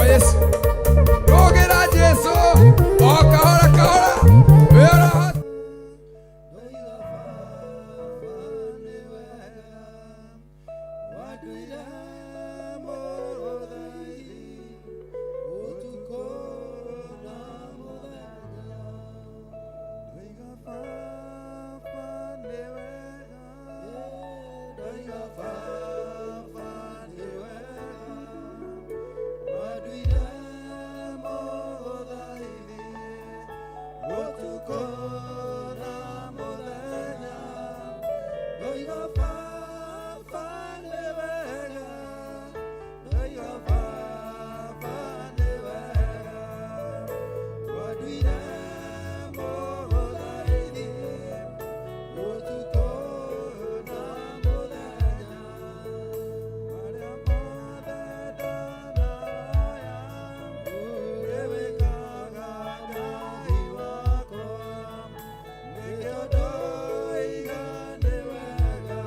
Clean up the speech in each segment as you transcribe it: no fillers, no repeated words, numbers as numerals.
Kwa Yesu. Rũgĩra Jesu o kahora kahora wĩra. Ndoiga Baba nĩ wega, wanduire mũgũthaithi ũtukũ na mũthenya. Ndoiga Baba nĩ wega, ndoiga Baba nĩ wega, wanduire mũgũthaithi ũtukũ na mũthenya. Ndoiga Baba nĩ wega, ndoiga Baba nĩ wega, wanduire mũgũthaithi ũtukũ na mũthenya. Marĩa mothe ndanahoya nĩwĩkaga Ngai wakwa, nĩkĩo ndoiga nĩ wega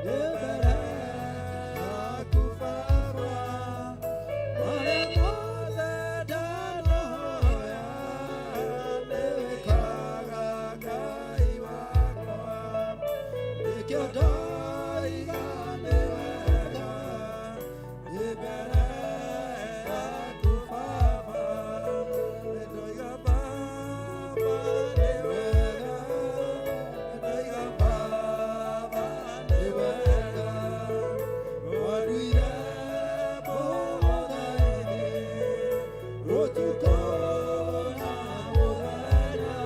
ndĩ mbere yaku Baba. Marĩa mothe ndanahoya nĩwĩkaga Ngai wakwa, nĩkĩo ndoiga nĩ wega ndĩ mbere yaku Baba. Ndoiga Baba nĩ wega, ndoiga Baba nĩ wega, wanduire mũgũthaithi ũtukũ na mũthenya.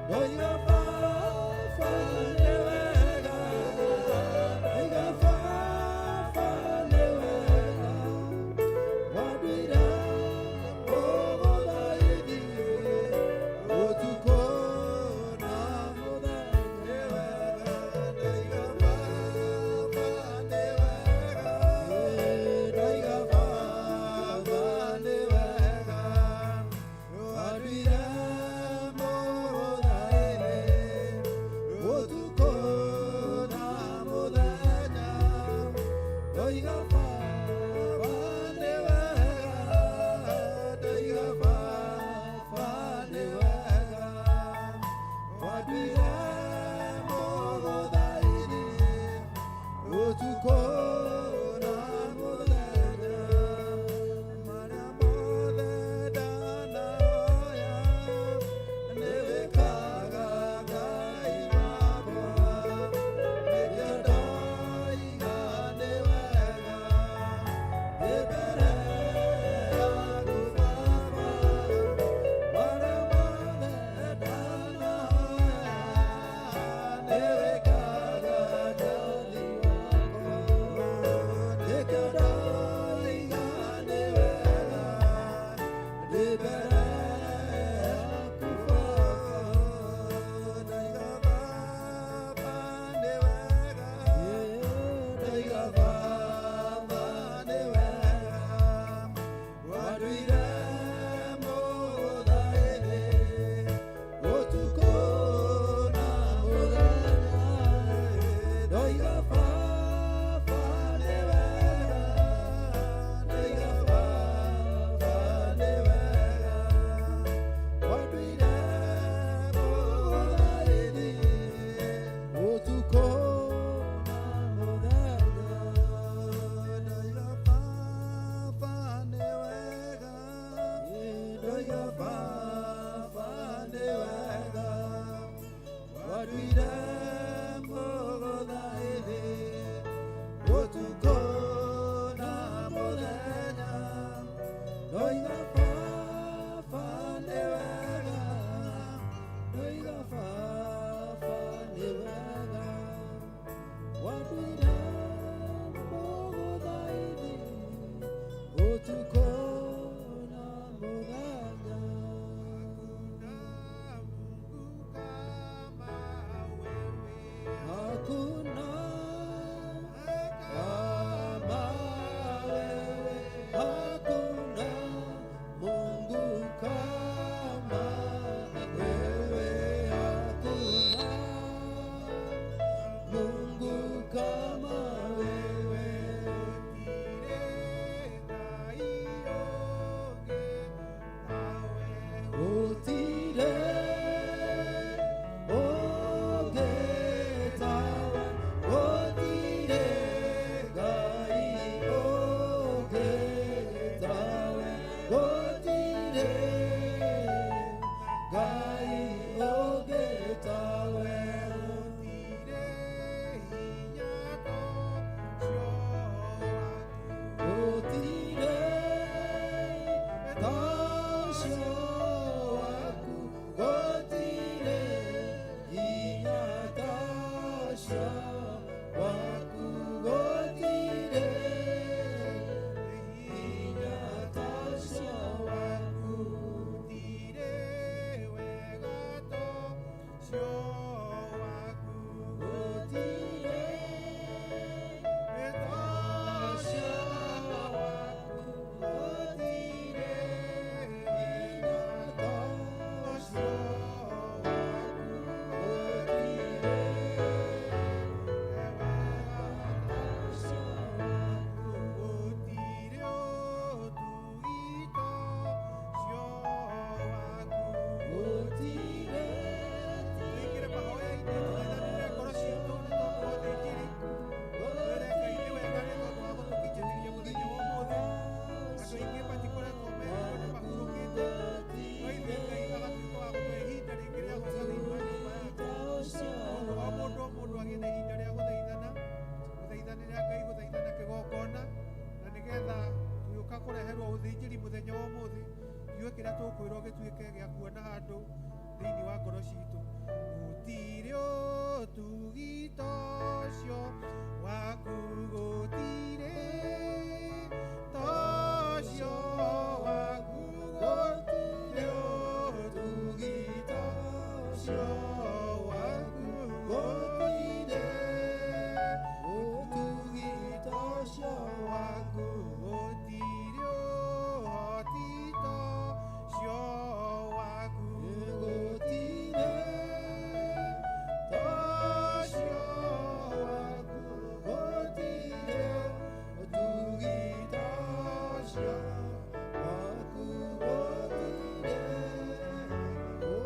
Ndoiga Baba nĩ wega, ndoiga Baba nĩ wega, wanduire mũgũthaithi ũtukũ na mũthenya. Nĩ wega, ndoiga Baba nĩ wega, ndoiga Baba nĩ wega, wanduire mũgũthaithi ũtukũ na mũthenya. Ndoiga Baba nĩ wega, ndoiga Baba nĩ wega, wanduire mũgũthaithi ũtukũ na mũthenya. Marĩa mothe ndanahoya nĩwĩkaga Ngai wakwa, nĩkĩo ndoiga nĩ wega ndĩ mbere yaku Baba. Marĩa mothe ndanahoya nĩwĩkaga Ngai wakwa. Mũthenya wa ũmũthĩ, kiugo kĩrĩa tũkwĩrwo gĩtuĩke gĩa kuona handũ thĩinĩ wa ngoro citũ. Gũtirĩ ũtugi ta ũcio waku, gũtirĩ ta ũcio waku, gũtirĩ ũtugi ta ũcio waku, gũtirĩ ũtugi ta ũcio waku, gũtirĩ ũhoti ta ũcio waku, gũtirĩ ta ũcio waku, gũtirĩ ũtugi ta ũcio waku, gũtirĩ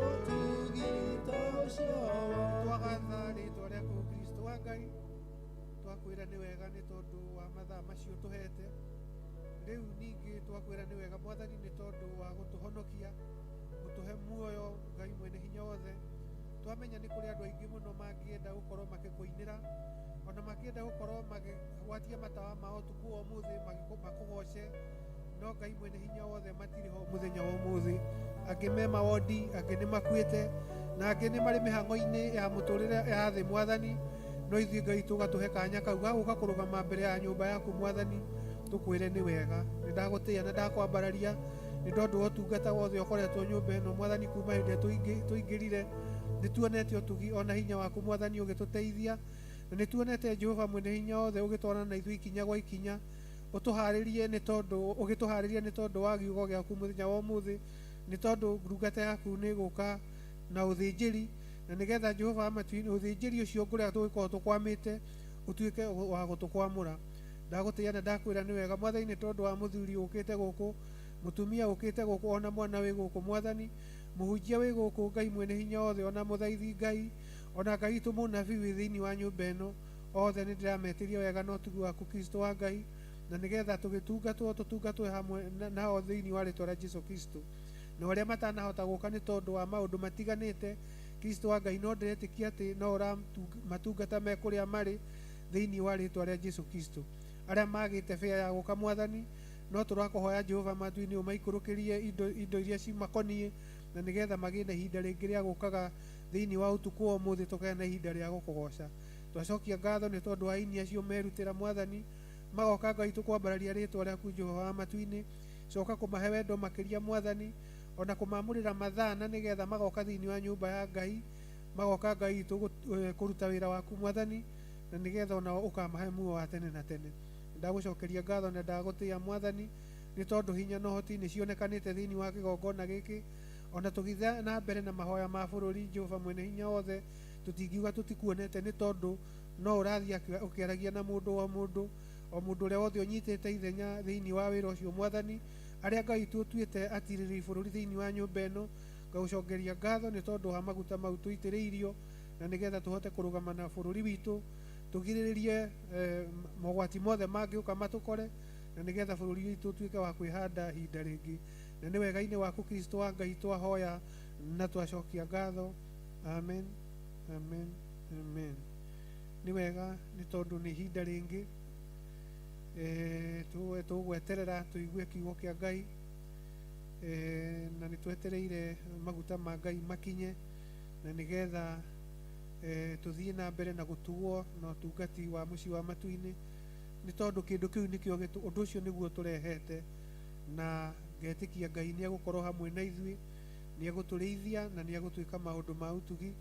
ũtugi ta ũcio waku. Twagatha rĩtwa rĩaku, Kristo wa Ngai. Twakwĩra nĩ wega nĩ tondũ wa mathaa macio tũhete rĩu. Ningĩ twakwĩra nĩ wega, Mwathani, nĩ tondũ wa gũtũhonokia, gũtũhe muoyo. Ngai mwene hinya wothe, twamenya nĩ kũrĩ andũ aingĩ mũno mangĩenda gũkorwo makĩkũinĩra, ona makĩenda gũkorwo makĩgwatia matawa mao ũtukũ wa ũmũthĩ makũgoce, no Ngai mwene hinya wothe, matirĩ ho mũthenya wa ũmũthĩ. Angĩ me mawondi, angĩ nĩ makuĩte, na angĩ nĩ marĩ mĩhang'o-inĩ ya mũtũrĩre ya thĩ, Mwathani. No ithuĩ, Ngai, tũgatũhe kanya kau ga gũka kũrũgama mbere ya nyũmba yaku, Mwathani, tũkwĩre nĩ wega. Nĩ ndagũtĩĩa na ndakwambararia nĩ tondũ wa ũtungata wothe ũkoretwo nyũmba ĩno, Mwathani. Kuma hĩndĩ ĩrĩa tũingĩrire, nĩ tuonete ũtugi ona hinya waku, Mwathani, ũgĩtũteithia, na nĩ tuonete Jehova mwene hinya wothe ũgĩtwarana na ithuĩ ikinya gwa ikinya, ũtũharĩrie nĩ tondũ ũgĩtũharĩria nĩ tondũ wa giugo gĩaku mũthenya wa ũmũthĩ, nĩ tondũ ndungata yaku nĩ ĩgũka na ũthĩnjĩri, na nĩgetha Jehova wa matu-inĩ, ũthĩnjĩri ũcio kũrĩa tũgĩkorwo tũkwamĩte ũtuĩke wa gũtũkwamũra. Ndagũtĩĩa na ndakwĩra nĩ wega, Mwathani, nĩ tondũ wa mũthuri ũkĩte gũkũ, mũtumia ũkĩte gũkũ, ona mwana wĩ gũkũ, Mwathani, mũhunjia wĩ gũkũ, Ngai mwene hinya wothe, ona mũthaithi Ngai, ona Ngai witũ mũnabii wĩ thĩinĩ wa nyũmba ĩno. Othe nĩ ndĩrametĩria wega na ũtugi waku, Kristo wa Ngai, na nĩgetha tũgĩtungatwo tũtungatwo hamwe nao thĩinĩ wa rĩtwa rĩa Jesu Kristo. Na arĩa matanahota gũka nĩ tondũ wa maũndũ matiganĩte, Kristo wa Ngai, no ndĩretĩkia atĩ no ũramatungata me kũrĩa marĩ thĩinĩ wa rĩtwa rĩa Jesu Kristo. Arĩa magĩte bĩa ya gũka, Mwathani, no tũrakũhoya, Jehova matu-inĩ, ũmaikũrũkĩrie indo iria cimakoniĩ, na nĩgetha magĩe na ihinda rĩngĩ rĩa gũkaga thĩinĩ wa ũtukũ wa ũmũthĩ, tũkagĩa na ihinda rĩa gũkũgoca. Twacokia ngatho nĩ tondũ wa aini acio merutĩra, Mwathani, magoka, Ngai, tũkwambararia rĩtwa rĩaku. Jehova wa matu-inĩ, coka kũmahe wendo makĩria, Mwathani, ona kũmamũrĩra mathaa, na nĩgetha magoka thĩinĩ wa nyũmba ya Ngai, magoka, Ngai witũ, kũruta wĩra waku, Mwathani, na nĩgetha onao ũkamahe muoyo wa tene na tene. Ndagũcokeria ngatho na ndagũtĩĩa, Mwathani, nĩ tondũ hinya na ũhoti nĩ cionekanĩte thĩinĩ wa kĩgongona gĩkĩ. Ona tũgĩthiĩ na mbere na mahoya ma bũrũri, Jehova mwene hinya wothe, tũtingiuga tũtikuonete, nĩ tondũ no ũrathiĩ ũkĩaragia na mũndũ o mũndũ o mũndũ ũrĩa wothe ũnyitĩte ithenya thĩinĩ wa wĩra ũcio, Mwathani, arĩa Ngai tũtuĩte atirĩrĩri bũrũri thĩinĩ wa nyũmba ĩno. Ngagũcokeria ngatho nĩ tondũ wa maguta mau tũitĩrĩirio, na nĩgetha tũhote kũrũgama na bũrũri witũ, tũgirĩrĩrie mogwati mothe mangĩũka matũkore, na nĩgetha bũrũri witũ ũtuĩke wa kwĩhanda ihinda rĩngĩ. Na nĩ wega-inĩ waku, Kristo wa Ngai, twahoya na twacokia ngatho. Amen, amen, amen. Nĩ wega nĩ tondũ nĩ ihinda rĩngĩ tũgweterera tũigue kiugo kĩa Ngai, na nĩ twetereire maguta ma Ngai makinye, na nĩgetha tũthiĩ na mbere na gũtugwo na ũtungati wa mũciĩ wa matu-inĩ, nĩ tondũ kĩndũ kĩu nĩkĩo ũndũ ũcio nĩguo tũrehete. Na ngetĩkia Ngai nĩ egũkorwo hamwe na ithuĩ, nĩ egũtũrĩithia, na nĩ egũtwĩka maũndũ ma ũtugi.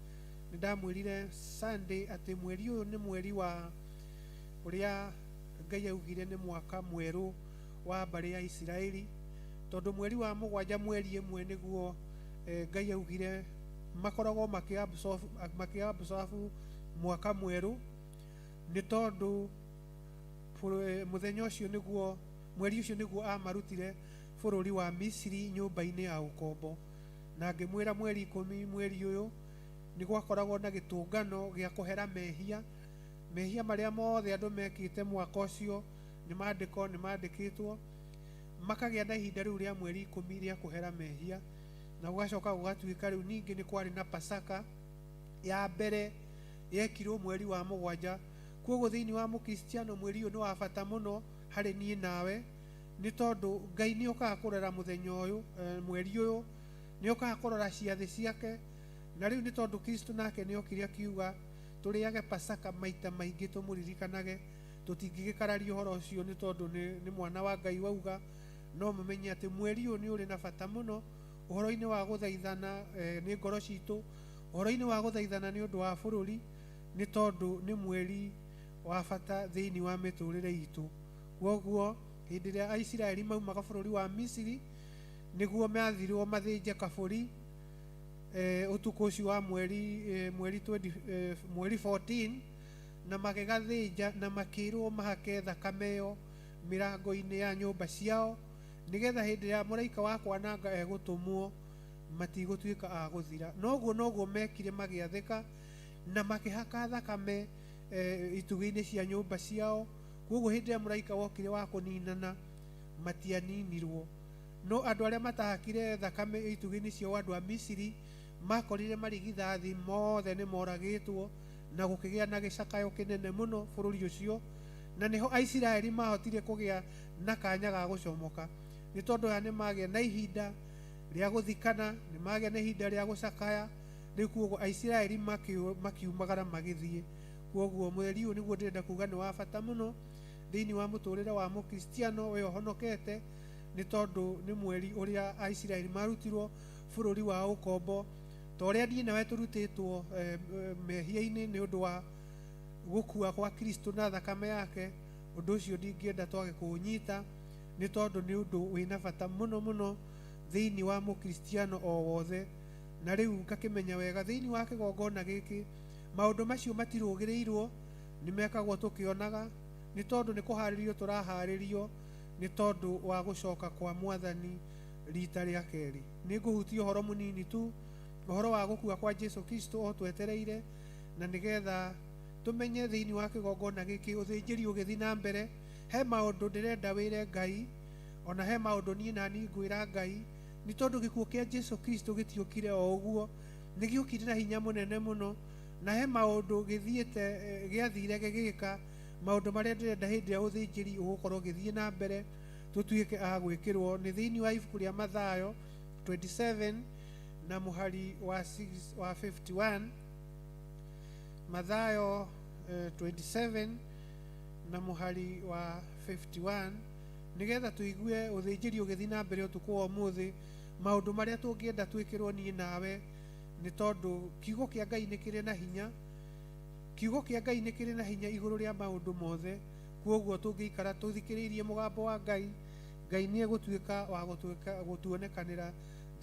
Nĩ ndamwĩrire Sunday atĩ mweri ũyũ nĩ mweri wa ũrĩa Ngai augire nĩ mwaka mwerũ wa mbarĩ ya Isiraeli, tondũ mweri wa mũgwanja, mweri ĩmwe, nĩguo Ngai augire makoragwo makĩ observe mwaka mwerũ, nĩ tondũ mũthenya ũcio nĩguo, mweri ũcio nĩguo amarutire bũrũri wa Misiri nyũmba-inĩ ya ũkombo. Na ngĩmwĩra mweri 10 mweri ũyũ nĩ gwakoragwo na gĩtũngano gĩa kũhera mehia, mehia marĩa mothe andũ mekĩte mwaka ũcio, nĩ maandĩko nĩ mandĩkĩtwo, makagĩa na ihinda rĩu rĩa mweri 10 rĩa kũhera mehia. Na gũgacoka gũgatuĩka rĩu ningĩ nĩ kwarĩ na Pasaka ya mbere yekirwo mweri wa mũgwanja. Koguo thĩinĩ wa mũkristiano, mweri ũyũ nĩ wa bata mũno harĩ niĩ nawe. Nĩ tondũ Ngai nĩ okaga kũrora mũthenya ũyũ, mweri ũyũ, nĩ okaga kũrora ciathĩ ciake. Na rĩu nĩ tondũ Kristo nake nĩ okire akiuga tũrĩage Pasaka maita maingĩ tũmũririkanage, tũtingĩgĩkararia ũhoro ũcio nĩ tondũ nĩ mwana wa Ngai wauga. No mũmenye atĩ mweri ũyũ nĩ ũrĩ na bata mũno ũhoro-inĩ wa gũthaithana nĩ ngoro citũ, ũhoro-inĩ wa gũthaithana nĩ ũndũ wa bũrũri, nĩ tondũ nĩ mweri wa bata thĩinĩ wa mĩtũrĩre itũ. Kwoguo hĩndĩ ĩrĩa Aisiraeli maumaga bũrũri wa Misiri, nĩguo mathirwo mathĩnje kabũri ũtukũ ũcio wa mweri 20, mweri 14, na magĩgathĩnja na makĩrwo mahake thakame ĩyo mĩrango-inĩ ya nyũmba ciao, nĩgetha hĩndĩ ya mũraika wa kwananga egũtũmwo matigũtuĩka a gũthira. Noguo noguo mekire, magĩathĩka na makĩhaka thakame itugĩ-inĩ cia nyũmba ciao. Koguo hĩndĩ ĩrĩa mũraika wokire wa kũninana matianinirwo. No andũ arĩa matahakire thakame itugĩ-inĩ ciao, andũ a Misiri, makorire marigithathi mothe nĩ moragĩtwo, na gũkĩgĩa na gĩcakayo kĩnene mũno bũrũri ũcio. Na nĩho Aisiraeli mahotire kũgĩa na kanya ga gũcomoka, nĩ tondũ aya nĩ magĩa na ihinda rĩa gũthikana, nĩ magĩa na ihinda rĩa gũcakaya. Rĩu koguo Aisiraeli makiumagara magĩthiĩ. Koguo mweri ũyũ nĩguo ndĩrenda kuga nĩ wa bata mũno thĩinĩ wa mũtũrĩre wa mũkristiano we ũhonokete, nĩ tondũ nĩ mweri ũrĩa Aisiraeli marutirwo bũrũri wa ũkombo, ta ũrĩa niĩ nawe tũrutĩtwo mehia-inĩ nĩ ũndũ wa gũkua kwa Kristo na thakame yake. Ũndũ ũcio ndingĩenda twage kũũnyita, nĩ tondũ nĩ ũndũ wĩna bata mũno mũno thĩinĩ wa mũkristiano o wothe. Na rĩu ngakĩmenya wega thĩinĩ wa kĩgongona gĩkĩ maũndũ macio matirũgĩrĩirwo, nĩ mekagwo tũkĩonaga, nĩ tondũ nĩ kũharĩrio tũraharĩrio nĩ tondũ wa gũcoka kwa Mwathani rita rĩa kerĩ. Nĩ ngũhutia ũhoro mũnini tu, ũhoro wa gũkua kwa Jesu Kristo o twetereire, na nĩgetha tũmenye thĩinĩ wa kĩgongona gĩkĩ ũthĩnjĩri ũgĩthiĩ na mbere. He maũndũ ndĩrenda wĩre Ngai, ona he maũndũ niĩ na niĩ ngwĩra Ngai, nĩ tondũ gĩkuũ kĩa Jesu Kristo gĩtiũkire o ũguo, nĩ gĩũkire na hinya mũnene mũno, na he maũndũ gĩthiĩte, gĩathire gĩgĩka maũndũ marĩa ndĩrenda hĩndĩ ya ũthĩnjĩri ũgũkorwo ũgĩthiĩ na mbere tũtuĩke a gwĩkĩrwo. Nĩ thĩinĩ wa ibuku rĩa Mathayo 27 na mũhari wa 6 wa 51. Mathayo 27 na mũhari wa 51, nĩgetha tũigue ũthĩnjĩri ũgĩthiĩ na mbere ũtukũ wa ũmũthĩ, maũndũ marĩa tũngĩenda twĩkĩrwo niĩ nawe, nĩ tondũ kiugo kĩa Ngai nĩ kĩrĩ na hinya. Kiugo kĩa Ngai nĩ kĩrĩ na hinya igũrũ rĩa maũndũ mothe. Koguo tũngĩikara tũthikĩrĩirie mũgambo wa Ngai, Ngai nĩ egũtuĩka wa gũtuonekanĩra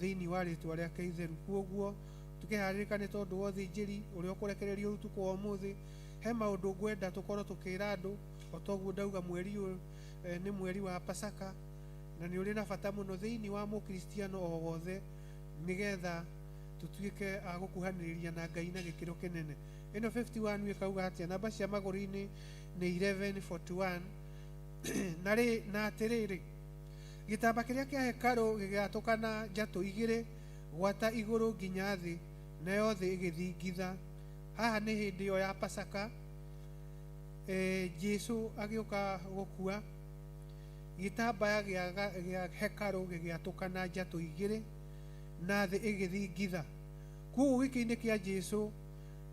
thĩinĩ wa rĩtwa rĩake itheru. Koguo tũkĩharĩrĩka nĩ tondũ wa ũthĩnjĩri ũrĩa ũkũrekererio ũtukũ wa ũmũthĩ, he maũndũ ngwenda tũkorwo tũkĩra andũ. O toguo ndauga mweri ũyũ nĩ mweri wa Pasaka, na nĩ ũrĩ na bata mũno thĩinĩ wa mũkristiano o wothe, nĩgetha tũtuĩke a gũkuhanĩrĩria na Ngai na gĩkĩro kĩnene. Ĩno 51 ĩkauga atĩa? Namba cia magũrũ-inĩ nĩ 1141. Na rĩ, na atĩrĩrĩ, gĩtamba kĩrĩa kĩa hekarũ gĩgĩatũkana njatũ igĩrĩ gwata igũrũ nginya thĩ, nayo thĩ ĩgĩthingitha. Haha nĩ hĩndĩ ĩyo ya Pasaka, Jesu agĩũka gũkua, gĩtambaya gĩa hekarũ gĩgĩatũkana njatũ igĩrĩ na thĩ ĩgĩthingitha. Koguo gĩkĩ-inĩ kĩa Jesu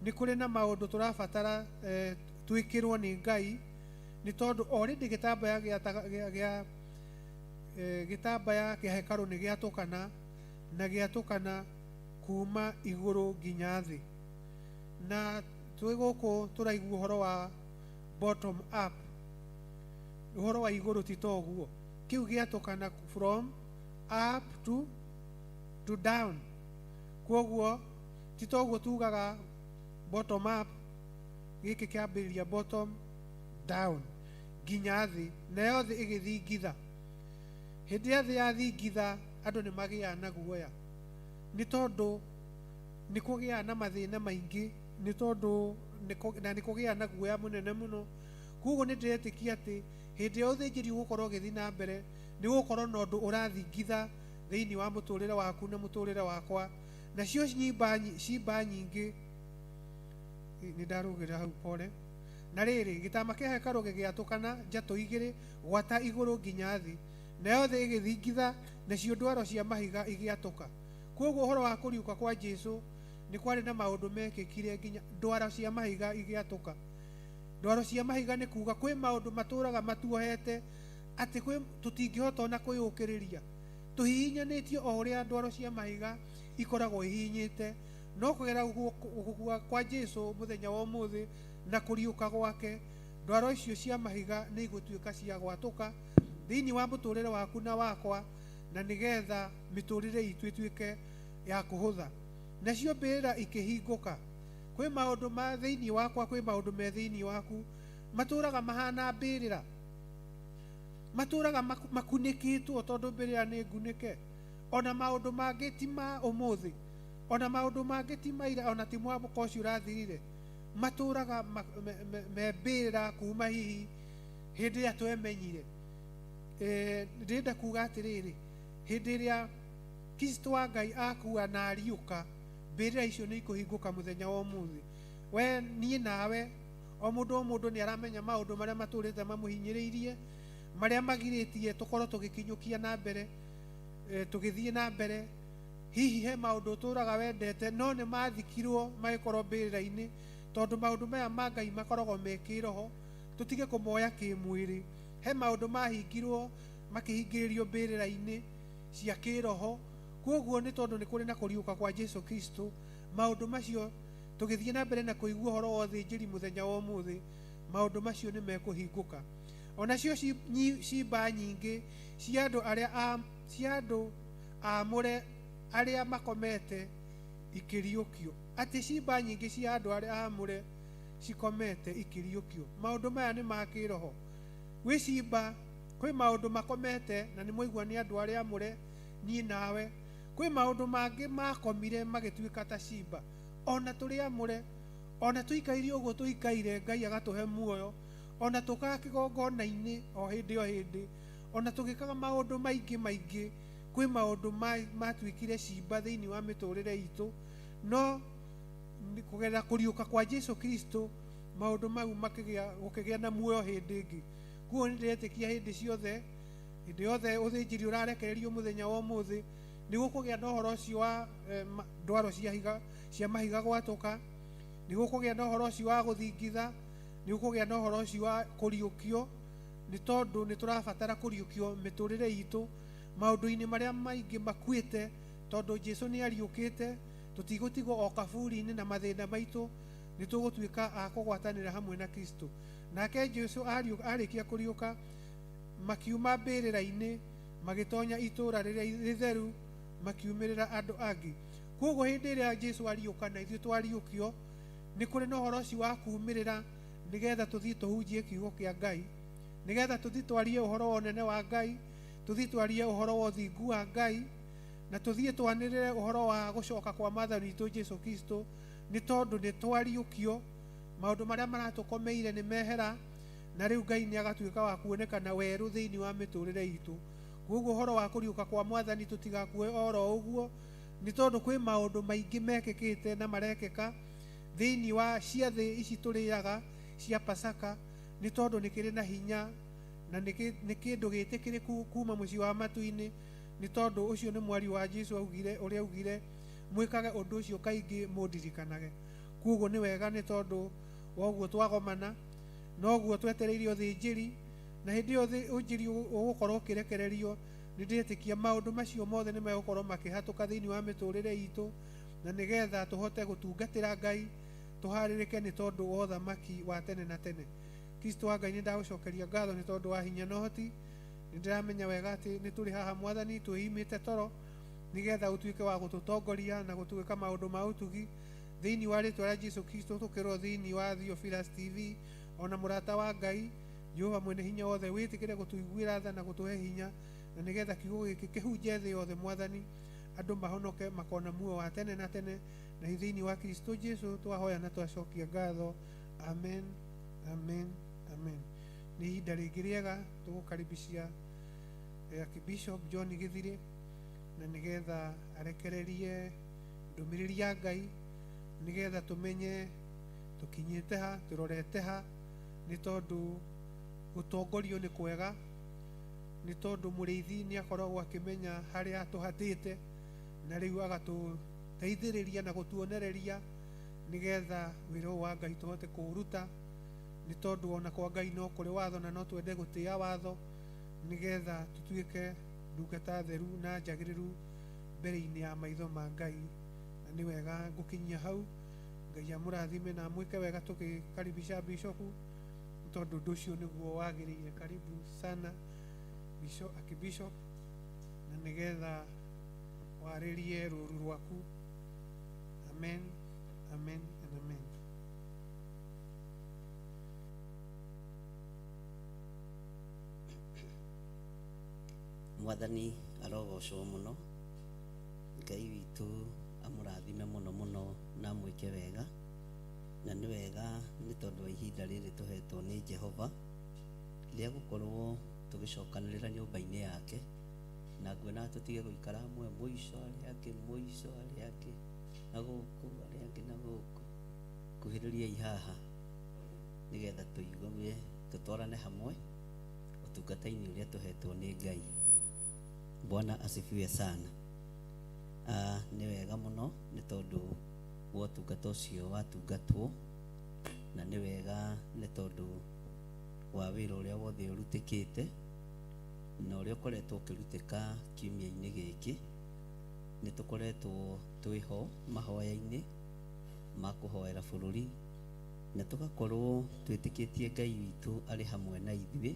nĩ kũrĩ na maũndũ tũrabatara twĩkĩrwo nĩ Ngai, nĩ tondũ already gĩtambaya gĩtambaya kĩa hekarũ nĩ gĩatũkana, na gĩatũkana kuma igũrũ nginya thĩ. Na twĩ gũkũ tũraigua ũhoro wa bottom up, ũhoro wa igũrũ ti toguo, kĩu gĩatũkana from up to down. Koguo ti toguo tugaga bottom up, gĩkĩ kĩambĩrĩria bottom down nginya thĩ, nayo thĩ ĩgĩthingitha. Hĩndĩ ĩrĩa thĩ yathingitha, andũ nĩ magĩaga na guoya, nĩ tondũ nĩ kũgĩaga na mathĩna maingĩ, nĩ tondũ na nĩ kũgĩaga na guoya mũnene mũno. Koguo nĩ ndĩretĩkia atĩ hĩndĩ ĩrĩa ũthĩnjĩri ũgũkorwo ũgĩthiĩ na mbere, nĩ gũkorwo na ũndũ ũrathingitha thĩinĩ wa mũtũrĩre waku na mũtũrĩre wakwa. Nacio cimba nyingĩ nĩ ndarũgĩra hau, pole. Na rĩrĩ, gĩtama kĩa hekarũ gĩgĩatũkana njatũ igĩrĩ gwata igũrũ nginya thĩ, Nayo thĩ ĩgĩthingitha, nacio ndwaro cia mahiga igĩatũka. Koguo ũhoro wa kũriũka kwa Jesu nĩ kwarĩ na maũndũ mekĩkire nginya ndwaro cia mahiga igĩatũka. Ndwaro cia mahiga nĩ kuga kwĩ maũndũ matũraga matuohete atĩ kwĩ tũtingĩhota ona kwĩyũkĩrĩria, tũhihinyanĩtio o ũrĩa ndwaro cia mahiga ikoragwo ihihinyĩte. No kũgera gũkua kwa Jesu mũthenya wa ũmũthĩ na kũriũka gwake, ndwaro icio cia mahiga nĩ igũtuĩka cia gwatũka thĩinĩ wa mũtũrĩre waku na wakwa, na nĩgetha mĩtũrĩre itũ ĩtuĩke ya kũhũtha. Nacio mbĩrĩra ikĩhingũka. Kwĩ maũndũ ma thĩinĩ wakwa, kwĩ maũndũ me thĩinĩ waku matũraga mahana mbĩrĩra, matũraga makunĩkĩtwo tondũ mbĩrĩra nĩ ngunĩke. Ona maũndũ mangĩ ti ma ũmũthĩ, ona maũndũ mangĩ ti ma ira, ona ti mwaka ũcio ũrathirire, matũraga me mbĩrĩra kuma hihi hĩndĩ ĩrĩa twemenyire. Ndĩrenda kuga atĩrĩrĩ, hĩndĩ ĩrĩa Kristo wa Ngai akua na ariũka, mbĩrĩra icio nĩ ikũhingũka mũthenya wa ũmũthĩ. We niĩ nawe o mũndũ o mũndũ nĩ aramenya maũndũ marĩa matũrĩte mamũhinyĩrĩirie, marĩa magirĩtie tũkorwo tũgĩkinyũkia na mbere, tũgĩthiĩ na mbere. Hihi he maũndũ ũtũraga wendete no nĩ mathikirwo magĩkorwo mbĩrĩra-inĩ, tondũ maũndũ maya ma Ngai makoragwo me kĩroho, tũtige kũmoya kĩmwĩrĩ. He maũndũ mahingirwo makĩhingĩrĩrio mbĩrĩra-inĩ cia kĩroho. Koguo nĩ tondũ nĩ kũrĩ na kũriũka kwa Jesu Kristo, maũndũ macio tũgĩthiĩ na mbere na kũigua ũhoro wa ũthĩnjĩri mũthenya wa ũmũthĩ, maũndũ macio nĩ mekũhingũka. Onacio cimba nyingĩ cia andũ arĩa cia andũ aamũre arĩa makomete ikĩriũkio. Atĩ cimba nyingĩ cia andũ arĩa aamũre cikomete ikĩriũkio. Maũndũ maya nĩ ma kĩroho. Gwĩ cimba, kwĩ maũndũ makomete na nĩ mwaigua nĩ andũ arĩa aamũre, niĩ nawe. Kwĩ maũndũ mangĩ makomire magĩtuĩka ta cimba. Ona tũrĩ aamũre, ona tũikaire ũguo tũikaire, Ngai agatũhe muoyo, ona tũkaga kĩgongona-inĩ o hĩndĩ o hĩndĩ, ona tũgĩkaga maũndũ maingĩ maingĩ, kwĩ maũndũ matuĩkire cimba thĩinĩ wa mĩtũrĩre itũ. No kũgerera kũriũka kwa Jesu Kristo, maũndũ mau makĩgĩa, gũkĩgĩa na muoyo hĩndĩ ĩngĩ. Koguo nĩ ndĩretĩkia hĩndĩ ciothe, hĩndĩ yothe ũthĩnjĩri ũrarekererio mũthenya wa ũmũthĩ, nĩ gũkũgĩa na ũhoro ũcio wa ndwaro cia higa, cia mahiga gwatũka, nĩ gũkũgĩa na ũhoro ũcio wa gũthingitha, nĩ gũkũgĩa na ũhoro ũcio wa kũriũkio, nĩ tondũ nĩ tũrabatara kũriũkio mĩtũrĩre itũ maũndũ-inĩ marĩa maingĩ makuĩte, tondũ Jesu nĩ ariũkĩte. Tũtigũtigwo o kaburi-inĩ na mathĩna maitũ, nĩ tũgũtuĩka a kũgwatanĩra hamwe na Kristo. Nake Jesu arĩkia kũriũka, makiuma mbĩrĩra-inĩ, magĩtonya itũũra rĩrĩa rĩtheru, makiumĩrĩra andũ angĩ. Koguo hĩndĩ ĩrĩa Jesu ariũka na ithuĩ twariũkio, nĩ kũrĩ na ũhoro ũcio wa kumĩrĩra, nĩgetha tũthiĩ tũhunjie kiugo kĩa Ngai, nĩgetha tũthiĩ twarie ũhoro wa ũnene wa Ngai, tũthiĩ twarie ũhoro wa ũthingu wa Ngai, na tũthiĩ twanĩrĩre ũhoro wa gũcoka kwa Mwathani witũ Jesu Kristo, nĩ tondũ nĩ twariũkio, maũndũ marĩa maratũkomeire nĩ mehera, na rĩu Ngai nĩ agatuĩka wa kuonekana werũ thĩinĩ wa mĩtũrĩre itũ. Koguo ũhoro wa kũriũka kwa Mwathani tũtigakue oro ũguo, nĩ tondũ kwĩ maũndũ maingĩ mekĩkĩte na marekĩka thĩinĩ wa ciathĩ ici tũrĩaga cia Pasaka, nĩ tondũ nĩ kĩrĩ na hinya na nĩ kĩndũ gĩtĩkĩrĩku kuma mũciĩ wa matu-inĩ, nĩ tondũ ũcio nĩ mwario wa Jesu augire, ũrĩa augire mwĩkage ũndũ ũcio kaingĩ mũndirikanage. Koguo nĩ wega, nĩ tondũ wa ũguo twagomana, noguo twetereire ũthĩnjĩri, na hĩndĩ ĩyo ũthĩnjĩri ũgũkorwo ũkĩrekererio, nĩ ndĩretĩkia maũndũ macio mothe nĩ megũkorwo makĩhatũka thĩinĩ wa mĩtũrĩre itũ, na nĩgetha tũhote gũtungatĩra Ngai, tũharĩrĩke nĩ tondũ wa ũthamaki wa tene na tene. Kristo wa Ngai, nĩ ndagũcokeria ngatho nĩ tondũ wa hinya na ũhoti. Nĩ ndĩramenya wega atĩ nĩ tũrĩ haha Mwathani twĩimĩte toro, nĩgetha ũtuĩke wa gũtũtongoria na gũtwĩka maũndũ ma ũtugi thĩinĩ wa rĩtwa rĩa Jesu Kristo, tũkĩrwo thĩinĩ wa Theophilus TV. Ona mũrata wa Ngai Jehova mwene hinya wothe, wĩtĩkĩre gũtũiguĩra tha na gũtũhe hinya, na nĩgetha kiugo gĩkĩ kĩhunje thĩ yothe Mwathani, andũ mahonoke makona muoyo wa tene na tene, na thĩinĩ wa Kristo Jesu twahoya na twacokia ngatho. Amen, amen, amen. Nĩ ihinda rĩngĩ rĩega tũgũkaribishia Archbishop John Githire, na nĩgetha arekererie ndũmĩrĩri ya Ngai, nĩgetha tũmenye tũkinyĩte ha, tũrorete ha, nĩ tondũ gũtongorio nĩ kwega. Nĩ tondũ mũrĩithi nĩ akoragwo akĩmenya harĩa atũhatĩte, na rĩu agatũteithĩrĩria na gũtuonereria nĩgetha wĩra ũyũ wa Ngai tũhote kũũruta. Nĩ tondũ ona kwa Ngai no kũrĩ watho, na no twende gũtĩa watho nĩgetha tũtuĩke ndungata theru na njagĩrĩru mbere-inĩ ya maitho ma Ngai. Na nĩ wega ngũkinyia hau. Ngai amũrathime na amwĩke wega tũgĩkaribisha bishopu, nĩ tondũ ũndũ ũcio nĩguo wagĩrĩire. Karibu sana bishop, akibishop, na nĩgetha warĩrie rũru rwaku. Amen, amen and amen. Mwathani arogocwo mũno. Ngai witũ amũrathime mũno mũno na amwĩke wega. Na nĩ wega nĩ tondũ wa ihinda rĩrĩ tũhetwo nĩ Jehova rĩa gũkorwo tũgĩcokanĩrĩra nyũmba-inĩ yake, na nguona tũtige gũikara amwe mũico, arĩa angĩ mũico, arĩa angĩ na gũkũ, arĩa angĩ na gũkũ. Kuhĩrĩriai haha nĩgetha tũigue, tũtwarane hamwe ũtungata-inĩ ũrĩa tũhetwo nĩ Ngai. Bwana asifiwe sana. Nĩ wega mũno nĩ tondũ wa ũtungata ũcio watungatwo, na nĩ wega nĩ tondũ wa wĩra ũrĩa wothe ũrutĩkĩte na ũrĩa ũkoretwo ũkĩrutĩka kiumia-inĩ gĩkĩ. Nĩ tũkoretwo twĩho mahoya-inĩ ma kũhoera bũrũri, na tũgakorwo twĩtĩkĩtie Ngai witũ arĩ hamwe na ithuĩ,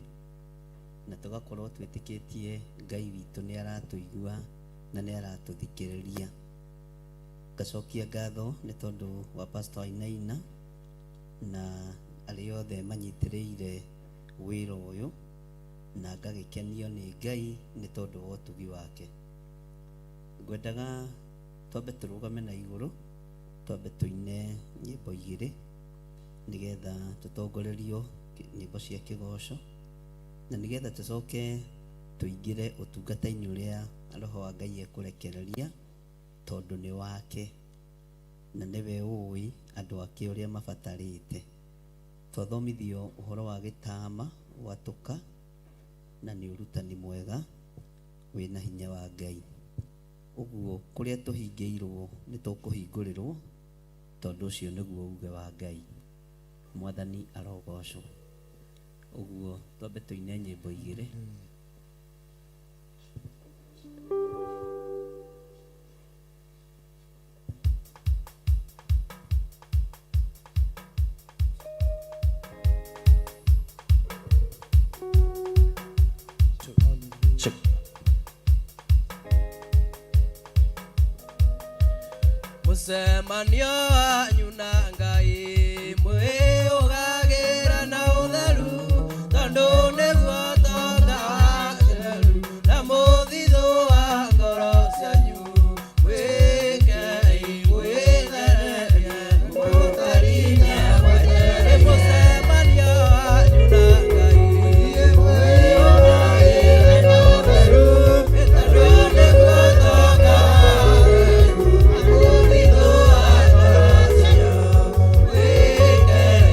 na tũgakorwo twĩtĩkĩtie Ngai witũ nĩ aratũigua na nĩ aratũthikĩrĩria. Ngacokia ngatho nĩ tondũ wa Pastor Wainaina na arĩa othe manyitĩrĩire wĩra ũyũ, na ngagĩkenio nĩ Ngai nĩ tondũ wa ũtugi wake. Ngwendaga twambe tũrũgame na igũrũ, twambe tũine nyĩmbo igĩrĩ nĩgetha tũtongorerio nyĩmbo cia kĩgoco, na nĩgetha tũcoke tũingĩre ũtungata-inĩ ũrĩa Roho wa Ngai ekũrekereria, tondũ nĩ wake na nĩwe ũĩ andũ ake ũrĩa mabatarĩte. Twathomithio ũhoro wa gĩtama gwatũka, na nĩ ũrutani mwega wĩna hinya wa Ngai. Ũguo kũrĩa tũhingĩirwo nĩ tũkũhingũrĩrwo, tondũ ũcio nĩguo uge wa Ngai. Mwathani arogocwo. Ũguo twambe tũine nyĩmbo igĩrĩ. Mũcemanio wanyu na Ngai mwĩũgagĩra na ũtheru, tondũ nĩguo ũtonga wa theru na mũthithũ wa ngoro cianyu. Mwĩkei mwĩthererie mũtarinya gweterera. Mũcemanio wanyu na Ngai mwĩũgagĩra na ũtheru, tondũ nĩguo ũtonga wa theru na mũthithũ wa ngoro cianyu. Mwĩkei.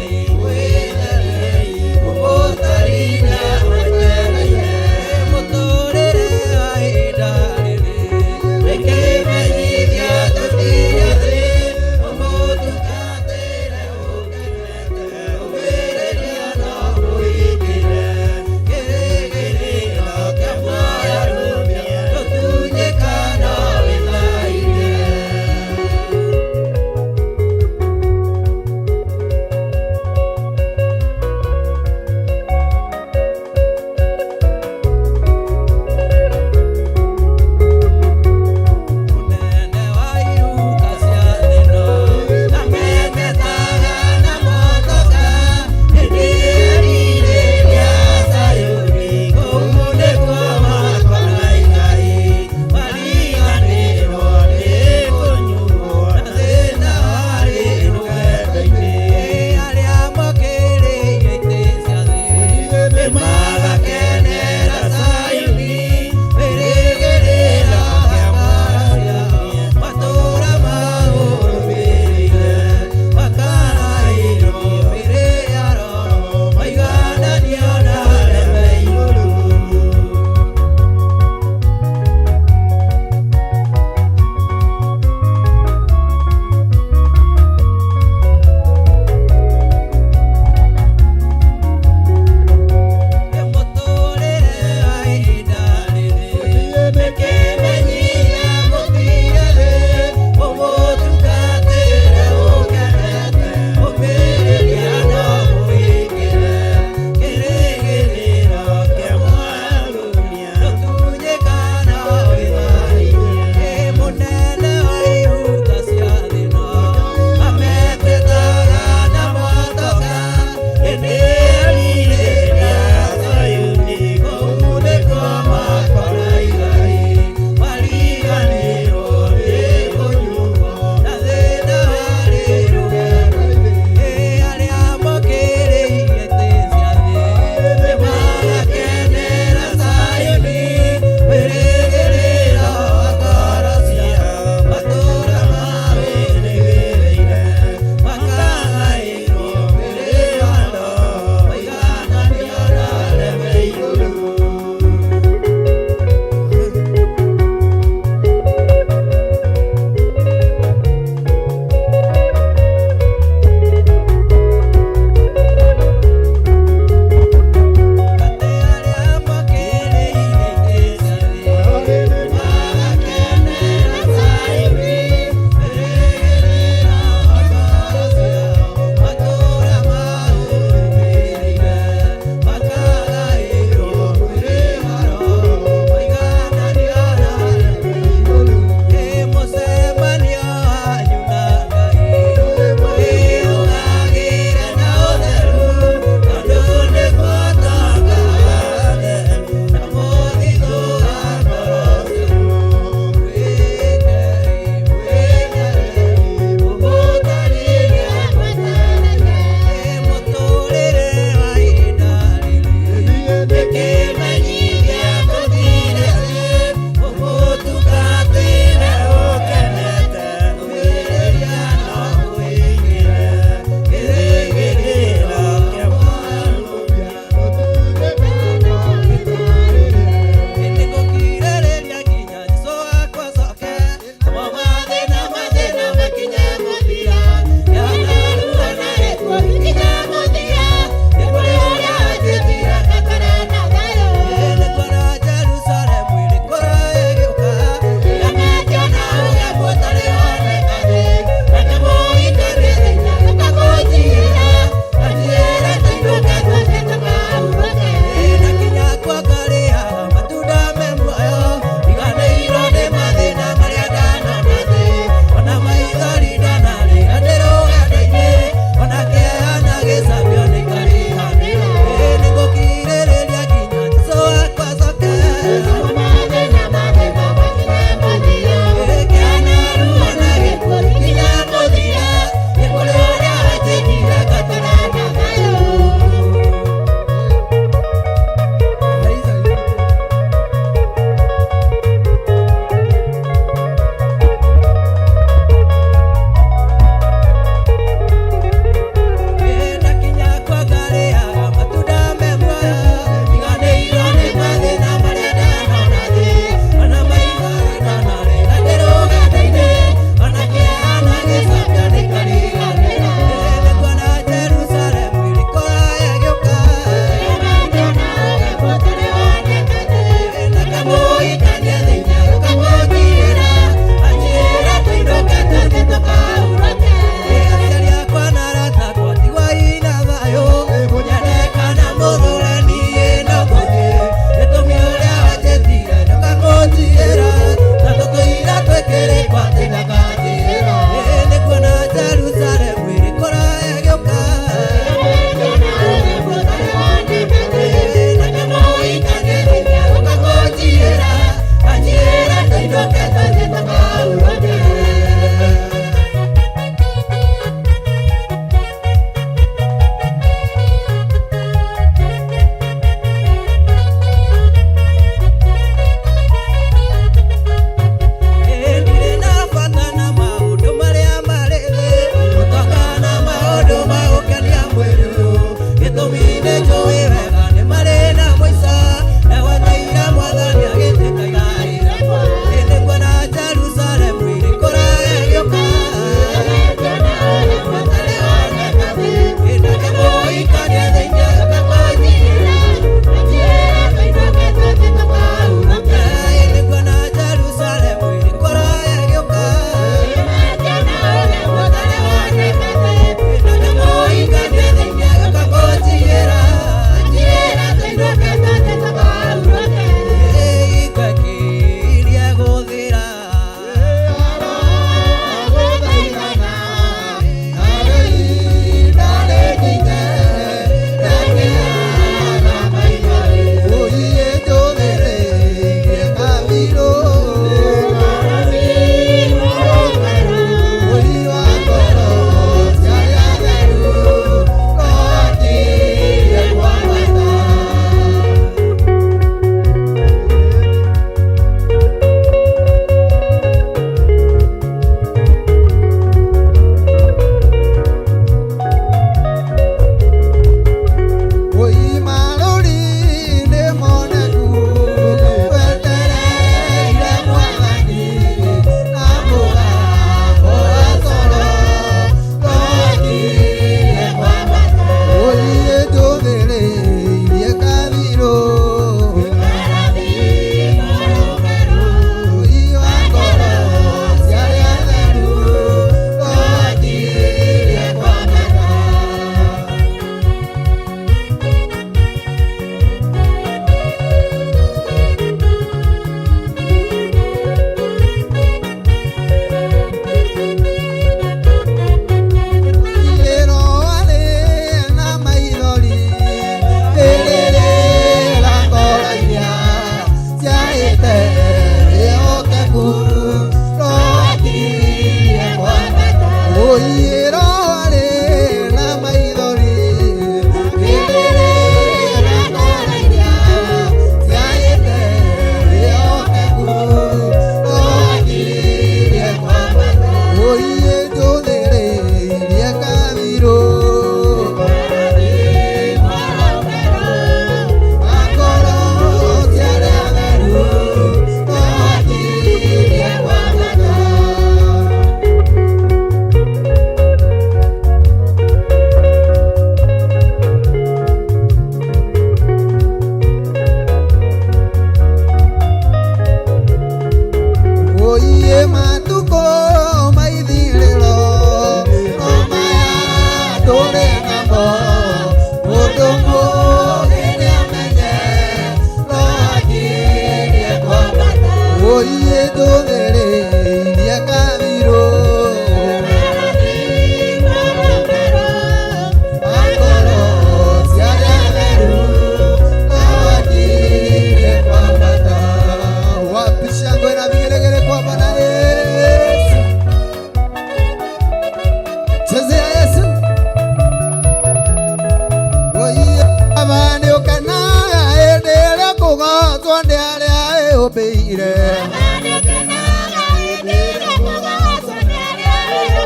kũgocwo nĩ arĩa ĩũmbĩire.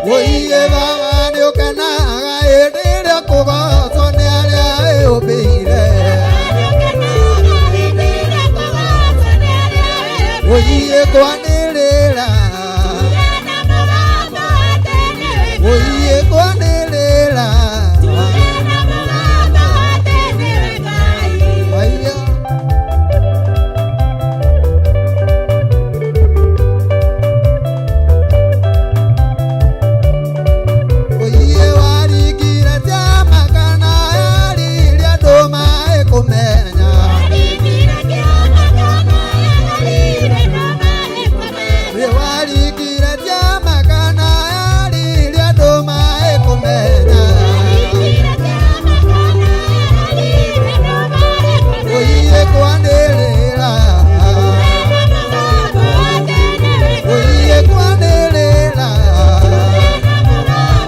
Wũiye baba nĩ ũkenaga hĩndĩ ĩrĩa kũgocwo nĩ arĩa ĩũmbĩire. Wũiye kwanĩrĩra. Wũiye kwanĩrĩra. Haiya. Wũiye waringire ciama kana yaririe andũ maĩ kũmenya. Wũiye waringire ciama kana yaririe andũ maĩ kũmenya. Wũiye kwanĩrĩra. Wũiye kwanĩrĩra.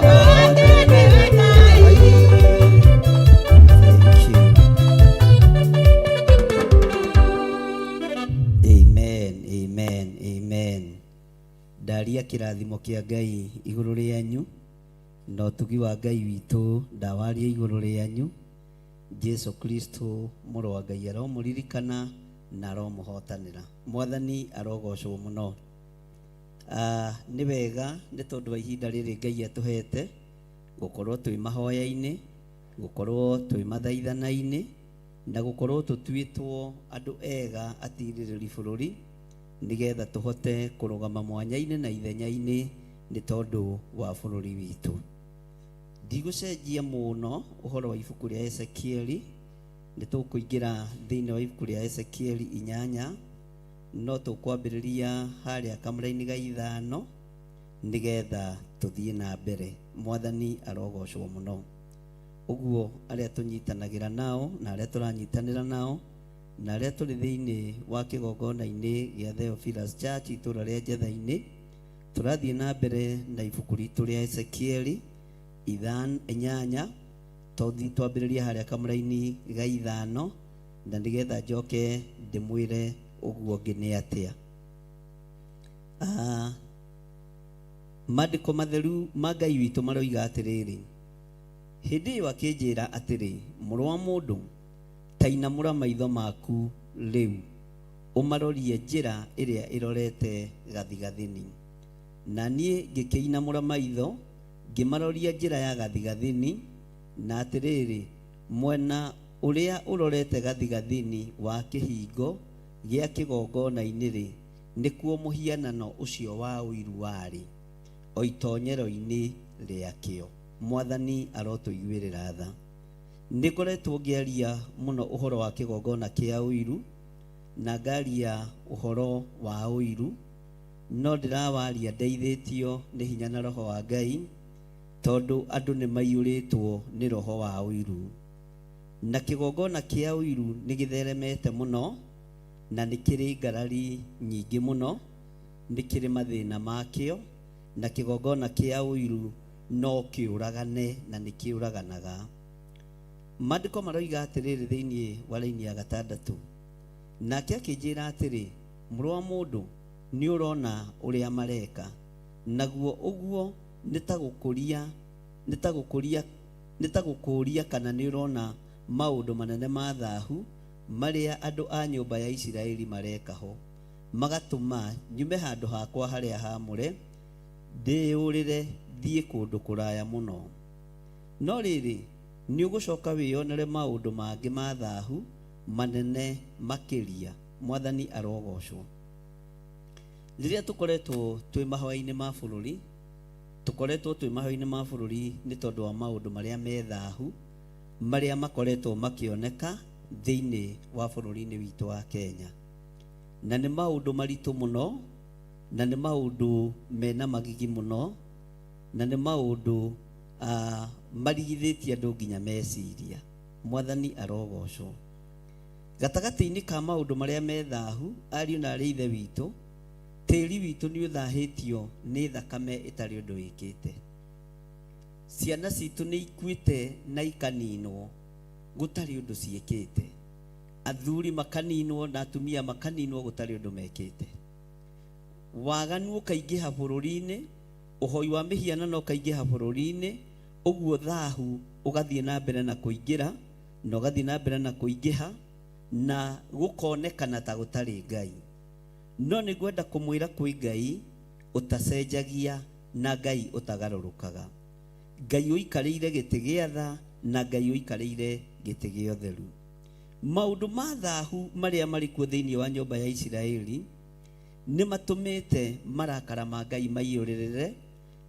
Thank you. Amen, amen, amen. Ndaria kĩrathimo kĩa Ngai igũrũ rĩanyu na ũtugi wa Ngai witũ ndawaria igũrũ rĩanyu. Jesu Kristo mũrũ wa Ngai aromũririkana na aromũhotanĩra. Mwathani arogocwo mũno. Nĩ wega nĩ tondũ wa ihinda rĩrĩ Ngai atũhete gũkorwo twĩ mahoya-inĩ, gũkorwo twĩ mathaithana-inĩ na gũkorwo tũtuĩtwo andũ ega atirĩrĩri bũrũri nĩgetha tũhote kũrũgama mwanya-inĩ na ithenya-inĩ nĩ tondũ wa bũrũri witũ. Ndigũcenjia mũno ũhoro wa ibuku rĩa Ezekieli, nĩ tũkũingĩra thĩinĩ wa ibuku rĩa Ezekieli 8, no tũkwambĩrĩria harĩa kamũra-inĩ ga 5 nĩgetha tũthiĩ na mbere. Mwathani arogocwo mũno. Ũguo arĩa tũnyitanagĩra nao na arĩa tũranyitanĩra nao na arĩa tũrĩ thĩinĩ wa kĩgongona-inĩ gĩa Theophilus Church itũũra rĩa Njetha-inĩ, tũrathiĩ na mbere na ibuku ritũ rĩa Ezekieli 8, tũthiĩ twambĩrĩrie harĩa kamũra-inĩ ga 5 na nĩgetha njoke ndĩmwĩre ũguo ũngĩ nĩ atĩa. Maandĩko matheru ma Ngai witũ maroiga atĩrĩrĩ, hĩndĩ ĩyo akĩnjĩra atĩrĩ, mũrũ wa mũndũ, ta inamũra maitho maku rĩu ũmarorie njĩra ĩrĩa ĩrorete gathigathini. Na niĩ ngĩkĩinamũra maitho ngĩmaroria njĩra ya gathigathini, na atĩrĩrĩ, mwena ũrĩa ũrorete gathigathini wa kĩhingo gĩa kĩgongona-inĩ-rĩ, nĩkuo mũhianano ũcio wa ũiru warĩ, o itonyero-inĩ rĩakĩo. Mwathani arotũiguĩrĩra tha. Nĩ ngoretwo ngĩaria mũno ũhoro wa kĩgongona kĩa ũiru, na ngaria ũhoro wa ũiru, no ndĩrawaria ndeithĩtio nĩ hinya na roho wa Ngai, tondũ andũ nĩ maiyũrĩtwo nĩ roho wa ũiru. Na kĩgongona kĩa ũiru nĩ gĩtheremete mũno, na nĩ kĩrĩ ngarari nyingĩ mũno, nĩ kĩrĩ mathĩna makĩo, na kĩgongona kĩa ũiru no kĩũragane na nĩ kĩũraganaga. Maandĩko maroiga atĩrĩrĩ thĩinĩ wa raini ya 6, nake akĩnjĩra atĩrĩ, mũrũ wa mũndũ, nĩ ũrona ũrĩa mareka, naguo ũguo nĩ ta gũkũria, nĩ ta gũkũria, nĩ ta gũkũria kana nĩ ũrona maũndũ manene ma thahu marĩa andũ a nyũmba ya Isiraeli mareka ho, magatũma nyume handũ hakwa harĩa haamũre ndĩyũrĩre thiĩ kũndũ kũraya mũno. No rĩrĩ, nĩ ũgũcoka wĩyonere maũndũ mangĩ ma thahu manene makĩria. Mwathani arogocwo. Rĩrĩa tũkoretwo twĩ mahoya-inĩ ma bũrũri, tũkoretwo twĩ mahoya-inĩ ma bũrũri nĩ tondũ wa maũndũ marĩa me thahu marĩa makoretwo makĩoneka thĩinĩ wa bũrũri-inĩ witũ wa Kenya. Na nĩ maũndũ maritũ mũno, na nĩ maũndũ mena magigi mũno, na nĩ maũndũ marigithĩtie andũ nginya meciria. Mwathani arogocwo. Gatagatĩ-inĩ ka maũndũ marĩa me thahu, ariũ na arĩ ithe witũ, tĩri witũ nĩ ũthahĩtio nĩ thakame ĩtarĩ ũndũ ĩkĩte. Ciana citũ nĩ ikuĩte na ikaninwo gũtarĩ ũndũ ciĩkĩte. Athuri makaninwo na atumia makaninwo gũtarĩ ũndũ mekĩte. Waganu ũkaingĩha bũrũri-inĩ, ũhoi wa mĩhianano ũkaingĩha bũrũri-inĩ, ũguo thahu ũgathiĩ na mbere na kũingĩra na ũgathiĩ na mbere na kũingĩha na gũkonekana ta gũtarĩ Ngai. No nĩ ngwenda kũmwĩra kwĩ Ngai ũtacenjagia na Ngai ũtagarũrũkaga. Ngai ũikarĩire gĩtĩ gĩa tha na Ngai ũikarĩire gĩtĩ gĩa ũtheru. Maũndũ ma thahu marĩa marĩ kuo thĩinĩ wa nyũmba ya Isiraeli nĩ matũmĩte marakara ma Ngai maiyũrĩrĩre,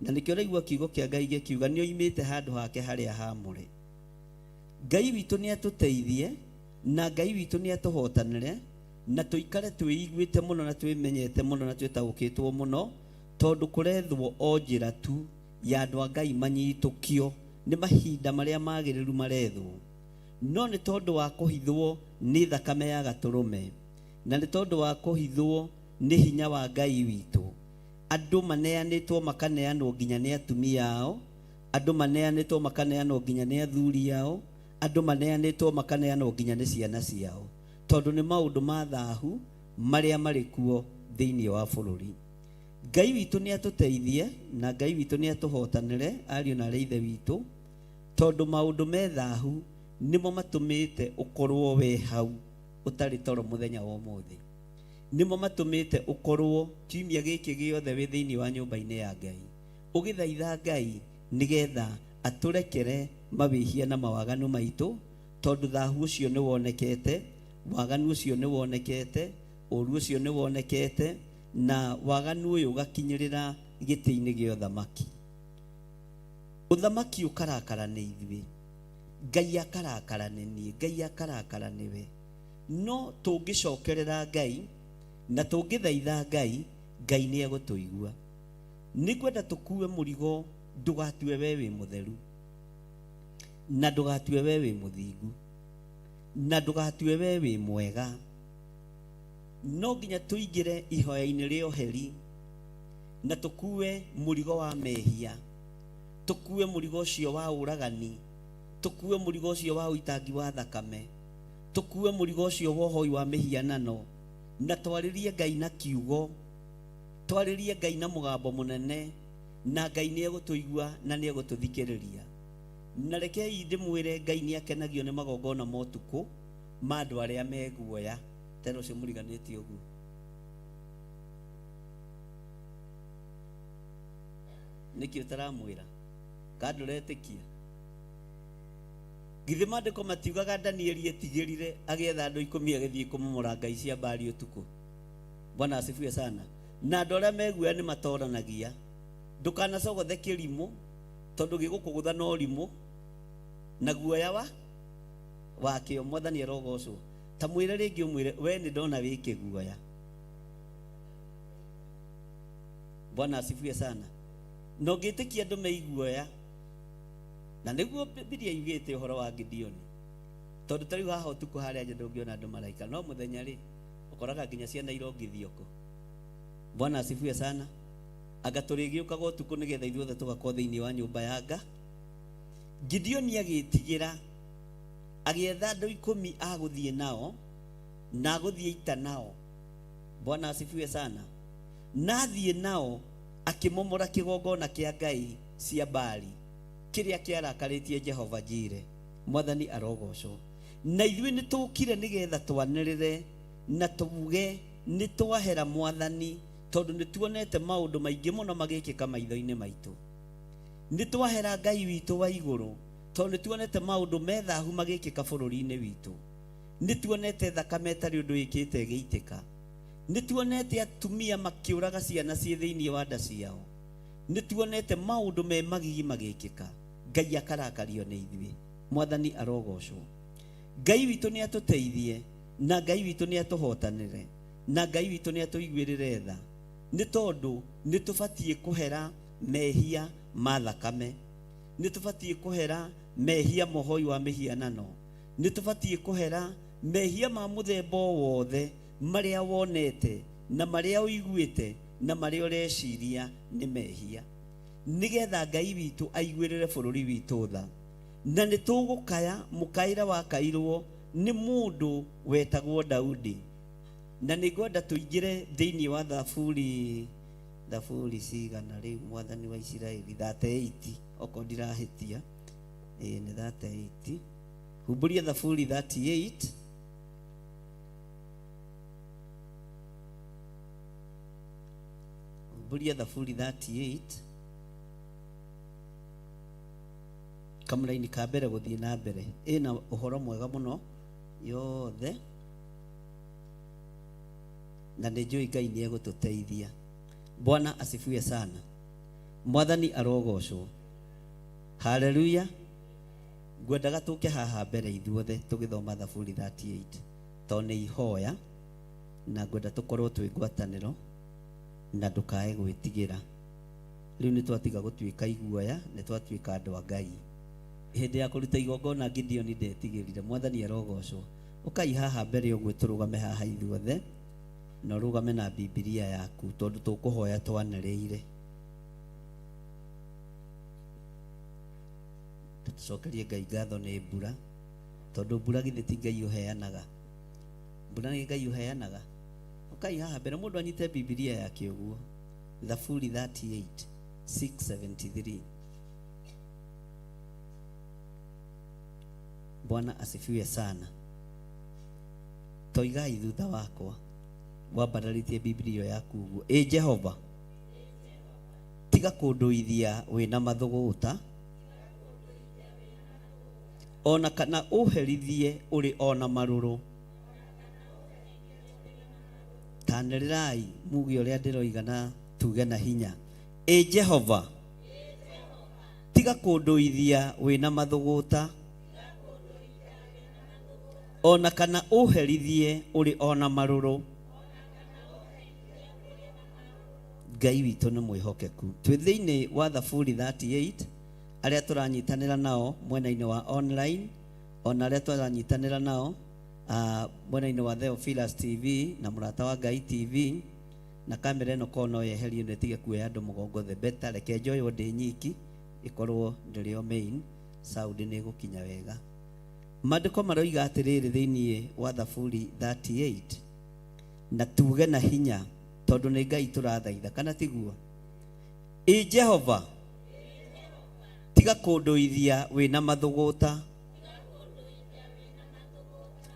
na nĩkĩo ũraigua kiugo kĩa Ngai gĩkiuga nĩ oimĩte handũ hake harĩa haamũre. Ngai witũ nĩ atũteithie na Ngai witũ nĩ atũhotanĩre na tũikare twĩiguĩte mũno na twĩmenyete mũno na twĩtaũkĩtwo mũno, tondũ kũrethwo o njĩra tu ya andũ a Ngai manyitũkio nĩ mahinda marĩa magĩrĩru marethwo. No nĩ tondũ wa kũhithwo nĩ thakame ya gatũrũme, na nĩ tondũ wa kũhithwo nĩ hinya wa Ngai witũ, andũ maneanĩtwo makaneanwo nginya nĩ atumia ao, andũ maneanĩtwo makaneanwo nginya nĩ athuri ao, andũ maneanĩtwo makaneanwo nginya nĩ ciana ciao, tondũ nĩ maũndũ ma thahu marĩa marĩ kuo thĩinĩ wa bũrũri. Ngai witũ nĩ atũteithie na Ngai witũ nĩ atũhotanĩre, ariũ na arĩ ithe witũ, tondũ maũndũ me thahu nĩmo matũmĩte ũkorwo wĩ hau ũtarĩ toro mũthenya wa ũmũthĩ. Nĩmo matũmĩte ũkorwo kiumia gĩkĩ gĩothe wĩ thĩinĩ wa nyũmba-inĩ ya Ngai, ũgĩthaitha Ngai nĩgetha atũrekere mawĩhia na mawaganu maitũ, tondũ thahu ũcio nĩ wonekete, waganu ũcio nĩ wonekete, ũru ũcio nĩ wonekete, na waganu ũyũ ũgakinyĩrĩra gĩtĩ-inĩ gĩa ũthamaki. Ũthamaki ũkarakara nĩ ithuĩ, Ngai akarakara nĩ niĩ, Ngai akarakara nĩwe. No tũngĩcokerera Ngai na tũngĩthaitha Ngai, Ngai nĩ egũtũigua. Nĩ ngwenda tũkue mũrigo, ndũgatue we wĩ mũtheru, na ndũgatue we wĩ mũthingu, na ndũgatue we wĩ mwega. No nginya tũingĩre ihoya-inĩ rĩa ũheri na tũkue mũrigo wa mehia, tũkue mũrigo ũcio wa ũragani, tũkue mũrigo ũcio wa ũitangi wa thakame, tũkue mũrigo ũcio wa ũhoi wa mĩhianano, na twarĩrie Ngai na kiugo, twarĩrie Ngai na mũgambo mũnene, na Ngai nĩ egũtũigua na nĩ egũtũthikĩrĩria. Na rekei ndĩmwĩre, Ngai nĩ akenagio nĩ magongona ma ũtukũ ma andũ arĩa me guoya. Tena ũcio mũriganĩtie ũguo. Nĩkĩ ũtaramwĩra? Kana ndũretĩkia? Githĩ maandĩko matiugaga Danieli etigĩrire agĩetha andũ 10 agĩthiĩ kũmomora ngai cia Baali ũtukũ? Bwana asifiwe sana. Na andũ arĩa me guoya nĩ matoranagia. Ndũkanacogothe kĩrimũ, tondũ gĩgũkũgũtha na ũrimũ na guoya wa wakĩo. Mwathani arogocwo. Ta mwĩre rĩngĩ, ũmwĩre we nĩ ndona wĩ kĩguoya. Bwana asifiwe sana. Na ũngĩtĩkia andũ me iguoya, na nĩguo Bibilia yugĩte ũhoro wa Gideoni, tondũ ta rĩu haha ũtukũ harĩa nja ndũngĩona andũ maraikara, no mũthenya rĩ ũkoraga nginya ciana irongithio kũ. Bwana asifiwe sana. Anga tũrĩgĩũkaga ũtukũ nĩgetha ithuothe tũgakorwo thĩinĩ wa nyũmba ya Nga. Gideoni agĩtigĩra, agĩetha andũ 10 a gũthiĩ nao na agũthiĩ ita nao. Bwana asifiwe sana. Na athiĩ nao akĩmomora kĩgongona kĩa ngai cia Baali kĩrĩa kĩarakarĩtie Jehova Jire. Mwathani arogocwo. Na ithuĩ nĩ tũkire nĩgetha twanĩrĩre na tuge nĩ twahera Mwathani, tondũ nĩ tuonete maũndũ maingĩ mũno magĩkĩka maitho-inĩ maitũ. Nĩ twahera Ngai witũ wa igũrũ, tondũ nĩ tuonete maũndũ me thahu magĩkĩka bũrũri-inĩ witũ. Nĩ tuonete thakame ĩtarĩ ũndũ ĩkĩte ĩgĩitĩka. Nĩ tuonete atumia makĩũraga ciana ciĩ thĩinĩ wa nda ciao. Nĩ tuonete maũndũ me magigi magĩkĩka. Ngai akarakario nĩ ithuĩ. Mwathani arogocwo. Ngai witũ nĩ atũteithie, na Ngai witũ nĩ atũhotanĩre, na Ngai witũ nĩ atũiguĩrĩre tha, nĩ tondũ nĩ tũbatiĩ kũhera mehia ma thakame, nĩ tũbatiĩ kũhera mehia ma ũhoi wa mĩhianano, nĩ tũbatiĩ kũhera mehia ma mũthemba o wothe marĩa wonete na marĩa ũiguĩte na marĩa ũreciria nĩ mehia, nĩgetha Ngai witũ aiguĩrĩre bũrũri witũ tha. Na nĩ tũgũkaya mũkaĩra wakairwo Nĩ mũndũ wetagwo Daudi. Na nĩ ngwenda tũingĩre thĩinĩ wa Thaburi, Thaburi cigana rĩu mwathani wa Isiraeli? 38, okorwo ndirahĩtia. Ĩĩ nĩ 38. Humbũria Thaburi 38. Humbũria Thaburi 38. Kamũraini ka mbere gũthiĩ na mbere. Ĩna ũhoro mwega mũno yothe. Na nĩ njũĩ Ngai nĩ egũtũteithia. Bwana asifiwe sana. Mwathani arogocwo. Haleluya. Ngwendaga tũke haha mbere ithuothe tũgĩthoma Thaburi 38 tondũ nĩ ihoya na ngwenda tũkorwo twĩ ngwatanĩro na ndũkae gwĩtigĩra. Rĩu nĩ twatiga gũtuĩka iguoya, nĩ twatuĩka andũ a Ngai. Hĩndĩ ya kũruta igongona Gideoni ndetigĩrire. Mwathani arogocwo. Ũkai haha mbere ũguo tũrũgame haha ithuothe na ũrũgame na Bibilia yaku tondũ tũkũhoya twanĩrĩire. Tũcokerie Ngai ngatho nĩ mbura, tondũ mbura githĩ ti Ngai ũheanaga? Mbura nĩ Ngai ũheanaga. Ũkai haha mbere mũndũ anyite Bibilia yake ũguo. Thaburi 38 673. Bwana asifiwe sana. Toigai thutha wakwa wambararĩtie Bibilia yaku ũguo. Ĩ Jehova, tiga kũndũithia wĩna mathũgũta, ona kana ũherithie ũrĩ ona marũrũ. Tanĩrĩrai muge ũrĩa ndĩroiga na tuge na hinya. Ĩ Jehova, tiga kũndũithia wĩna mathũgũta, ona kana ũherithie ũrĩ ona marũrũ. Ngai witũ nĩ mwĩhokeku. Twĩ thĩinĩ wa Thaburi 38, arĩa tũranyitanĩra nao mwena-inĩ wa online, ona arĩa tũranyitanĩra nao mwena-inĩ wa Theophilus TV na Mũrata wa Ngai TV, na kamera ĩno korwo no yeherio na ĩtige kuoya andũ mũgongo the better. Reke njoywo ndĩ nyiki ĩkorwo ndĩrĩ o main sound nĩ ĩgũkinya wega. Maandĩko maroiga atĩrĩrĩ thĩinĩ wa Thaburi 38, na tuge na hinya tondũ nĩ Ngai tũrathaitha, kana tiguo? Ĩ Jehova, tiga kũndũithia wĩna mathũgũta,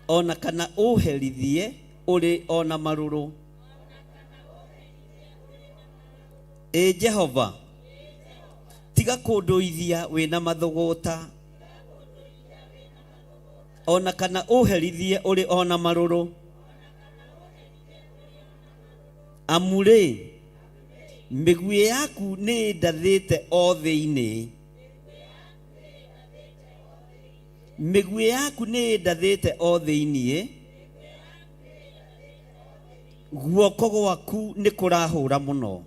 ona kana ũherithie ũrĩ ona marũrũ. Ĩ Jehova, tiga kũndũithia wĩna mathũgũta, ona kana ũherithie ũrĩ ona marũrũ. Amu rĩ, mĩguĩ yaku nĩ ĩndathĩte o thĩinĩ. Mĩguĩ yaku nĩ ĩndathĩte o thĩinĩ. Guoko gwaku nĩ kũrahũra mũno.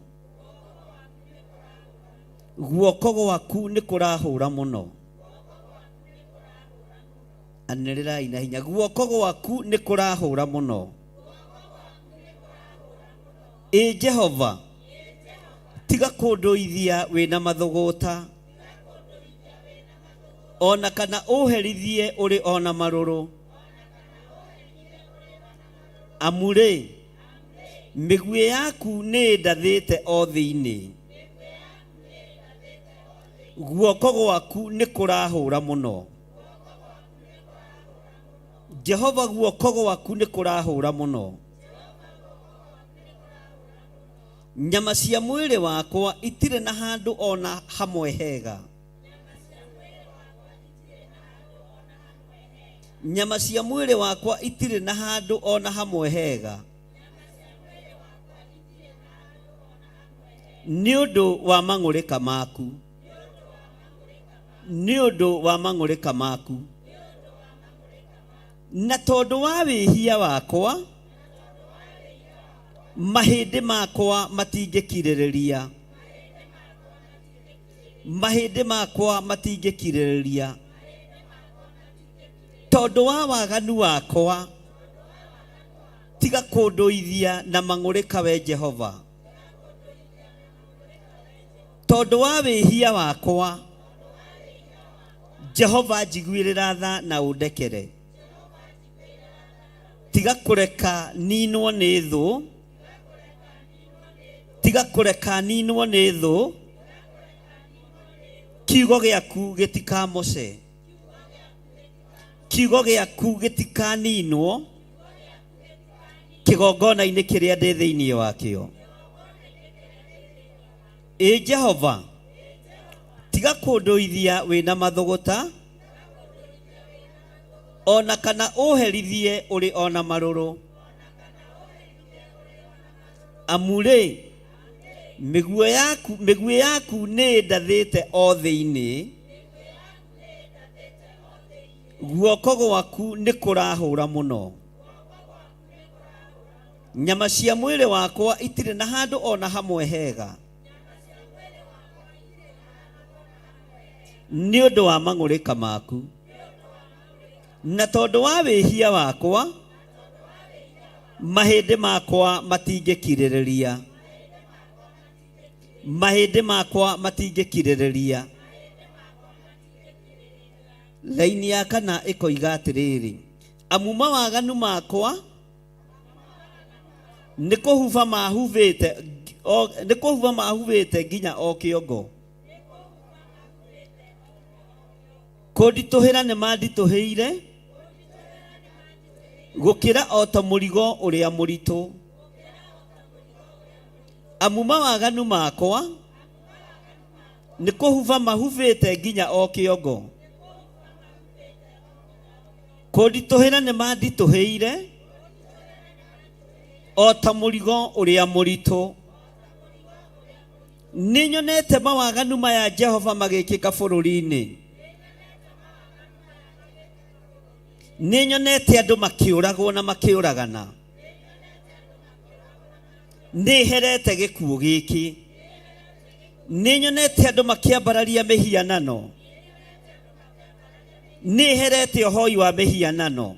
Guoko gwaku nĩ kũrahũra mũno. Anĩrĩrai na hinya. Guoko gwaku nĩ kũrahũra mũno. Ĩ Jehova, tiga kũndũithia wĩna mathũgũta, ona kana ũherithie ũrĩ ona marũrũ. Amu rĩ, mĩguĩ yaku nĩ ĩndathĩte o thĩinĩ. Guoko gwaku nĩ kũrahũra mũno. Jehova, guoko gwaku nĩ kũrahũra mũno. Nyama cia mwĩrĩ wakwa itirĩ na handũ ona hamwe hega. Nyama cia mwĩrĩ wakwa itirĩ na handũ ona hamwe hega. Nĩ ũndũ wa mang'ũrĩka maku. Nĩ ũndũ wa mang'ũrĩka maku. Na tondũ wa wĩhia wakwa, mahĩndĩ makwa matingĩkirĩrĩria. Mahĩndĩ makwa matingĩkirĩrĩria. Tondũ wa waganu wakwa, tiga kũndũithia na mang'ũrĩka we Jehova. Tondũ wa wĩhia wakwa, Jehova njiguĩrĩra tha na ũndekere. Tiga kũreka ninwo nĩ thũ, tiga kũreka ninwo nĩ thũ, kiugo gĩaku gĩtikamoce, kiugo gĩaku gĩtikaninwo kĩgongona-inĩ kĩrĩa ndĩ thĩinĩ wakĩo. Ĩ Jehova, tiga kũndũithia wĩna mathũgũta, o na kana ũherithie ũrĩ o na marũrũ. Amu-rĩ, mĩguĩ yaku, mĩguĩ yaku nĩĩndathĩte o thĩinĩ, guoko gwaku nĩ kũrahũra mũno. Nyama cia mwĩrĩ wakwa itirĩ na handũ o na hamwe hega nĩ ũndũ wa mang'ũrĩka maku, na tondũ wa wĩhia wakwa mahĩndĩ makwa matingĩkirĩrĩria, mahĩndĩ makwa matingĩkirĩrĩria. Laini ya kana ĩkoiga atĩrĩrĩ, amu mawaganu makwa nĩ kũhuba mahubĩte nĩ kũhuba mahubĩte nginya o kĩongo. Kũnditũhĩra nĩ manditũhĩire gũkĩra o ta mũrigo ũrĩa mũritũ. Amu mawaganu makwa nĩ kũhuba mahubĩte nginya o kĩongo. Kũnditũhĩra nĩ manditũhĩire o ta mũrigo ũrĩa mũritũ. Nĩ nyonete mawaganu maya Jehova magĩkĩka bũrũri-inĩ. Nĩ nyonete andũ makĩũragwo na makĩũragana. Nĩ herete gĩkuũ gĩkĩ. Nĩ nyonete andũ makĩambararia mĩhianano. Nĩ herete ũhoi wa mĩhianano.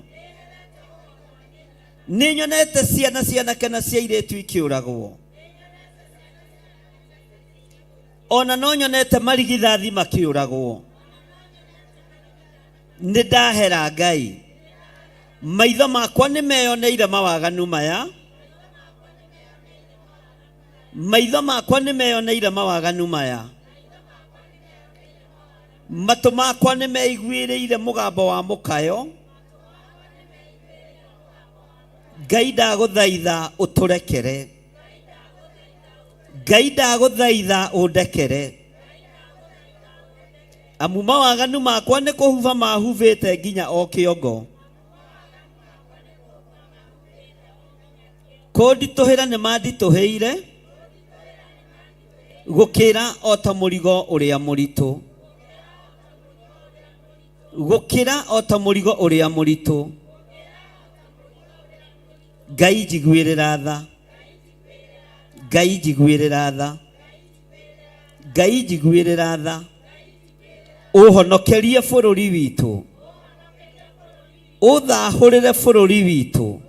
Nĩ nyonete ciana cianake na cia airĩtu ikĩũragwo. Ona no nyonete marigithathi makĩũragwo. Nĩ ndahera Ngai. Maitho makwa nĩ meyoneire mawaganu maya. Maitho makwa nĩ meyoneire mawaganu maya. Matũ makwa nĩ meiguĩrĩire mũgambo wa mũkayo. Ngai ndagũthaitha ũtũrekere. Ngai ndagũthaitha ũndekere. Amu mawaganu makwa nĩ kũhuba mahubĩte nginya o kĩongo. Kũnditũhĩra nĩ manditũhĩire gũkĩra o ta mũrigo ũrĩa mũritũ. Gũkĩra o ta mũrigo ũrĩa mũritũ. Ngai njiguĩrĩra tha. Ngai njiguĩrĩra tha. Ngai njiguĩrĩra tha. Ũhonokerie bũrũri witũ. Ũthahũrĩre bũrũri witũ.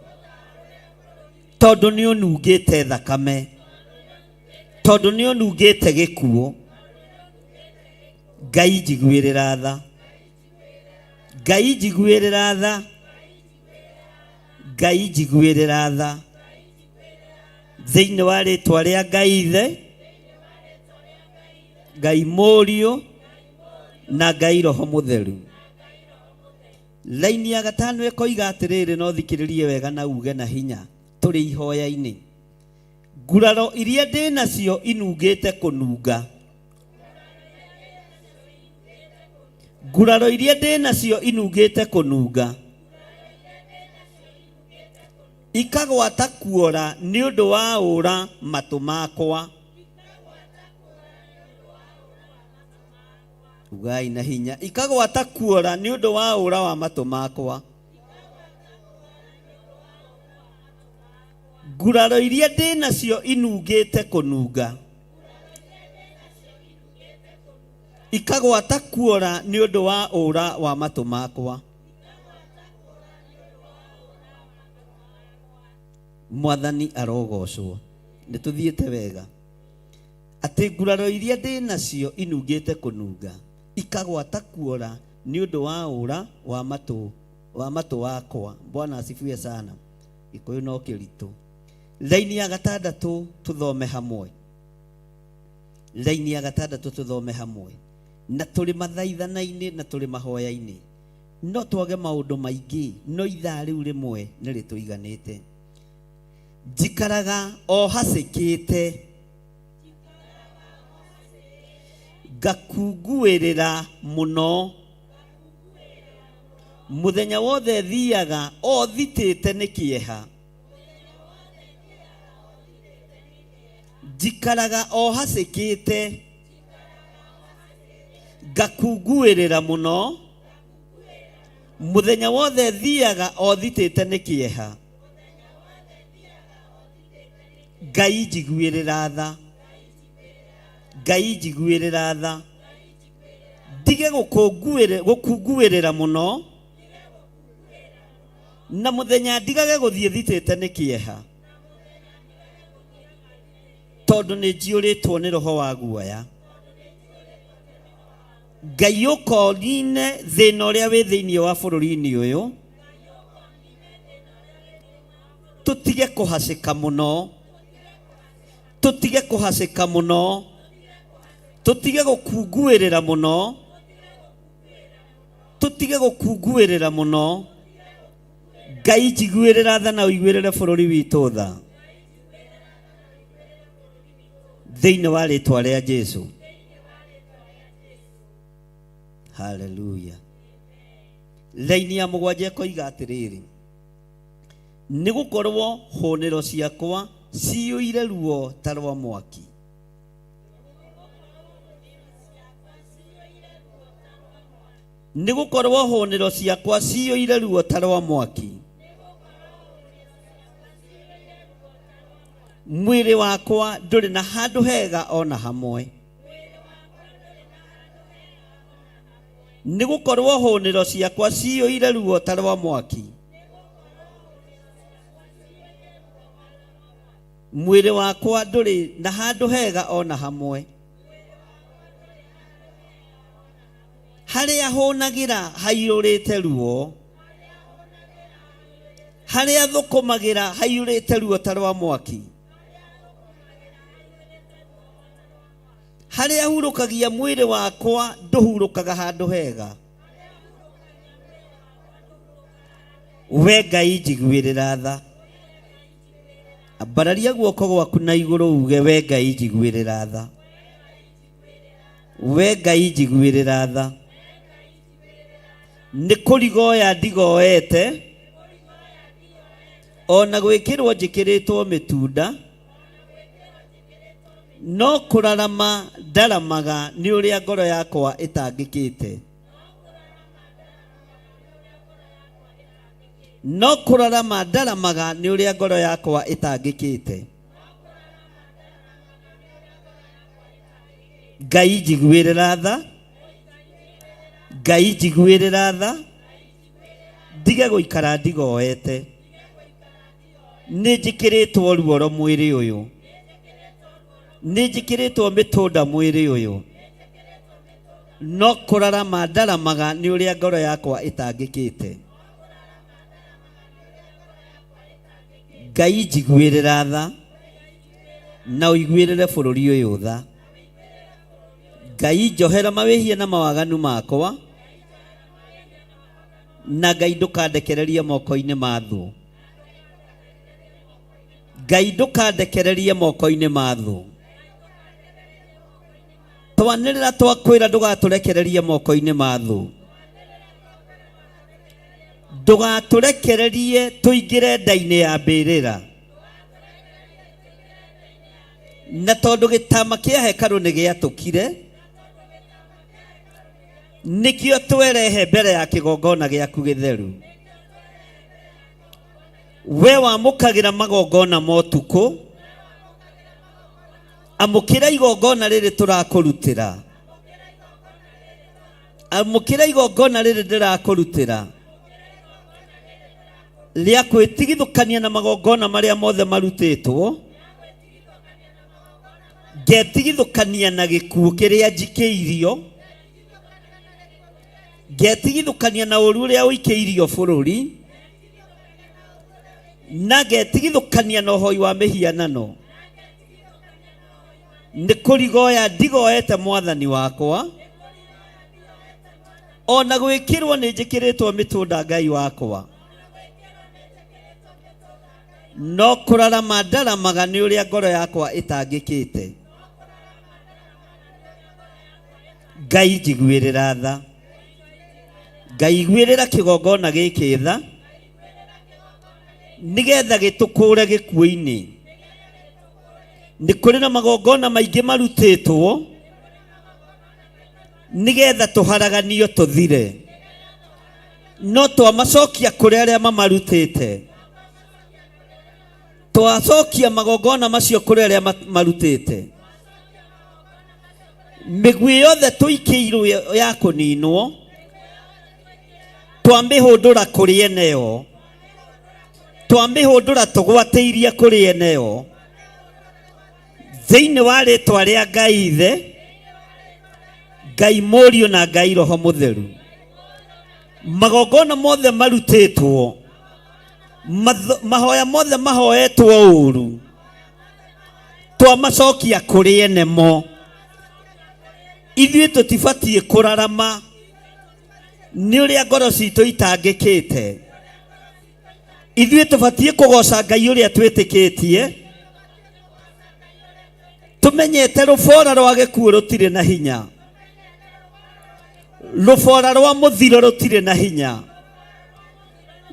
Tondũ nĩ ũnungĩte thakame. Tondũ nĩ ũnungĩte gĩkuũ. Ngai njiguĩrĩra tha. Ngai njiguĩrĩra tha. Ngai njiguĩrĩra tha. Thĩinĩ wa rĩtwa rĩa Ngai Ithe, Ngai Mũriũ na Ngai Roho Mũtheru. Laini ya gatano ĩkoiga atĩrĩrĩ, no thikĩrĩrie wega na uge na hinya tũrĩ ihoya-inĩ. Nguraro iria ndĩ nacio inungĩte kũnunga. Nguraro iria ndĩ nacio inungĩte kũnunga. Ikagwata kuora nĩ ũndũ wa ũra matũ makwa. Ugai na hinya. Ikagwata kuora nĩ ũndũ wa ũra wa matũ makwa. Nguraro iria ndĩ nacio inungĩte kũnunga. Ikagwata kuora nĩ ũndũ wa ũra wa matũ makwa. Mwathani arogocwo. Nĩ tũthiĩte wega. Atĩ nguraro iria ndĩ nacio inungĩte kũnunga, ikagwata kuora nĩ ũndũ wa ũra wa matũ wa matũ wakwa. Bwana asifiwe sana. Gĩkũyũ no kĩritũ. Raini ya gatandatũ tũthome hamwe. Raini ya gatandatũ tũthome hamwe. Na tũrĩ mathaithana-inĩ na tũrĩ mahoya-inĩ. No twage maũndũ maingĩ, no ithaa rĩu rĩmwe nĩ rĩtũiganĩte. Njikaraga o hacĩkĩte. Ngakunguĩrĩra mũno. Mũthenya wothe thiaga o thitĩte nĩ kĩeha. Njikaraga o hacĩkĩte. Ngakunguĩrĩra mũno. Mũthenya wothe thiaga o thitĩte nĩ kĩeha. Ngai njiguĩrĩra tha. Ngai njiguĩrĩra tha. Ndige gũkunguĩrĩra mũno. Na mũthenya ndigage gũthiĩ thitĩte nĩ kĩeha. Tondũ nĩ njiyũrĩtwo nĩ roho wa guoya. Ngai ũkonine thĩna ũrĩa wĩ thĩinĩ wa bũrũri-inĩ ũyũ. Tũtige kũhacĩka mũno. Tũtige kũhacĩka mũno. Tũtige gũkunguĩrĩra mũno. Tũtige gũkunguĩrĩra mũno. Ngai njiguĩrĩra tha na ũiguĩrĩre bũrũri witũ tha. Thĩinĩ wa rĩtwa rĩa Jesu. Haleluya. Raini ya mũgwanja ĩkoiga atĩrĩrĩ, nĩ gũkorwo hũnĩro ciakwa ciyũire ruo ta rwa mwaki. Nĩ gũkorwo hũnĩro ciakwa ciyũire ruo ta rwa mwaki. Mwĩrĩ wakwa ndũrĩ na handũ hega ona hamwe. Nĩ gũkorwo hũnĩro ciakwa ciyũire ruo ta rwa mwaki. Mwĩrĩ wakwa ndũrĩ na handũ hega ona hamwe. Harĩa hũnagĩra haiyũrĩte ruo. Harĩa thũkũmagĩra haiyũrĩte ruo ta rwa mwaki. Harĩa hurũkagia mwĩrĩ wakwa ndũhurũkaga handũ hega. We Ngai njiguĩrĩra tha. Ambararia guoko gwaku na igũrũ uge we Ngai njiguĩrĩra tha. We Ngai njiguĩrĩra tha. Nĩ kũrigoya ndigoete ona gwĩkĩrwo njĩkĩrĩtwo mĩtunda no kũrarama ndaramaga nĩ ũrĩa ngoro yakwa ĩtangĩkĩte. No kũrarama ndaramaga nĩ ũrĩa ngoro yakwa ĩtangĩkĩte. Ngai njiguĩrĩra tha. Ngai njiguĩrĩra tha. Ndige gũikara ndigoete. Nĩ njĩkĩrĩtwo ruoro mwĩrĩ ũyũ. Nĩ njĩkĩrĩtwo mĩtũnda mwĩrĩ ũyũ. No kũrarama ndaramaga nĩ ũrĩa ngoro yakwa ĩtangĩkĩte. Ngai njiguĩrĩra tha na ũiguĩrĩre bũrũri ũyũ tha. Ngai njohera mawĩhia na mawaganu makwa na Ngai ndũkandekererie moko-inĩ ma thũ. Ngai ndũkandekererie moko-inĩ ma thũ. Twanĩrĩra twakwĩra ndũgatũrekererie moko-inĩ ma thũ. Ndũgatũrekererie tũingĩre nda-inĩ ya mbĩrĩra. Na tondũ gĩtama kĩa hekarũ nĩ gĩatũkire, nĩkĩo twerehe mbere ya kĩgongona gĩaku gĩtheru. We wamũkagĩra magongona ma ũtukũ, amũkĩra igongona rĩrĩ tũrakũrutĩra. Amũkĩra igongona rĩrĩ ndĩrakũrutĩra rĩa kwĩtigithũkania na magongona marĩa mothe marutĩtwo, ngetigithũkania na gĩkuũ kĩrĩa njikĩirio, ngetigithũkania na ũru ũrĩa ũikĩirio bũrũri, Na ngetigithũkania na ũhoi wa mĩhianano. Nĩ kũrigoya ndigoete mwathani wakwa. Ona gwĩkĩrwo nĩ njĩkĩrĩtwo mĩtũnda Ngai wakwa. No kũrarama ndaramaga nĩ ũrĩa ngoro yakwa ĩtangĩkĩte. Ngai njiguĩrĩra tha. Ngai iguĩrĩra kĩgongona gĩkĩ tha nĩgetha gĩtũkũre gĩkuũ-inĩ. Nĩ kũrĩ na magongona maingĩ marutĩtwo nĩgetha tũharaganio tũthire, no twamacokia kũrĩ arĩa mamarutĩte, twacokia magongona macio kũrĩ arĩa marutĩte, mĩguĩ yothe tũikĩirwo ya kũninwo twamĩhũndũra kũrĩ eneo, twamĩhũndũra tũgwatĩirie kũrĩ eneo, thĩinĩ wa rĩtwa rĩa Ngai Ithe, Ngai Mũriũ na Ngai Roho Mũtheru. Magongona mothe marutĩtwo, mahoya mothe mahoetwo ũru, twamacokia kũrĩ ene mo. Ithuĩ tũtibatiĩ kũrarama nĩ ũrĩa ngoro citũ itangĩkĩte. Ithuĩ tũbatiĩ kũgoca Ngai ũrĩa twĩtĩkĩtie, tũmenyete rũbora rwa gĩkuũ rũtirĩ na hinya, rũbora rwa mũthiro rũtirĩ na hinya,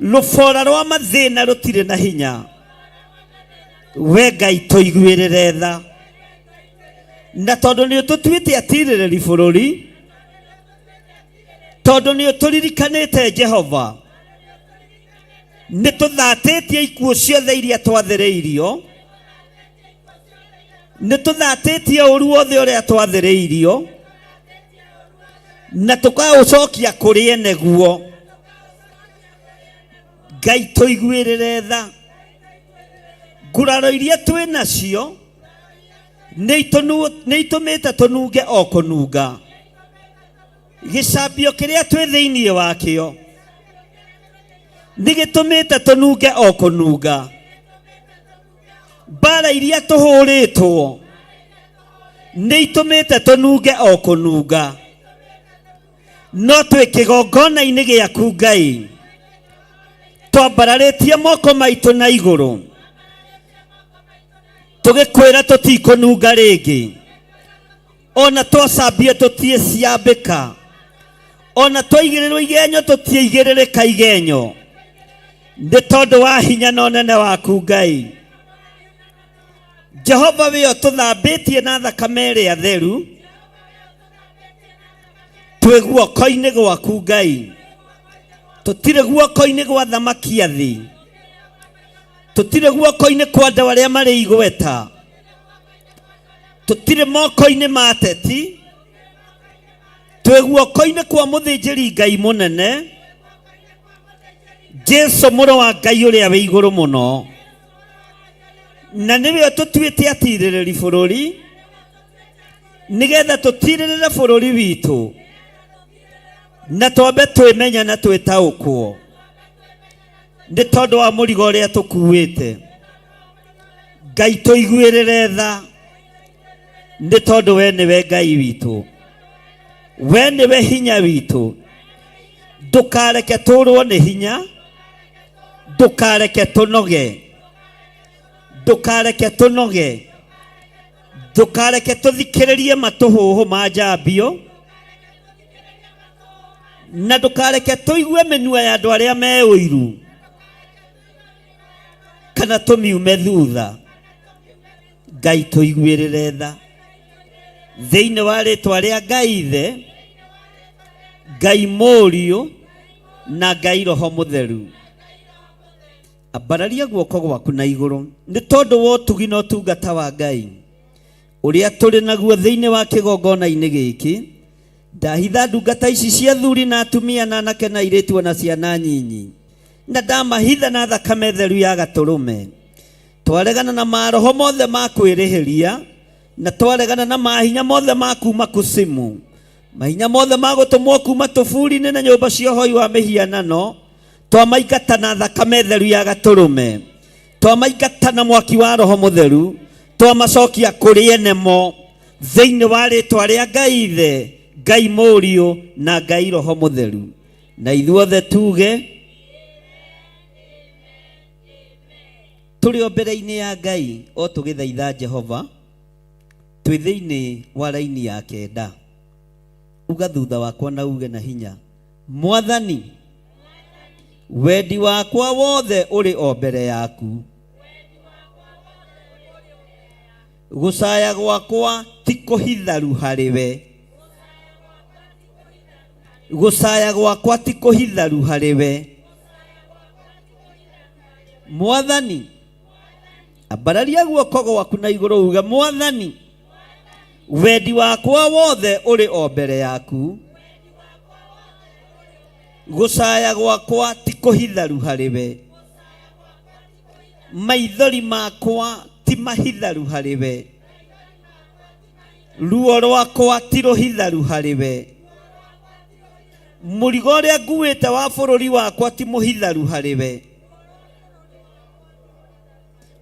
rũbora rwa mathĩna rũtirĩ na hinya. We Ngai tũiguĩrĩre tha, na tondũ nĩ ũtũtuĩte atirĩrĩri bũrũri, tondũ nĩ ũtũririkanĩte Jehova, nĩ tũthatĩtie ikuũ ciothe iria twathĩrĩirio, nĩ tũthatĩtie ũru wothe ũrĩa twathĩrĩirio, na tũkaũcokia kũrĩ ene guo. Ngai tũiguĩrĩre tha, nguraro iria twĩ nacio nĩ itũmĩte tũnunge o kũnunga. Gĩcambio kĩrĩa twĩ thĩinĩ wakĩo nĩ gĩtũmĩte tũnunge o kũnunga. Mbara iria tũhũrĩtwo nĩ itũmĩte tũnunge o kũnunga. No twĩ kĩgongona-inĩ gĩaku Ngai, twambararĩtie moko maitũ na igũrũ, tũgĩkwĩra tũtikũnunga rĩngĩ. Ona twacambio tũtiĩciambĩka, ona twaigĩrĩrwo igenyo tũtiĩigĩrĩrĩka igenyo, nĩ tondũ wa hinya na ũnene waku Ngai. Jehova wĩ ũtũthambĩtie na thakame ĩrĩa theru, twĩ guoko-inĩ gwaku Ngai, tũtirĩ guoko-inĩ gwa thamaki a thĩ, tũtirĩ guoko-inĩ kwa andũ arĩa marĩ igweta, tũtirĩ moko-inĩ ma ateti, twĩ guoko-inĩ kwa mũthĩnjĩri Ngai mũnene Jesu mũrũ wa Ngai ũrĩa wĩ igũrũ mũno, na nĩwe ũtũtuĩte atirĩrĩri bũrũri, nĩgetha tũtirĩrĩre bũrũri witũ na twambe twĩmenya na twĩtaũkwo nĩ tondũ wa mũrigo ũrĩa tũkuĩte. Ngai tũiguĩrĩre tha, nĩ tondũ we nĩwe Ngai witũ, we nĩwe hinya witũ. Ndũkareke tũrwo nĩ hinya, ndũkareke tũnoge, ndũkareke tũnoge, ndũkareke tũthikĩrĩrie matũhũhũ ma njambio, na ndũkareke tũigue mĩnua ya andũ arĩa me ũiru, kana tũmiume thutha. Ngai tũiguĩrĩre tha, thĩinĩ wa rĩtwa rĩa Ngai Ithe, Ngai Mũriũ na Ngai Roho Mũtheru. Ambararia guoko gwaku na igũrũ nĩ tondũ wa ũtugi na ũtungata wa Ngai ũrĩa tũrĩ naguo thĩinĩ wa kĩgongona-inĩ gĩkĩ. Ndahitha ndungata ici cia athuri na atumia na anake na airĩtu ona ciana nyinyi, na ndamahitha na thakame theru ya gatũrũme. Twaregana na maroho mothe ma kwĩrĩhĩria, na twaregana na mahinya mothe ma kuma kusimu, mahinya mothe ma gũtũmwo kuma tũburi-inĩ na nyũmba cia ũhoi wa mĩhianano, twamaingata na thakame theru ya gatũrũme. Twamaingata na mwaki wa Roho Mũtheru, twamacokia kũrĩ enemo thĩinĩ wa rĩtwa rĩa Ngai Ithe, Ngai Mũriũ na Ngai Roho Mũtheru. Na ithuothe tuge tũrĩ o mbere-inĩ ya Ngai o tũgĩthaitha Jehova, twĩ thĩinĩ wa raini ya 9. Uga thutha wakwa na uge na hinya, Mwathani, wendi wakwa wothe ũrĩ o mbere yaku. Gũcaya gwakwa ti kũhitharu harĩ we. Gũcaya gwakwa ti kũhitharu harĩ we. Mwathani, ambararia guoko gwaku na igũrũ uge, Mwathani, wendi wakwa wothe ũrĩ o mbere yaku. Gũcaya gwakwa ti kũhitharu harĩ we. Maithori makwa ti mahitharu harĩ we. Ruo rwakwa ti rũhitharu harĩ we. Mũrigo ũrĩa nguĩte wa bũrũri wakwa ti mũhitharu harĩ we.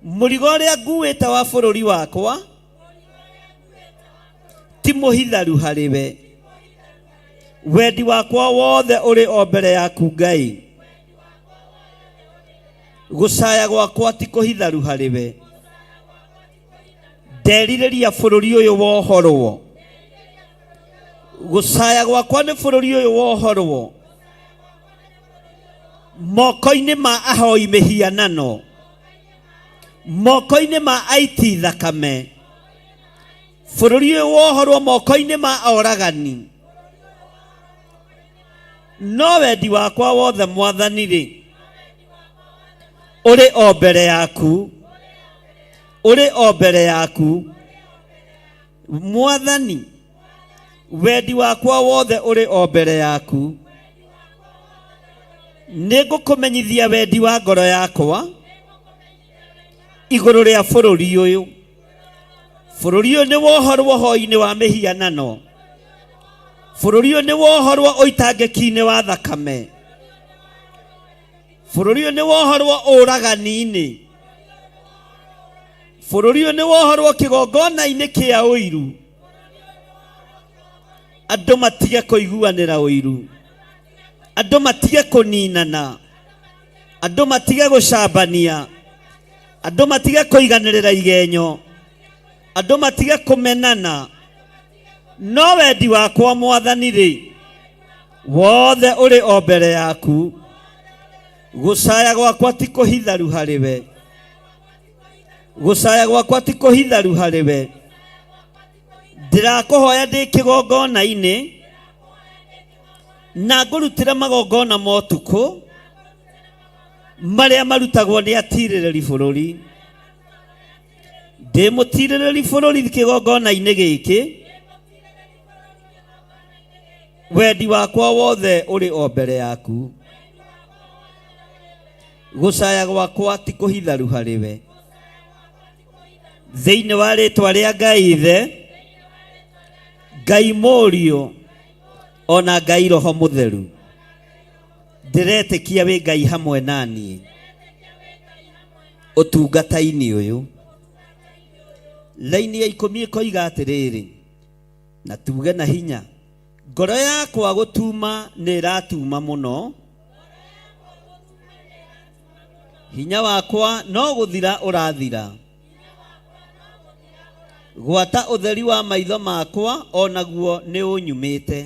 Mũrigo ũrĩa nguĩte wa bũrũri wakwa ti mũhitharu harĩ we. Wendi wakwa wothe ũrĩ o mbere yaku Ngai. Gũcaya gwakwa ti kũhitharu harĩ we. Nderirĩria bũrũri ũyũ wohorwo. Gũcaya gwakwa nĩ bũrũri ũyũ wohorwo moko-inĩ ma ahoi mĩhianano, moko-inĩ ma aiti thakame. Bũrũri ũyũ wohorwo moko-inĩ ma oragani. No wendi wakwa wothe Mwathani rĩ, ũrĩ o mbere yaku, ũrĩ o mbere yaku. Mwathani, wendi wakwa wothe ũrĩ o mbere yaku. Nĩngũkũmenyithia wendi wa ngoro yakwa igũrũ rĩa bũrũri ũyũ. Bũrũri ũyũ nĩ wohorwo hoi-inĩ wa mĩhianano. Bũrũri ũyũ nĩ wohorwo ũitangĩki-inĩ wa thakame. Bũrũri ũyũ nĩ wohorwo ũragani-inĩ. Bũrũri ũyũ nĩ wohorwo kĩgongona-inĩ kĩa ũiru. Andũ matige kũiguanĩra ũiru. Andũ matige kũninana. Andũ matige gũcambania. Andũ matige kũiganĩrĩra igenyo. Andũ matige kũmenana. No wendi wakwa Mwathani rĩ, wothe ũrĩ o mbere yaku. Gũcaya gwakwa ti kũhitharu harĩ we. Gũcaya gwakwa ti kũhitharu harĩ we. Ndĩrakũhoya ndĩ kĩgongona-inĩ na ngũrutĩre magongona ma ũtukũ marĩa marutagwo nĩ atirĩrĩri bũrũri. Ndĩ mũtirĩrĩri bũrũri kĩgongona-inĩ gĩkĩ. Wendi wakwa wothe ũrĩ o mbere yaku. Gũcaya gwakwa ti kũhitharu harĩ we. Thĩinĩ wa rĩtwa rĩa Ngai Ithe, Ngai Mũriũ, ona Ngai Roho Mũtheru. Ndĩretĩkia wĩ Ngai hamwe na niĩ ũtungata-inĩ ũyũ. Laini ya 10 ĩkoiga atĩrĩrĩ, na tuge na hinya, ngoro yakwa gũtuma nĩ ĩratuma mũno, hinya wakwa no gũthira ũrathira. Gwata ũtheri wa maitho makwa o naguo nĩ ũnyumĩte.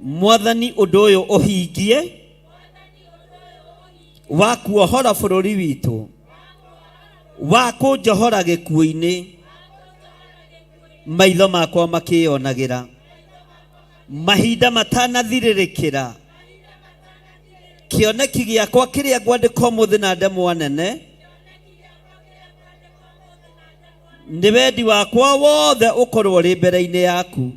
Mwathani ũndũ ũyũ ũhingie wa kuohora bũrũri witũ, wa kũnjohora gĩkuũ-inĩ, maitho makwa makĩyonagĩra. Mahinda matanathirĩrĩkĩra, kĩoneki gĩakwa kĩrĩa ngwandĩka ũmũthĩ na ndemwa nene, nĩ wendi wakwa wothe ũkorwo ũrĩ mbere-inĩ yaku.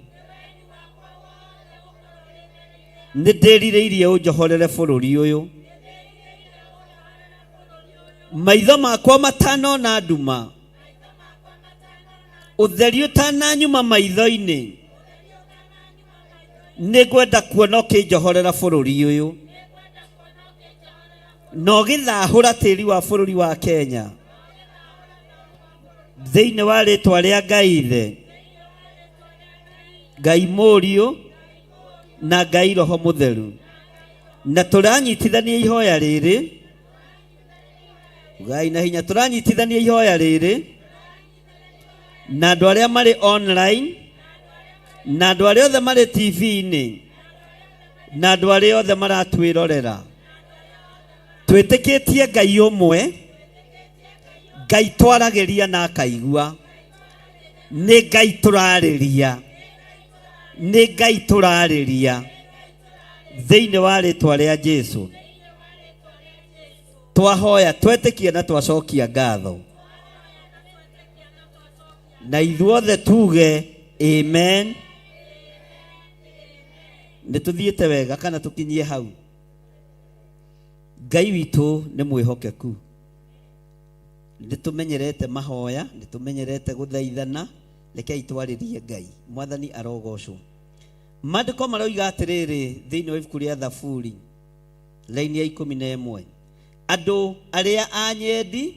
Nĩ ndĩrirĩirie ũnjohorere bũrũri ũyũ. Maitho makwa matanona nduma, ũtheri ũtananyuma maitho-inĩ, nĩ ngwenda kuona ũkĩnjohorera bũrũri ũyũ. Na ũgĩthahũra tĩri wa bũrũri wa Kenya thĩinĩ wa rĩtwa rĩa Ngai Ithe, Ngai Mũriũ na Ngai Roho Mũtheru. Na tũranyitithania ihoya rĩrĩ, ugai na hinya, tũranyitithania ihoya rĩrĩ na andũ arĩa marĩ online na andũ arĩa othe marĩ TV-inĩ na andũ arĩa othe maratwĩrorera. Twĩtĩkĩtie Ngai ũmwe, Ngai twaragĩria na akaigua, nĩ Ngai tũrarĩria, nĩ Ngai tũrarĩria thĩinĩ wa rĩtwa rĩa Jesu. Twahoya, twetĩkia na twacokia ngatho, na ithuothe tuge amen. Nĩ tũthiĩte wega kana tũkinyie hau? Ngai witũ nĩ mwĩhokeku. Nĩ tũmenyerete mahoya, nĩ tũmenyerete gũthaithana, rekei twarĩrie Ngai. Mwathani arogocwo. Maandĩko maroiga atĩrĩrĩ thĩinĩ wa ibuku rĩa Thaburi raini ya 11, andũ arĩa anyendi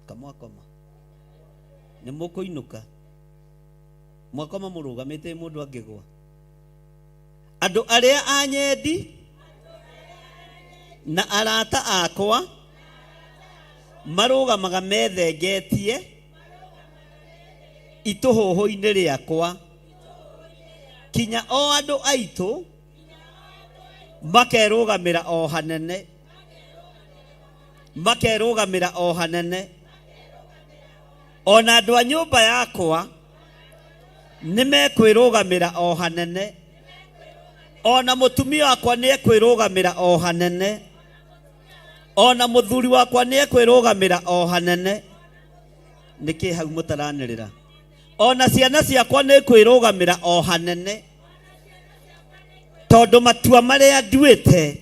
kamwakoma nĩ mũkũinũka, mwakoma mũrũgamĩte mũndũ angĩgwa. Andũ arĩa anyendi na arata akwa marũgamaga methengetie itũhũhũ-inĩ rĩakwa, kinya o andũ aitũ makerũgamĩra o hanene, makerũgamĩra o hanene. Ona andũ a nyũmba yakwa nĩ mekwĩrũgamĩra o hanene, ona mũtumia wakwa nĩ ekwĩrũgamĩra o hanene, ona mũthuri wakwa nĩ ekwĩrũgamĩra o hanene. Nĩkĩ hau mũtaranĩrĩra? Ona ciana ciakwa nĩ kwĩrũgamĩra o hanene, tondũ matua marĩa nduĩte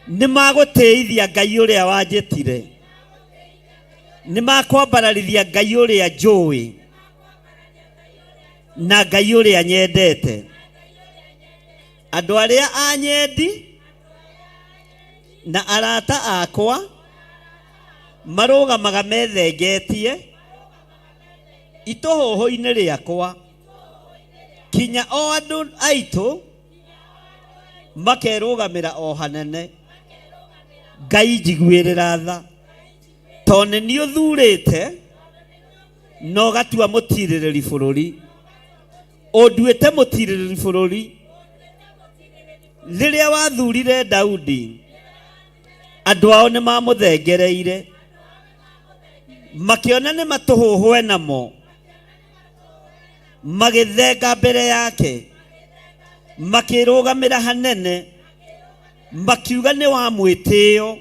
nĩ magũtĩithia Ngai ũrĩa wanjĩtire, nĩ makwambararithia Ngai ũrĩa njũĩ na Ngai ũrĩa nyendete. Andũ arĩa anyendi na arata akwa marũgamaga methengetie itũhũhũ-inĩ rĩakwa, kinya o andũ aitũ makerũgamĩra o hanene. Ngai njiguĩrĩra tha, tondũ nĩ niĩ ũthurĩte na ũgatua mũtirĩrĩri bũrũri. Ũnduĩte mũtirĩrĩri bũrũri rĩrĩa wathurire Daudi, andũ ao nĩ mamũthengereire, makĩona nĩ matũhũhwe namo, magĩthenga mbere yake, makĩrũgamĩra hanene, makiuga nĩ wa mwĩtĩo,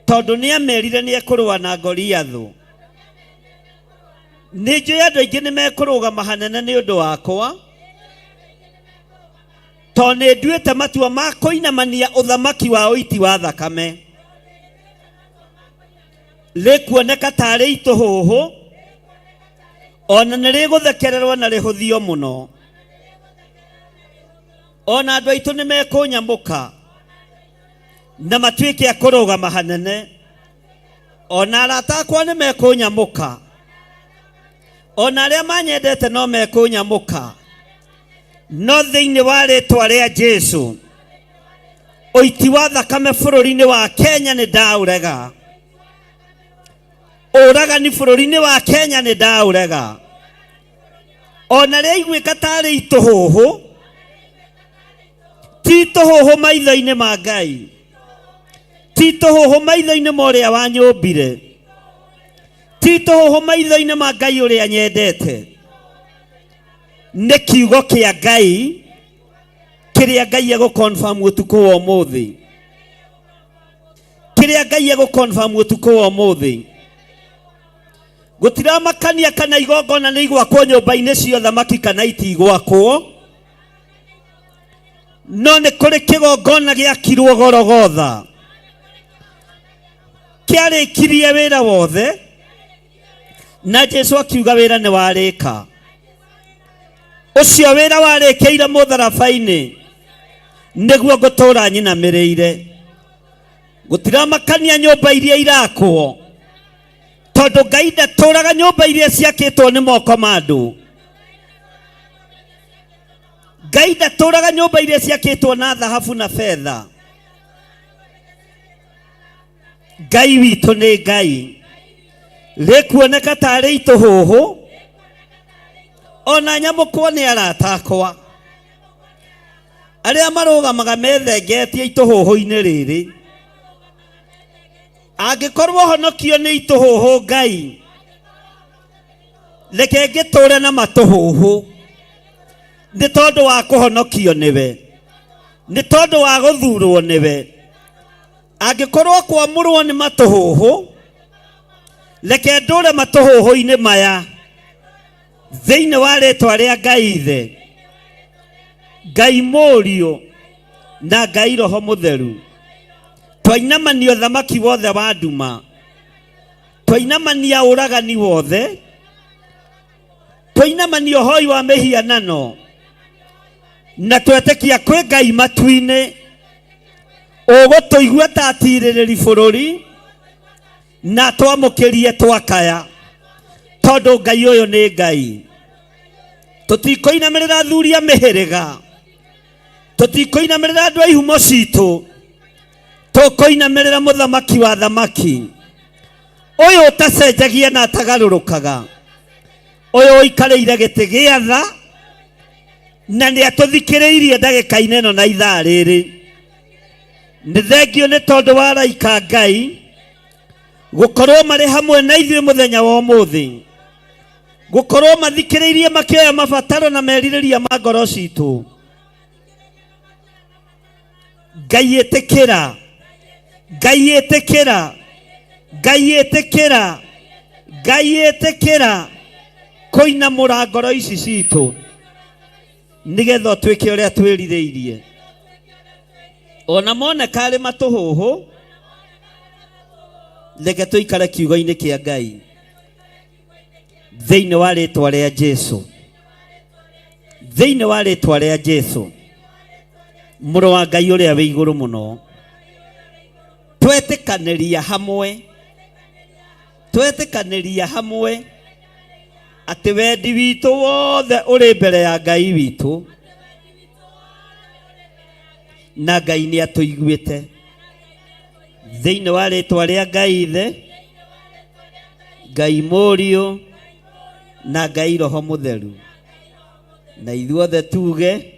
tondũ nĩ amerire nĩ ekũrũa na Goliathũ. Nĩ njũĩ andũ aingĩ nĩ mekũrũgama hanene nĩ ũndũ wakwa, tondũ nĩ nduĩte matua ma kũinamania ũthamaki wa ũiti wa thakame. Rĩkuoneka tarĩ itũhũhũ, ona nĩ rĩgũthekererwo na rĩhũthio mũno. Ona andũ aitũ nĩ mekũnyamũka na matuĩke a kũrũgama hanene. Ona arata akwa nĩ mekũnyamũka, ona arĩa manyendete no mekũnyamũka. No thĩinĩ wa rĩtwa rĩa Jesu, ũiti wa thakame bũrũri-inĩ wa Kenya nĩ ndaũrega. Ũragani bũrũri-inĩ wa Kenya nĩ ndaũrega. Ona rĩaiguĩka tarĩ itũhũhũ, ti itũhũhũ maitho-inĩ ma Ngai, ti itũhũhũ maitho-inĩ ma ũrĩa wanyũmbire, ti itũhũhũ maitho-inĩ ma Ngai ũrĩa nyendete. Nĩ kiugo kĩa Ngai kĩrĩa Ngai egũconfirm ũtukũ wa ũmũthĩ, kĩrĩa Ngai egũconfirm ũtukũ wa ũmũthĩ. Gũtiramakania kana igongona nĩ igwakwo nyũmba-inĩ cia ũthamaki kana itigwakwo, no nĩ kũrĩ kĩgongona gĩakirwo Gorogotha kĩarĩkirie wĩra wothe, na Jesu akiuga wĩra nĩ warĩka. Ũcio wĩra warĩkĩire mũtharaba-inĩ nĩguo ngũtũra nyinamĩrĩire. Gũtiramakania nyũmba iria irakwo, tondũ Ngai ndatũraga nyũmba iria ciakĩtwo nĩ moko ma andũ. Ngai ndatũraga nyũmba iria ciakĩtwo na thahabu na betha. Ngai witũ nĩ Ngai. Rĩkuoneka tarĩ itũhũhũ, ona nyamũkwo nĩ arata akwa arĩa marũgamaga methengetie itũhũhũ-inĩ rĩrĩ. Angĩkorwo honokio nĩ itũhũhũ, Ngai reke ngĩtũre na matũhũhũ, nĩ tondũ wa kũhonokio nĩwe, nĩ tondũ wa gũthurwo nĩwe. Angĩkorwo kwamũrwo nĩ matũhũhũ, reke ndũre matũhũhũ-inĩ maya, thĩinĩ wa rĩtwa rĩa Ngai Ithe, Ngai Mũriũ na Ngai Roho Mũtheru. Twainamania ũthamaki wothe wa nduma, twainamania ũragani wothe, twainamania ũhoi wa mĩhianano, na twetĩkia kwĩ Ngai matu-inĩ ũgũtũigua ta atirĩrĩri bũrũri, na twamũkĩrie twakaya, tondũ Ngai ũyũ nĩ Ngai. Tũtikũinamĩrĩra athuri a mĩhĩrĩga, tũtikũinamĩrĩra andũ a ihumo citũ, tũkũinamĩrĩra mũthamaki wa thamaki, ũyũ ũtacenjagia na atagarũrũkaga, ũyũ ũikarĩire gĩtĩ gĩa tha na nĩ atũthikĩrĩirie ndagĩka-inĩ ĩno na ithaa rĩrĩ. Nĩ thengio nĩ tondũ wa araika Ngai gũkorwo marĩ hamwe na ithuĩ mũthenya wa ũmũthĩ, gũkorwo mathikĩrĩirie makĩoya mabataro na merirĩria ma ngoro citũ. Ngai ĩtĩkĩra, Ngai ĩtĩkĩra, Ngai ĩtĩkĩra, Ngai ĩtĩkĩra kũinamũra ngoro ici citũ, nĩgetha ũtuĩke ũrĩa twĩrirĩirie. Ona moneka arĩ matũhũhũ, reke tũikare kiugo-inĩ kĩa Ngai, thĩinĩ wa rĩtwa rĩa Jesu, thĩinĩ wa rĩtwa rĩa Jesu, mũrũ wa Ngai ũrĩa wĩ igũrũ mũno. Twetĩkanĩria hamwe, twetĩkanĩria hamwe atĩ wendi witũ wothe ũrĩ mbere ya Ngai witũ, na Ngai nĩ atũiguĩte, thĩinĩ wa rĩtwa rĩa Ngai Ithe, Ngai Mũriũ na Ngai Roho Mũtheru. Na ithuothe tuge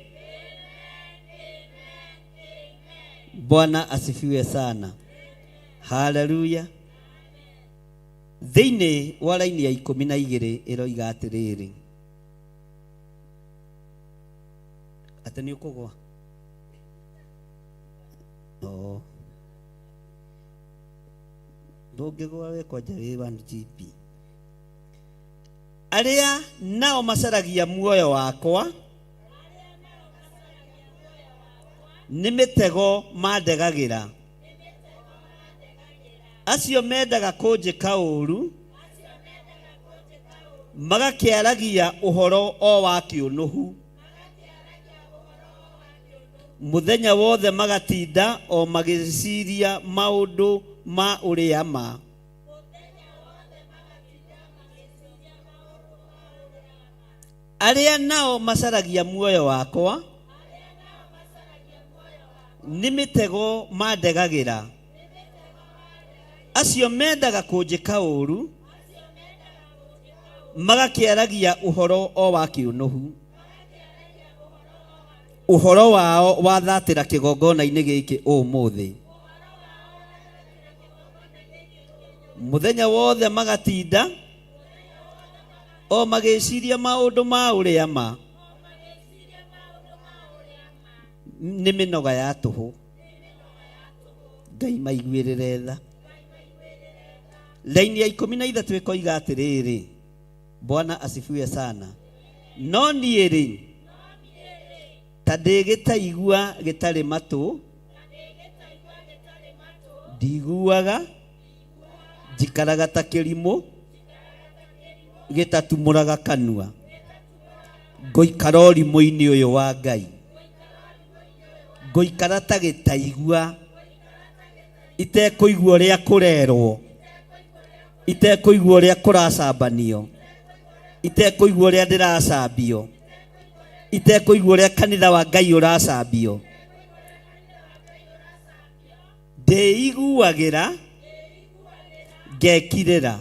Bwana asifiwe sana, haleluya. Thĩinĩ wa raini ya 12 ĩroiga atĩrĩrĩ, atĩ nĩ ũkũgwa. Oh. Ndũngĩgwa we kwanja wĩ 1 GB. Arĩa nao macaragia muoyo wakwa nĩ mĩtego mandegagĩra, acio mendaga kũnjĩka ũũru magakĩaragia ũhoro o wa kĩũnũhu mũthenya wothe, magatinda o magĩciria maũndũ ma ũrĩa ma. Arĩa nao macaragia muoyo wakwa nĩ mĩtego mandegagĩra, acio mendaga kũnjĩka ũũru magakĩaragia ũhoro o wa kĩũnũhu. Ũhoro wao wathatĩra kĩgongona-inĩ gĩkĩ ũmũthĩ, mũthenya wothe magatinda o magĩciria maũndũ ma ũrĩa ma, nĩ mĩnoga ya tũhũ. Ngai maiguĩrĩre tha. Raini ya 13 ĩkoiga atĩrĩrĩ, Bwana asifiwe sana, no niĩ rĩ, ta ndĩ gĩtaigua gĩtarĩ matũ, ndiguaga, njikaraga ta kĩrimũ gĩtatumũraga kanua, ngũikara ũrimũ-inĩ ũyũ wa Ngai, ngũikara ta gĩtaigua. Itekũigua ũrĩa kũrerwo, itekũigua ũrĩa kũracambanio, itekũigua ũrĩa ndĩracambio, itekũigua ũrĩa kanitha wa Ngai ũracambio. Ndĩiguagĩra ngekirĩra,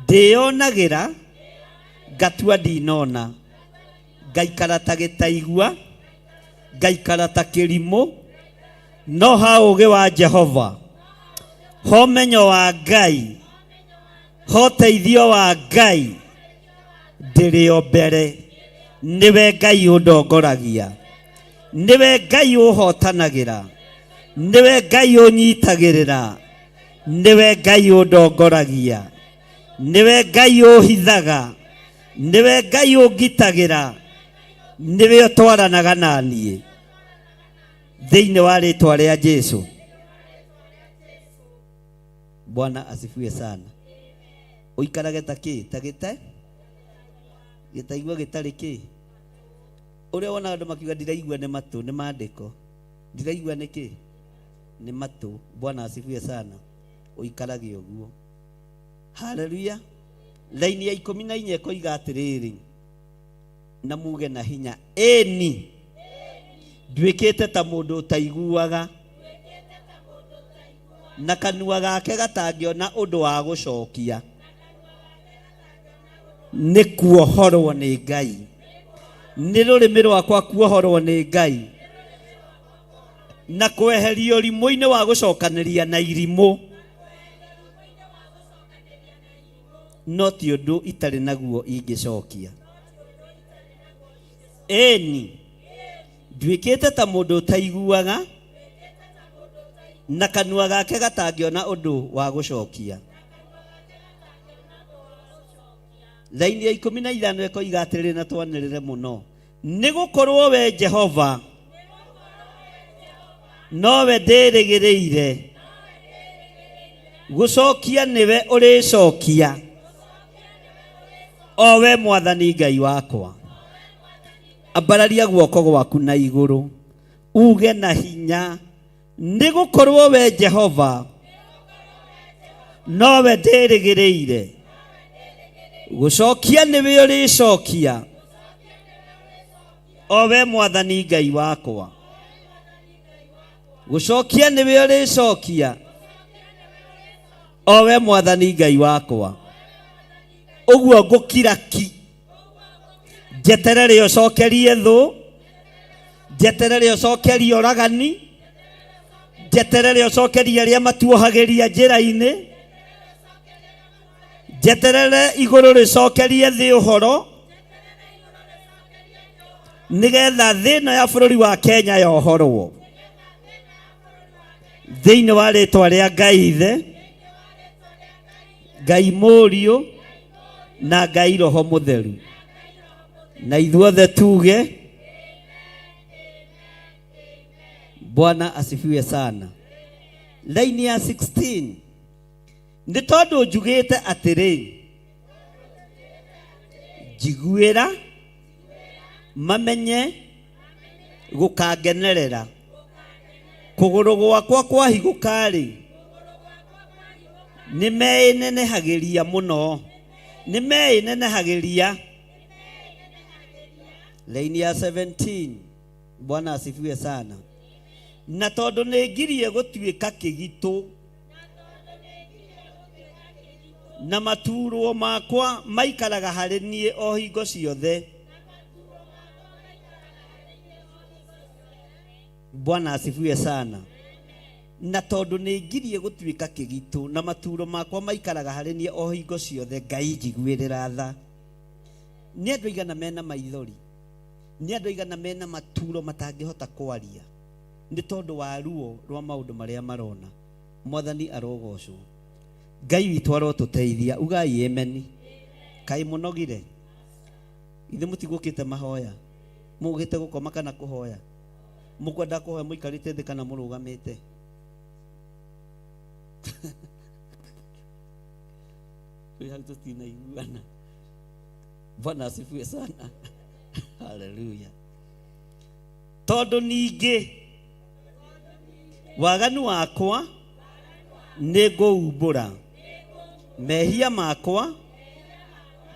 ndĩyonagĩra ngatua ndinona, ngaikara ta gĩtaigua, ngaikara ta kĩrimũ, no ha ũũgĩ wa Jehova, ho ũmenyo wa Ngai, ho ũteithio wa Ngai, ndĩrĩ o mbere. Nĩwe Ngai ũndongoragia, nĩwe Ngai ũhotanagĩra, nĩwe Ngai ũnyitagĩrĩra, nĩwe Ngai ũndongoragia, nĩwe Ngai ũhithaga, nĩwe Ngai ũngitagĩra, nĩwe ũtwaranaga na niĩ. Thĩinĩ wa rĩtwa rĩa Jesu. Bwana asifiwe sana. Ũikarage ta kĩ? Ta gĩte? Gĩtaigua gĩtarĩ kĩ? Ũrĩa wonaga andũ makiuga ndiraigua nĩ matũ, nĩ maandĩko. Ndiraigua nĩ kĩ? Nĩ matũ. Bwana asifiwe sana. Ũikarage ũguo. Haleluya. Laini ya 14 ĩkoiga atĩrĩrĩ, na muge na hinya, ĩni nduĩkĩte ta mũndũ ũtaiguaga, na kanua gake gatangĩona ũndũ wa gũcokia. Nĩ kuohorwo nĩ Ngai, nĩ rũrĩmĩ rwakwa kuohorwo nĩ Ngai, na kweherio rimũ-inĩ wa gũcokanĩria na irimũ. No ti ũndũ itarĩ naguo ingĩcokia. Ĩni nduĩkĩte ta mũndũ ũtaiguaga, na kanua gake gatangĩona ũndũ wa gũcokia. Laini ya 15 ĩkoiga atĩrĩrĩ, na twanĩrĩre mũno, nĩ gũkorwo we Jehova nowe ndĩrĩgĩrĩire, gũcokia nĩwe ũrĩcokia, o we Mwathani Ngai wakwa. Ambararia guoko gwaku na igũrũ, uge na hinya, nĩ gũkorwo we Jehova nowe ndĩrĩgĩrĩire, gũcokia nĩwe ũrĩcokia, o we Mwathani Ngai wakwa. Gũcokia nĩwe ũrĩcokia, o we Mwathani Ngai wakwa. Ũguo ngũkira ki, njeterere ũcokerie thũ, njeterere ũcokerie oragani, njeterere ũcokerie arĩa matuohagĩria njĩra-inĩ, njeterere igũrũ rĩcokerie thĩ ũhoro, nĩgetha thĩ ĩno ya bũrũri wa Kenya yohorwo. Thĩinĩ wa rĩtwa rĩa Ngai Ithe, Ngai Mũriũ na Ngai Roho Mũtheru, na ithuothe tuge Bwana asifiwe sana. Laini ya 16, nĩ tondũ njugĩte atĩrĩ, njiguĩra mamenye gũkangenerera, kũgũrũ gwakwa kwahigũka-rĩ, nĩ meĩnenehagĩria mũno, nĩ meĩnenehagĩria. Laini ya 17, Bwana asifiwe sana. Na tondũ nĩ ngirie gũtuĩka kĩgitũ, na maturwo makwa maikaraga harĩ niĩ o hingo ciothe. Bwana asifiwe sana. Na tondũ nĩ ngirie gũtuĩka kĩgitũ, na maturo makwa maikaraga harĩ niĩ o hingo ciothe, Ngai njiguĩrĩra tha. Nĩ andũ aigana mena maithori, nĩ andũ aigana mena maturo matangĩhota kwaria nĩ tondũ wa ruo rwa maũndũ marĩa marona. Mwathani arogocwo. Ngai witũ arotũteithia. Ugai ameni. Kaĩ mũnogire? Ithe mũtigũkĩte mahoya, mũgĩte gũkoma kana kũhoya? Mũkwenda kũhoya mũikarĩte thĩ kana mũrũgamĩte? Twĩ hau tũtinaiguana. Bwana asifiwe sana. Haleluya. Tondũ ningĩ waganu wakwa Nĩ ngũumbũra mehia makwa,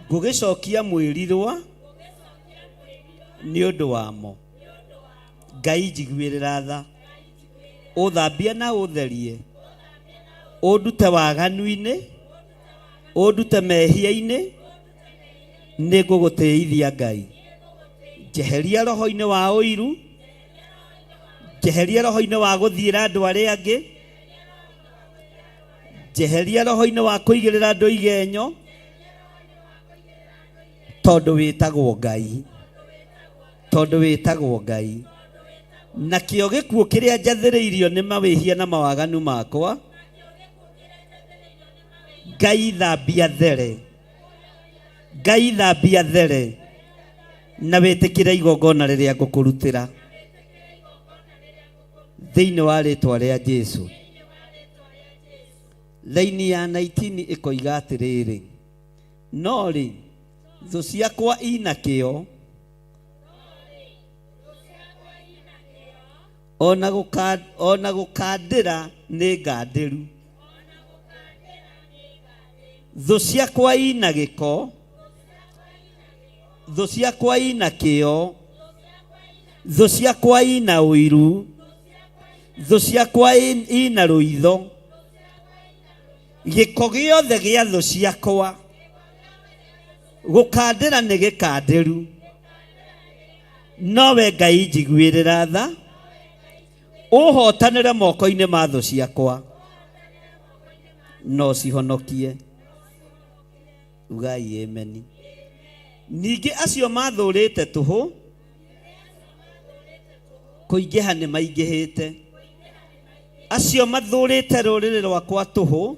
ngũgĩcokia mwĩrirwa nĩ ũndũ wamo. Ngai njiguĩrĩra tha, ũthambie na ũtherie, ũndute waganu-inĩ, ũndute mehia-inĩ, nĩ ngũgũtĩithia Ngai. Njeheria roho-inĩ wa ũiru, njeheria roho-inĩ wa gũthiĩra andũ arĩa angĩ, njeheria roho-inĩ wa kũigĩrĩra andũ igenyo, tondũ wĩtagwo Ngai, tondũ wĩtagwo Ngai. Nakĩo gĩkuũ kĩrĩa njathĩrĩirio nĩ mawĩhia na mawaganu makwa, Ngai thambia there, Ngai thambia there, na wĩtĩkĩre igongona rĩrĩa ngũkũrutĩra thĩinĩ wa rĩtwa rĩa Jesu. Laini ya 19 ĩkoiga atĩrĩrĩ, no rĩ, thũ ciakwa ina kĩo, ona gũkandĩra nĩ ngandĩru. Thũ ciakwa ina gĩko, thũ ciakwa ina kĩo, thũ ciakwa ina ũiru, thũ ciakwa ina rũitho. Gĩko gĩothe gĩa thũ ciakwa gũkandĩra nĩ gĩkandĩru, nowe Ngai njiguĩrĩra tha, ũhotanĩre moko-inĩ ma thũ ciakwa, no cihonokie. Ugai ameni. Ningĩ acio mathũrĩte tũhũ kũingĩha nĩ maingĩhĩte, acio mathũrĩte rũrĩrĩ rwakwa tũhũ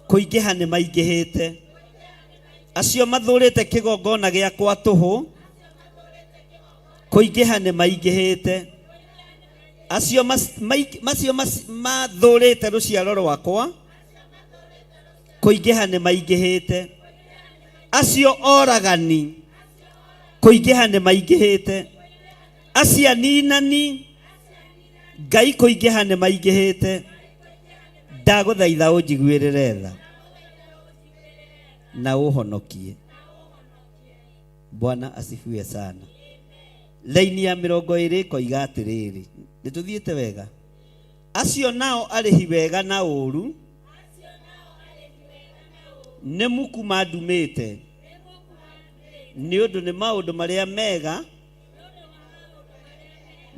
kũingĩha nĩ maingĩhĩte, acio mathũrĩte kĩgongona gĩakwa tũhũ kũingĩha nĩ maingĩhĩte, acio macio mathũrĩte rũciaro rwakwa kũingĩha nĩ maingĩhĩte, acio oragani kũingĩha nĩ maingĩhĩte, acio aninani Ngai kũingĩha nĩ maingĩhĩte, ndagũthaitha ũnjiguĩrĩre tha na ũhonokie. Bwana asifiwe sana. Laini ya mĩrongo ĩrĩ ĩkoiga atĩrĩrĩ, nĩ tũthiĩte wega? Acio nao arĩhi wega na ũũru nĩ muku mandumĩte, nĩ ũndũ nĩ maũndũ marĩa mega,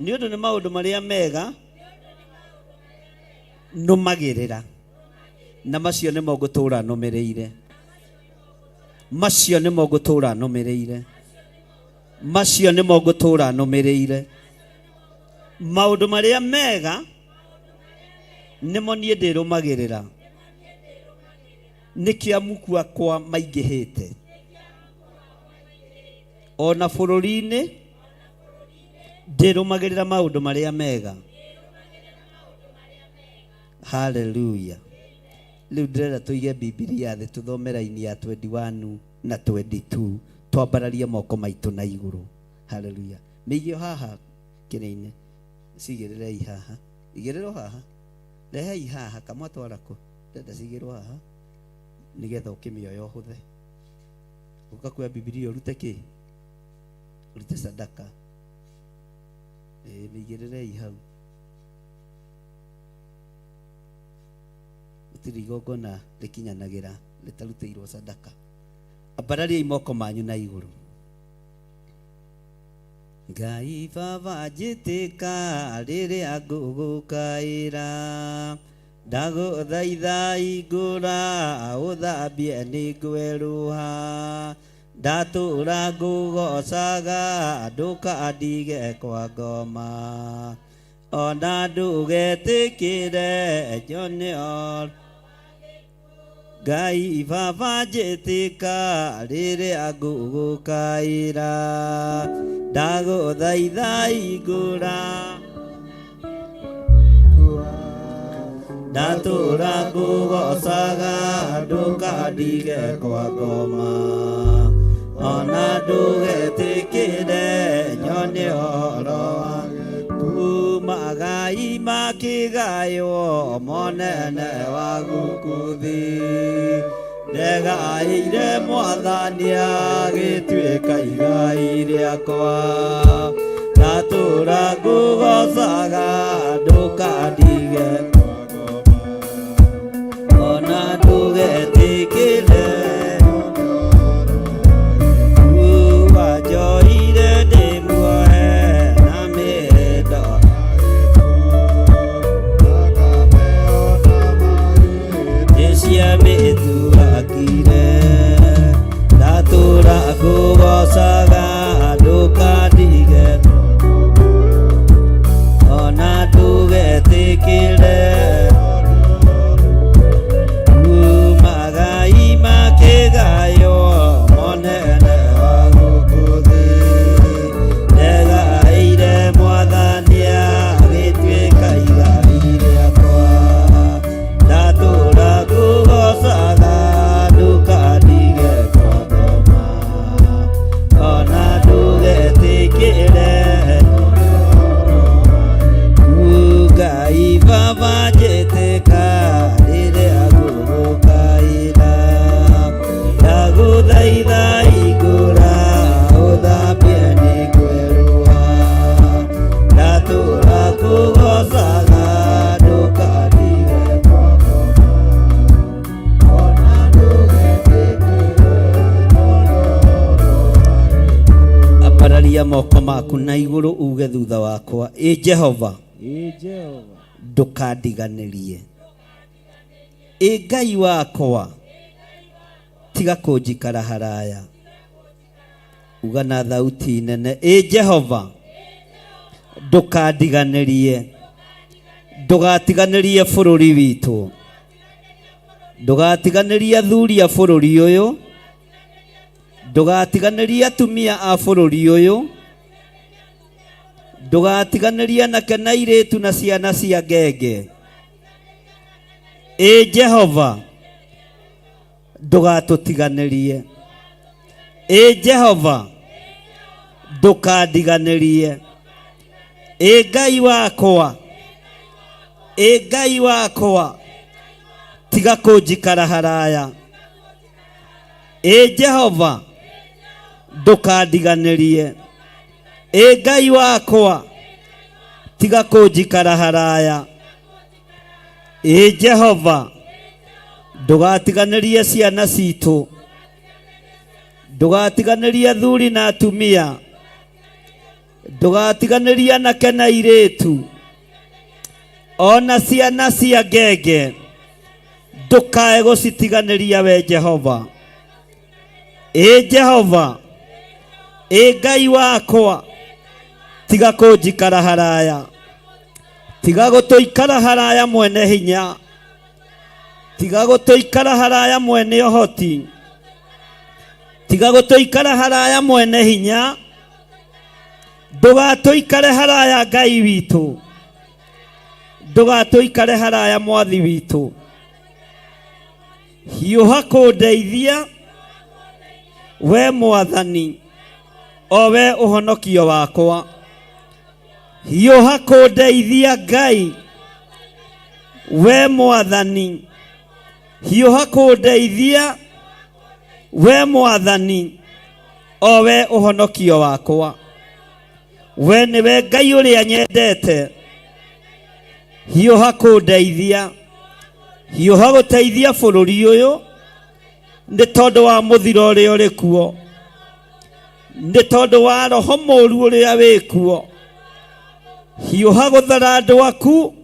nĩ ũndũ nĩ maũndũ marĩa mega nũmagĩrĩra, na macio nĩmo ngũtũũra nũmĩrĩire, macio nĩmo ngũtũũra nũmĩrĩire, macio nĩmo ngũtũũra nũmĩrĩire. Maũndũ marĩa mega nĩmo niĩ ndĩrũmagĩrĩra, nĩkĩo amuku akwa maingĩhĩte ona bũrũri-inĩ, ndĩrũmagĩrĩra maũndũ marĩa mega. Haleluya. Rĩu ndĩrenda tũige Bibilia thĩ, tũthome raini ya 21 na 22, twambararie moko maitũ na igũrũ. Haleluya. Mĩigio haha kĩrĩ-inĩ, cigĩrĩrei haha, igĩrĩrwo haha, rehei haha, kamwatwara kũ, ndĩrenda cigĩrwo haha nĩgetha ũkĩmĩoya ũhũthe. Ũka kuoya Bibilia ũrute kĩ? Ũrute sadaka. Ĩĩ, mĩigĩrĩrei hau. Gũtirĩ igongona rĩkinyanagĩra rĩtarutĩirwo sadaka. Ambarariai moko manyu na igũrũ. Ngai Baba njĩtĩka rĩrĩa ngũgũkaĩra, ndagũthaitha ingũra ũthambie nĩngwerũha, ndatũra ngũgocaga ndũkandige kwa ngoma, ona ndũgetĩkĩre nyone Ngai Baba njĩtĩka rĩrĩa ngũgũkaĩra, ndagũthaitha ingũra, ndatũra ngũgocaga ndũkandige kwa ngoma, ona ndũgetĩkĩre nyone ũhoro wa kuma. Magai makĩgaywo monene wa gũkũ thĩ. Ndegaĩire Mwathani agĩtuĩka igai rĩakwa. Ndatũra ngũgoocaga ndũkandige ona ndũgetĩkĩre wanjoire ndĩ muohe na mĩhĩndo cia mĩtuakire. Ndatũra ngũgoocaga ndũkandige ona ndũgetĩkĩre magai makĩgaywo monene wa gũkũ thĩ. Ndegaĩire Mwathani agĩtuĩka igai rĩakwa. Ndatũra ngũgoocaga ndũkandige kwagoma ona ndũgetĩkĩre. Ngai Baba njĩtĩka rĩrĩa ngũgũkaĩra. Ndagũthaitha hingũra ũthambie nĩ ngwerũha. Ndatũra ngũgoocaga ndũkandige kwagoma ona ndũgetĩkĩre. Ambararia moko maku na igũrũ uge thutha wakwa, ĩ Jehova, Ĩ Jehova, ndũkandiganĩrie. Ĩ Ngai wakwa, tiga kũnjikara haraya. Uga na thauti nene, ĩ Jehova, ndũkandiganĩrie. Ndũgatiganĩrie bũrũri witũ, ndũgatiganĩrie athuri a bũrũri ũyũ, ndũgatiganĩrie atumia a bũrũri ũyũ, ndũgatiganĩrie anake na airĩtu na ciana cia ngenge. Ĩ Jehova, ndũgatũtiganĩrie. Ĩ Jehova, ndũkandiganĩrie. Ĩ Ngai wakwa, ĩ Ngai wakwa, tiga kũnjikara haraya. Ĩ Jehova, ndũkandiganĩrie. Ĩ Ngai wakwa, tiga kũnjikara haraya. Ĩ Jehova, ndũgatiganĩrie ciana citũ, ndũgatiganĩrie athuri na atumia, ndũgatiganĩrie anake na airĩtu ona ciana cia ngenge, ndũkae gũcitiganĩria we Jehova. Ĩ Jehova, ĩ Ngai wakwa, tiga kũnjikara haraya, tiga gũtũikara haraya mwene hinya, tiga gũtũikara haraya mwene ũhoti, tiga gũtũikara haraya mwene hinya, ndũgatũikare haraya Ngai witũ, ndũgatũikare haraya Mwathi witũ. Hiũha kũndeithia we Mwathani, o we ũhonokio wakwa. Hiũha kũndeithia Ngai, we Mwathani, hiũha kũndeithia we Mwathani, o we ũhonokio wakwa. We nĩwe Ngai ũrĩa nyendete, hiũha kũndeithia, hiũha gũteithia bũrũri ũyũ nĩ tondũ wa mũthiro ũrĩa ũrĩ kuo, nĩ tondũ wa roho mũũru ũrĩa wĩ kuo. Hiũha gũthara andũ aku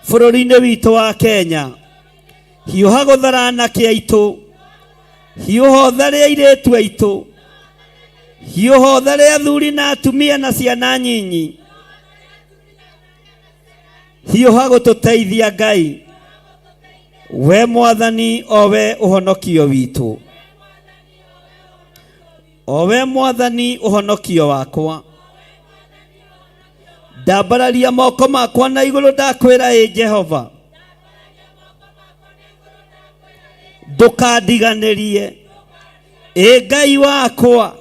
bũrũri-inĩ witũ wa Kenya, hiũha gũthara anake aitũ, hiũha ũthare airĩtu aitũ, hiũha ũthare athuri na atumia na ciana nyinyi. Hiũha gũtũteithia Ngai, we Mwathani, o we ũhonokio witũ, o we Mwathani ũhonokio wakwa. Ndambararia moko makwa na igũrũ ndakwĩra, ĩ Jehova, ndũkandiganĩrie. Ĩ Ngai wakwa,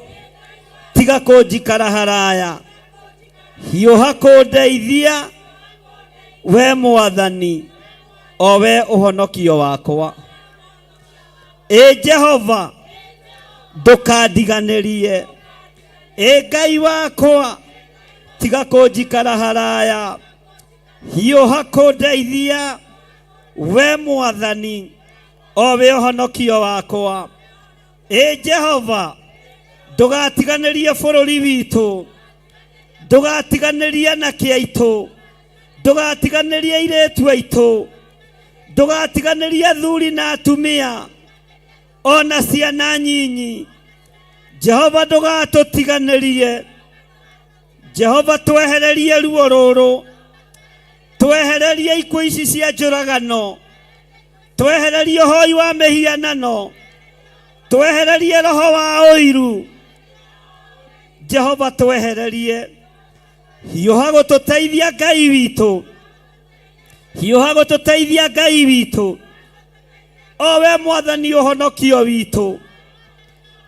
tiga kũnjikara haraya. Hiũha kũndeithia we Mwathani, o we ũhonokio wakwa. Ĩ Jehova, ndũkandiganĩrie. Ĩ Ngai wakwa, tiga kũnjikara haraya. Hiũha kũndeithia we Mwathani, o we ũhonokio wakwa. Ĩ Jehova, ndũgatiganĩrie bũrũri witũ, ndũgatiganĩrie anake aitũ, ndũgatiganĩrie airĩtu aitũ, ndũgatiganĩrie athuri na atumia, ona ciana nyinyi. Jehova, ndũgatũtiganĩrie. Jehova, twehererie ruo rũrũ, twehererie ikuũ ici cia njũragano, twehererie ũhoi wa mĩhianano, twehererie roho wa ũiru. Jehova, twehererie. Hiũha gũtũteithia Ngai witũ, hiũha gũtũteithia Ngai witũ, o we Mwathani ũhonokio witũ.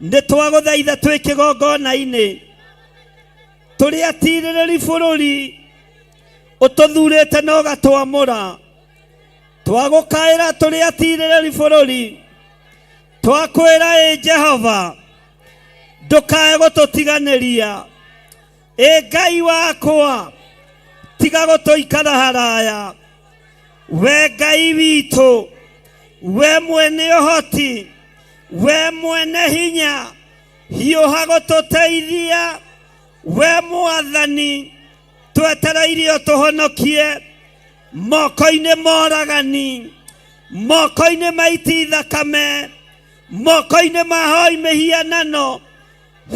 Nĩ twagũthaitha twĩ kĩgongona-inĩ, tũrĩ atirĩrĩri bũrũri ũtũthurĩte na ũgatwamũra. Twagũkaĩra tũrĩ atirĩrĩri bũrũri, twakwĩra ĩ Jehova, ndũkae gũtũtiganĩria. Ĩ Ngai wakwa, tiga gũtũikara haraya. We Ngai witũ, we mwene ũhoti, we mwene hinya, hiũha gũtũteithia. We Mwathani, twetereire ũtũhonokie moko-inĩ moragani, moko-inĩ ma iti thakame, moko-inĩ ma hoi mĩhianano.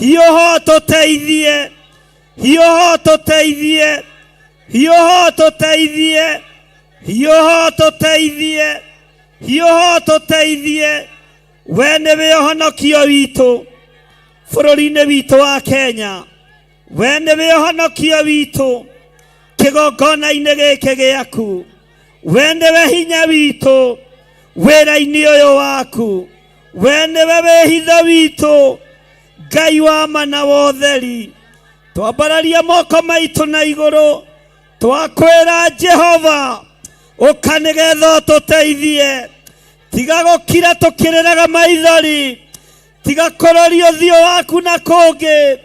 Hiũha ũtũteithie, hiũha ũtũteithie, hiũha ũtũteithie, hiũha ũtũteithie, hiũha ũtũteithie. We nĩwe ũhonokio witũ bũrũri-inĩ witũ wa Kenya. We nĩwe ũhonokio witũ kĩgongona-inĩ gĩkĩ gĩaku. We nĩwe hinya witũ wĩra-inĩ ũyũ waku. We nĩwe wĩhitho witũ, Ngai wa ma na wa ũtheri. Twambararia moko maitũ na igũrũ, twakwĩra Jehova, ũka nĩgetha ũtũteithie. Tiga gũkira tũkĩrĩraga maithori, tiga kũroria ũthiũ waku na kũngĩ,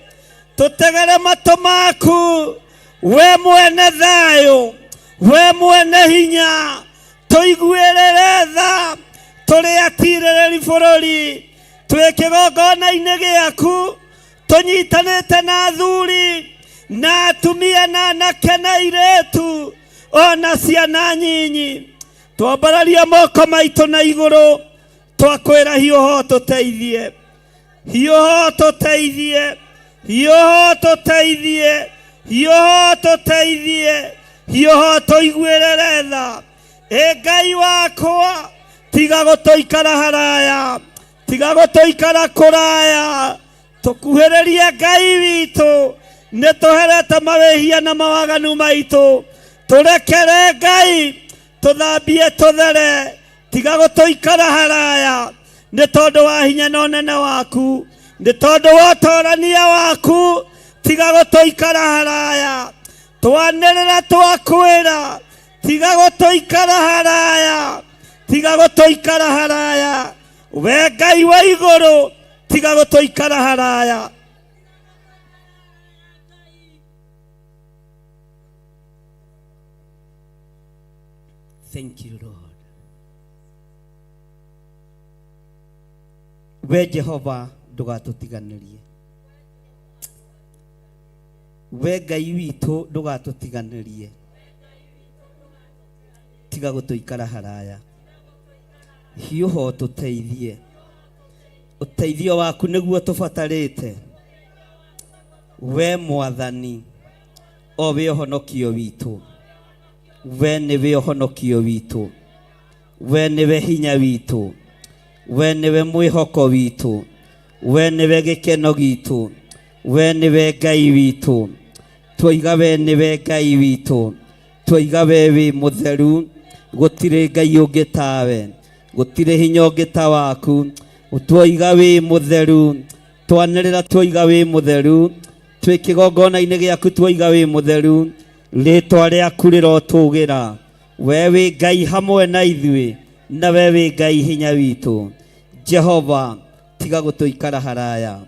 tũtegere matũ maku. We mwene thayũ, we mwene hinya, tũiguĩrĩre tha tũrĩ atirĩrĩri bũrũri, twĩ kĩgongona-inĩ gĩaku, tũnyitanĩte na athuri na atumia na anake na airĩtu ona ciana nyinyi. Twambararia moko maitũ na igũrũ, twakwĩra hiũha ũtũteithie, hiũha ũtũteithie, hiũha ũtũteithie, hiũha ũtũteithie, hiũha ũtũiguĩrĩre tha. Ĩ Ngai wakwa, tiga gũtũikara haraya, tiga gũtũikara kũraya, tũkuhĩrĩrie Ngai witũ. Nĩ tũherete mawĩhia na mawaganu maitũ, tũrekere Ngai, tũthambie tũthere, tiga gũtũikara haraya, nĩ tondũ wa hinya na ũnene waku, nĩ tondũ wa ũtorania waku, tiga gũtũikara haraya. Twanĩrĩra twakwĩra, tiga gũtũikara haraya, tiga gũtũikara haraya. We Ngai wa igũrũ, tiga gũtũikara haraya. Thank you, Lord. We Jehova, ndũgatũtiganĩrie. We Ngai witũ, ndũgatũtiganĩrie. Tiga gũtũikara haraya. Hiũha ũtũteithie. Ũteithio waku nĩguo tũbatarĩte. We Mwathani, o we ũhonokio witũ. We nĩwe ũhonokio witũ. We nĩwe hinya witũ. We nĩwe mwĩhoko witũ. We nĩwe gĩkeno gitũ. We nĩwe Ngai witũ. Twoiga we nĩwe Ngai witũ. Twoiga we wĩ mũtheru. Gũtirĩ Ngai ũngĩ tawe. Gũtirĩ hinya ũngĩ ta waku. Twoiga wĩ mũtheru. Twanĩrĩra twoiga wĩ mũtheru. Twĩ kĩgongona-inĩ gĩaku tuoiga wĩ mũtheru, rĩtwa rĩaku rĩrotũgĩra. We wĩ Ngai hamwe na ithuĩ, na we wĩ Ngai hinya witũ. Jehova, tiga gũtũikara haraya.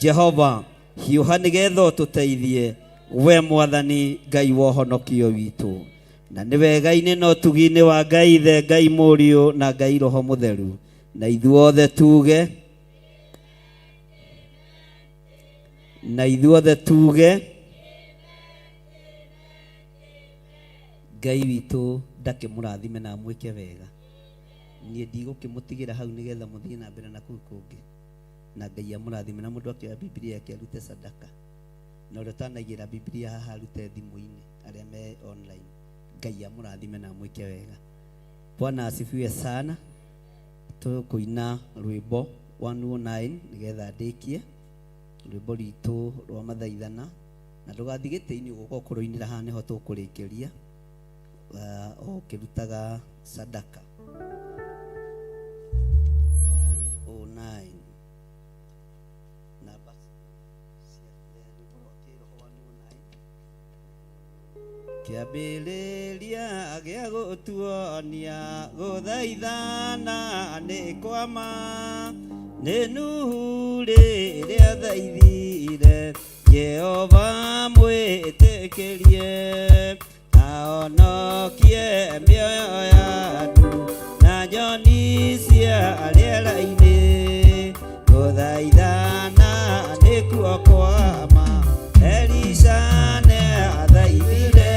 Jehova, hiũha nĩgetha ũtũteithie, we Mwathani Ngai wa ũhonokio witũ. Na nĩ wega-inĩ na ũtugi-inĩ wa Ngai Ithe, Ngai Mũriũ na Ngai Roho Mũtheru. Na ithuothe tuge, na ithuothe tuge, Ngai witũ ndakĩmũrathime na amwĩke wega. Niĩ ndigũkĩmũtigĩra hau nĩgetha mũthiĩ na mbere na kũu kũngĩ. Na Ngai amũrathime. Na mũndũ akĩoya Bibilia yake arute sadaka. Na ũrĩa ũtanaigĩra Bibilia haha arute thimũ-inĩ, arĩa me online. Ngai amũrathime na amwĩke wega. Bwana asifiwe sana. Tũkũina rwĩmbo 109 nĩgetha ndĩkie rwĩmbo rwitũ rwa mathaithana. Na ndũgathiĩ gĩtĩ-inĩ ũgũka ũkũrũinĩra haha nĩho tũkũrĩkĩria, o ũkĩrutaga sadaka. 109 namba cia rwĩmbo rwa kĩroho 109. Kĩambĩrĩria gĩa gũtuonia gũthaithana nĩ kwama, nĩ Nuhu rĩrĩa athaithire Jehova mwĩtĩkĩrie, ahonokie mĩoyo ya andũ na nyoni cia rĩera-inĩ. Gũthaithana nĩkuo kwama, Elisha nĩathaithire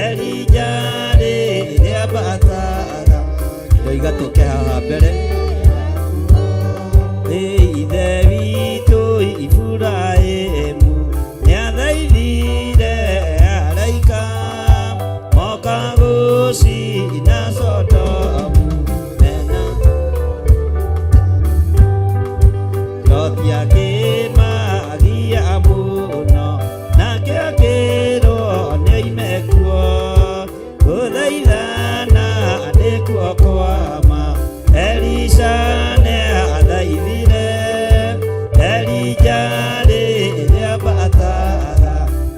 Elija rĩrĩa ambataga. Ndoiga tũke haha mbere. Ithe witũ Iburahĩmu nĩathaithire araika moka gũcina Sodomu mena Loti akĩmagia mũno, nake akĩrwo nĩoime kuo. Gũthaithana nĩkuo kwama, Elisha nĩathaithire Elija rĩrĩa ambataga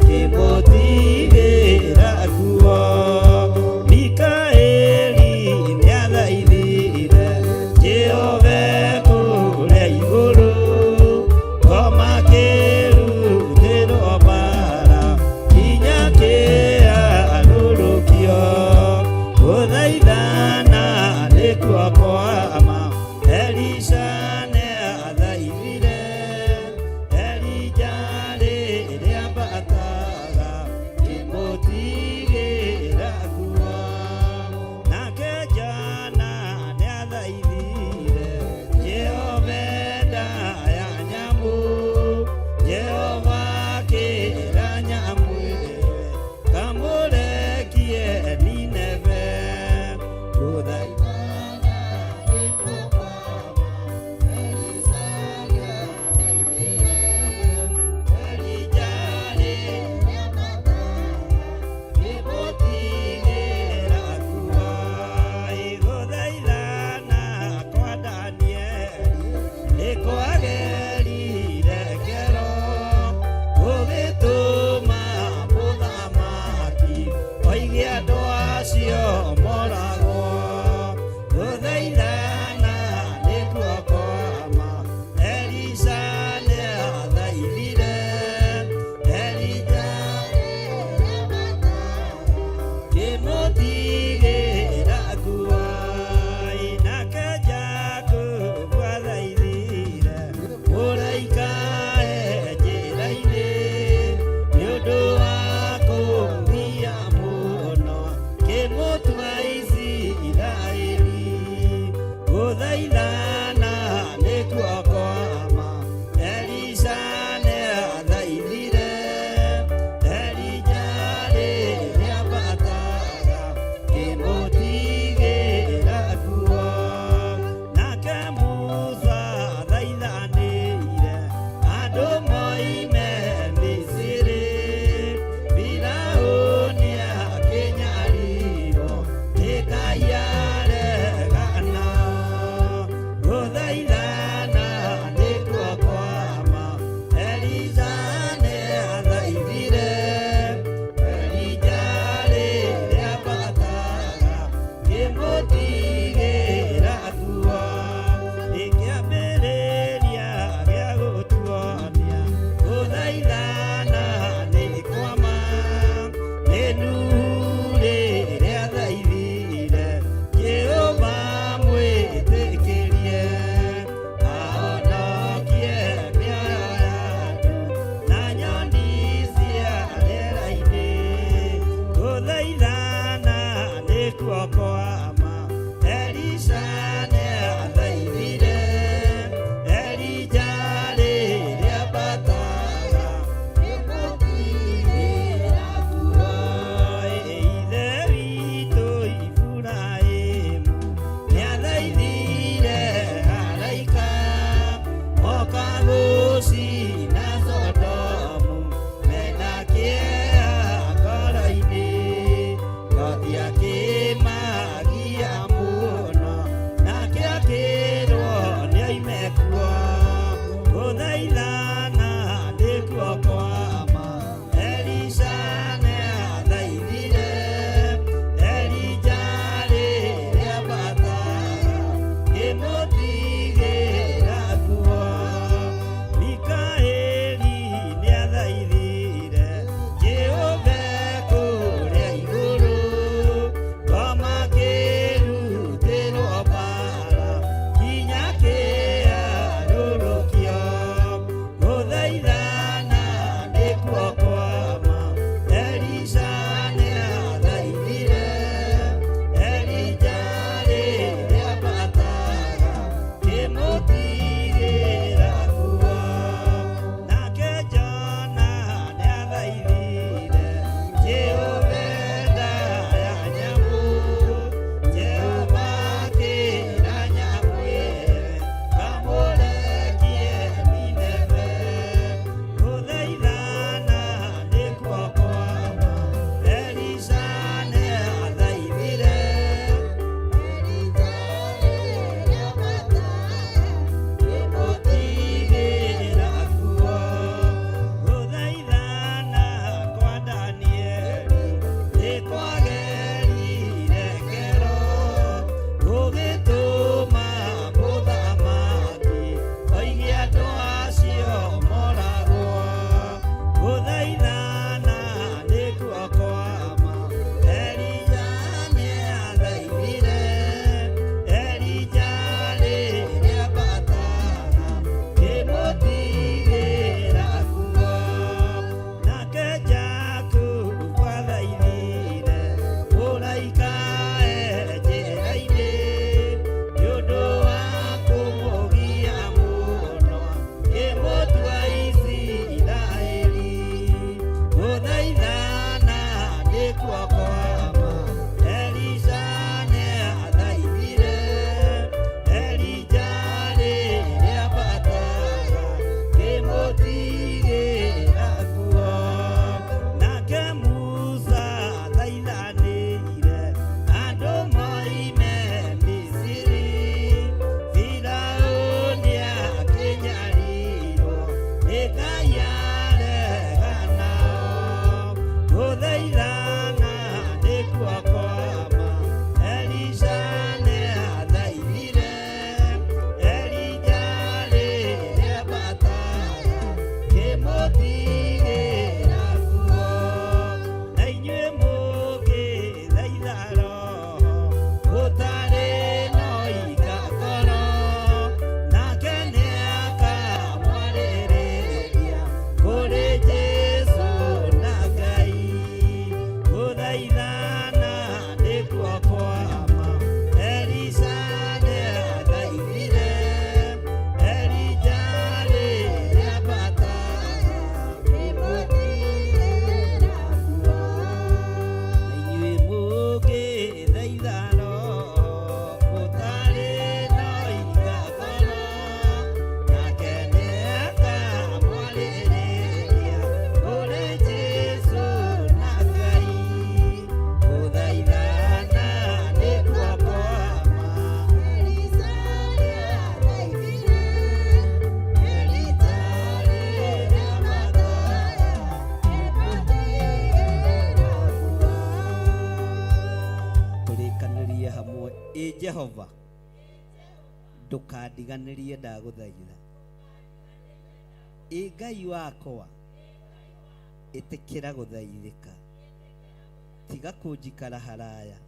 kĩmũtigĩra kuo. Mikaeli nĩathaithire Jehova kũrĩa igũrũ, ngoma kĩrutĩrwo mbara nginya kĩarũrũkio. Gũthaithana nĩkuo kwama, Elisha nĩathaithire Elija rĩrĩa ambataga kĩmũtigĩra kuo. Nake Jona nĩathaithire Jehova nda ya nyamũ, Jehova akĩra nyamũ ĩyo kamũrekie Nineve. Gũthaithana nĩkuo kwama, nĩkuo kwama. Elisha nĩathaithire Elija rĩrĩa ambataga kĩmũtigĩra nguo. Ithe witũ Iburahĩmu nĩathaithire araika moka gũcina Sodomu mena kĩeha ngoro-inĩ. Loti akĩmagia mũno nake akĩrwo nĩoime kuo. Gũthaithana nĩkuo kwama. Elisha nĩathaithire Elija rĩrĩa ambataga kĩmũtigĩra nguo. Mikaeli nĩathaithire Jehova kũrĩa igũrũ, ngoma kĩrutĩrwo mbara kinya kĩarũrũkio. Gũthaithana nĩkuo kwama. Elisha nĩathaithire Elija rĩrĩa ambataga kĩmũtigĩra nguo. Nake Jona nĩathaithire Jehova nda ya nyamũ, Jehova akĩra nyamũ ĩyo kamũrekie Nineve. Gũthaithana nĩkuo kwama. Elisha nĩathaithire kĩmũtigĩra nguo. Gũthaithana kwa Danieli nĩkwagerire kero, gũgĩtũma mũthamaki oige andũ acio moragwo. Gũthaithana nĩkuo kwama. Elija nĩathaithire Elija rĩrĩa ambataga kĩmũtigĩra nguo. Nake Jakubu athaithire mũraika e njĩra-inĩ nĩ ũndũ wa kũmũgia mũno kĩmũtua Isiraeli. Gũthaithana nĩkuo kwama. Elisha nĩathaithire Elija rĩrĩa ambataga kĩmũtigĩra nguo. Nake Musa athaithanĩire andũ moime Misiri, Firaũni akĩnyarirwo nĩ Ngai arega nao. Gũthaithana nĩkuo kwama. Elisha nĩathaithire Elija rĩrĩa ambataga kĩmũtigĩra nguo. Na inyuĩ mũngĩthaitha Roho mũtarĩ na ũhinga ngoro, nake nĩakamwarĩrĩria kũrĩ Jesũ na Ngai. Gũthaithana nĩkuo kwama. Elisha nĩathaithire Elija rĩrĩa ambataga kĩmũtigĩra nguo. Na inyuĩ mũngĩthaitha Roho mũtarĩ na ũhinga ngoro, nake nĩakamwarĩrĩria kũrĩ Jesũ na Ngai. Gũthaithana nĩkuo kwama. Elija rĩrĩa ambataga Tũrĩkanĩrie hamwe. Ĩ Jehova, ndũkandiganĩrie ndagũthaitha. Ĩ Ngai wakwa, ĩtĩkĩra gũthaithĩka, tiga kũnjikara haraya,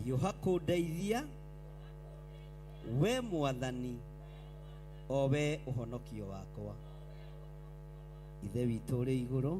hiũha kũndeithia we Mwathani, o we ũhonokio wakwa. Ithe witũ ũrĩ igũrũ.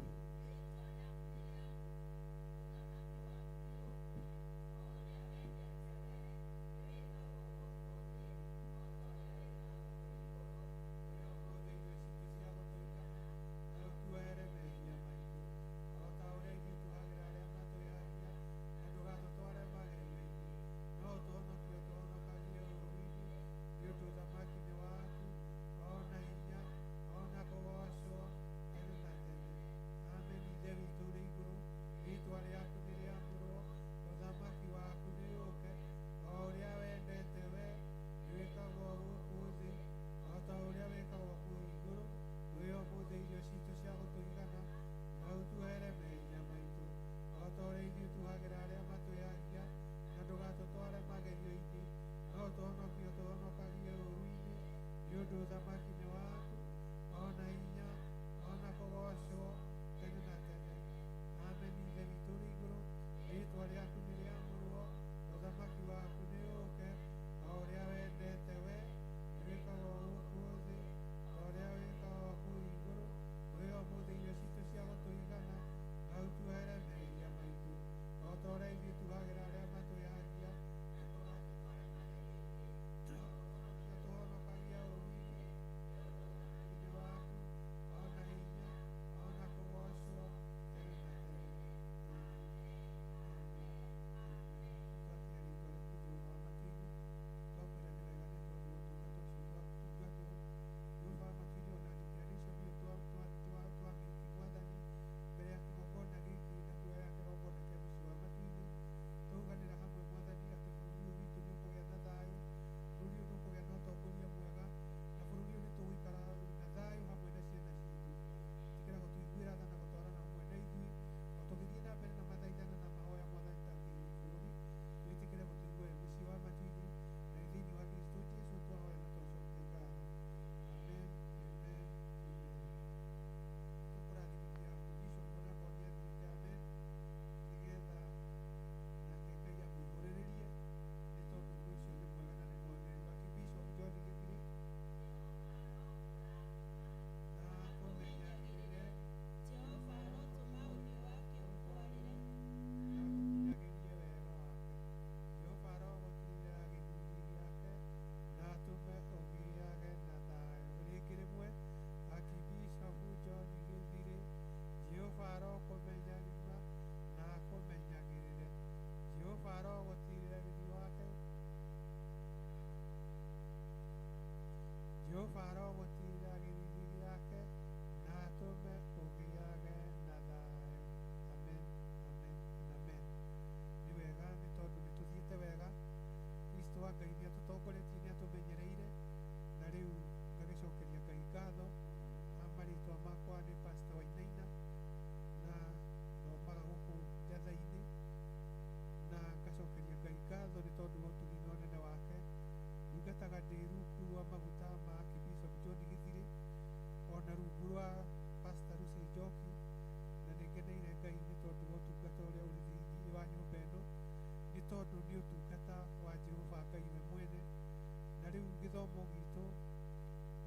Gĩthomo gitũ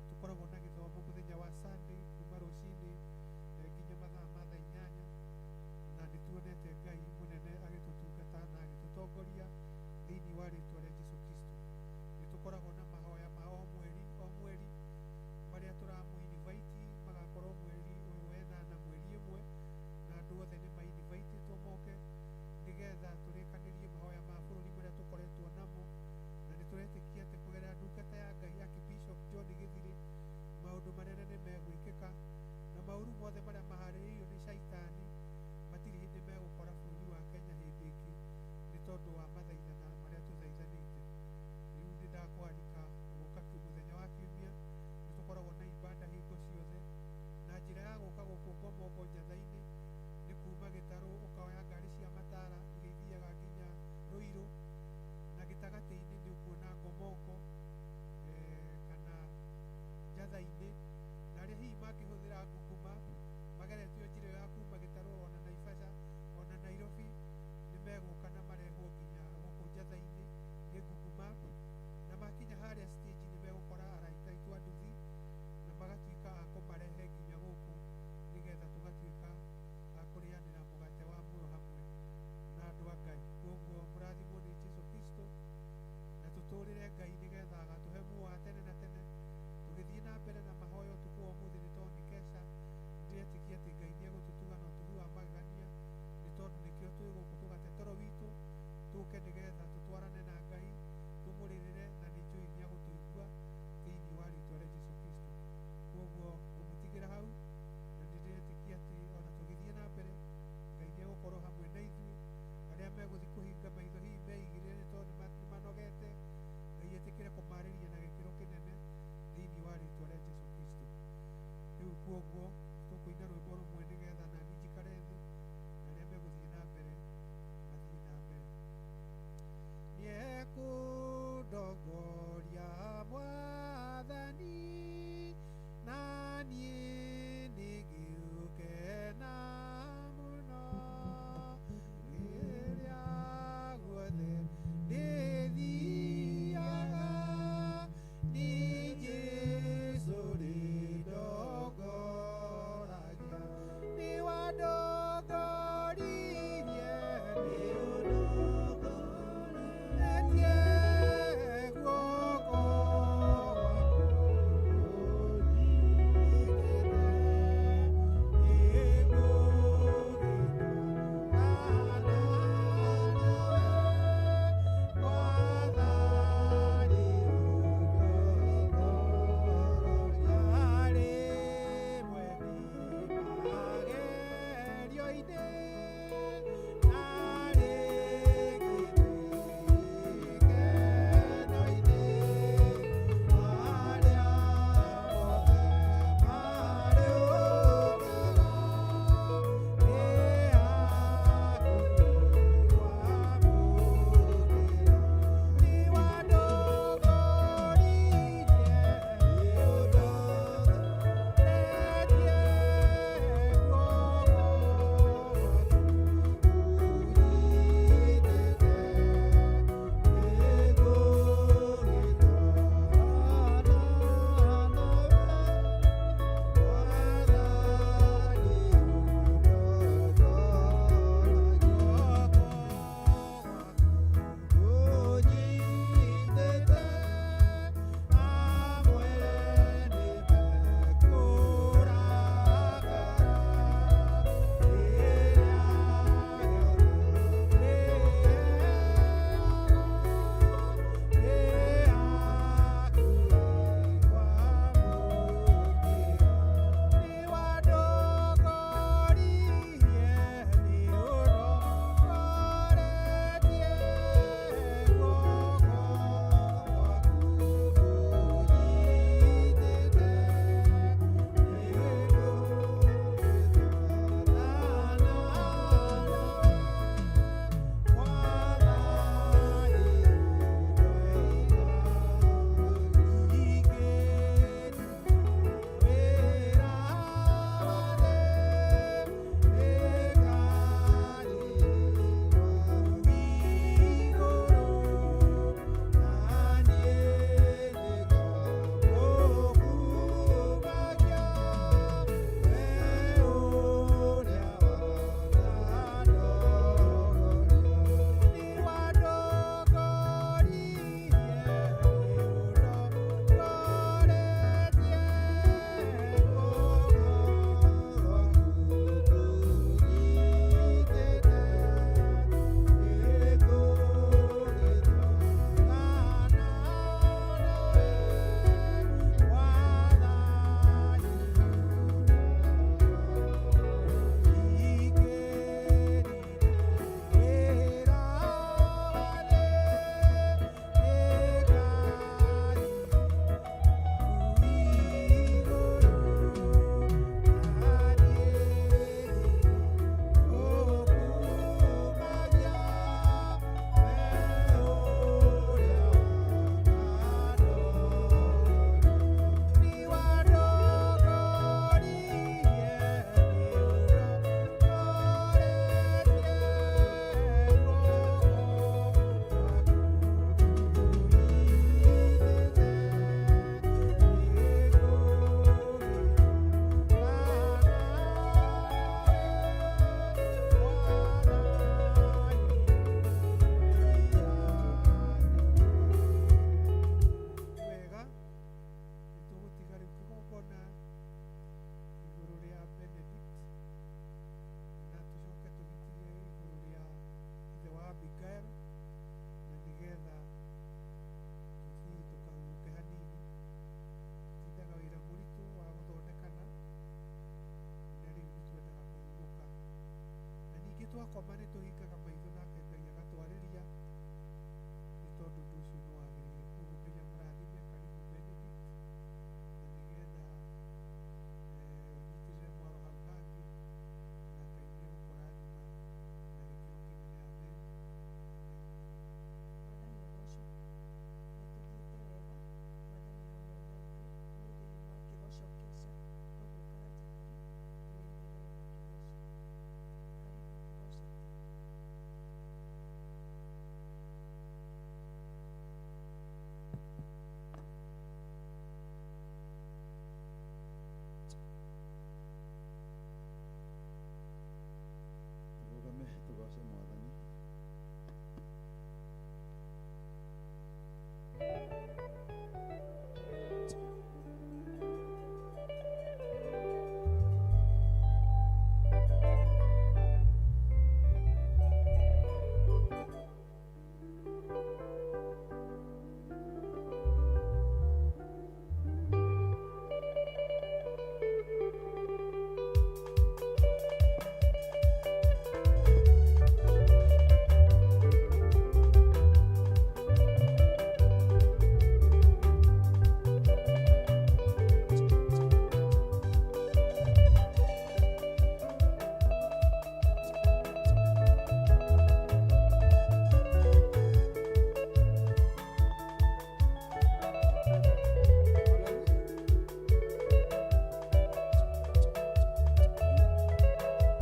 tũkoragwo na gĩthomo mũthenya wa Sunday kuma rũcinĩ nginya mathaa ma thaa 8, na nĩ tuonete Ngai mũnene agĩtũtungata na agĩtũtongoria thĩinĩ wa rĩtwa rĩa Jesu Kristo. Nĩ tũkoragwo na mahoya ma o mweri o mweri marĩa tũramũ-invite, magakorwo mweri ũyũ 8 mweri 1, na andũ othe nĩ ma-invitĩtwo moke nĩgetha tũrĩkanĩrie mahoya ma bũrũri marĩa tũkoretwo namo, na nĩ tũretĩkia atĩ kũgerera ndungata ya Ngai Archbishop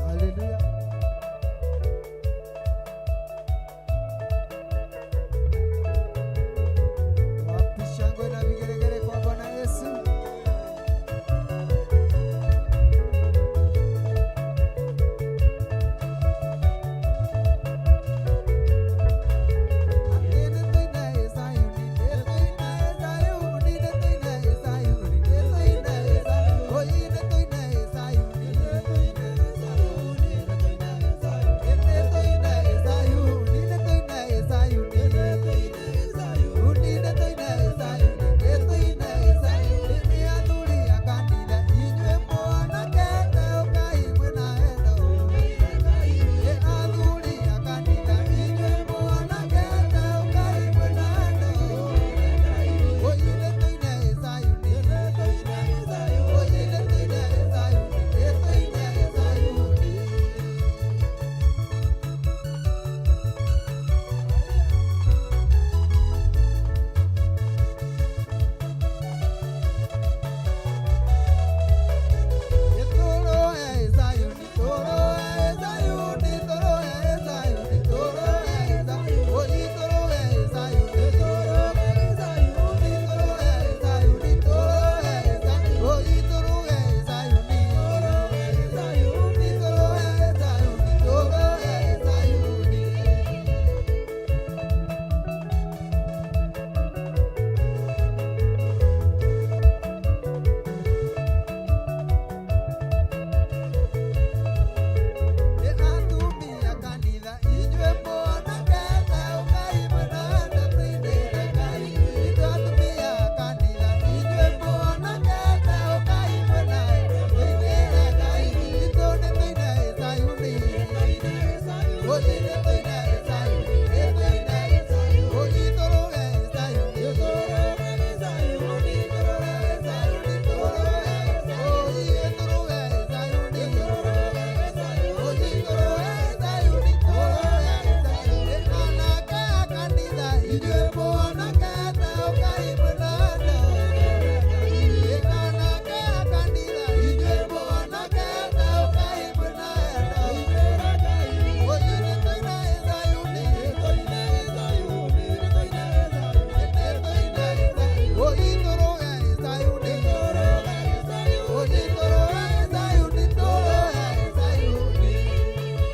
Haleluya. Wapi shangwe na vigelegele kwa Bwana Yesu?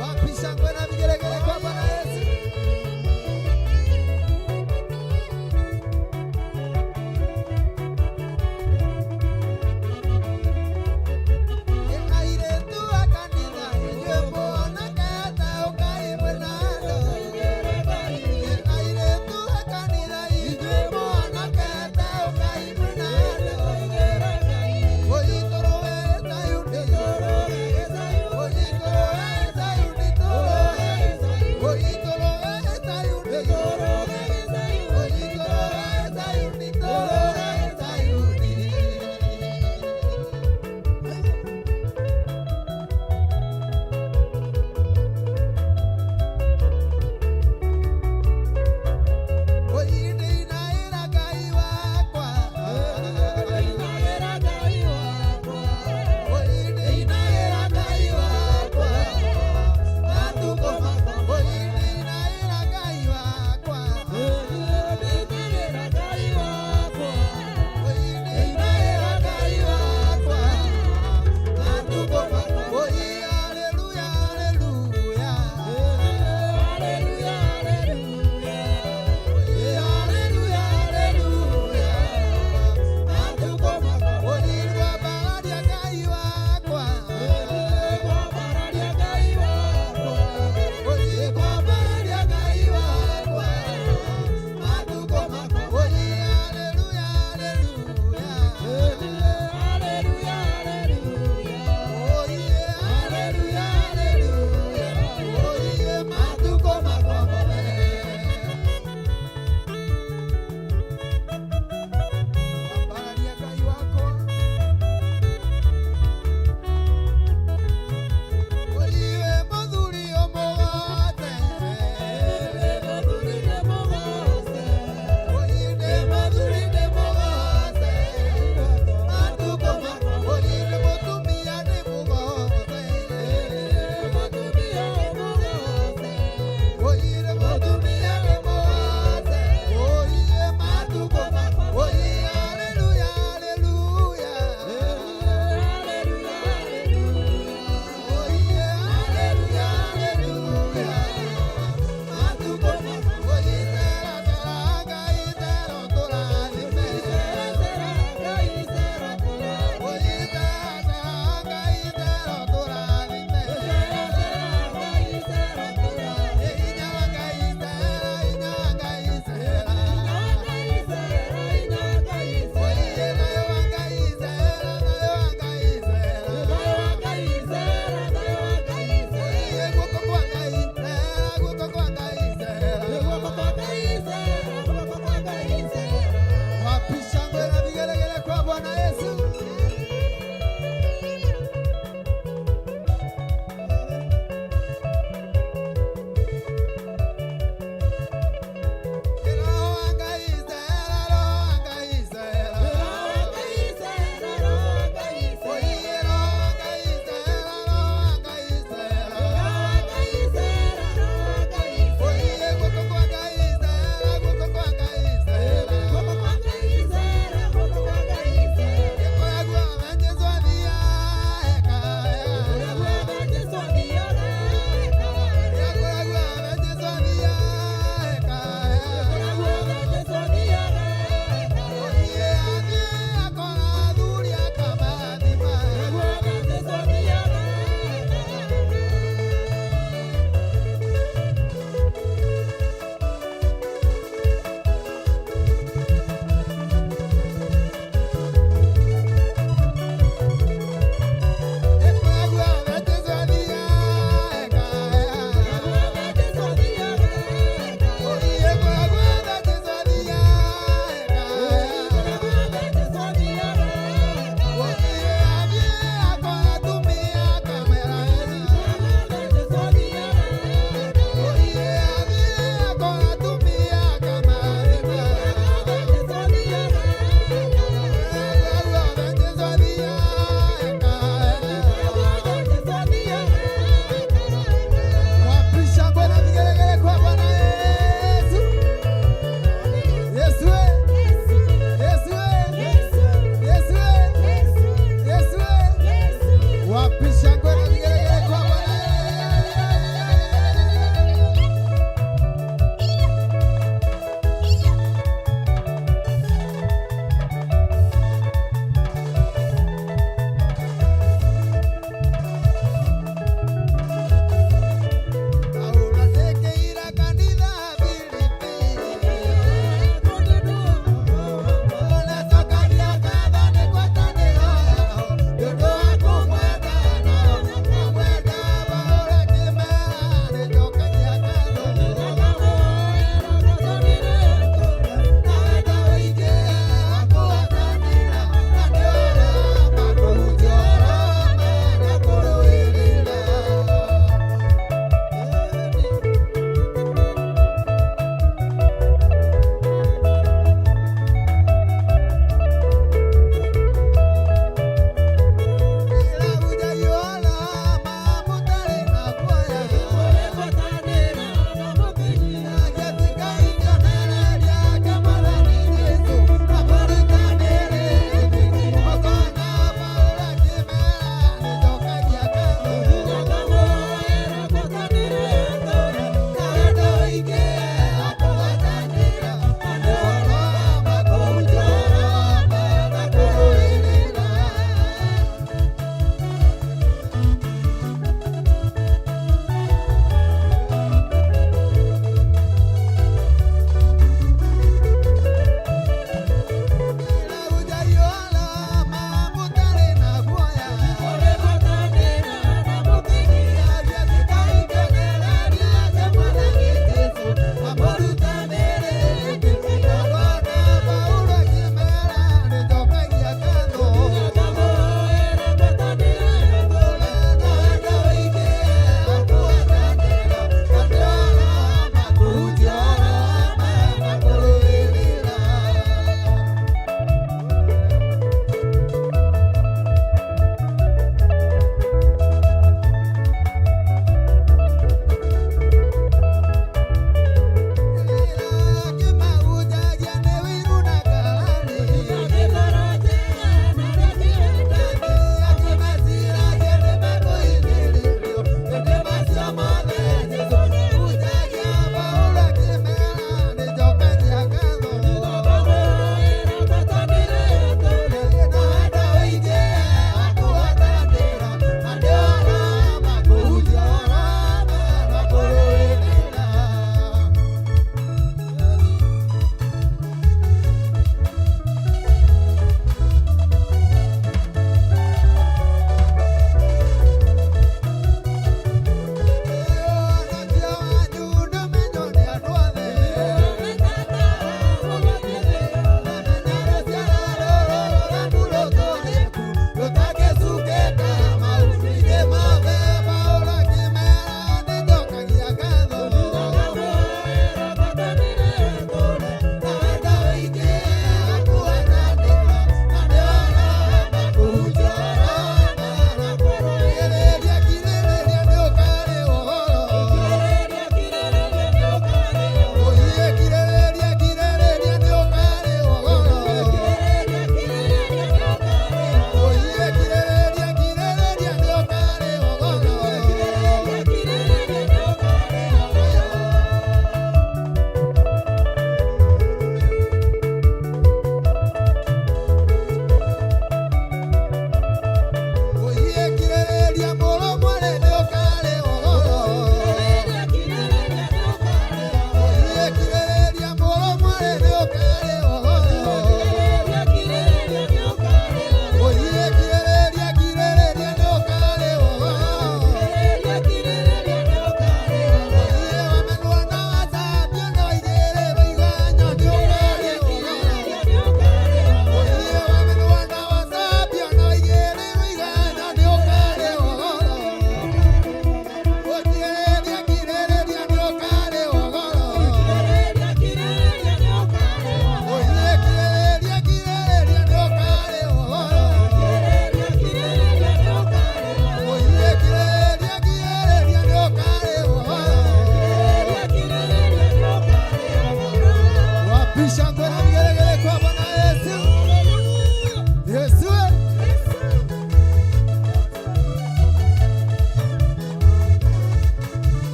Wapi shangwe na vigelegele kwa Bwana Yesu?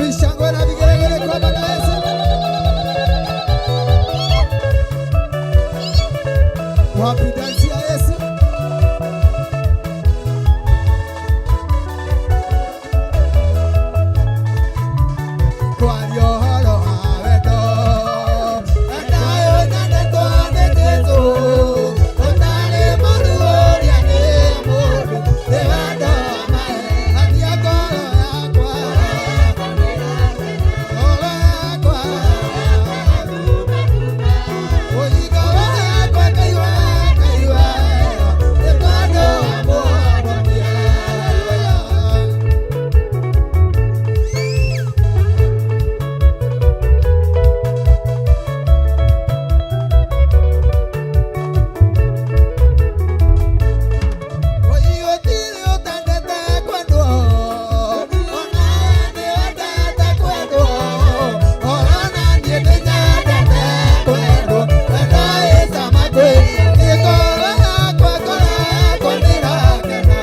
Wapi shangwe na vigelegele kwa Bwana Yesu? Wapi dansi ya Yesu? Kwaria ũhoro wa wendo, wendo ũyũ nyendetwo nĩ Jesũ, ũtarĩ mũru ũrĩa nĩ mũndũ, nĩ wendo wa ma, atia ngoro yakwa, ngoro yakwa, ũingoro yakwa kaigua, kaigua, nĩ tondũ wa Mũhonokia. Gũtirĩ ũtendete kwendwo, ona nĩ wendete kwendwo, ona niĩ nĩnyendete kwendwo, wendo wĩ cama kwĩ, ngoro yakwa, ngoro yakwa nĩrakena,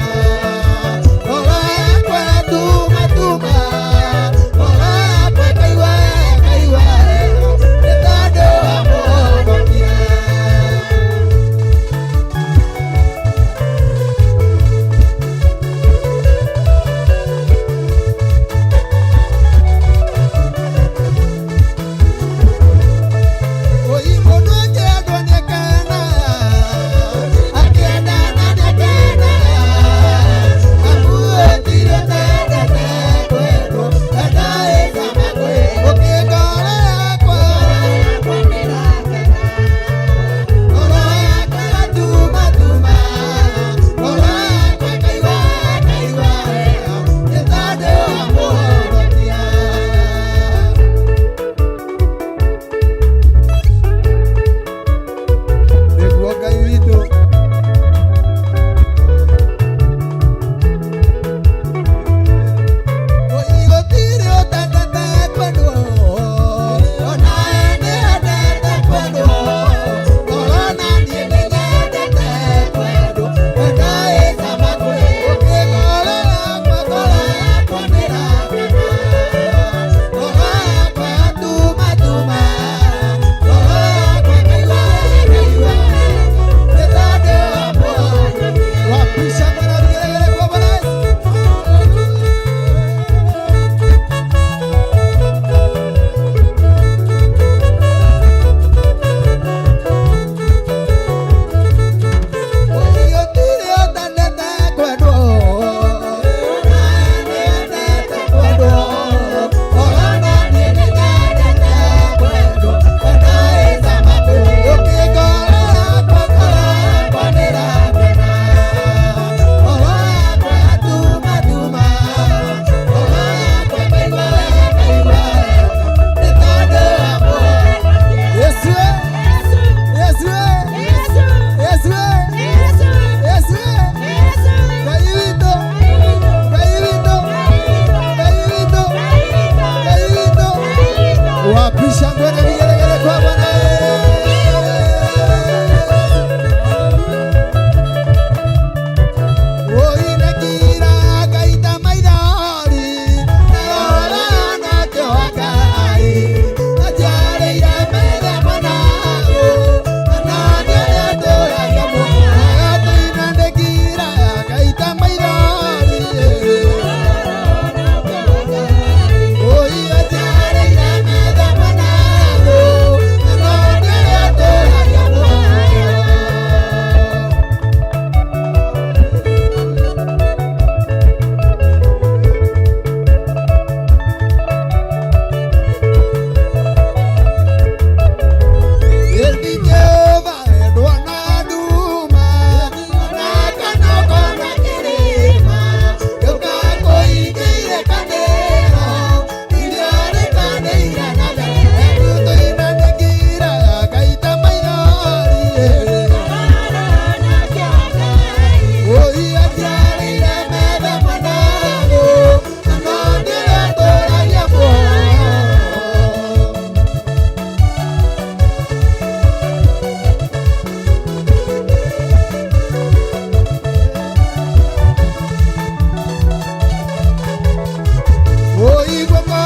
ngoro yakwa yatuma tuma, ngoro yakwa ĩkaigua ĩkaigua nĩ tondũ wa Mũhonokia. Oi mũndũ akĩendwo nĩakenaga, akĩendana nĩakenaga, amu gũtirĩ ũtendete kwendwo, wendo wĩ cama kwĩ, ũkĩ ngoro yakwa, ngoro yakwa ĩgatuma tuma, ngoro yakwa ĩkaigua ĩkaigua wega, nĩ tondũ wa Mũhonokia. Nĩguo Ngai witũ. Gũtirĩ ũtendete kwendwo, ona nĩendete kwendwo, ona niĩ nĩnyendete kwendwo, wendo wĩ cama kwĩ, ũkĩ ngoro yakwa, ngoro yakwa nĩrakena, ngoro yakwa yatuma tuma, ngoro yakwa ĩkaigua ĩkaigua, nĩ tondũ wa Mũhonokia. Wapi shangwe na vigelegele kwa Bwana Yesu? Gũtirĩ ũtendete kwendwo, ona nĩendete kwendwo, ona niĩ nĩnyendete kwendwo, wendo wĩ cama kwĩ, ũkĩ ngoro yakwa, ngoro yakwa nĩrakena, ngoro yakwa yatuma tuma, ngoro yakwa ĩkaigua ĩkaigua, nĩ tondũ wa Mũhonokia. Yesu Yesu Yesu Yesu Ngai witũ, Ngai witũ, Ngai witũ, Ngai witũ. Wapi shangwe na vigelegele kwa Bwana Oinekira ngaita maithori, ndarora nakĩo Ngai, anjarĩire metha mwanangu, na nĩ ũrĩa ndũragia muoyo. Agatũinandĩkira ngaita maithori, oi anjarĩire metha mwanangu, na nĩ ũrĩa ndũragia muoyo. Oi, guoco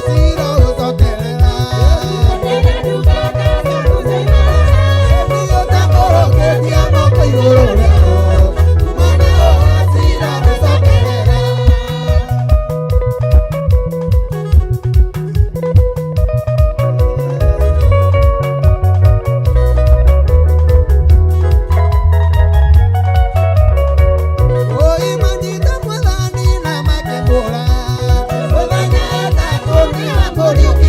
cira ũcokerera. Ũtakũrũkĩtie moko igũrũ rĩao, mana cira ũcokerera. Oi manyita mwathani na makĩmũra, mũthenya ĩtatũ nĩamũriũkirie.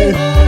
Hallelujah.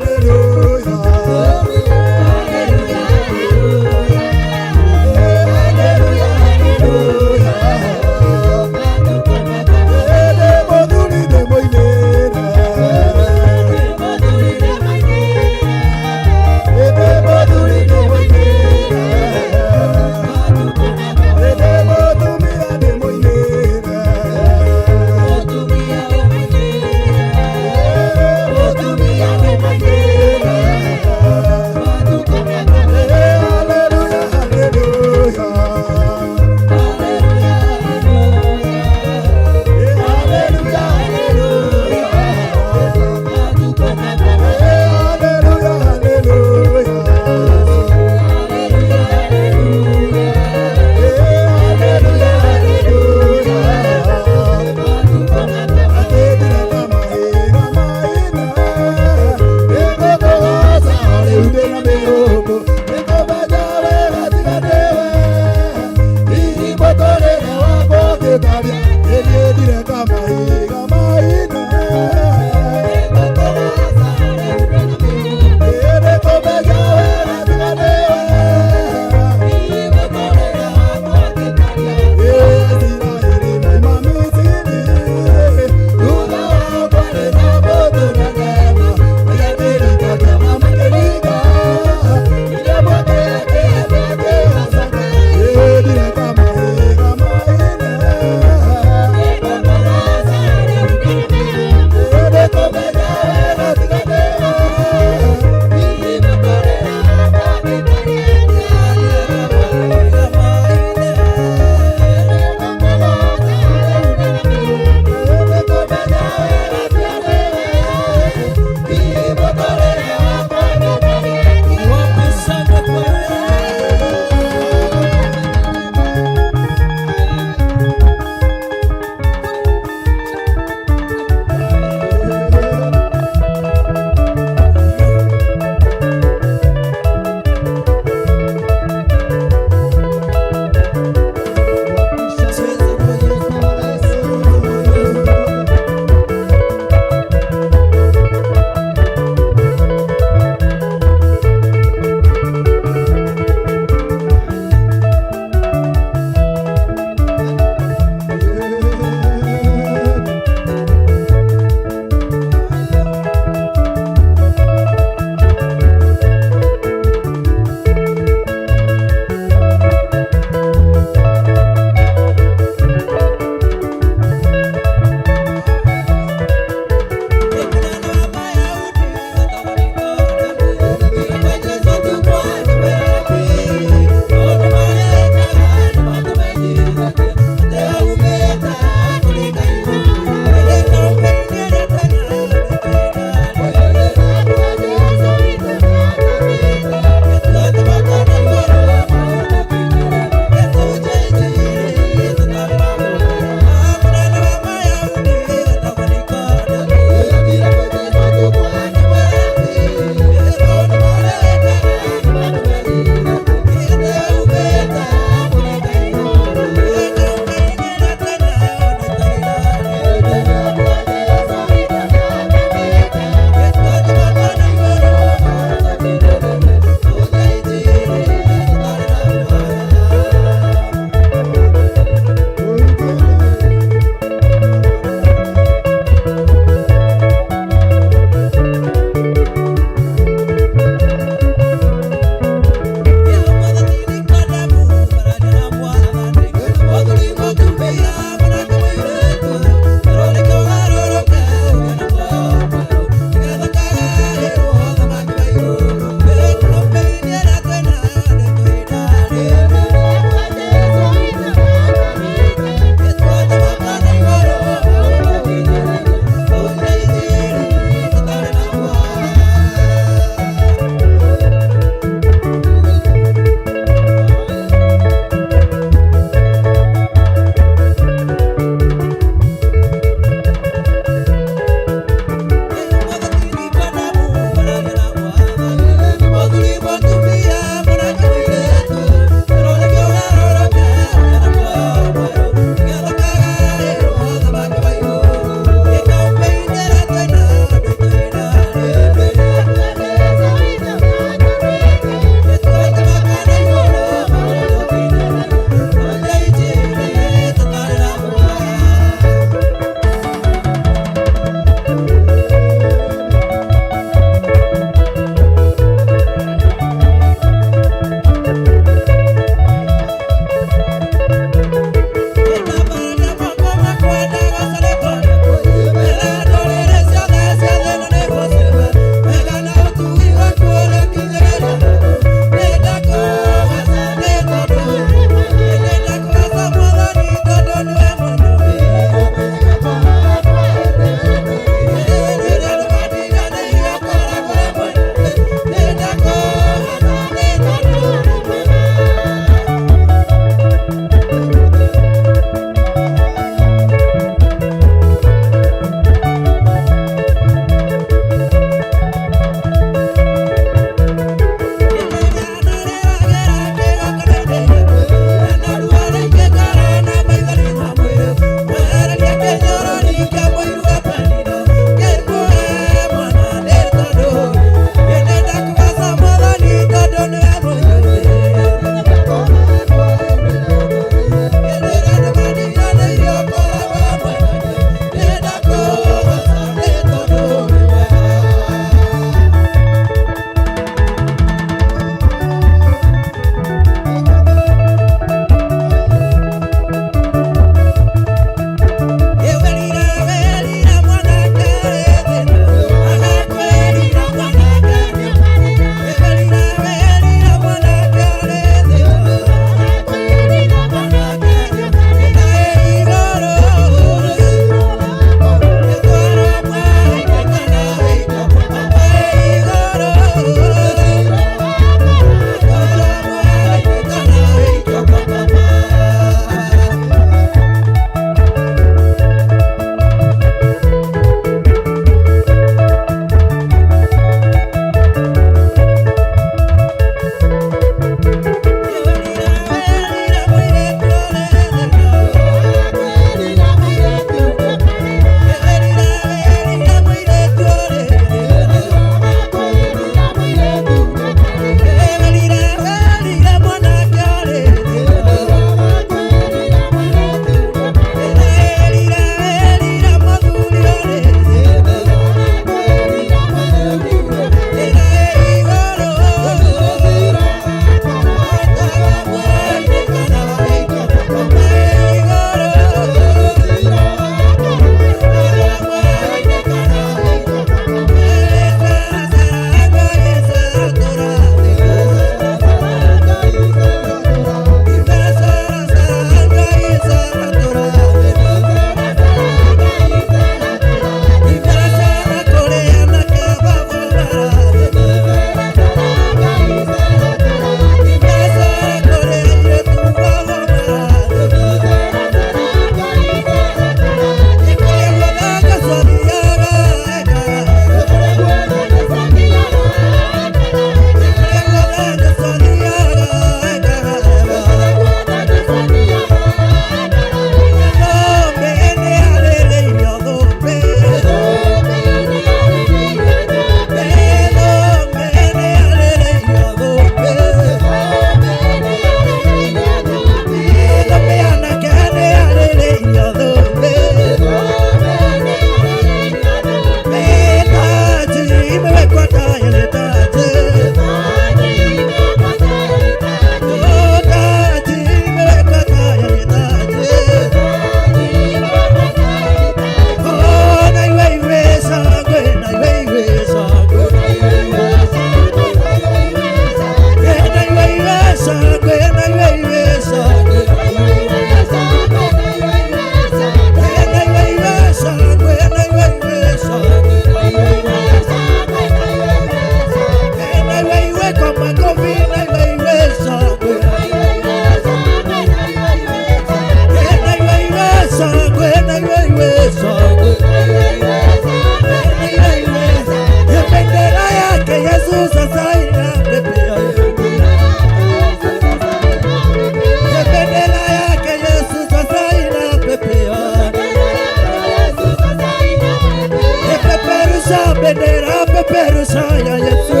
Peperusha bendera, peperusha ya Yesu.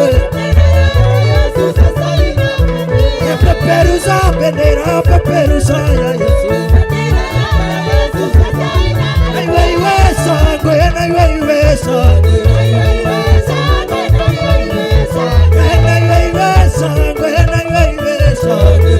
Peperusha bendera, peperusha ya Yesu. Na iwe iwe shangwe, na iwe iwe shangwe. Na iwe iwe shangwe, na iwe iwe shangwe.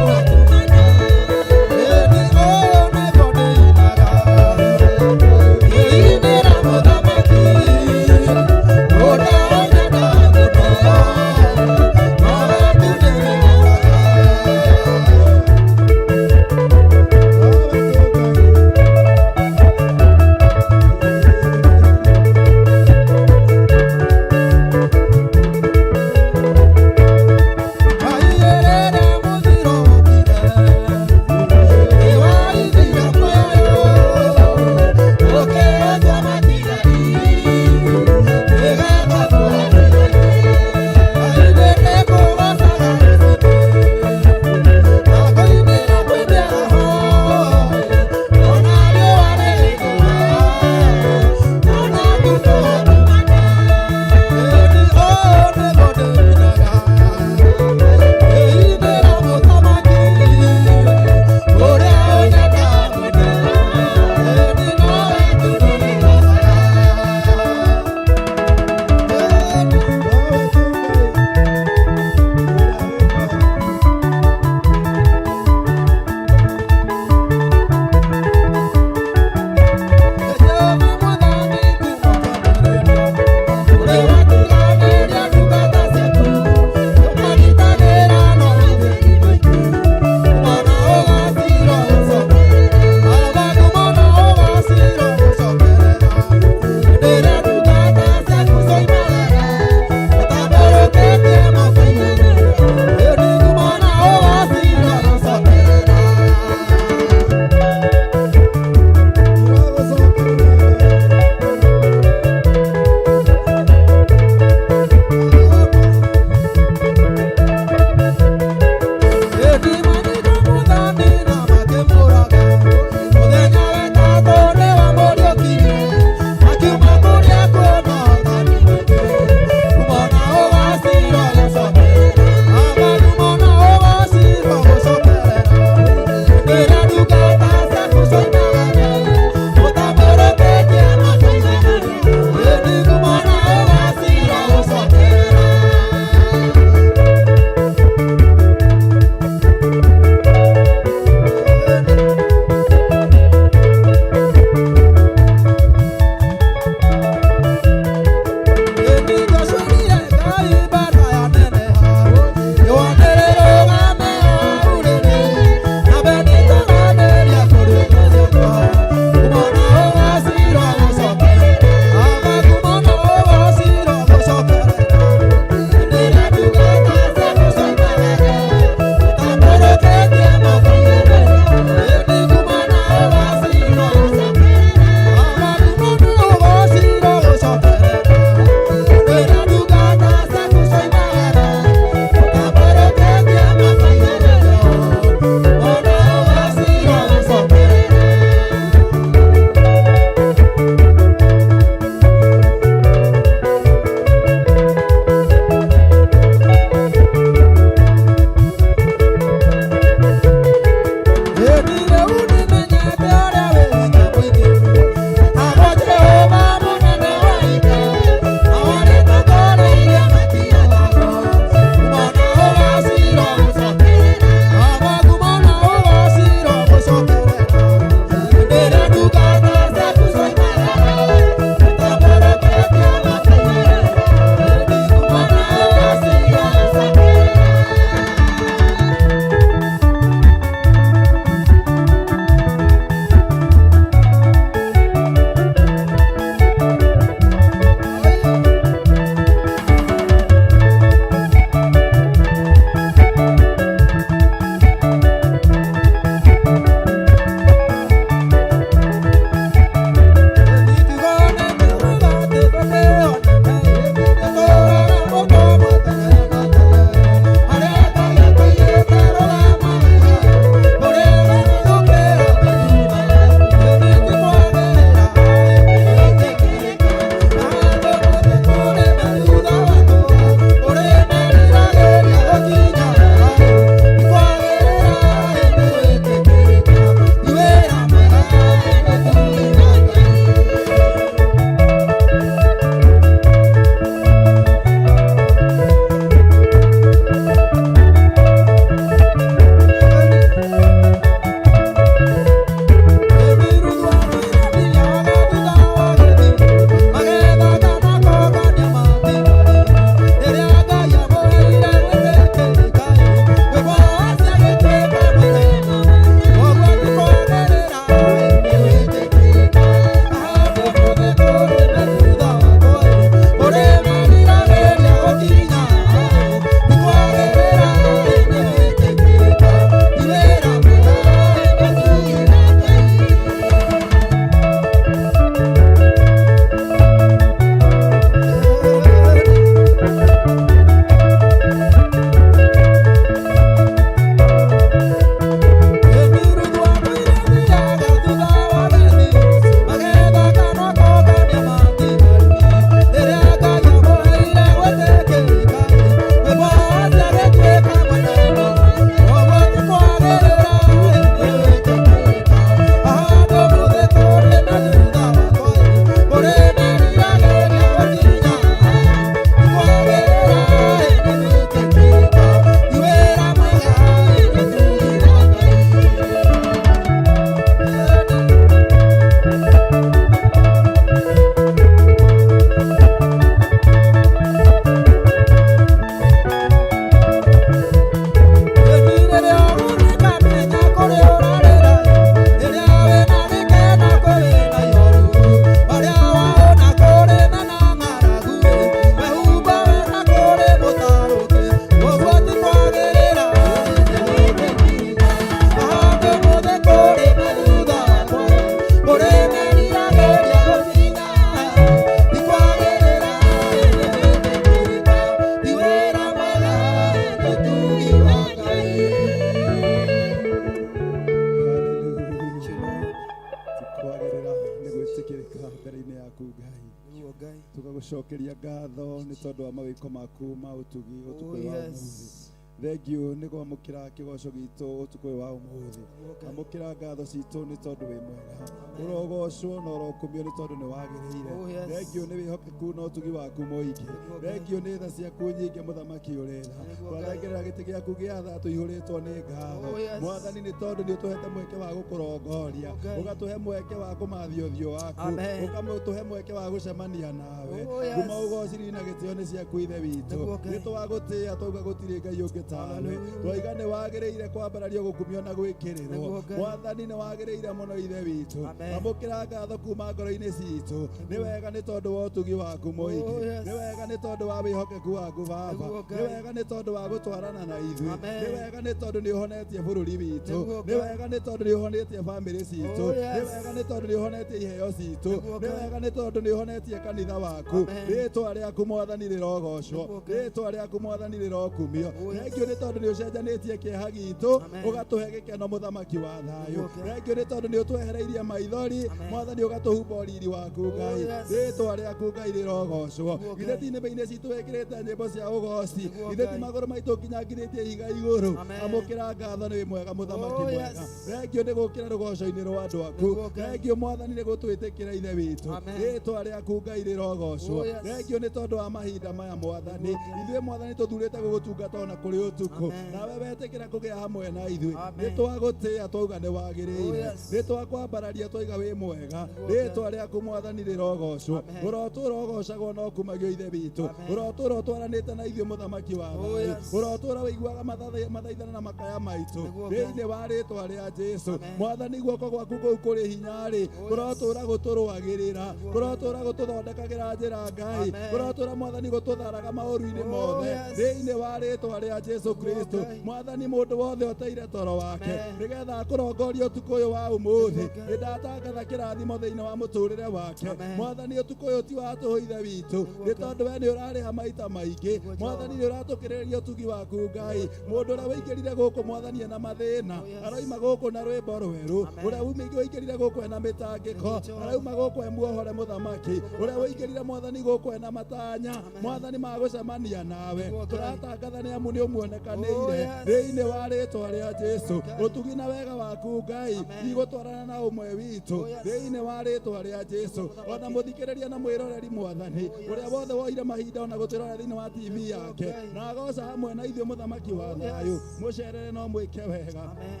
Tũgagũcokeria ngatho nĩ tondũ wa mawĩko maku ma ũtugi ũtukũ Oh, ũyũ wa ũmũthĩ. yes. Thengiũ nĩ kwamũkĩra kĩgoco gitũ ũtukũ ũyũ wa ũmũthĩ. Okay. Amũkĩra ngatho citũ nĩ tondũ wĩ mwega. Ũrogocwo na ũrokumio nĩ tondũ nĩ wagĩrĩire. Oh, yes. Thengiũ nĩ wĩhokeku na ũtugi waku mũingĩ. Nĩguo Ngai. Thengiũ nĩ tha ciaku nyingĩ mũthamaki ũrĩ tha. Nĩguo Ngai. Twarengerera gĩtĩ gĩaku gĩa tha tũihũrĩtwo nĩ ngatho. Oh, yes. Mwathani nĩ tondũ nĩ ũtũhete mweke wa gũkũrongoria. Ngai. Ũgatũhe mweke wa kũmathia ũthiũ waku. Amen. Ũkamũtũhe mweke wa gũcemania nawe. Oh, yes. Ngumo ũgociri na gĩtĩo nĩ ciaku ithe witũ. Nĩguo Ngai. Nĩ twagũtĩĩa twauga gũtirĩ Ngai ũngĩ tawe. Hallelujah. Twaiga nĩ wagĩrĩire kwambarario gũkumio na gwĩkĩrĩrwo. Nĩguo Ngai. Mwathani nĩ wagĩrĩire mũno ithe witũ. Amen. Amũkĩra ngatho kuma ngoro-inĩ citũ. Nĩ wega nĩ tondũ wa ũtugi waku mũingĩ. Oh, yes. Nĩ wega nĩ tondũ wa wĩhokeku waku Baba. Nĩguo Nĩ Ngai. wega nĩ tondũ wa gũtwarana na ithuĩ. Amen. Nĩ wega nĩ tondũ nĩ ũhonetie bũrũri witũ. Nĩguo Nĩ Ngai. wega nĩ tondũ nĩ ũhonetie bamĩrĩ citũ. Oh, yes. Nĩ wega nĩ tondũ nĩ ũhonetie iheo citũ. Nĩguo Nĩ Ngai. wega nĩ tondũ nĩ ũhonetie kanitha waku. Amen. Rĩtwa rĩaku Mwathani rĩrogocwo. Nĩguo Ngai. Rĩtwa rĩaku Mwathani rĩrokumio. Oh, yes. Thengiũ nĩ tondũ nĩ ũcenjanĩtie kĩeha gitũ Amen. ũgatũhe gĩkeno mũthamaki wa thayũ. Nĩguo Ngai. Thengiũ nĩ tondũ nĩ ũtwehereirie maithori Amen. Mwathani ũgatũhumba ũriri waku Ngai. yes. Rĩtwa rĩaku Ngai rĩrogocwo. Nĩguo Githĩ Ngai. ti nĩmbe-inĩ citũ wĩkĩrĩte nyĩmbo cia ũgoci. Nĩguo Githĩ ti Ngai. magũrũ maitũ nginyangithĩtie ihiga igũrũ. Amen. Amũkĩra ngatho nĩ wĩ mwega mũthamaki Oh, mwega. yes. Thengiũ nĩ gũkĩra rũgoco-inĩ rwa andũ aku. Nĩguo Ngai. Thengiũ Mwathani nĩ gũtwĩtĩkĩra ithe witũ. Amen. Rĩtwa rĩaku Ngai rĩrogocwo. Oh, yes. Thengiũ nĩ tondũ wa mahinda maya Mwathani. Ithuĩ Mwathani tũthurĩte gũgũtungata ona kũrĩ ũtukũ. Amen. Nawe wetĩkĩra kũgĩa hamwe na ithuĩ. Amen. Nĩ twagũtĩĩa twauga nĩ Oh, wagĩrĩire. yes. Nĩ twakwambararia twaiga wĩ mwega. Nĩguo Rĩtwa rĩaku Mwathani rĩrogocwo. Amen. Ũrotũũra ũgocagwo na ũkumagio ithe witũ. Amen. Ũrotũũra ũtwaranĩte na ithuĩ mũthamaki wa Oh, thayũ. yes. Ũrotũũra ũiguaga mathaithana na makaya maitũ. Nĩguo Ngai. Thĩinĩ wa rĩtwa rĩa Jesũ. Amen. Mwathani guoko gwaku kũu kũrĩ hinya-rĩ, Oh, yes. kũrotũũra gũtũrũagĩrĩra, Nĩguo Ngai. kũrotũũra gũtũthondekagĩra njĩra Ngai, Amen. kũrotũũra Mwathani gũtũtharaga maũru-inĩ Oh, mothe. yes. Thĩinĩ wa rĩtwa rĩa Jesũ Nĩguo Kristo. Ngai. Mwathani mũndũ wothe ũteire toro wake Amen. nĩgetha akũrongorie ũtukũ ũyũ wa ũmũthĩ. Nĩguo Ngai. Nĩ ndatangatha kĩrathimo thĩinĩ wa mũtũrĩre wake. Amen. Mwathani ũtukũ ũyũ ti wa tũhũ ithe witũ, Nĩguo nĩ Ngai. tondũ we nĩ ũrarĩha maita maingĩ. Nĩguo Mwathani Jehova. nĩ ũratũkĩrĩria ũtugi waku Ngai. Mũndũ ũrĩa wĩingĩrire gũkũ Mwathani ena mathĩna Oh, yes. aroima gũkũ na rwĩmbo rwerũ. Amen. Ũrĩa wĩingĩrire gũkũ ena mĩtangĩko Nĩguo Jehova. arauma gũkũ e muohore mũthamaki. Ũrĩa wĩingĩrire Mwathani gũkũ ena matanya Amen. Mwathani magũcemania nawe. Nĩguo Ngai. Tũratangatha nĩ amu nĩ Oh, ũmuonekanĩire yes. thĩinĩ wa rĩtwa rĩa Jesũ. Ngai. Ũtugi na wega waku Ngai Amen. igũtwarana na ũmwe witũ Oh, yes. thĩinĩ wa rĩtwa rĩa Jesũ. Ona mũthikĩrĩria na mwĩroreri Mwathani Oh, yes. ũrĩa wothe woire mahinda ona gũtwĩrorera thĩinĩ wa TV yake Ngai. na agoca hamwe na ithuĩ mũthamaki wa Oh, yes. thayũ mũcerere no mwĩke wega Amen.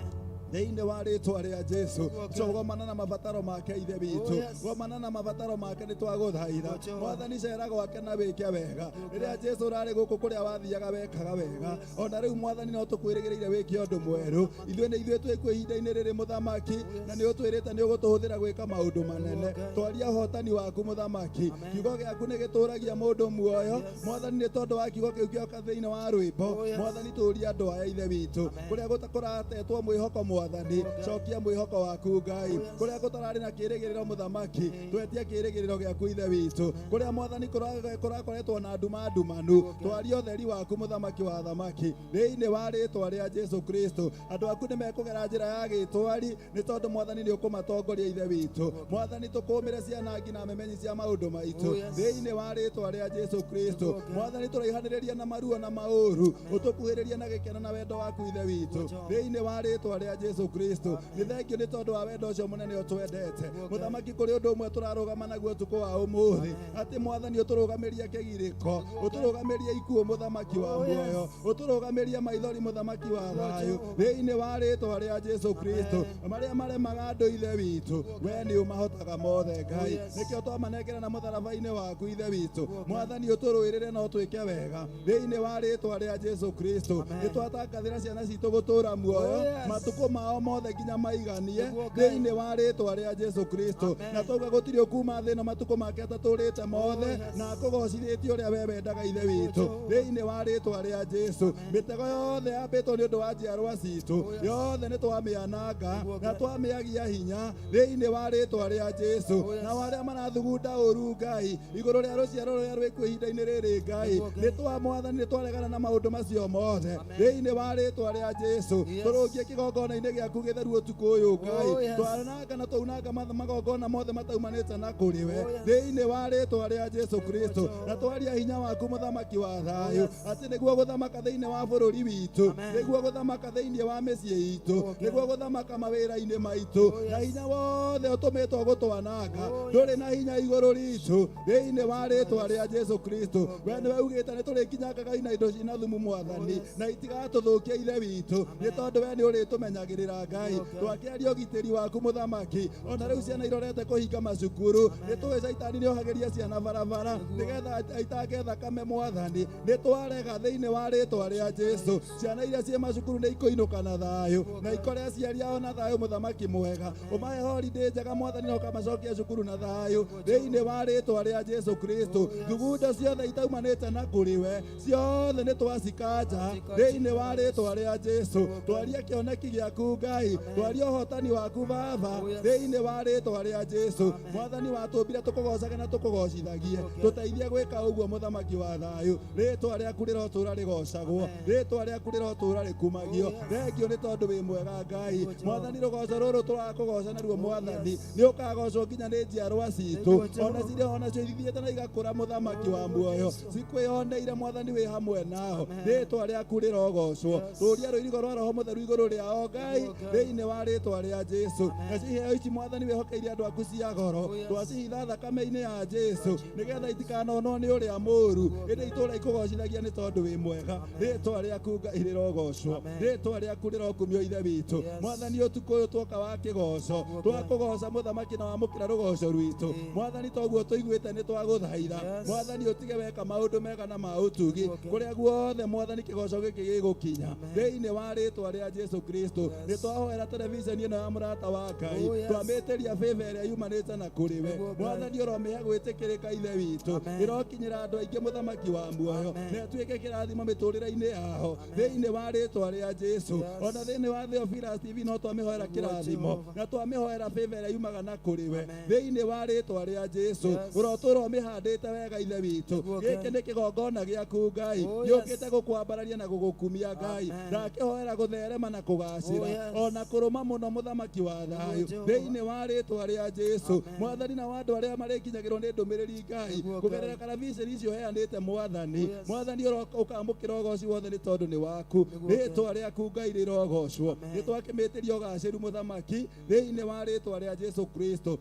thĩinĩ wa rĩtwa rĩa Jesũ. Nĩguo Ngai. Gomana na mabataro make ithe Oh, witũ. yes. Gomana na mabataro make nĩ twagũthaitha. Nĩguo Jehova. Mwathani cera gwake na wĩke wega. Nĩguo Rĩrĩa Ngai. Jesũ ũrarĩ gũkũ kũrĩa wathiaga wekaga wega. Ona rĩu Mwathani no tũkwĩrĩgĩrĩire wĩke ũndũ mwerũ. Ithuĩ nĩ ithuĩ twĩkuo ihinda-inĩ rĩrĩ mũthamaki na nĩ ũtwĩrĩte nĩ ũgũtũhũthĩra gwĩka maũndũ manene. Ngai. Twaria ũhotani waku mũthamaki. Amen. Kiugo gĩaku nĩ gĩtũragia mũndũ muoyo. Yes. Mwathani nĩ tondũ wa kiugo kĩu gĩoka thĩinĩ wa rwĩmbo. Oh, yes. Mwathani tũria andũ aya ithe witũ. Amen. Kũrĩa kũratetwo mwĩhoko Mwathani, Ngai. cokia mwĩhoko waku Ngai. Oh, yes. Kũrĩa gũtararĩ na kĩĩrĩgĩrĩro mũthamaki, twetie kĩĩrĩgĩrĩro gĩaku ithe witũ. Kũrĩa Mwathani kũrakoretwo na nduma ndumanu, Ngai. twaria ũtheri waku mũthamaki wa thamaki thĩinĩ wa rĩtwa rĩa Jesũ Kristo. Andũ aku nĩ mekũgera njĩra ya gĩtwari nĩ tondũ Mwathani nĩ ũkũmatongoria ithe witũ. Mwathani tũkũmĩre ciana nginya memenyi cia maũndũ maitũ Oh, yes. thĩinĩ wa rĩtwa rĩa Jesũ Kristo. Nĩguo Ngai. Mwathani tũraihanĩrĩria na maruo na maũru, ũtũkuhĩrĩrie na gĩkeno na wendo waku ithe witũ Nĩguo Jehova. thĩinĩ wa rĩtwa rĩa Jesũ Kristo. Nĩ thengio nĩ tondũ wa wendo ũcio mũnene ũtwendete. Nĩguo Ngai. Mũthamaki kũrĩ ũndũ ũmwe tũrarũgama naguo ũtukũ wa ũmũthĩ, atĩ Mwathani ũtũrũgamĩrie kĩgirĩko, ũtũrũgamĩrie ikuũ mũthamaki wa Oh, yes. muoyo, ũtũrũgamĩrie maithori mũthamaki wa Nĩguo thayũ Jehova. thĩinĩ wa rĩtwa rĩa Jesũ Kristo. Marĩa maremaga andũ ithe witũ, we nĩ ũmahotaga mothe Ngai. yes. Nĩkĩo twamanengera na mũtharaba-inĩ waku ithe witũ. Nĩguo Ngai. Mwathani ũtũrũĩrĩre na ũtwĩke wega thĩinĩ wa rĩtwa rĩa Jesũ Kristo. Amen. Nĩ twatangathĩra ciana citũ gũtũũra muoyo Oh, yes. matukũ mao mothe nginya maiganie Nĩguo Ngai. thĩinĩ wa rĩtwa rĩa Jesũ Kristo. Amen. Na twauga gũtirĩ ũkuma thĩ ĩno matukũ make atatũrĩte mothe Oh, yes. na akũgocithĩtie ũrĩa we wendaga ithe witũ Jehova. thĩinĩ wa rĩtwa rĩa Jesũ. Mĩtego yothe yambĩtwo nĩ ũndũ wa njiarwa citũ Oh, yes. yothe nĩ twamĩananga Nĩguo na Ngai. twamĩagia hinya thĩinĩ wa rĩtwa rĩa Jesũ. Oh, yes. Nao arĩa marathugunda ũru Ngai igũrũ rĩa rũciaro rũrĩa rwĩkuo ihinda-inĩ rĩrĩ Ngai Nĩguo Ngai. nĩ twa Mwathani nĩ twaregana na maũndũ macio mothe Amen. thĩinĩ wa rĩtwa rĩa Jesũ. Yes. Tũrũngie kĩgongona-inĩ Gĩtĩ-inĩ gĩaku gĩtheru ũtukũ ũyũ Ngai. Oh, yes. Twananga na twaunanga magongona mothe mataumanĩte na kũrĩ we Oh, yes. thĩinĩ wa rĩtwa rĩa Jesu Kristo, na twaria hinya waku mũthamaki wa thayũ, atĩ nĩguo gũthamaka thĩinĩ wa bũrũri witũ, Amen. nĩguo gũthamaka thĩinĩ wa mĩciĩ itũ, Okay. nĩguo gũthamaka mawĩra-inĩ maitũ, Oh, yes. na hinya wothe ũtũmĩtwo gũtwananga Oh, yes. ndũrĩ na hinya igũrũ ritũ thĩinĩ wa rĩtwa rĩa Jesu Kristo. We nĩwe ugĩte nĩ tũrĩkinyangaga ina indo cina thumu mwathani, na itigatũthũkia ithe witũ, nĩ tondũ we nĩ ũrĩtũmenyagĩrĩra Ngai. Twakĩaria ũgitĩri waku mũthamaki, ona rĩu ciana irorete kũhinga macukuru, nĩ tũĩ caitani nĩ ohagĩria ciana barabara nĩgetha aitange thakame mwathani. Nĩ twarega thĩinĩ wa rĩtwa rĩa Jesu, ciana iria ciĩ macukuru nĩ ikũinũka na thayũ na ikore aciari ao na thayũ. Mũthamaki mwega, ũmahe holiday njega mwathani, na ũkamacokia cukuru na thayũ thĩinĩ wa rĩtwa rĩa Jesu Kristo. Thugundo ciothe itaumanĩte na kũrĩ we ciothe nĩ twacikanja thĩinĩ wa rĩtwa rĩa Jesu. Twaria kĩoneki gĩaku Ngai, twaria ũhotani waku Baba thĩinĩ wa rĩtwa rĩa Jesu. Mwathani watũmbire tũkũgocage na tũkũgocithagie, tũteithie gwĩka ũguo mũthamaki wa thayũ. Rĩtwa rĩaku rĩrotũra rĩgocagwo, rĩtwa rĩaku rĩrotũra rĩkumagio. Thengio nĩ tondũ wĩ mwega Ngai. Mwathani, rũgoco rũrũ tũrakũgoca naruo mwathani nĩ ũkagocwo nginya nĩ njiarwa citũ, ona cirĩ onacio ithiĩte na igakũra mũthamaki wa muoyo, cikwĩoneire mwathani wĩ hamwe nao. Rĩtwa rĩaku rĩrogocwo. Rũria rũirigo rwa roho mũtheru igũrũ rĩao Ngai thĩinĩ wa rĩtwa rĩa Jesu. Nacio iheo ici mwathani wĩhokeire andũ aku cia goro, twacihitha thakame-inĩ ya Jesu nĩgetha itikanonwo nĩ ũrĩa mũũru, ĩndĩ itũũra ikũgocithagia nĩ tondũ wĩ mwega. Rĩtwa rĩaku Ngai rĩrogocwo, rĩtwa rĩaku rĩrokumio ithe witũ. Mwathani, ũtukũ ũyũ twoka wa kĩgoco, twakũgoca mũthamaki na wamũkĩra rũgoco rwitũ mwathani, toguo tũiguĩte nĩ twagũthaitha mwathani, ũtige weka maũndũ mega na ma ũtugi kũrĩa guothe mwathani kĩgoco gĩkĩ gĩgũkinya thĩinĩ wa rĩtwa rĩa Jesu Kristo. Nĩ twahoera televisheni ĩno ya mũrata wa Ngai, Oh, yes. twamĩtĩria favor ĩrĩa yumanĩte na kũrĩ we Nĩguo Ngai. mwathani, ũromĩhe gwĩtĩkĩrĩka ithe witũ, Amen. ĩrokinyĩra andũ aingĩ mũthamaki wa muoyo, Amen. na ĩtuĩke kĩrathimo mĩtũrĩre-inĩ yao thĩinĩ wa rĩtwa rĩa Jesu. Yes. Ona thĩinĩ wa Theophilus TV no twamĩhoera Nĩguo kĩrathimo Jehova. na twamĩhoera favor ĩrĩa yumaga na kũrĩ we Amen. thĩinĩ wa rĩtwa rĩa Jesu. Yes. Ũrotũra ũmĩhandĩte wega ithe witũ. Nĩguo Gĩkĩ Ngai. nĩ kĩgongona gĩaku Ngai, Oh, yes. gĩũkĩte gũkwambararia na gũgũkumia Ngai. Amen. Ndakĩhoera gũtherema na kũgacĩra Oh, yes. ona kũrũma mũno mũthamaki wa thayũ Jehova. thĩinĩ wa rĩtwa rĩa Jesu. Amen. Mwathani, na andũ arĩa marĩkinyagĩrwo nĩ ndũmĩrĩri Ngai Nĩguo Ngai. kũgerera karabiceni icio ũheanĩte mwathani, Oh, yes. mwathani ũkamũkĩra ũgoci wothe nĩ tondũ nĩ waku. Nĩguo Ngai. Rĩtwa rĩaku Ngai rĩrogocwo. Amen. Nĩ twakĩmĩtĩria ũgacĩru mũthamaki thĩinĩ wa rĩtwa rĩa Jesu Kristo.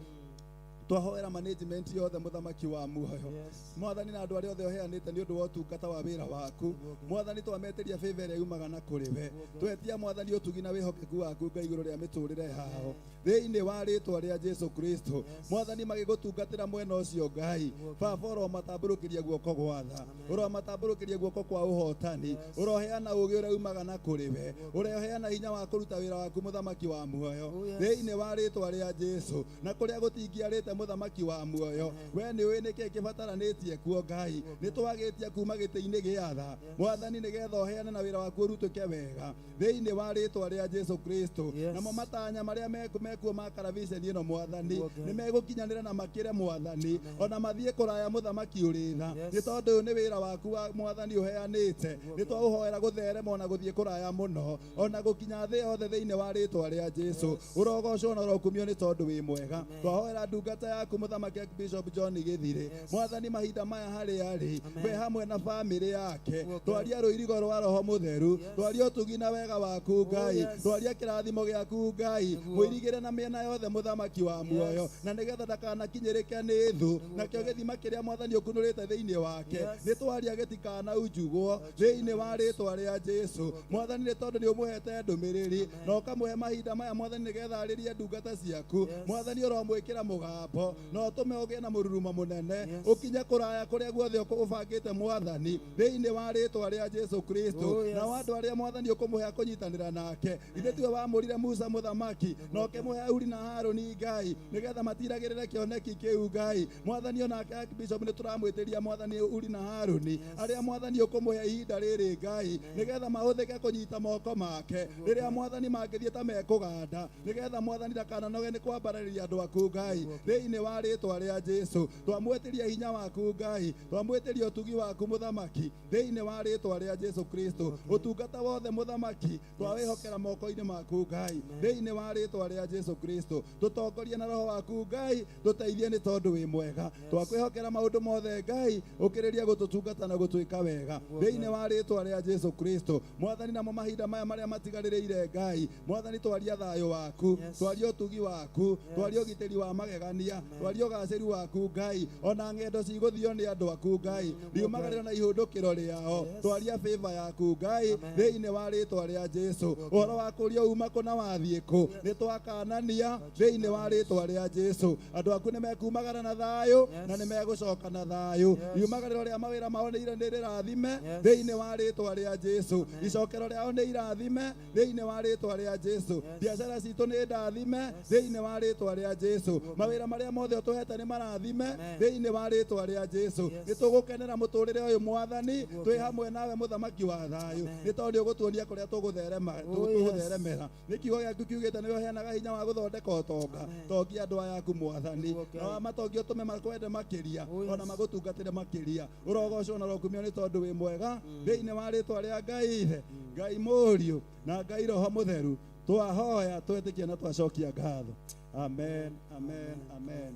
Twahoera management yothe mũthamaki wa muoyo Yes. mwathani, na andũ arĩa othe ũheanĩte nĩ ũndũ wa ũtungata wa wĩra waku mwathani, twametĩria favor ĩrĩa yumaga na kũrĩ we. Twetia mwathani ũtugi na wĩhokeku waku Ngai igũrũ rĩa mĩtũrĩre yao thĩinĩ wa rĩtwa rĩa Jesu Kristo. Mwathani, magĩgũtungatĩra mwena ũcio Ngai baba, ũromatambũrũkĩria guoko gwa tha, ũromatambũrũkĩria guoko kwa ũhotani, ũroheana ũũgĩ ũrĩa umaga na kũrĩ we, ũroheana hinya wa kũruta wĩra waku mũthamaki wa muoyo Oh, yes. thĩinĩ wa rĩtwa rĩa Jesu. Na kũrĩa gũtingĩarĩte mũthamaki wa muoyo, we nĩ ũĩ nĩkĩĩ kĩbataranĩtie kuo Ngai. Nĩ twagĩtia kuma gĩtĩ-inĩ gĩa tha mwathani, nĩgetha ũheane na wĩra waku ũrutũke wega thĩinĩ wa rĩtwa rĩa Jesu Kristo. Yes. Namo matanya marĩa mekuo ma karabiceni ĩno mwathani Nĩguo Ngai. nĩ megũkinyanĩra na makĩre mwathani, ona mathiĩ kũraya mũthamaki ũrĩ tha, Yes. nĩ tondũ ũyũ nĩ wĩra waku wa mwathani ũheanĩte. Nĩ twaũhoera gũtherema ona gũthiĩ kũraya mũno ona gũkinya thĩ yothe thĩinĩ wa rĩtwa rĩa Jesu. Ũrogocwo na ũrokumio nĩ tondũ wĩ mwega. Twahoera ndungata yaku mũthamaki Bishop John Gĩthirĩ mwathani, mahinda maya harĩa arĩ Amen. we hamwe na bamĩrĩ yake. Nĩguo Ngai. Twaria rũirigo rwa roho mũtheru, twaria ũtugi na wega waku Ngai, yes. twaria kĩrathimo gĩaku Ngai, Nĩguo. mũirigĩre na mĩena yothe mũthamaki wa muoyo, na nĩgetha ndakanakinyĩrĩke nĩ thũ. Nakĩo gĩthima kĩrĩa mwathani ũkunũrĩte thĩinĩ wake Yes. nĩ twaria gĩtikanaunjugwo thĩinĩ wa rĩtwa rĩa Jesu. Mwathani, nĩ tondũ nĩ ũmũhete ndũmĩrĩri na ũkamũhe mahinda maya mwathani nĩgetha arĩrie ndungata ciaku Yes. mwathani, ũromwĩkĩra mũgambo na ũtũme ũgĩe na mũrurumo mũnene Yes. ũkinye kũraya kũrĩa guothe ũbangĩte mwathani thĩinĩ wa rĩtwa rĩa Jesu Kristo. Oh, yes. Na andũ arĩa mwathani ũkũmũhe akũnyitanĩra nake, ithe tiwe wamũrire Musa mũthamaki na ũkĩmũhe Uri na Harũni Ngai nĩgetha matiragĩrĩre kĩoneki kĩu Ngai mwathani. Onake Archbishop nĩ tũramwĩtĩria mwathani Uri na Harũni arĩa mwathani ũkũmũhe ihinda rĩrĩ Ngai nĩgetha mahũthĩke kũnyita moko make rĩrĩa mwathani mangĩthiĩ ta mekũganda, nĩgetha mwathani ndakananoge nĩ kwambarĩria andũ aku Ngai thĩinĩ Thĩinĩ wa rĩtwa rĩa Jesu, twamwĩtĩria hinya waku Ngai, twamwĩtĩria ũtugi waku mũthamaki, thĩinĩ wa rĩtwa rĩa Jesu Kristo. Ũtungata wothe mũthamaki twawĩhokera moko-inĩ maku Ngai, thĩinĩ wa rĩtwa rĩa Jesu Kristo. Tũtongorie na roho waku Ngai, tũteithie nĩ tondũ wĩ mwega. Twakwĩhokera maũndũ mothe Ngai, ũkĩrĩria gũtũtungata na gũtwĩka wega, thĩinĩ wa rĩtwa rĩa Jesu Kristo. Mwathani, namo mahinda maya marĩa matigarĩrĩire Ngai, Mwathani, twaria thayũ waku, twaria ũtugi waku, twaria ũgitĩri wa magegania, twaria ũgacĩru waku Ngai, ona ng'endo cigũthio nĩ andũ aku Ngai, riumagarĩra na ihũndũkĩro rĩao, twaria favor yaku Ngai, thĩinĩ wa rĩtwa rĩa Jesu. Ũhoro wa kũria uma kũ na wathiĩ kũ, nĩ twakanania thĩinĩ wa rĩtwa rĩa Jesu. Andũ aku nĩ mekumagara na thayũ na nĩ megũcoka na thayũ. Riumagarĩro rĩa mawĩra mao nĩ rĩrathime thĩinĩ wa rĩtwa rĩa Jesu. Icokero rĩao nĩ irathime thĩinĩ wa rĩtwa rĩa Jesu. Biacara citũ nĩ ndathime thĩinĩ wa rĩtwa rĩa Jesu. Mawĩra marĩa mothe ũtũhete nĩ marathime thĩinĩ wa rĩtwa rĩa Jesu. Nĩ tũgũkenera mũtũrĩre ũyũ Mwathani, twĩ hamwe nawe mũthamaki wa thayũ, nĩ tondũ nĩ ũgũtuonia kũrĩa tũgũtherema, tũgũtheremera. Nĩ kiugo gĩaku kiugĩte nĩwe ũheanaga hinya wa gũthondeka ũtonga. Tongia andũ aya aku Mwathani, na wamatongia ũtũme makwende makĩria, ona magũtungatĩre makĩria. Ũrogocwo na ũrokumio nĩ tondũ wĩ mwega, thĩinĩ wa rĩtwa rĩa Ngai Ithe, Ngai Mũriũ na Ngai Roho Mũtheru, twahoya twetĩkia na twacokia ngatho. Amen, amen, amen.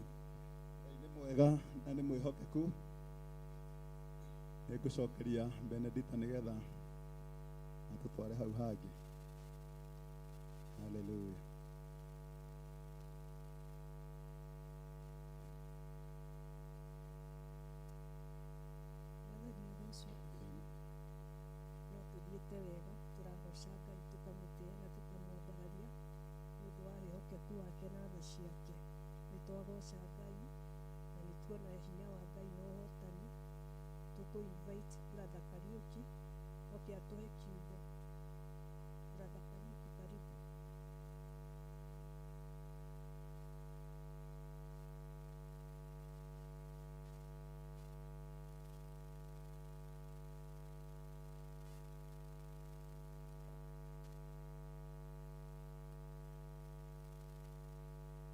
Ngai nĩ mwega na nĩ mwĩhokeku. Nĩngũcokeria Benedita nĩgetha atũtware hau hangĩ. Hallelujah. Mwathani agocwo. No tũthiĩte wega, tũragoca Ngai tũkamũtĩa na tũkamwambararia nĩ ũndũ wa wĩhokeku wake na tha ciake. Nĩ twagoca Ngai na nĩ tuona hinya wa Ngai na ũhotani. Tũkũ invite Brother Kariuki oke atũhe kiugo. Brother Kariuki, karibu.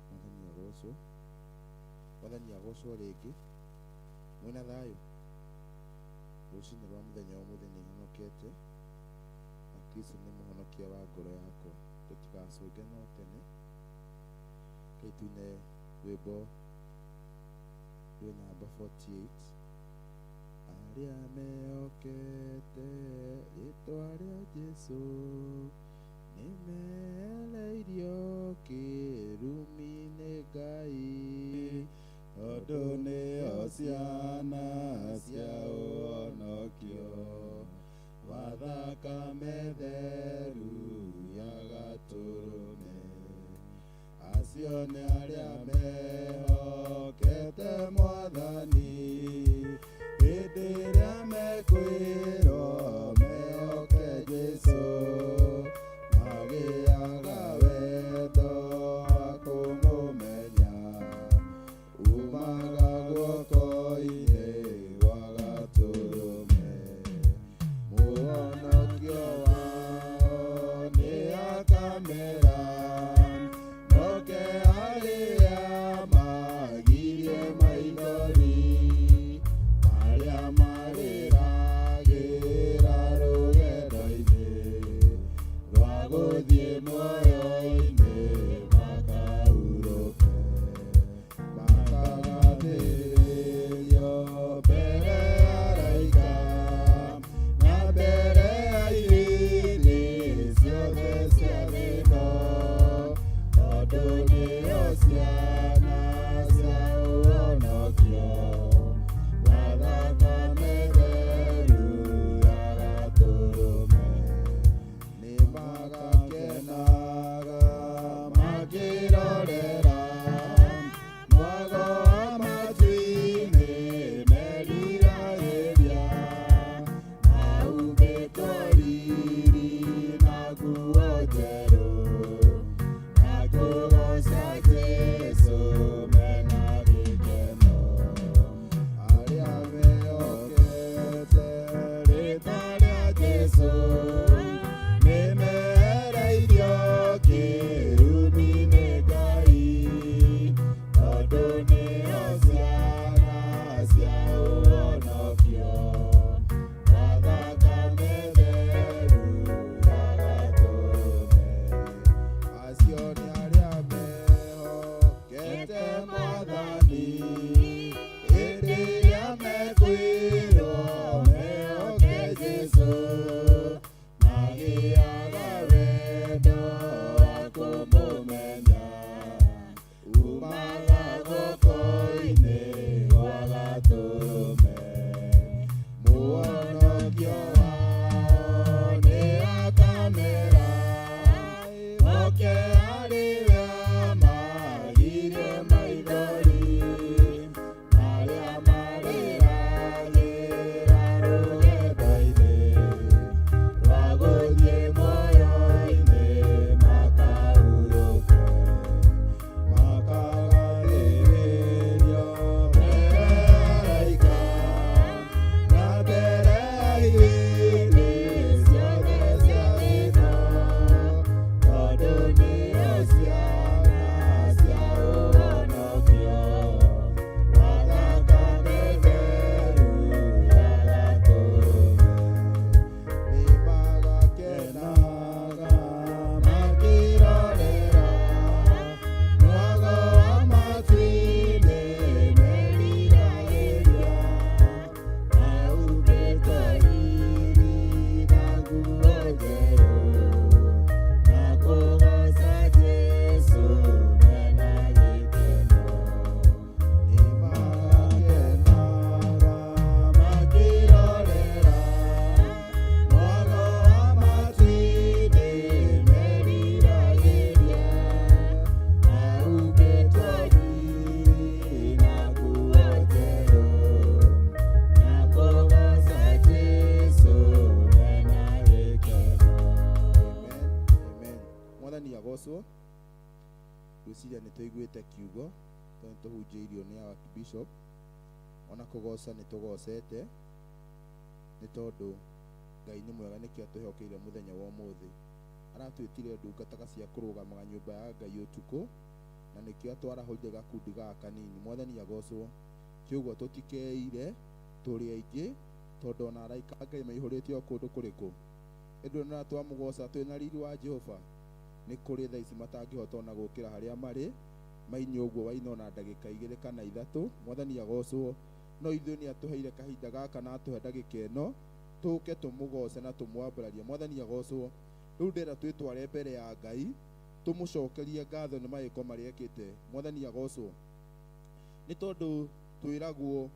Mwathani agocwo, Mwathani agocwo rĩngĩ. Mwĩna thayũ? Rũcinĩ rwa mũthenya wa ũmũthĩ nĩ honokete na Kristo nĩ mũhonokia wa ngoro yakwa. Tũtigacũnge no tene. Rekei tuine rwĩmbo rwĩ namba 48. Arĩa mehokete rĩtwa rĩa Jesu nĩ mehereirio kĩrumi nĩ Ngai, tondũ nĩo ciana cia ũhonokio wa thakame theru ya Gatũrũme. Acio nĩ arĩa mehokete Mwathani, hĩndĩ ĩrĩa mekwĩrwo mehoke Jesu, magĩaga wendo wa kũmũmenya, umaga guoko-inĩ gwa Gatũrũme. Mũhonokio wao nĩ akamera, moke arĩa magirie maithori, marĩa marĩragĩra rũgendo-inĩ rwa gũthiĩ muoyo-inĩ, makahurũke, makagathĩrĩrio mbere ya araika na mbere ya irĩndĩ ciothe cia thĩ ĩno, tondũ nĩo ciana cia ũhonokio wa thakame theru ya Gatũrũme. Nĩ magakenaga makĩrorera mwago wa matu-inĩ meriragĩria, mahumbĩtwo riri na nguo njerũ, na kũgooca Jesũ mena gĩkeno. Arĩa mehokete rĩtwa rĩa Jesũ nĩ mehereirio kĩrumi nĩ Ngai, tondũ Agocwo. Ngwĩciria nĩ tũiguĩte kiugo tondũ nĩ tũhunjĩirio nĩ our bishop. Ona kũgoca nĩ tũgocete nĩ tondũ Ngai nĩ mwega, nĩkĩo atwĩhokeire mũthenya wa ũmũthĩ. Aratwĩtire ndungata cia kũrũgamaga nyũmba ya Ngai ũtukũ, na nĩkĩo atwarahũrire gakundi gaka kanini. Mwathani agocwo. Kĩũguo tũtikeire tũrĩ aingĩ, tondũ ona araika a Ngai maihũrĩte o kũndũ kũrĩkũ. Ĩndĩ ona twamũgoca twĩna riri wa Jehova, nĩ kũrĩ thaa ici matangĩhota ona gũkĩra harĩa marĩ maine ũguo waina ona ndagĩka 2 kana 3. Mwathani agocwo. No ithuĩ nĩ atũheire kahinda gaka na atũhe ndagĩka ĩno tũke tũmũgoce na tũmwambararie. Mwathani agocwo. Rĩu ndĩrenda twĩtware mbere ya Ngai tũmũcokerie ngatho nĩ mawĩko marĩa ekĩte. Mwathani agocwo. Nĩ tondũ twĩragwo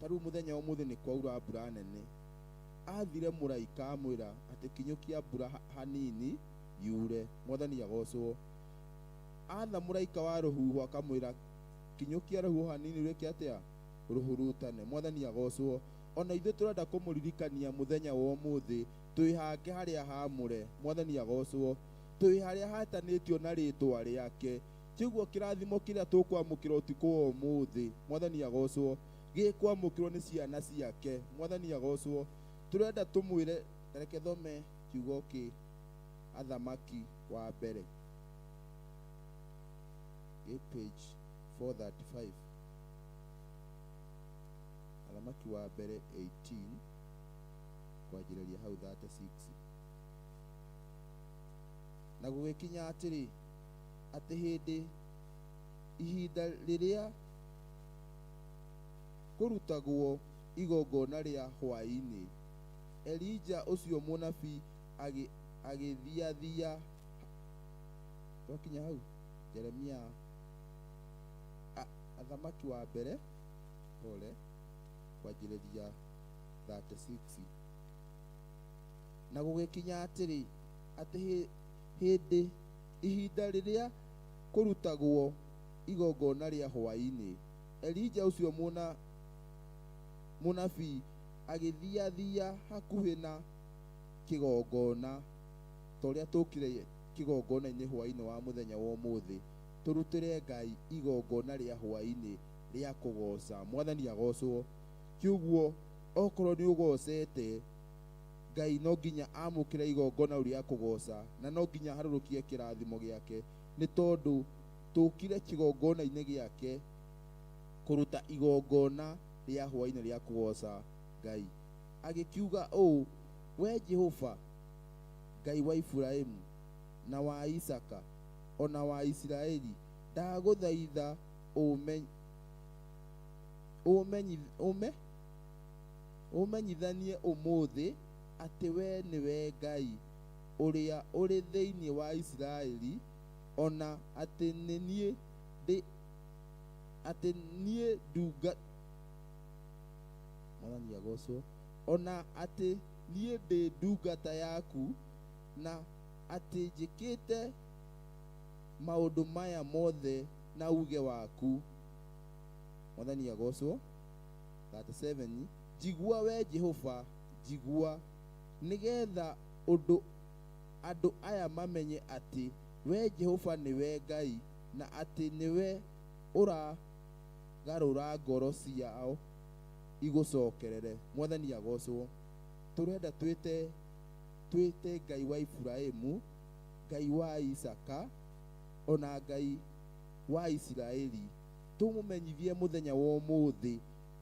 ta rĩu mũthenya ũmũthĩ nĩ kwaura mbura nene, athire mũraika amwĩra atĩ kinyũkia mbura hanini yure. Mwathani agocwo. Atha mũraika wa rũhuho akamwĩra kinyũkia rũhuho hanini rwĩke atĩa, rũhurutane. Mwathani agocwo. Ona ithuĩ tũrenda kũmũririkania mũthenya wa ũmũthĩ twĩ hake harĩa hamũre. Mwathani agocwo. Twĩ harĩa hatanĩtio na rĩtwa rĩake. Kĩguo kĩrathimo kĩrĩa tũkwamũkĩra ũtukũ wa ũmũthĩ, Mwathani agocwo, gĩkwamũkĩrwo nĩ ciana ciake. Mwathani agocwo. Tũrenda tũmwĩre, reke thome kiugo kĩ Athamaki wa mbere gĩ page 435, Athamaki wa mbere 18 kwanjĩrĩria hau 36. Na gũgĩkinya atĩrĩ, atĩ hĩndĩ ihinda rĩrĩa kũrutagwo igongona rĩa hwaĩ-inĩ, Elija ũcio mũnabii agĩthiathia. Twakinya hau Jeremia, Athamaki wa mbere, pole, kwanjĩrĩria 36. Na gũgĩkinya atĩrĩ, atĩ hĩndĩ ihinda rĩrĩa kũrutagwo igongona rĩa hwaĩ-inĩ, Elija ũcio mũnabii agĩthiathia hakuhĩ na kĩgongona, ta ũrĩa tũkire kĩgongona-inĩ hwaĩ-inĩ wa mũthenya wa ũmũthĩ, tũrutĩre Ngai igongona rĩa hwaĩ-inĩ rĩa kũgoca. Mwathani agocwo. Kĩũguo okorwo nĩ ũgocete Ngai, no nginya amũkĩre igongona rĩu rĩa kũgoca, na no nginya aharũrũkie kĩrathimo gĩake, nĩ tondũ tũkire kĩgongona-inĩ gĩake kũruta igongona rĩa hwaĩ-inĩ rĩa kũgoca Ngai. Agĩkiuga ũũ, we Jehova Ngai wa Iburahĩmu na wa Isaka ona wa Isiraeli, ndagũthaitha ũmenyithanie ũmũthĩ atĩ we nĩwe Ngai ũrĩa ũrĩ thĩinĩ wa Isiraeli, ona atĩ nĩ niĩ ndĩ atĩ niĩ ndunga Mwathani agocwo, ona atĩ niĩ ndĩ ndungata yaku, na atĩ njĩkĩte maũndũ maya mothe na uge waku. Mwathani agocwo. 37 Njigua we Jehova, njigua, nĩgetha ũndũ andũ aya mamenye atĩ we Jehova nĩwe Ngai, na atĩ nĩwe ũragarũra ngoro ciao igũcokerere. Mwathani agocwo. Tũrenda twĩte Ngai wa Iburahĩmu, Ngai wa Isaka, ona Ngai wa Isiraeli, tũmũmenyithie mũthenya wa ũmũthĩ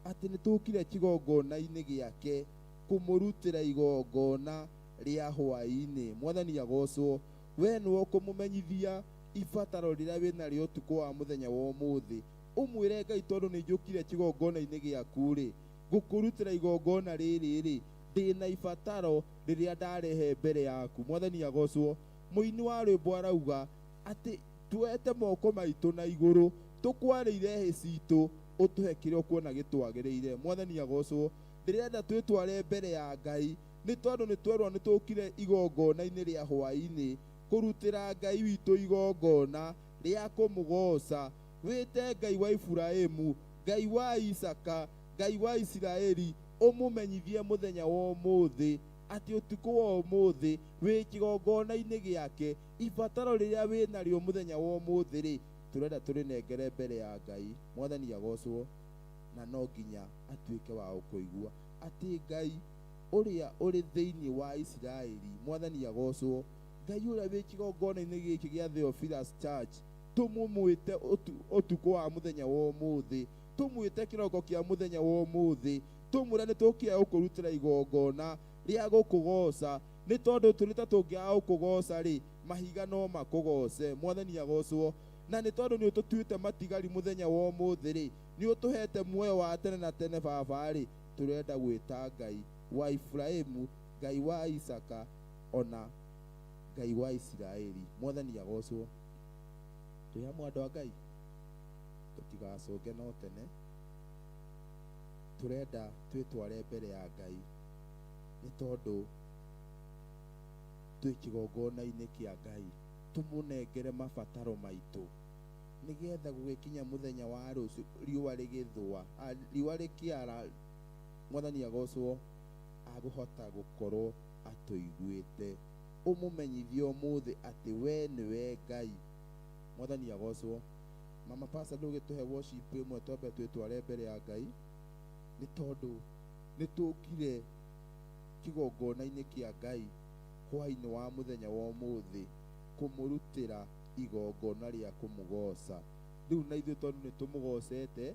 atĩ nĩ tũkire kĩgongona-inĩ gĩake kũmũrutĩra igongona rĩa hwaĩ-inĩ. Mwathani agocwo. We nĩwe ũkũmũmenyithia ibataro rĩrĩa wĩnarĩo ũtukũ wa mũthenya wa ũmũthĩ. Ũmwĩre Ngai, tondũ nĩ njũkire kĩgongona-inĩ gĩaku rĩ, ngũkũrutĩra igongona rĩrĩ rĩ, ndĩna ibataro rĩrĩa ndarehe mbere yaku. Mwathani agocwo. Mũini wa rwĩmbo arauga atĩ tuoete moko maitũ na igũrũ, tũkwarĩire hĩ citũ, ũtũhe kĩrĩa ũkuona gĩtwagĩrĩire. Mwathani agocwo. Ndĩrenda twĩtware mbere ya Ngai, nĩ tondũ nĩ twerwo nĩ tũkire igongona-inĩ rĩa hwaĩ-inĩ kũrutĩra Ngai witũ igongona rĩa kũmũgoca. Wĩte Ngai wa Iburahĩmu, Ngai wa Isaka, Ngai wa Isiraeli, ũmũmenyithie mũthenya wa ũmũthĩ Atĩ ũtukũ wa ũmũthĩ wĩ kĩgongona-inĩ gĩake, ibataro rĩrĩa wĩ narĩo mũthenya wa ũmũthĩ rĩ, tũrenda tũrĩnengere mbere ya Ngai. Mwathani agocwo. Na no nginya atuĩke wa gũkũigua atĩ Ngai ũrĩa ũrĩ thĩinĩ wa Isiraeli, Mwathani agocwo. Ngai ũrĩa wĩ kĩgongona-inĩ gĩkĩ gĩa Theophilus Church, tũmũmwĩte ũtukũ wa mũthenya wa ũmũthĩ, tũmwĩte kĩroko kĩa mũthenya wa ũmũthĩ, tũmwĩre nĩ tũkĩe gũkũrutĩra igongona rĩa gũkũgoca, nĩ tondũ tũrĩ ta tũngĩaga gũkũgoca rĩ, mahiga no makũgoce. Mwathani agocwo. Na nĩ tondũ nĩ ũtũtuĩte matigari mũthenya wa ũmũthĩ rĩ, nĩ ũtũhete muoyo wa tene na tene baba rĩ, tũrenda gwĩta Ngai wa Iburahĩmu, Ngai wa Isaka, ona Ngai wa Isiraeli. Mwathani agocwo. Twĩ hamwe andũ a Ngai, tũtigacũnge no tene, tũrenda twĩtware mbere ya Ngai, nĩ tondũ twĩ kĩgongona-inĩ kĩa Ngai, tũmũnengere mabataro maitũ, nĩgetha gũgĩkinya mũthenya wa rũciũ riũa rĩgĩthũa, riũa rĩkĩara, Mwathani agocwo, agũhota gũkorwo atũiguĩte. Ũmũmenyithie ũmũthĩ atĩ we nĩwe Ngai. Mwathani agocwo. Mama Pastor, ndũgĩtũhe worship ĩmwe twambe twĩtware mbere ya Ngai, nĩ tondũ nĩ tũkire kĩgongona-inĩ kĩa Ngai hwaĩ-inĩ wa mũthenya wa ũmũthĩ kũmũrutĩra igongona rĩa kũmũgoca. Rĩu na ithuĩ tondũ nĩ tũmũgocete,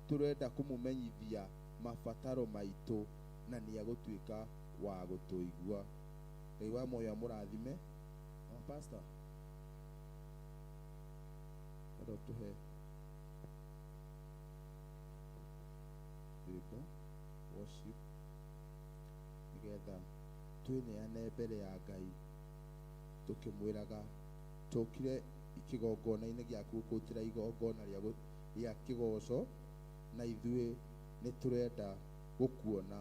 tũrenda kũmũmenyithia mabataro maitũ, na nĩ agũtuĩka wa gũtũigua. Ngai wa muoyo amũrathime. Mama Pastor, enda ũtũhe rwĩmbo worship, nĩgetha twĩneane mbere ya Ngai tũkĩmwĩraga tũkire kĩgongona-inĩ gĩaku gũkũrutĩra igongona rĩa kĩgoco, na ithuĩ nĩ tũrenda gũkuona.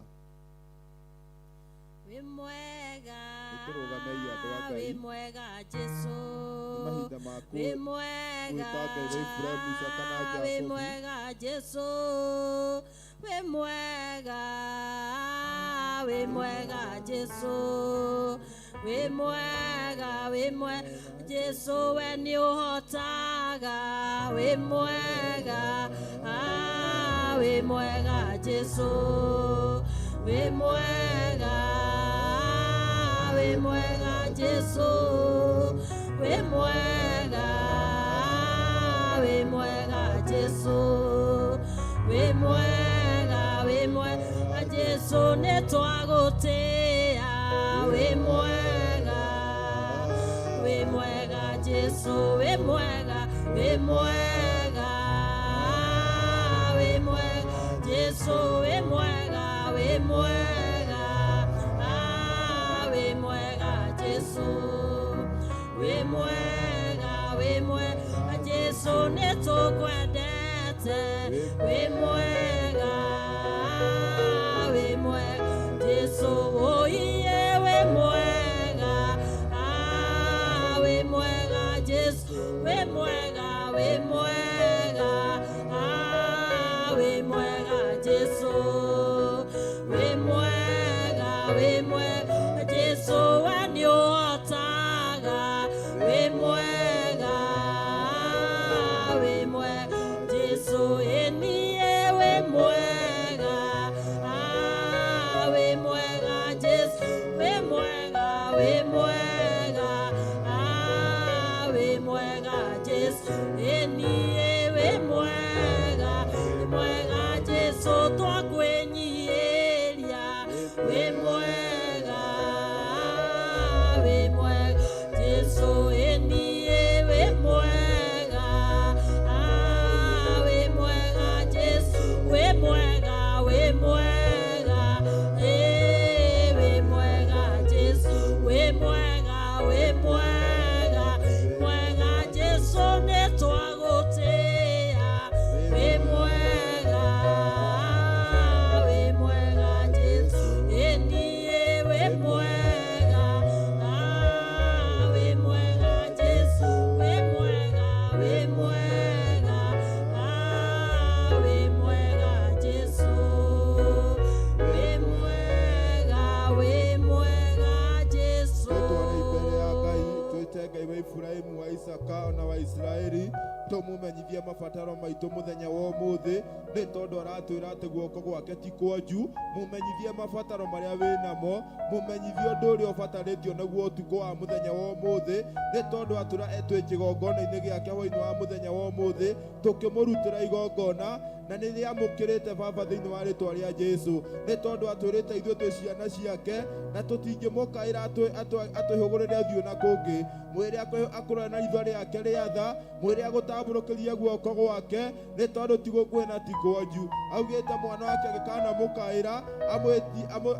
Wĩ mwega, Nĩtũrũgamei andũ a Ngai. wĩ mwega Jesũ. Nĩ mahinda ma Wĩ mwega, gwĩta Ngai wa Iburahĩmu, Isaka na wĩ Jakubu. mwega Jesũ. Wĩ mwega, wĩ mwega Jesũ. Wĩ mwega, wĩ mwega Jesũ, we nĩ ũhotaga. Wĩ mwega, wĩ mwega Jesũ. Wĩ mwega, wĩ mwega Jesũ. Wĩ mwega, wĩ mwega Jesũ. Wĩ mwega, wĩ mwega Jesũ, nĩ twagũtĩĩa. Wĩ mwega, wĩ mwega Jesũ. Wĩ mwega, wĩ mwega, wĩ mwega Jesũ. Wĩ mwega, wĩ mwega, wĩ mwega Jesũ. Wĩ mwega, wĩ mwega Jesũ, nĩ tũkwendete. Wĩ mwega, wĩ mwega Jesũ. Oiye wĩ mwega, wĩ mwega Jesũ. Wĩ mwega, wĩ mwega, wĩ mwega Jesũ. Wĩ mwega, wĩ mwega Jesũ, we nĩ ũhotaga. Wĩ mwega, wĩ mwega Jesũ. Ĩniĩ wĩ mwega, wĩ mwega Jesũ. Wĩ mwega, wĩ mwega, wĩ mwega Jesũ. Ĩniĩ Ngai wa Iburahĩmu, wa Isaka na wa Isiraeli, tũmũmenyithie mabataro maitũ mũthenya wa ũmũthĩ, nĩ tondũ aratwĩra atĩ guoko gwake ti kwanju. Mũmenyithie mabataro marĩa wĩ namo, mũmenyithie ũndũ ũrĩa ũbatarĩtio naguo ũtukũ wa mũthenya wa ũmũthĩ, nĩ tondũ atwĩra twĩ kĩgongona-inĩ gĩake hwaĩ-inĩ wa mũthenya wa ũmũthĩ, tũkĩmũrutĩra igongona, na nĩ rĩamũkĩrĩte Baba thĩinĩ wa rĩtwa rĩa Jesu, nĩ tondũ atwĩrĩte ithuĩ twĩ ciana ciake na tũtingĩmũkaĩra atwĩhũgũrĩre ũthiũ na kũngĩ. Mwĩre akũrore na ritho rĩake rĩa tha, mwĩre agũtambũrũkĩrie guoko gwake, nĩ tondũ ti gũkuhĩ na ti kwanju. Augĩte mwana wake angĩkanamũkaĩra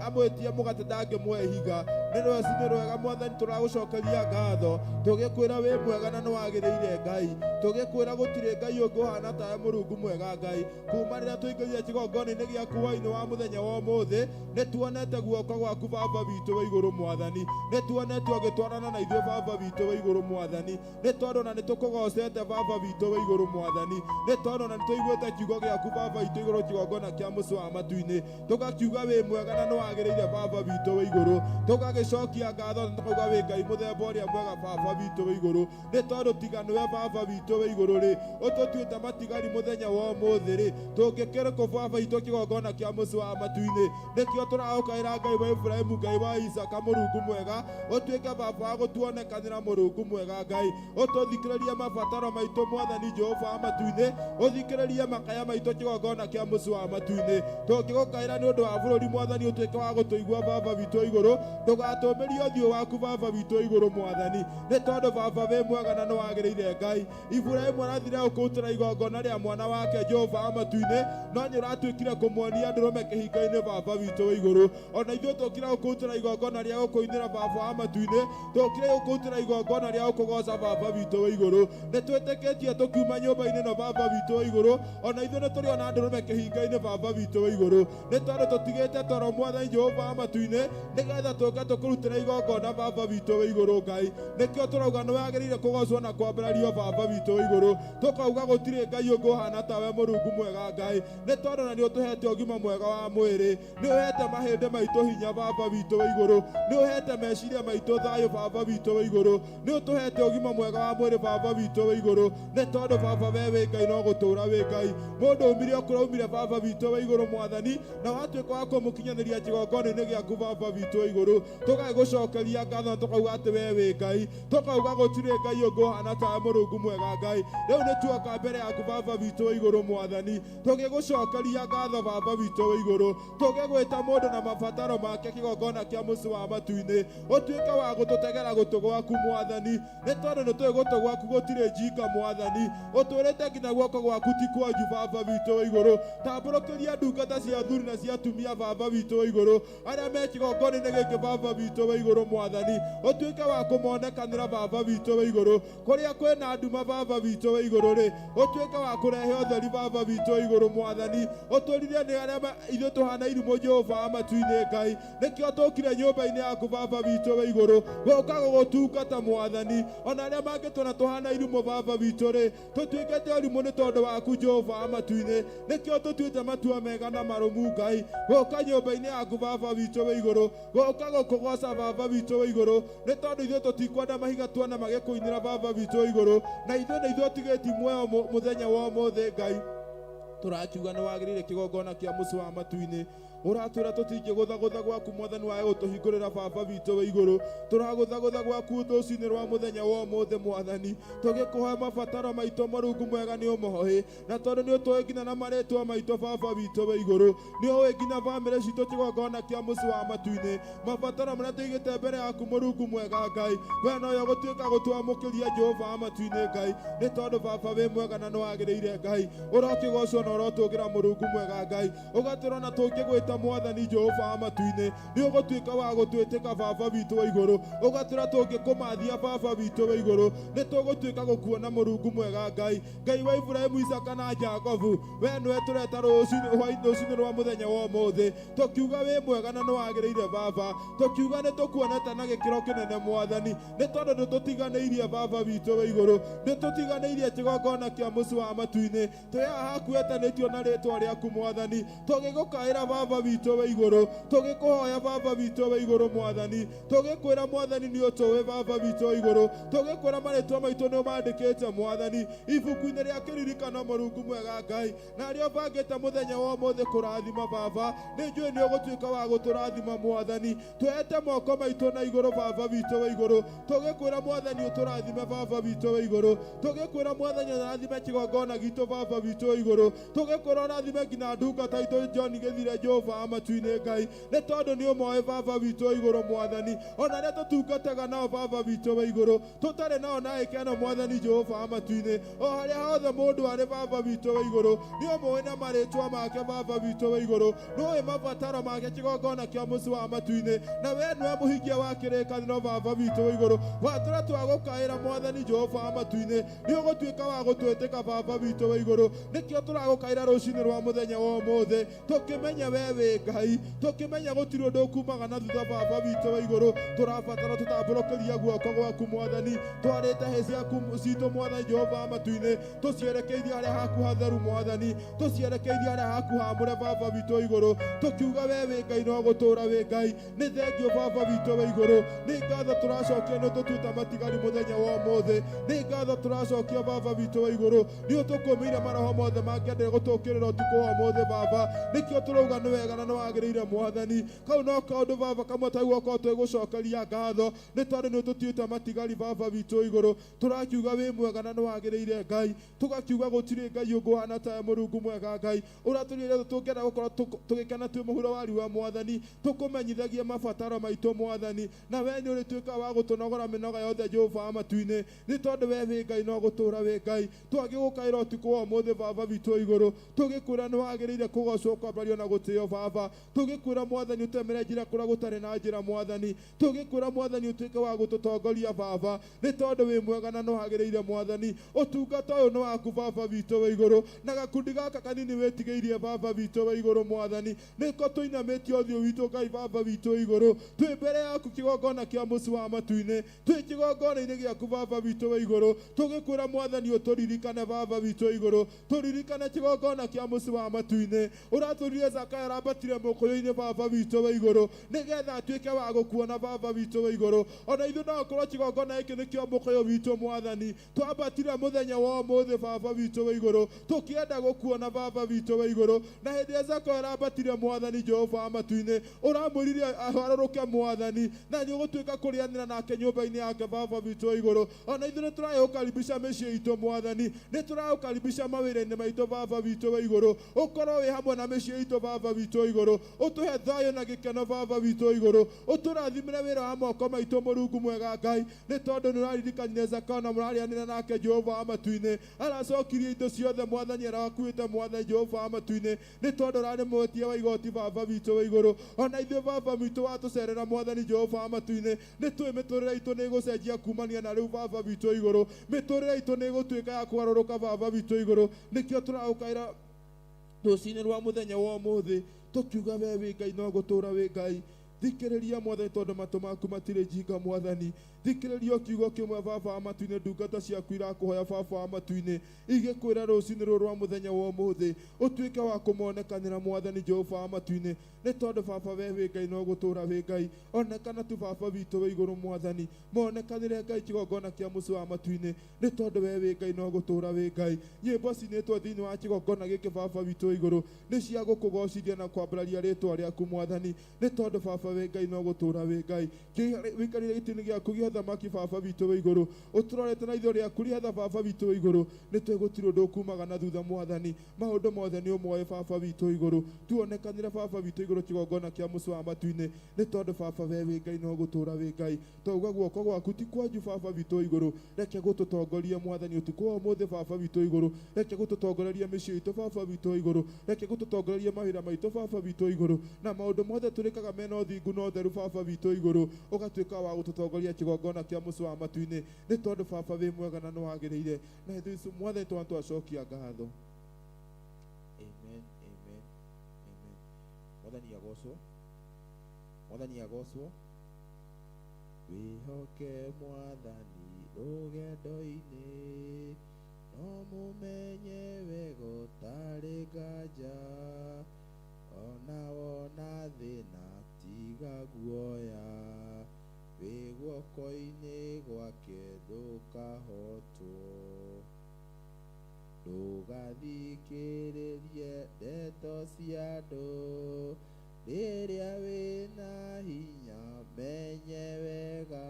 amwĩtie mũgate ndangĩmũhe ihiga. Nĩ rũcinĩ rwega Mwathani, tũragũcokeria ngatho, tũgĩkwĩra wĩ mwega na nĩwagĩrĩire Ngai, tũgĩkwĩra gũtirĩ Ngai ũngĩ ũhana tawe Mũrungu mwega Ngai. Kuma rĩrĩa tũingĩrire kĩgongona-inĩ gĩaku hwaĩ-inĩ wa mũthenya wa ũmũthĩ, nĩ tuonete guoko gwaku Baba witũ wa igũrũ Mwathani, nĩ tuonete ũgĩtwarana na ithuĩ Baba witũ wa igũrũ Mwathani, nĩ tondũ na nĩ tũkũgocete Baba witũ wa igũrũ Mwathani, nĩ tondũ na nĩ tũiguĩte kiugo gĩaku Baba witũ igũrũ kĩgongona kĩa mũciĩ wa matu-inĩ, tũgakiuga wĩ mwega na nĩwagĩrĩire Baba witũ wa igũrũ, tũgagĩcokia ngatho na tũkauga wĩ Ngai mũthemba ũrĩa mwega Baba witũ wa igũrũ, nĩ tondũ tiga nĩwe Baba witũ wa igũrũ rĩ, ũtũtuĩte matigari mũthenya wa ũmũthĩ rĩ, tũngĩkĩrĩ kũ Baba witũ kĩgongona kĩa mũciĩ wa matu-inĩ. Nĩkĩo tũragũkaĩra Ngai wa Iburahĩmu, Ngai wa Isaka, Mũrungu mwega, ũtuĩke Baba wa gũtuonekanĩra, Mũrungu mwega Ngai, ũtũthikĩrĩrie mabataro maitũ Mwathani Jehova wa matu-inĩ, ũthikĩrĩrie makaya maitũ kĩgongona kĩa mũciĩ wa matu-inĩ. Tũngĩgũkaĩra nĩ ũndũ wa bũrũri Mwathani, ũtuĩke wa gũtũigua Baba witũ igũrũ, ndũgatũmĩrie ũthiũ waku Baba witũ igũrũ Mwathani, nĩ tondũ Baba wĩ mwega na nĩwagĩrĩire Ngai. Iburahĩmu arathire gũkũrutĩra igongona rĩa mwana wake Jehova wa matu-inĩ, no nĩ ũratuĩkire kũmuonia ndũrũme kĩhingo-inĩ Baba witũ wa igũrũ. Ona ithuĩ tũkire gũkũrutĩra igongona rĩa gũkũinĩra Baba wa matu-inĩ, tũkire gũkũrutĩra igongona rĩa gũkũgoca Baba witũ wa igũrũ. Nĩ twĩtĩkĩtie tũkiuma nyũmba-inĩ ĩno Baba witũ wa igũrũ, ona ithuĩ nĩ tũrĩona ndũrũme kĩhingo-inĩ Baba witũ wa igũrũ, nĩ tondũ tũtigĩte toro Mwathani Jehova wa matu-inĩ, nĩgetha tũke tũkũrutĩra igongona Baba witũ wa igũrũ Ngai. Nĩkĩo tũrauga nĩ wagĩrĩire kũgocwo na kwambarario Baba witũ wa igũrũ, tũkauga gũtirĩ Ngai ũngĩ ũhana tawe Mũrungu mwega Ngai, nĩ tondũ na nĩ ũtũhete ũgima mwega wa mwĩrĩ, nĩ ũhete mahĩndĩ maitũ hinya Baba witũ wa igũrũ, nĩ ũhete meciria maitũ thayũ Baba witũ wa igũrũ, nĩ ũtũhete ũgima mwega wa mwĩrĩ Baba witũ wa igũrũ, nĩ tondũ Baba we wĩ Ngai no gũtũũra wĩ Ngai. Mũndũ umire o kũrĩa umire Baba witũ wa igũrũ Mwathani, na watuĩka wa kũmũkinyanĩria kĩgongona-inĩ gĩaku Baba witũ wa igũrũ, tũgagĩgũcokeria ngatho na tũkauga atĩ we wĩ Ngai, tũkauga gũtirĩ Ngai ũngĩ ũhana tawe Mũrungu mwega Ngai. Rĩu nĩ tuoka mbere yaku Baba witũ wa igũrũ Mwathani, tũgĩgũcokeria ngatho Baba witũ wa igũrũ, tũgĩgwĩta mũndũ na mabataro make kĩgongona kĩa mũciĩ wa matu-inĩ, ũtuĩke wa gũtũtegera gũtũ gwaku Mwathani, nĩ tondũ nĩ tũĩ gũtũ gwaku gũtirĩ njinga Mwathani, ũtwĩrĩte nginya guoko gwaku ti kwanju Baba witũ wa igũrũ. Tambũrũkĩria ndungata cia athuri na cia atumia Baba witũ wa igũrũ, arĩa me kĩgongona-inĩ gĩkĩ Baba witũ wa igũrũ Mwathani, ũtuĩke wa kũmonekanĩra Baba witũ wa igũrũ, kũrĩa kwĩna nduma Baba witũ wa igũrũ rĩ, ũtuĩke wa kũrehe ũtheri Baba witũ wa igũrũ Mwathani, ũtũrire nĩ arĩa ithuĩ tũhana irimũ Jehova wa matu-inĩ Ngai. Nĩkĩo tũkire nyũmba-inĩ yaku Baba witũ wa igũrũ, gũka gũgũtungata Mwathani, ona arĩa mangĩtũona tũhana irimũ Baba witũ rĩ, tũtuĩkĩte ũrimũ nĩ tondũ waku Jehova wa matu-inĩ. Nĩkĩo tũtuĩte matua mega na marũmu Ngai, gũka nyũmba-inĩ yaku Baba witũ wa igũrũ, gũka gũkũgoca Baba witũ wa igũrũ, nĩ tondũ ithuĩ tũtikwenda mahiga tuona magĩkũinĩra Baba witũ wa igũrũ, na ithuĩ nĩ ithuĩ ũtigĩti muoyo mũthenya wa ũmũthĩ Ngai. Tũrakiuga nĩ wagĩrĩire kĩgongona kĩa mũciĩ wa matu-inĩ, ũratwĩra tũtingĩgũthagũtha gwaku Mwathani wae gũtũhingũrĩra Baba witũ wa igũrũ, tũragũthagũtha gwaku rũcinĩ rwa mũthenya wa ũmũthĩ Mwathani, tũgĩkũhoya mabataro maitũ Mũrungu mwega nĩ ũmũhoĩ, na tondũ nĩ ũtũĩ nginya na marĩtwa maitũ Baba witũ wa igũrũ, nĩ ũĩ nginya bamĩrĩ citũ kĩgongona kĩa mũciĩ wa matu-inĩ, mabataro marĩa tũigĩte mbere yaku Mũrungu mwega Ngai, we nowe ũgũtuĩka gũtwamũkĩria Jehova wa matu-inĩ Ngai, nĩ tondũ Baba wĩ mwega na nĩwagĩrĩire Ngai, ũrokĩgocwo na ũrotũgĩra Mũrungu mwega Ngai, ũgatwĩra ona tũngĩgwĩta Mwathani Jehova wa matu-inĩ, nĩ ũgũtuĩka wa gũtwĩtĩka Baba witũ wa igũrũ, ũgatwĩra tũngĩkũmathia Baba witũ wa igũrũ, nĩ tũgũtuĩka gũkuona Mũrungu mwega Ngai, Ngai wa Iburahĩmu, Isaka na Jakobu, we nĩwe tũreta rũcinĩ rwa mũthenya wa ũmũthĩ, tũkiuga wĩ mwega na nĩwagĩrĩire Baba, tũkiuga nĩ tũkuonete na gĩkĩro kĩnene Mwathani, nĩ tondũ ndũtũtiganĩirie Baba witũ wa igũrũ, ndũtũtiganĩirie kĩgongona kĩa mũciĩ wa matu-inĩ, twĩ haha hakuĩtanĩtio na rĩtwa rĩaku Mwathani, tũgĩgũkaĩra Baba witũ wa igũrũ tũgĩkũhoya baba witũ wa igũrũ mwathani tũgĩkwĩra mwathani nĩ ũtũĩ baba witũ wa igũrũ tũgĩkwĩra marĩtwa maitũ nĩ ũmandĩkĩte mwathani ibuku-inĩ rĩa kĩririkano Mũrungu mwega Ngai na arĩa ũbangĩte mũthenya wa ũmũthĩ kũrathima baba nĩ njũĩ nĩ ũgũtuĩka wa gũtũrathima mwathani twete moko maitũ na igũrũ baba witũ wa igũrũ tũgĩkwĩra mwathani ũtũrathime baba witũ wa igũrũ tũgĩkwĩra mwathani ũrathime kĩgongona gitũ baba witũ wa igũrũ tũgĩkwĩra ũrathime nginya ndungata itũ John Gĩthire Jehova wa matu-inĩ Ngai nĩ tondũ nĩ ũmoĩ baba witũ wa igũrũ mwathani ona arĩa tũtungataga nao baba witũ wa igũrũ tũtarĩ nao na ĩkeno mwathani Jehova wa matu-inĩ o harĩa hothe mũndũ arĩ baba witũ wa igũrũ nĩ ũmũĩ na marĩtwa make baba witũ wa igũrũ nĩũĩ mabataro make kĩgongona kĩa mũciĩ wa matu-inĩ na we nĩwe mũhingia wa kĩrĩkanĩro baba witũ wa igũrũ watũra twagũkaĩra mwathani Jehova wa matu-inĩ nĩ ũgũtuĩka wa gũtwĩtĩka baba witũ wa igũrũ nĩkĩo tũragũkaĩra rũcinĩ rwa mũthenya wa ũmũthĩ tũkĩmenya we wĩ Ngai tũkĩmenya gũtirĩ ũndũ ũkumaga na thutha baba witũ wa igũrũ tũrabatara tũtambũrũkĩria guoko gwaku mwathani twarĩte hĩ ciaku citũ mwathani Jehova wa matu-inĩ tũcierekeirie harĩa haku hatheru mwathani tũcierekeirie harĩa haku hamũre baba witũ wa igũrũ tũkiuga we wĩ Ngai no gũtũũra wĩ Ngai nĩ thengio baba witũ wa igũrũ nĩ ngatho tũracokia nĩ ũtũtuĩte matigari mũthenya wa ũmũthĩ nĩ ngatho tũracokia baba witũ wa igũrũ nĩ ũtũkũmĩire maroho mothe mangĩendire gũtũũkĩrĩra ũtukũ wa ũmũthĩ baba nĩkĩo tũrauga nĩ wega na nĩ wagĩrĩire mwathani kau no kaũndũ baba kamwe taguo korwo twĩgũcokeria ngatho nĩ tondũ nĩ ũtũtuĩte matigari baba witũ wa igũrũ tũrakiuga wĩ mwega na nĩ wagĩrĩire Ngai tũgakiuga gũtirĩ Ngai ũngĩ ũhana tawe Mũrungu mwega Ngai ũratũrire tũngĩenda gũkorwo tũgĩkena twĩ mũhuro wa riũa mwathani tũkũmenyithagie mabataro maitũ mwathani na we nĩ ũrĩtuĩka wa gũtũnogora mĩnoga yothe Jehova wa matu-inĩ nĩ tondũ we wĩ Ngai no gũtũũra wĩ Ngai twagĩgũkaĩra ũtukũ wa ũmũthĩ baba witũ wa igũrũ tũgĩkwĩra nĩ wagĩrĩire kũgocwo kwambarario na gũtĩo baba tũgĩkwĩra mwathani ũtemere njĩra kũrĩa gũtarĩ na njĩra mwathani tũgĩkwĩra mwathani ũtuĩke wa gũtũtongoria baba nĩ tondũ wĩ mwega na nĩ wagĩrĩire mwathani ũtungata ũyũ nĩ waku baba witũ wa igũrũ na gakundi gaka kanini wĩtigĩirie baba witũ wa igũrũ mwathani nĩko tũinamĩtie ũthiũ witũ Ngai baba witũ wa igũrũ twĩ mbere yaku kĩgongona kĩa mũciĩ wa matu-inĩ twĩ kĩgongona-inĩ gĩaku baba witũ wa igũrũ tũgĩkwĩra mwathani ũtũririkane baba witũ wa igũrũ tũririkane kĩgongona kĩa mũciĩ wa matu-inĩ ũratũrire Zakayo arambatire mũkũyũ-inĩ baba witũ wa igũrũ nĩgetha atuĩke wa gũkuona baba witũ wa igũrũ ona ithuĩ no ũkorwo kĩgongona gĩkĩ nĩkĩo mũkũyũ witũ mwathani twambatire mũthenya wa ũmũthĩ baba witũ wa igũrũ tũkĩenda gũkuona baba witũ wa igũrũ na hĩndĩ ĩrĩa Zakayo arambatire mwathani Jehova wa matu-inĩ ũramwĩrire aharũrũke mwathani na nĩ ũgũtuĩka kũrĩanĩra nake nyũmba-inĩ yake baba witũ wa igũrũ ona ithuĩ nĩ tũragũkaribisha mĩciĩ itũ mwathani nĩ tũragũkaribisha mawĩra-inĩ maitũ baba witũ wa igũrũ ũkorwo wĩ hamwe na mĩciĩ itũ baba witũ wa igũrũ ũtũhe thayũ na gĩkeno baba witũ wa igũrũ ũtũrathimĩre wĩra wa moko maitũ Mũrungu mwega Ngai nĩ tondũ nĩ ũraririkanire Zakayo na mũrarĩanĩra nake Jehova wa matu-inĩ aracokirie indo ciothe mwathani arakuĩte mwathani Jehova wa matu-inĩ nĩ tondũ ũrarĩ mwĩtia wa igoti baba witũ wa igũrũ ona ithuĩ baba witũ watũcerera mwathani Jehova wa matu-inĩ nĩ tũĩ mĩtũrĩre itũ nĩ ĩgũcenjia kumania na rĩu baba witũ wa igũrũ mĩtũrĩre itũ nĩ ĩgũtuĩka ya kũgarũrũka baba witũ wa igũrũ nĩkĩo tũragũkaĩra rũcinĩ rwa mũthenya wa ũmũthĩ tũkiuga we wĩ Ngai no gũtũũra wĩ Ngai thikĩrĩria mwathani tondũ matũ maku matirĩ njinga mwathani thikĩrĩria kiugo kĩmwe baba wa matu-inĩ ndungata ciaku irakũhoya baba wa matu-inĩ igĩkwĩra rũcinĩ rũrũ rwa mũthenya wa ũmũthĩ ũtuĩke wa kũmonekanĩra mwathani Jehova wa matu-inĩ nĩ tondũ baba we wĩ Ngai no gũtũũra wĩ Ngai onekana tu baba witũ wa igũrũ mwathani monekanĩre Ngai kĩgongona kĩa mũciĩ wa matu-inĩ nĩ tondũ we wĩ Ngai no gũtũũra wĩ Ngai nyĩmbo cinĩtwo thĩinĩ wa kĩgongona gĩkĩ baba witũ wa igũrũ nĩ cia gũkũgocithia na kwambararia rĩtwa rĩaku mwathani nĩ tondũ baba wĩ Ngai no gũtũũra wĩ Ngai wĩikarĩre gĩtĩ-inĩ gĩaku gĩa ũthamaki baba witũ wa igũrũ ũtũrorete na itho rĩaku rĩa tha baba witũ wa igũrũ nĩ tũĩ gũtirĩ ũndũ ũkumaga na thutha mwathani maũndũ mothe nĩ ũmoĩ baba witũ wa igũrũ tuonekanĩre baba witũ igũrũ kĩgongona kĩa mũciĩ wa matu-inĩ nĩ tondũ baba we wĩ Ngai no gũtũũra wĩ Ngai twauga guoko gwaku ti kwanju baba witũ wa igũrũ reke gũtũtongoria mwathani ũtukũ wa ũmũthĩ baba witũ wa igũrũ reke gũtũtongoreria mĩciĩ itũ baba witũ wa igũrũ reke gũtũtongoreria mawĩra maitũ baba witũ wa igũrũ na maũndũ mothe tũrĩkaga mena ũthingu na ũtheru baba witũ wa igũrũ ũgatuĩka wa gũtũtongoria kĩgongona kĩa mũciĩ wa matu-inĩ nĩ tondũ baba wĩ mwega na nĩ wagĩrĩire na ithuĩ mwathani twana twacokia ngatho. Amen, amen, amen. Mwathani agocwo, mwathani agocwo. Wĩhoke mwathani rũgendo-inĩ no mũmenye wega ũtarĩ nganja. Ona wona thĩna tiga guoya, wĩ guoko-inĩ gwake ndũkahotwo. Ndũgathikĩrĩrie ndeto cia andũ, rĩrĩa wĩna hinya menye wega,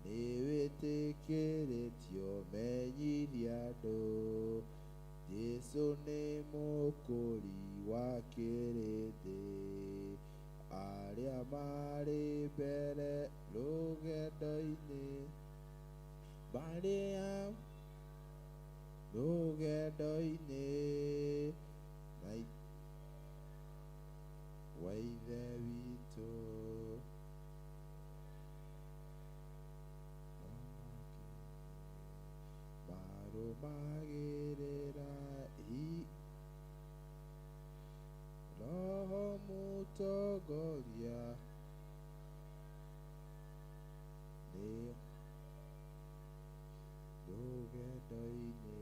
nĩwĩtĩkĩrĩtio menyithia andũ. Jesũ nĩ mũkũri wa kĩrĩndĩ, arĩa marĩ mbere rũgendo-inĩ, marĩa rũgendo-inĩ na wa Ithe witũ. Marũmagĩrĩra Roho mũtongoria nĩ rũgendo-inĩ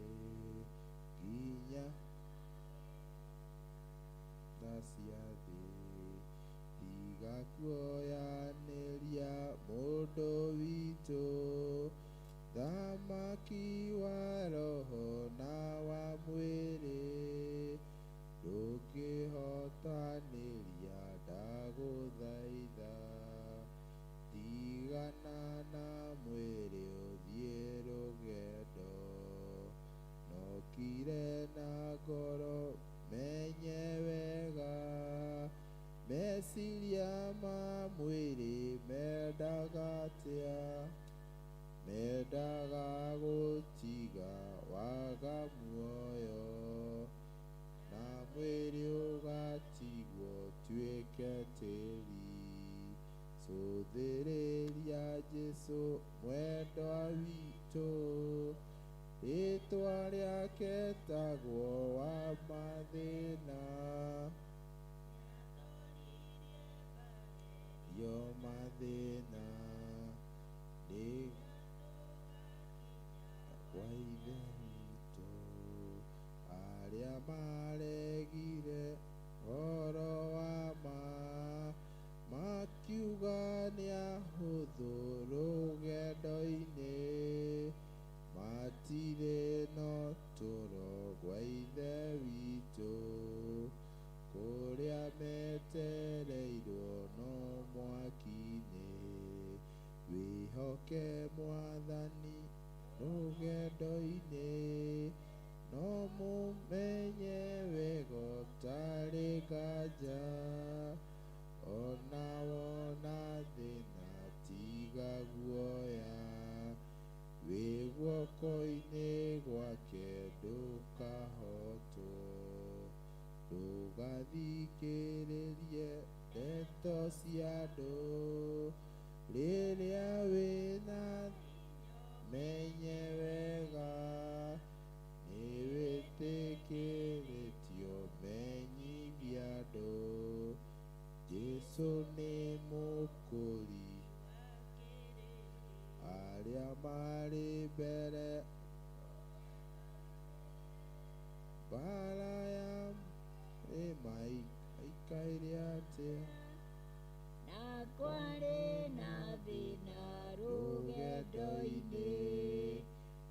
nginya tha cia thĩ. Tiga kuoyanĩria mũndũ witũ, thamaki wa roho na wa mwĩrĩ, ndũngĩhotanĩria ndagũthaitha. Tigana na mwĩrĩ ũthiĩ rũgendo, nokire na ngoro menye wega, meciria ma mwĩrĩ mendaga atĩa, mendaga gũtiga waga muoyo, na mwĩrĩ ũgatigwo ũtuĩke tĩri. Cũthĩrĩria Jesũ mwendwa witũ, rĩtwa rĩake tagwo wa mathĩna, yo mathĩna nĩ wa Ithe witũ. Arĩa maregire ũhoro wa ma, makiuga nĩ ahũthũ rũgendo-inĩ, matirĩ na ũtũũro gwa Ithe witũ, kũrĩa metereirwo no mwaki-inĩ. Wĩhoke Mwathani rũgendo-inĩ, no mũmenye wega ũtarĩ nganja, ona wona thĩna tiga guoya, wĩ guoko-inĩ gwake ndũkahotwo. Ndũgathikĩrĩrie ndeto cia andũ, rĩrĩa wĩna menye wega, nĩwĩtĩkĩrĩtio menyithia andũ. Jesũ nĩ mũkũri arĩa marĩ mbere, mbara ya ĩmaikaire atĩa, Na kwarĩ na thĩna rũgendo-inĩ,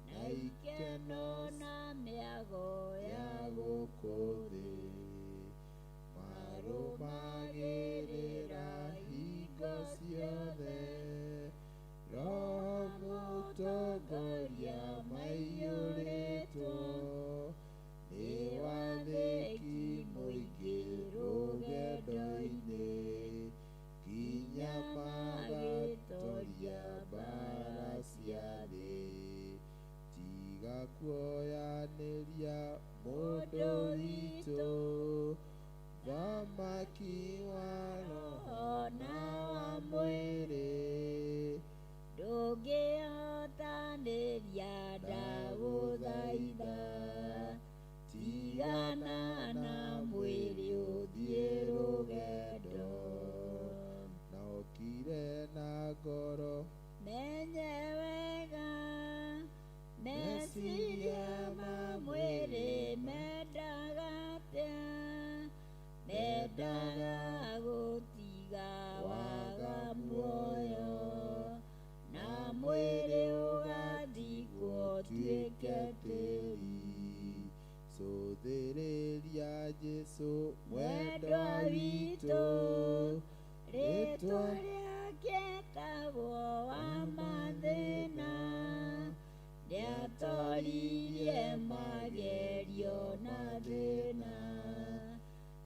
na ikeno na mĩago ya ya gũkũ thĩ, marũmagĩrĩra hingo ciothe, Roho mũtongoria maiyũrĩtwo nĩ wathĩki mũingĩ rũgendo-inĩ, nginya magatoria mbara cia thĩ. Tiga kuoyanĩria mũndũ witũ, thamaki wa roho na wa mwĩrĩ, ndũngĩhotanĩria ndagũthaitha, tigana na mwĩrĩ ũthiĩ rũgendo. Na ũkire na ngoro Menye wega meciria ma mwĩrĩ mendaga atĩa, Jesu Mwendwa witũ, rĩtwa rĩake etagwo wa mathĩna, nĩatoririe magerio na thĩna,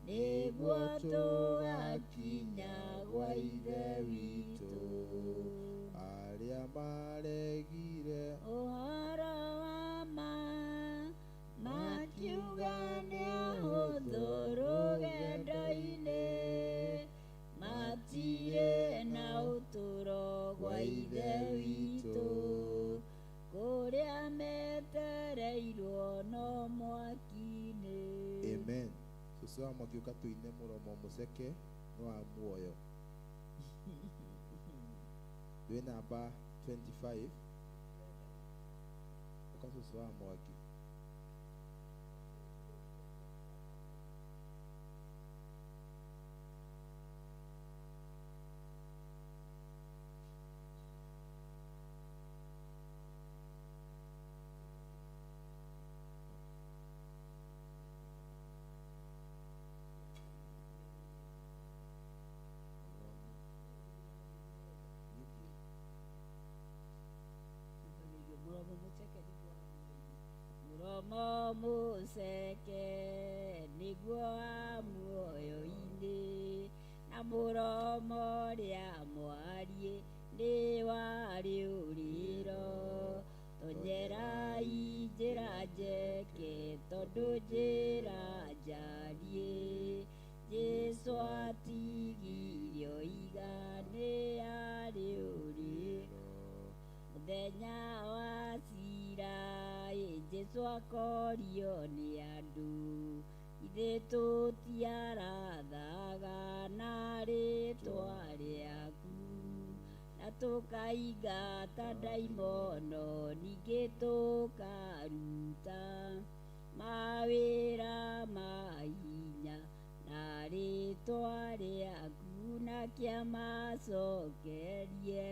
nĩguo tũgakinya gwa Ithe witũ. Arĩa maregire Ũhoro wa ma, makiuga nĩ ahũthũ rũgendo-inĩ, matirĩ na ũtũũro gwa Ithe witũ, kũrĩa metereirwo no mwaki-inĩ. Amen. Cũcũ wa Mwangi ũka tũine mũromo mũceke nĩ wa muoyo. Twĩ namba 25. Ũka cũcũ wa Mwangi. Mũromo mũceke nĩguo wa muoyo-inĩ, na mũromo ũrĩa mwariĩ nĩ wa rĩũrĩro. Tonyerai njĩra njeke tondũ njĩra njariĩ, Jesũ atigirie oiga nĩ ya rĩũrĩro. Mũthenya wa cira Jesũ akorio nĩ andũ, ithuĩ tũtiarathaga na rĩtwa rĩaku, na tũkaingata ndaimono ningĩ tũkaruta mawĩra ma hinya na rĩtwa rĩaku, na kĩamacokerie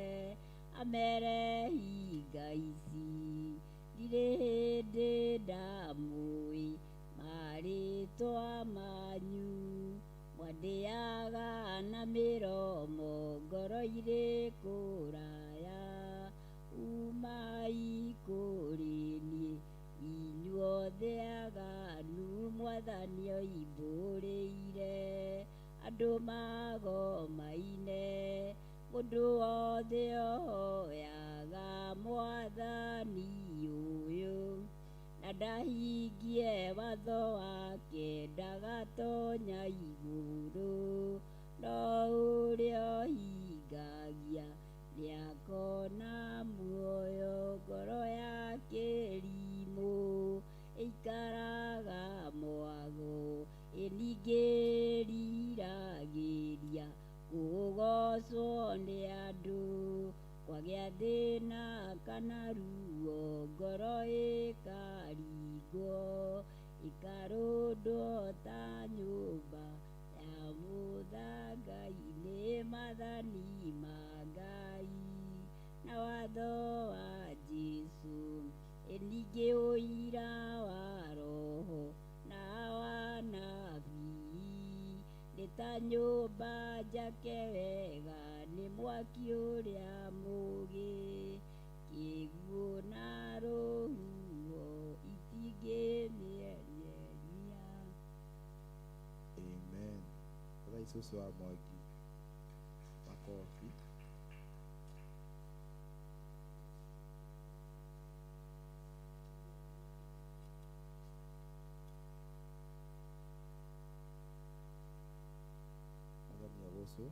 amere hinga ici ndirĩ hĩndĩ ndamũĩ marĩtwa manyu, mwandĩaga na mĩromo ngoro irĩ kũraya, umai kũrĩ niĩ inyuothe aganu, Mwathani oimbũrĩire andũ magomaine, mũndũ wothe ohoyaga Mwathani ũyũ, na ndahingie watho wake ndagatonya igũrũ, no ũrĩa ũhingagia nĩakona muoyo. Ngoro ya kĩrimũ ĩikaraga mwago, ĩ ningĩ ĩriragĩria kũgocwo nĩ andũ, kwagĩa thĩna kana ruo ngoro ĩkaringwo, ĩkarũndwo ta nyũmba ya mũthanga-inĩ. Maathani ma Ngai na watho wa Jesũ, ĩ ningĩ ũira wa Roho na wa nabii, nĩ ta nyũmba njake wega nĩ mwaki ũrĩa mũũgĩ, kĩguũ na rũhuho itingĩmĩenyenyia. Amen. Thaa cũcũ wa Mwangi makobi. Mwathani agocwo.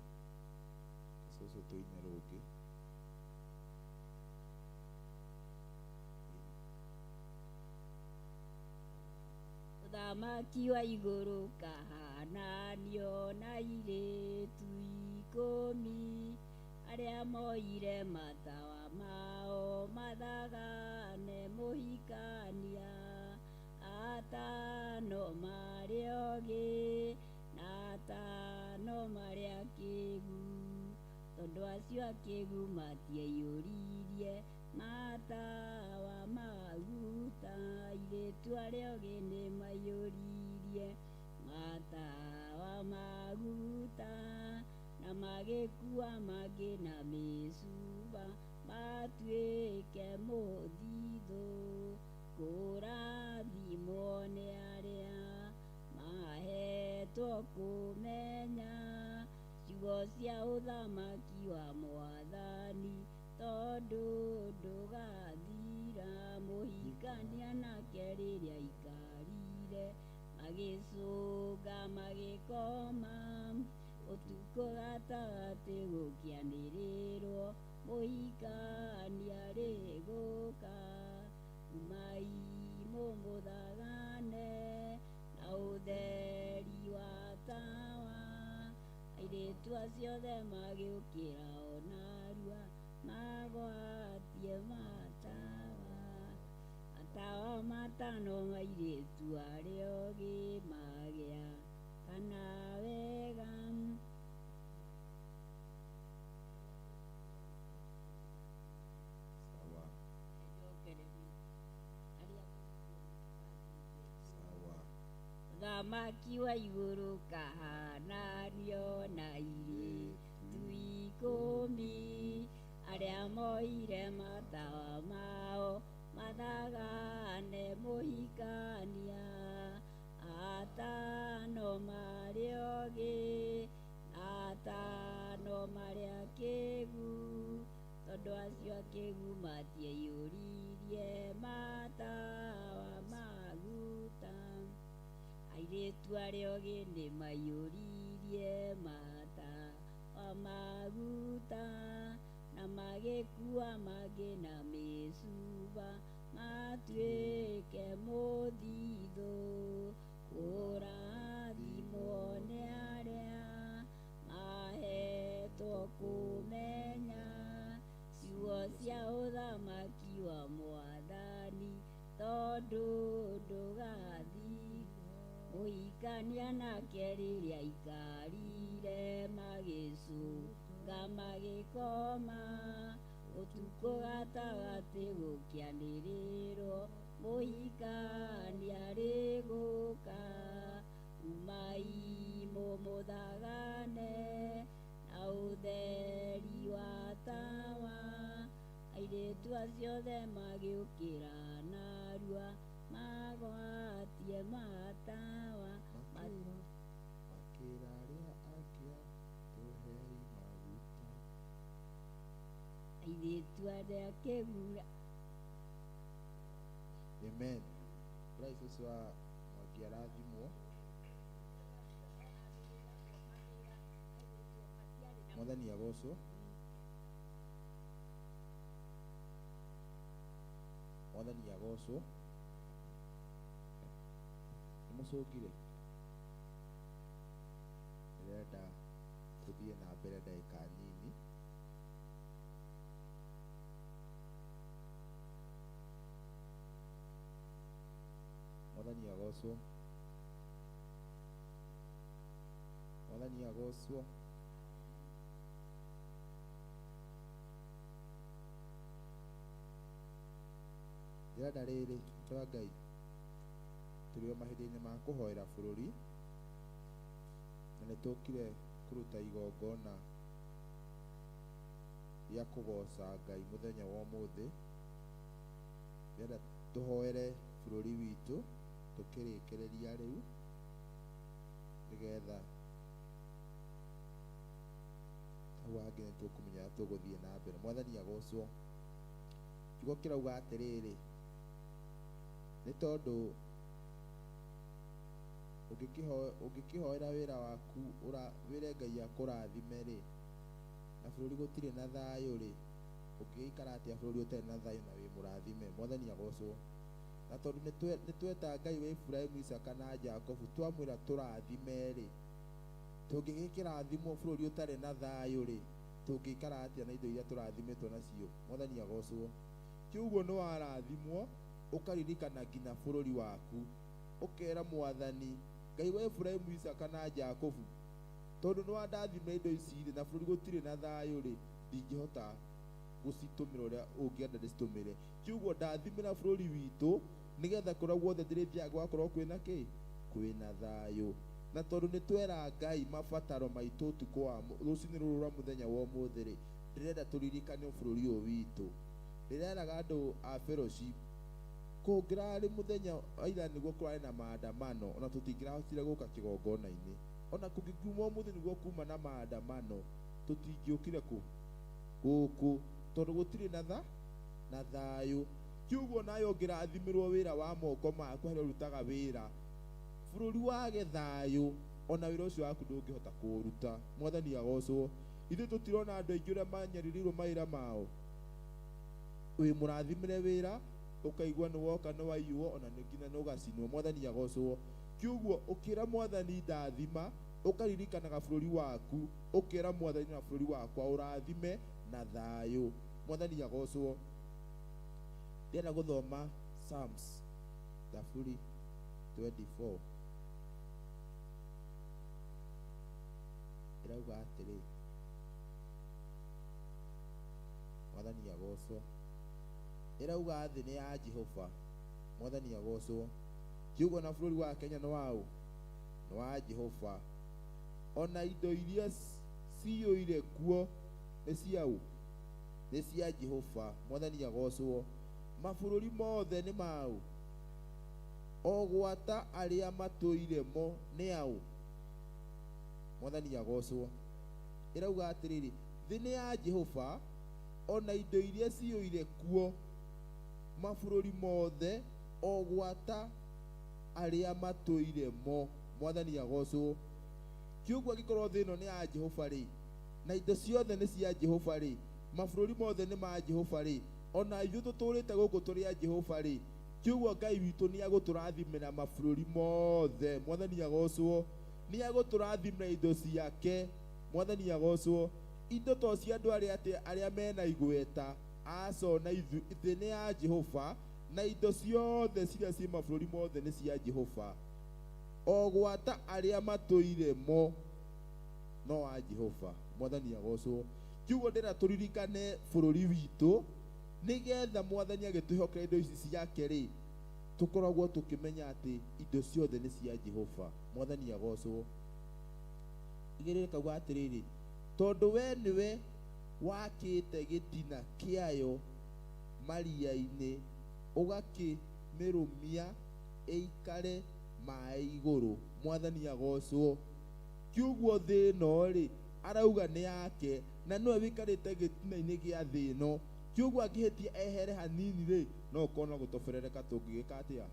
Cũcũ tũine rũngĩ. Ũthamaki wa igũrũ kahananio na airĩtu ikũmi arĩa moire matawa mao mathagane mũhikania, atano marĩ ogĩ na atano marĩ akĩgu, tondũ acio akĩgu matiaiyũririe matawa maguta, airĩtu arĩa ogĩ nĩmaiyũririe matawa matawa maguta na magĩkua mangĩ na mĩcuba matuĩke mũthithũ kũrathimwo nĩ arĩa mahetwo kũmenya ciugo cia ũthamaki wa mwathani tondũ ndũgathira mũhikania nake rĩrĩa aikarire magĩcũnga magĩkoma ũtukũ gatagatĩ gũkĩanĩrĩrwo mũhikania rĩgũka umai mũmũthagane na ũtheri wa tawa airĩtu acio othe magĩũkĩra o narua magwatie matawa matawa matano mairĩtu arĩa ogĩ magĩa kana wega. Sawa. Sawa. Ũthamaki wa igũrũ kahananio na airĩtu ikũmi arĩa moire matawa mao mathagane mũhikania atano marĩ ogĩ atano marĩ akĩgu tondũ acio akĩgu matiaiyũririe matawa maguta airĩtu arĩa ogĩ nĩ maiyũririe matawa maguta na magĩkua mangĩ na mĩcuba matuĩke mũthithũ kũrathimwo nĩ arĩa mahetwo kũmenya ciugo cia ũthamaki wa mwathani tondũ ndũgathira mũhikania nake rĩrĩa aikarire magĩcũnga magĩkoma ũtukũ gatagatĩ gũkĩanĩrĩrwo mũhikania rĩgũka umai mũmũthagane na ũtheri wa tawa airĩtu acio othe magĩũkĩra narua magwatie matawa Makĩra arĩa akĩa tũhei maguta. Airĩtu arĩa akĩgura. Amen. Christ ũcio wa Mwangi arathimwo. Mwathani agocwo. Mwathani agocwo. Nĩ mũcũngire? Ndĩrenda tũthiĩ na mbere ndagĩka nini. Mwathani agocwo. Mwathani agocwo. Ndĩrenda rĩrĩ andũ a Ngai tũrĩ o mahinda-inĩ ma kũhoera bũrũri na nĩ tũkire kũruta igongona rĩa kũgoca Ngai mũthenya wa ũmũthĩ. Ndĩrenda tũhoere bũrũri witũ tũkĩrĩkĩrĩria rĩu nĩgetha hau hangĩ nĩ tũkũmenya ũrĩa tũgũthiĩ na mbere. Mwathani agocwo. Kiugo kĩrauga atĩrĩrĩ nĩ tondũ ũngĩkĩhoera wĩra waku wĩre Ngai akũrathime rĩ na bũrũri gũtirĩ na thayũ rĩ ũngĩgĩikara atĩa bũrũri ũtarĩ na thayũ na wĩ mũrathime. Mwathani agocwo. Na tondũ nĩ tweta Ngai wa Iburahĩmu Isaka na Jakubu twamwĩra tũrathime rĩ tũngĩgĩkĩrathimwo bũrũri ũtarĩ na thayũ rĩ tũngĩikara atĩa na indo iria tũrathimĩtwo nacio. Mwathani agocwo. Kiugo nĩ warathimwo ũkaririkana nginya bũrũri waku ũkera Mwathani Ngai wa Iburahĩmu Isaka na Jakubu tondũ nĩ wandathima indo ici rĩ na bũrũri gũtirĩ na thayũ rĩ ndingĩhota gũcitũmĩra ũrĩa ũngĩenda ndĩcitũmĩre. Kiugo ndathimĩra bũrũri witũ nĩgetha kũrĩa guothe ndĩrĩthiaga gũgakorwo kwĩna kĩ kwĩna thayũ. Na tondũ nĩ twera Ngai mabataro maitũ ũtukũ wa rũcinĩ rũrũ rwa mũthenya wa ũmũthĩ rĩ, ndĩrenda tũririkane bũrũri ũyũ witũ. Ndĩreraga andũ a fellowship kũngĩrarĩ mũthenya aira nĩguo kũrarĩ na maandamano, ona tũtingĩrahotire gũka kĩgongona-inĩ. Ona kũngĩkiuma ũmũthĩ nĩguo kuma na maandamano, tũtingĩũkire kũ gũkũ tondũ gũtirĩ na tha na thayũ. Kiuguo nawe ũngĩrathimĩrwo wĩra wa moko maku harĩa ũrutaga wĩra, bũrũri wage thayũ, ona wĩra ũcio waku ndũngĩhota kũũruta. Mwathani agocwo. Ithuĩ tũtirona andũ aingĩ ũrĩa manyarirĩirwo mawĩra mao. Wĩ mũrathimĩre wĩra, ũkaigua nĩ woka nĩ waiywo, ona nĩ nginya nĩ ũgacinwo. Mwathani agocwo. Kiuguo ũkĩra Mwathani ndathima, ũkaririkanaga bũrũri waku, ũkĩra Mwathani na bũrũri wakwa ũrathime na thayũ. Mwathani agocwo. Ndĩrenda gũthoma Psalms Thaburi 24. Ĩrauga atĩrĩ, Mwathani agocwo. Ĩrauga thĩ nĩ ya Jehova. Mwathani agocwo. Kiugo na bũrũri wa Kenya nĩ waũ? Nĩ wa Jehova. Ona indo iria ciyũire kuo nĩ ciaũ? Nĩ cia Jehova. Mwathani agocwo. Mabũrũri mothe nĩ maũ? O gwata arĩa matũire mo nĩ aũ? Mwathani agocwo. Ĩrauga atĩrĩrĩ, thĩ nĩ ya Jehova, ona indo iria ciyũire kuo, mabũrũri mothe, o gwata arĩa matũire mo. Mwathani agocwo. Kiugo angĩkorwo thĩ ĩno nĩ ya Jehova rĩ, na indo ciothe nĩ cia Jehova rĩ, mabũrũri mothe nĩ ma Jehova rĩ, ona ithuĩ tũtũrĩte gũkũ tũrĩ a Jehova rĩ, kiugo Ngai witũ nĩ agũtũrathimĩra mabũrũri mothe. Mwathani agocwo. Nĩ agũtũrathimĩra indo ciake. Mwathani agocwo. Indo to cia andũ arĩa atĩ arĩa mena igweta, aca ona ithuĩ, thĩ nĩ ya Jehova, na indo ciothe ciria ciĩ mabũrũri mothe nĩ cia Jehova. O gwata arĩa matũire mo no wa Jehova. Mwathani agocwo. Kiugo ndĩra tũririkane bũrũri witũ, nĩgetha Mwathani agĩtwĩhokera indo ici ciake rĩ, tũkoragwo tũkĩmenya atĩ indo ciothe nĩ cia Jehova. Mwathani agocwo. Igĩrĩ kauga atĩrĩrĩ, tondũ we nĩwe wakĩte gĩtina kĩayo maria-inĩ, ũgakĩmĩrũmia ĩikare maĩ igũrũ. Mwathani agocwo. Kiuguo thĩ ĩno rĩ, arauga nĩ yake, na nĩwe wĩikarĩte gĩtina-inĩ gĩa thĩ ĩno. Kiuguo angĩhĩtia ehere hanini rĩ, no ũkorwo no gũtoberereka tũngĩgĩka atĩa?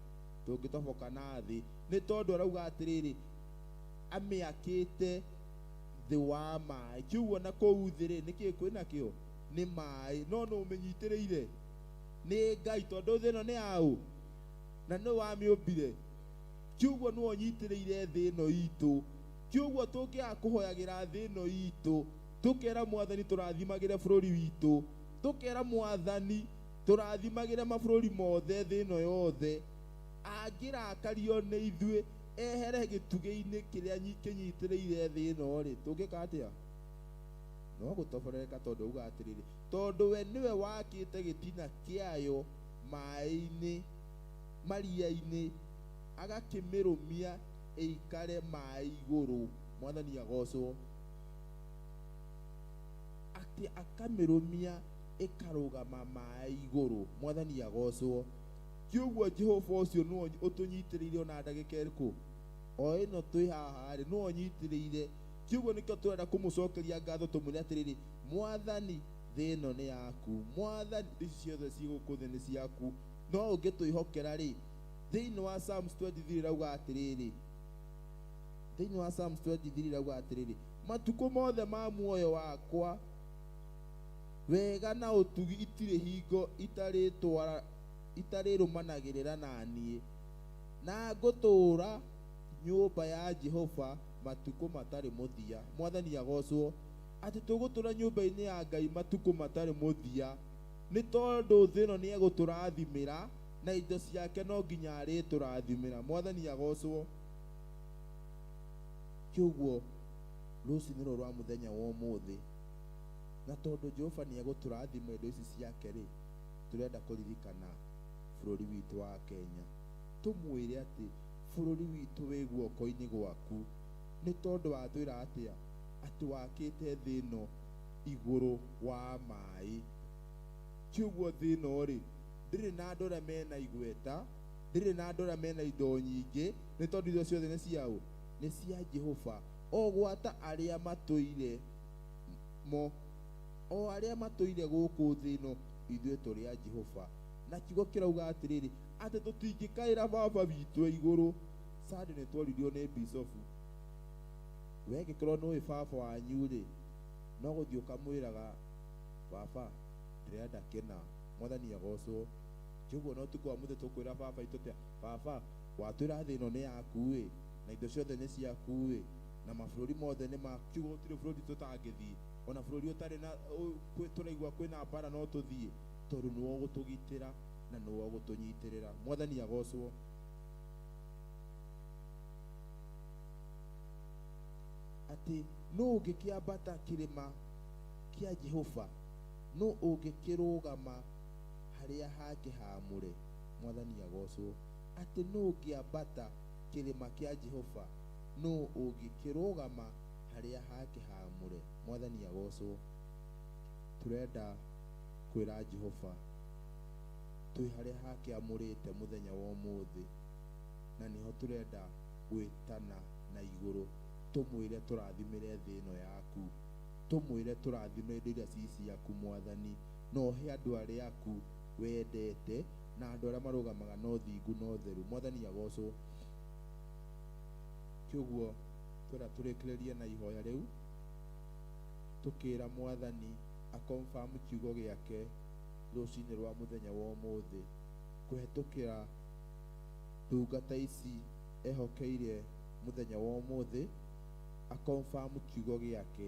Tũngĩtoboka na thĩ. Nĩ tondũ arauga atĩrĩrĩ, amĩakĩte thĩ wa maĩ. Kiuguo na kũu thĩ rĩ, nĩkĩĩ kwĩna kĩo? Nĩ maĩ. No nũ ũmĩnyitĩrĩire? Nĩ Ngai, tondũ thĩ ĩno nĩ yaũ? Na nĩ wamĩũmbire. Kiuguo nĩwe ũnyitĩrĩire thĩ ĩno itũ. Kiuguo tũngĩaga kũhoyagĩra thĩ ĩno itũ, tũkera Mwathani tũrathimagĩre bũrũri witũ, tũkera Mwathani tũrathimagĩre mabũrũri mothe thĩ ĩno yothe, angĩrakario nĩ ithuĩ ehere gĩtugĩ-inĩ kĩrĩa kĩnyitĩrĩire thĩ ĩno rĩ, tũngĩka atĩa? No gũtoborereka, tondũ auga atĩrĩrĩ, tondũ we nĩwe wakĩte gĩtina kĩayo maĩ-inĩ, maria-inĩ, agakĩmĩrũmia ĩikare maĩ igũrũ. Mwathani agocwo. Atĩ akamĩrũmia ĩkarũgama maĩ igũrũ. Mwathani agocwo. Kiuguo Jehova ũcio nĩwe ũtũnyitĩrĩire ona ndagĩka ĩrĩkũ? O ĩno twĩ haha rĩ, nĩwe ũnyitĩrĩire. Kiuguo nĩkĩo tũrenda kũmũcokeria ngatho, tũmwĩre atĩrĩrĩ, Mwathani, thĩ ĩno nĩ yaku. Mwathani, indo ici ciothe ciĩ gũkũ thĩ nĩ ciaku. No ũngĩtwĩhokera rĩ, thĩinĩ wa Psalms 23 ĩrauga atĩrĩrĩ, thĩinĩ wa Psalms 23 ĩrauga atĩrĩrĩ, matukũ mothe ma muoyo wakwa wega na ũtugi itirĩ hingo itarĩrũmanagĩrĩra na niĩ, na ngũtũũra nyũmba ya Jehova matukũ matarĩ mũthia. Mwathani agocwo. Atĩ tũgũtũũra nyũmba-inĩ ya Ngai matukũ matarĩ mũthia, nĩ tondũ thĩ ĩno nĩ egũtũrathimĩra, na indo ciake no nginya arĩtũrathimĩra. Mwathani agocwo. Kĩũguo rũcinĩ rũrũ rwa mũthenya wa ũmũthĩ, na tondũ Jehova nĩ egũtũrathima indo ici ciake rĩ, tũrenda kũririkana bũrũri witũ wa Kenya. Tũmwĩre atĩ bũrũri witũ wĩ guoko-inĩ gwaku. Nĩ tondũ watwĩra atĩa? Atĩ wakĩte thĩ ĩno igũrũ wa maĩ. Kiuguo thĩ ĩno rĩ, ndĩrĩ na andũ arĩa mena igweta, ndĩrĩ na andũ arĩa mena indo nyingĩ, nĩ tondũ indo ciothe nĩ ciaũ? Nĩ cia Jehova. O gwata arĩa matũire mo, o arĩa matũire gũkũ thĩ ĩno, ithuĩ tũrĩ a Jehova. Na kiugo kĩrauga atĩrĩrĩ, atĩ tũtingĩkaĩra baba witũ e igũrũ. Sunday nĩ tworirio nĩ bicobu, we ngĩkorwo nĩũĩ baba wanyu rĩ, no gũthiĩ ũkamwĩraga baba ndĩrenda kĩna, mwathani agocwo. Kĩguo no tukwa mũthĩ tũkwĩra baba itũ atĩa, baba watwĩra thĩ ĩno nĩ yaku ĩ, na indo ciothe nĩ ciaku ĩ, na mabũrũri mothe nĩ maku. Kiugo gũtirĩ bũrũri tũtangĩthiĩ, ona bũrũri ũtarĩ na tũraigua kwĩna mbara no tũthiĩ, tondũ nĩwe ũgũtũgitĩra na nĩwe ũgũtũnyitĩrĩra. Mwathani agocwo. Atĩ nũ ũngĩkĩambata kĩrĩma kĩa Jehova, nũ ũngĩkĩrũgama harĩa hake haamũre? Mwathani agocwo. Atĩ nũ ũngĩambata kĩrĩma kĩa Jehova, nũ ũngĩkĩrũgama harĩa hake haamũre? Mwathani agocwo. Tũrenda kwĩra Jehova twĩ harĩa hake amũrĩte mũthenya wa ũmũthĩ, na nĩho tũrenda gwĩtana na igũrũ, tũmwĩre tũrathimĩre thĩ ĩno yaku, tũmwĩre tũrathime indo iria ci ciaku mwathani, na ũhe andũ arĩa aku wendete na andũ arĩa marũgamaga na ũthingu na ũtheru. Mwathani agocwo. Kĩũguo twenda tũrĩkĩrĩrie na ihoya rĩu, tũkĩra mwathani akonfirm kiugo gĩake rũcinĩ rwa mũthenya wa ũmũthĩ, kũhetũkĩra ndungata ici ehokeire mũthenya wa ũmũthĩ, akonfirm kiugo gĩake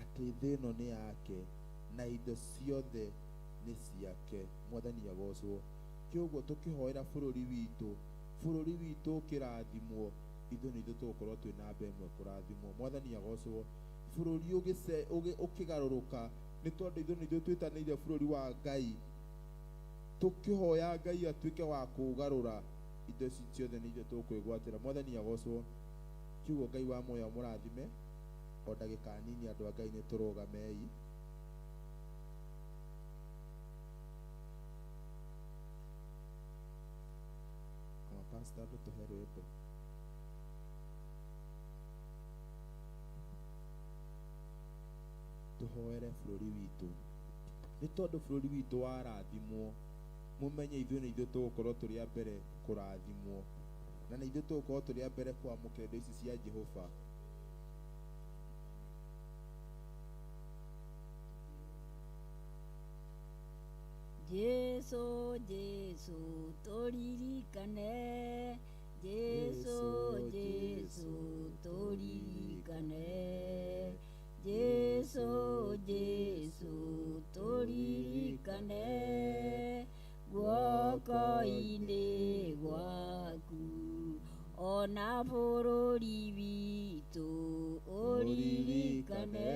atĩ thĩ ĩno nĩ yake na indo ciothe nĩ ciake. Mwathani agocwo. Kĩũguo tũkĩhoera bũrũri witũ, bũrũri witũ ũkĩrathimwo, ithuĩ nĩ ithuĩ tũgũkorwo twĩ namba ĩmwe kũrathimwo. Mwathani agocwo. Bũrũri ũkĩgarũrũka, nĩ tondũ ithuĩ nĩ ithuĩ twĩtanĩire bũrũri wa Ngai, tũkĩhoya Ngai atuĩke wa kũũgarũra, indo ici ciothe nĩ ithuĩ tũkwĩgwatĩra. Mwathani agocwo. Kiugo Ngai wa muoyo amũrathime. O ndagĩka nini andũ a Ngai nĩ tũrũgamei. Kama pastor ndũtũhe rwĩmbo. Tũhoere bũrũri witũ, nĩ tondũ bũrũri witũ warathimwo, mũmenye ithuĩ nĩ ithuĩ tũgũkorwo tũrĩ a mbere kũrathimwo, na nĩ ithuĩ tũgũkorwo tũrĩ a mbere kwamũkĩra indo ici cia Jehova. Jesu, Jesu, tũririkane. Jesu, Jesu, tũririkane. Jesu, Jesu, tũririkane. Guoko-inĩ gwaku, ona bũrũri witũ ũririkane.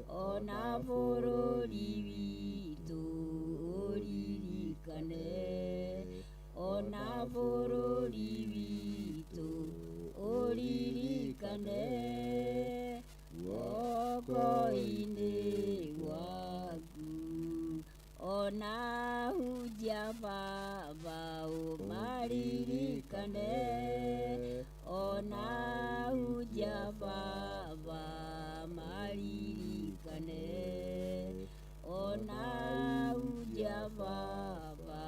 Ona bũrũri witũ ũririkane. Ona bũrũri witũ ũririkane. Guoko-inĩ gwaku, ona hunjia baba ũmaririkane. Ona hunjia baba maririkane. Ona hunjia baba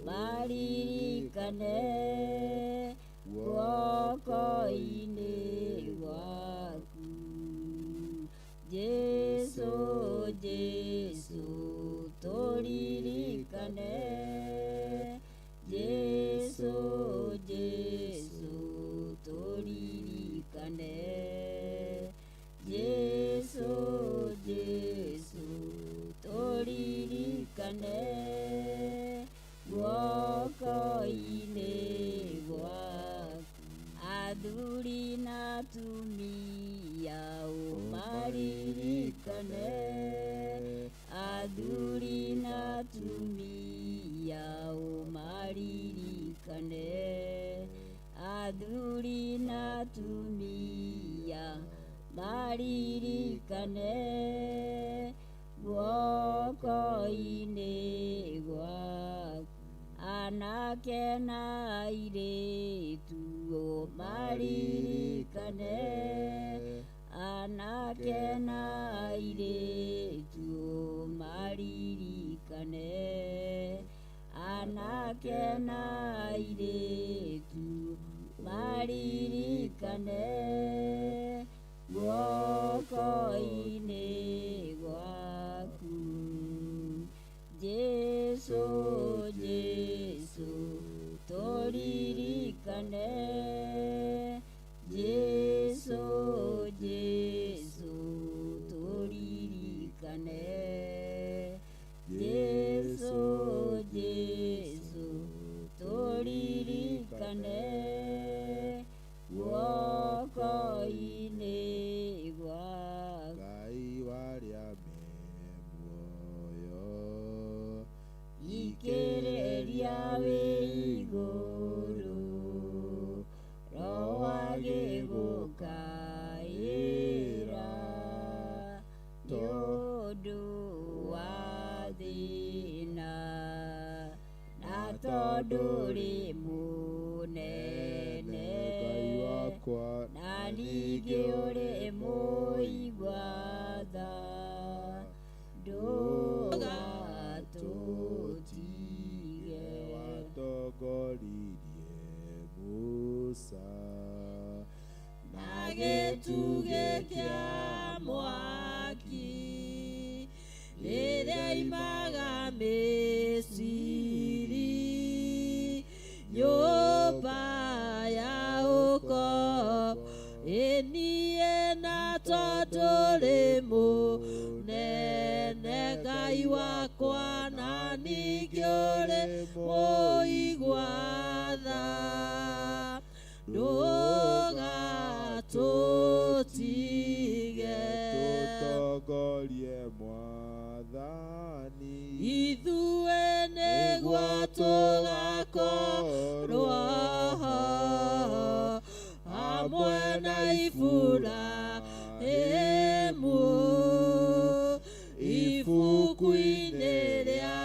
maririkane. Guoko-inĩ gwaku. Jesu, Jesu, tũririkane. Jesu, Jesu, tũririkane. Jesu, Jesu, tũririkane. Guoko-inĩ gwaku, athuri na atumia ũmaririkane. Athuri na atumia ũmaririkane. Athuri na atumia Maririkane guoko-inĩ gwaku. Anake na airĩtu maririkane, anake na airĩtu maririkane, anake na airĩtu maririkane guoko-inĩ gwaku. Jesu, Jesu, tũririkane. Jesu, Jesu, tũririkane. Jesu, Jesu, tũririkane guoko-inĩ gwaku. Ngai warĩa me muoyo, Ikĩrĩria wĩ igũrũ, Roho agĩgũkaĩra nĩ ũndũ wa thĩna, na tondũ ũrĩ mũnene, Ngai wakwa, na ningĩ ũrĩ mũigua tha, ndũgatũtige. Watongoririe Musa na gĩtugĩ kĩa mwaki rĩrĩa imaga Misiri, nyũmba ya ũkombo ĩniĩ, na tondũ ũrĩ mũnene Ngai wakwa, na ningĩ ũrĩ mũigua tha, ndũgatũtige. Tũtongorie Mwathani, ithuĩ nĩguo tũgakorwo ho hamwe na Iburahĩmu ibuku-inĩ rĩa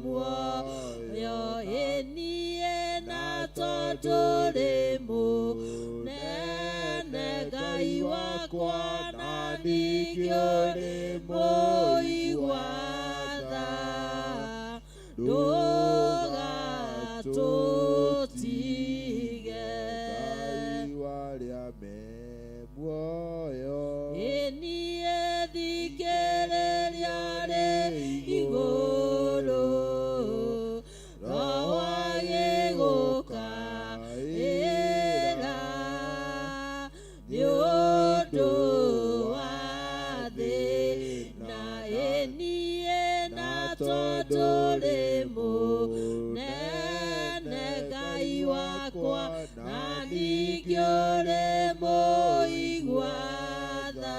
muoyo ĩniĩ, na tondũ ũrĩ mũnene Ngai wakwa, na ningĩ ũrĩ mũigua tha, ndũgatũtige. Ngai warĩa me muoyo, ĩniĩ thikĩrĩria rĩ igũrũ, Roho agĩgũkaĩra nĩ ũndũ wa thĩna, ĩniĩ na tondũ ũrĩ mũnene Ngai wakwa, na ningĩ ũrĩ mũigua tha,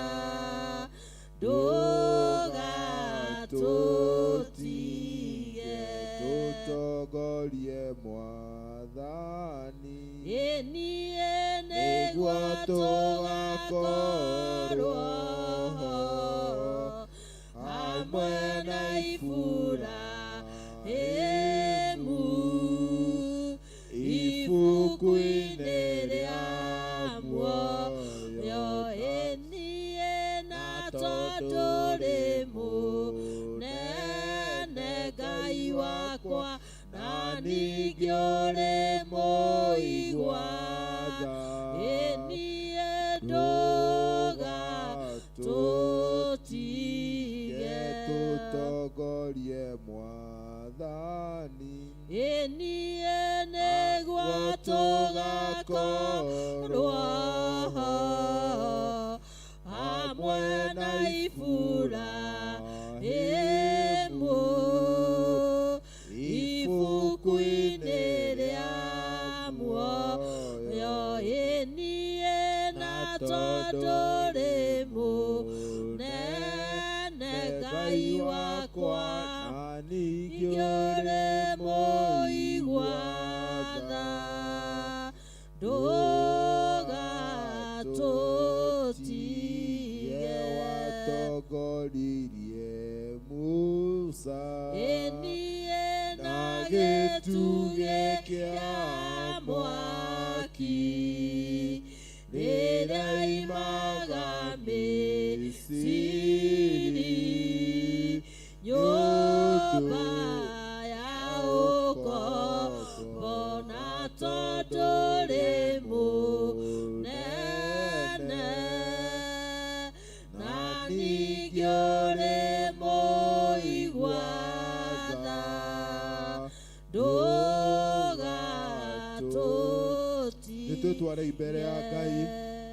ndũgatũtige. Tũtongorie Mwathani, ĩniĩ nĩguo tũgakorwo ho hamwe na Iburahĩmu ibuku-inĩ rĩa muoyo ĩniĩ, na tondũ ũrĩ mũnene Ngai wakwa, na ningĩ ũrĩ mũigua tha, ĩniĩ ndũgatũtige. Tũtongorie Mwathani, ĩniĩ nĩguo tũgakorwo ho hamwe na Iburahĩmu ibuku-inĩ rĩa muoyo ĩniĩ, na tondũ ũrĩ mũnene Ngai wakwa, na ningĩ ningĩ ũrĩ mũigua tha, ndũgatũtige. Gĩtugĩ kĩa mwaki rĩrĩa imaga Misiri, nyũmba ya ũkombo, na tondũ rĩ mũnene, na ningĩ ũrĩ mũigua tha, ndũgatũtige. Nĩ twĩtware mbere ya Ngai,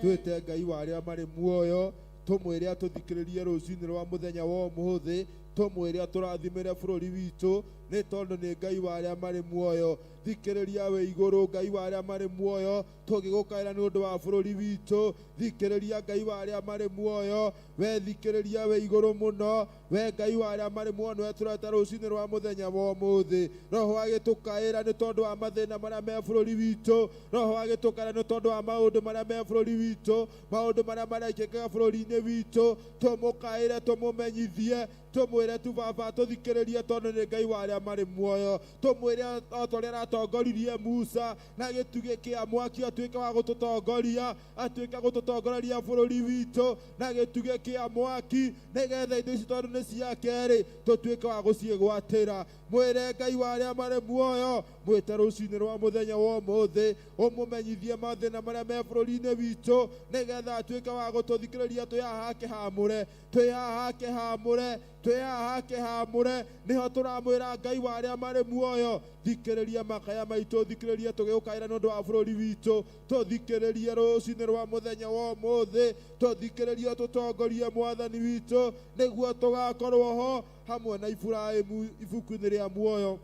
twĩte Ngai wa arĩa marĩ muoyo, tũmwĩre atũthikĩrĩrie rũcinĩ rwa mũthenya wa ũmũthĩ, tũmwĩre atũrathimĩre bũrũri witũ, nĩ tondũ nĩ Ngai wa arĩa marĩ muoyo. Thikĩrĩria wĩ igũrũ, Ngai wa arĩa marĩ muoyo, tũgĩgũkaĩra nĩ ũndũ wa bũrũri witũ. Thikĩrĩria Ngai wa arĩa marĩ muoyo, we thikĩrĩria wĩ igũrũ mũno, we Ngai wa arĩa marĩ muoyo, nĩwe tũreta rũcinĩ rwa mũthenya wa ũmũthĩ. Roho agĩtũkaĩra nĩ tondũ wa mathĩna marĩa me bũrũri witũ, Roho agĩtũkaĩra nĩ tondũ wa maũndũ marĩa me bũrũri witũ, maũndũ marĩa marekĩkaga bũrũri-inĩ witũ, tũmũkaĩre, tũmũmenyithie, tũmwĩre tu baba tũthikĩrĩrie, tondũ nĩ Ngai wa arĩa marĩ muoyo. Tũmwĩre o ta ũrĩa aratongoririe Musa na gĩtugĩ kĩa mwaki, atuĩke wa gũtũtongoria, atuĩke gũtũtongoreria bũrũri witũ na gĩtugĩ kĩa mwaki, nĩgetha indo ici tondũ nĩ ciake-rĩ, tũtuĩke wa gũciĩgwatĩra. Mwĩre Ngai wa arĩa marĩ muoyo, mwĩte rũcinĩ rwa mũthenya wa ũmũthĩ, ũmũmenyithie mathĩna marĩa me bũrũri-inĩ witũ, nĩgetha atuĩke wa gũtũthikĩrĩria. Twĩ haha hake hamũre, twĩ haha hake hamũre, twĩ haha hake hamũre, nĩho tũramwĩra Ngai wa arĩa marĩ muoyo, thikĩrĩria makaya maitũ, thikĩrĩria tũgĩgũkaĩra nĩ ũndũ wa bũrũri witũ, tũthikĩrĩrie rũcinĩ rwa mũthenya wa ũmũthĩ, tũthikĩrĩrie, tũtongorie Mwathani witũ, nĩguo tũgakorwo ho hamwe na Iburahĩmu ibuku-inĩ rĩa muoyo.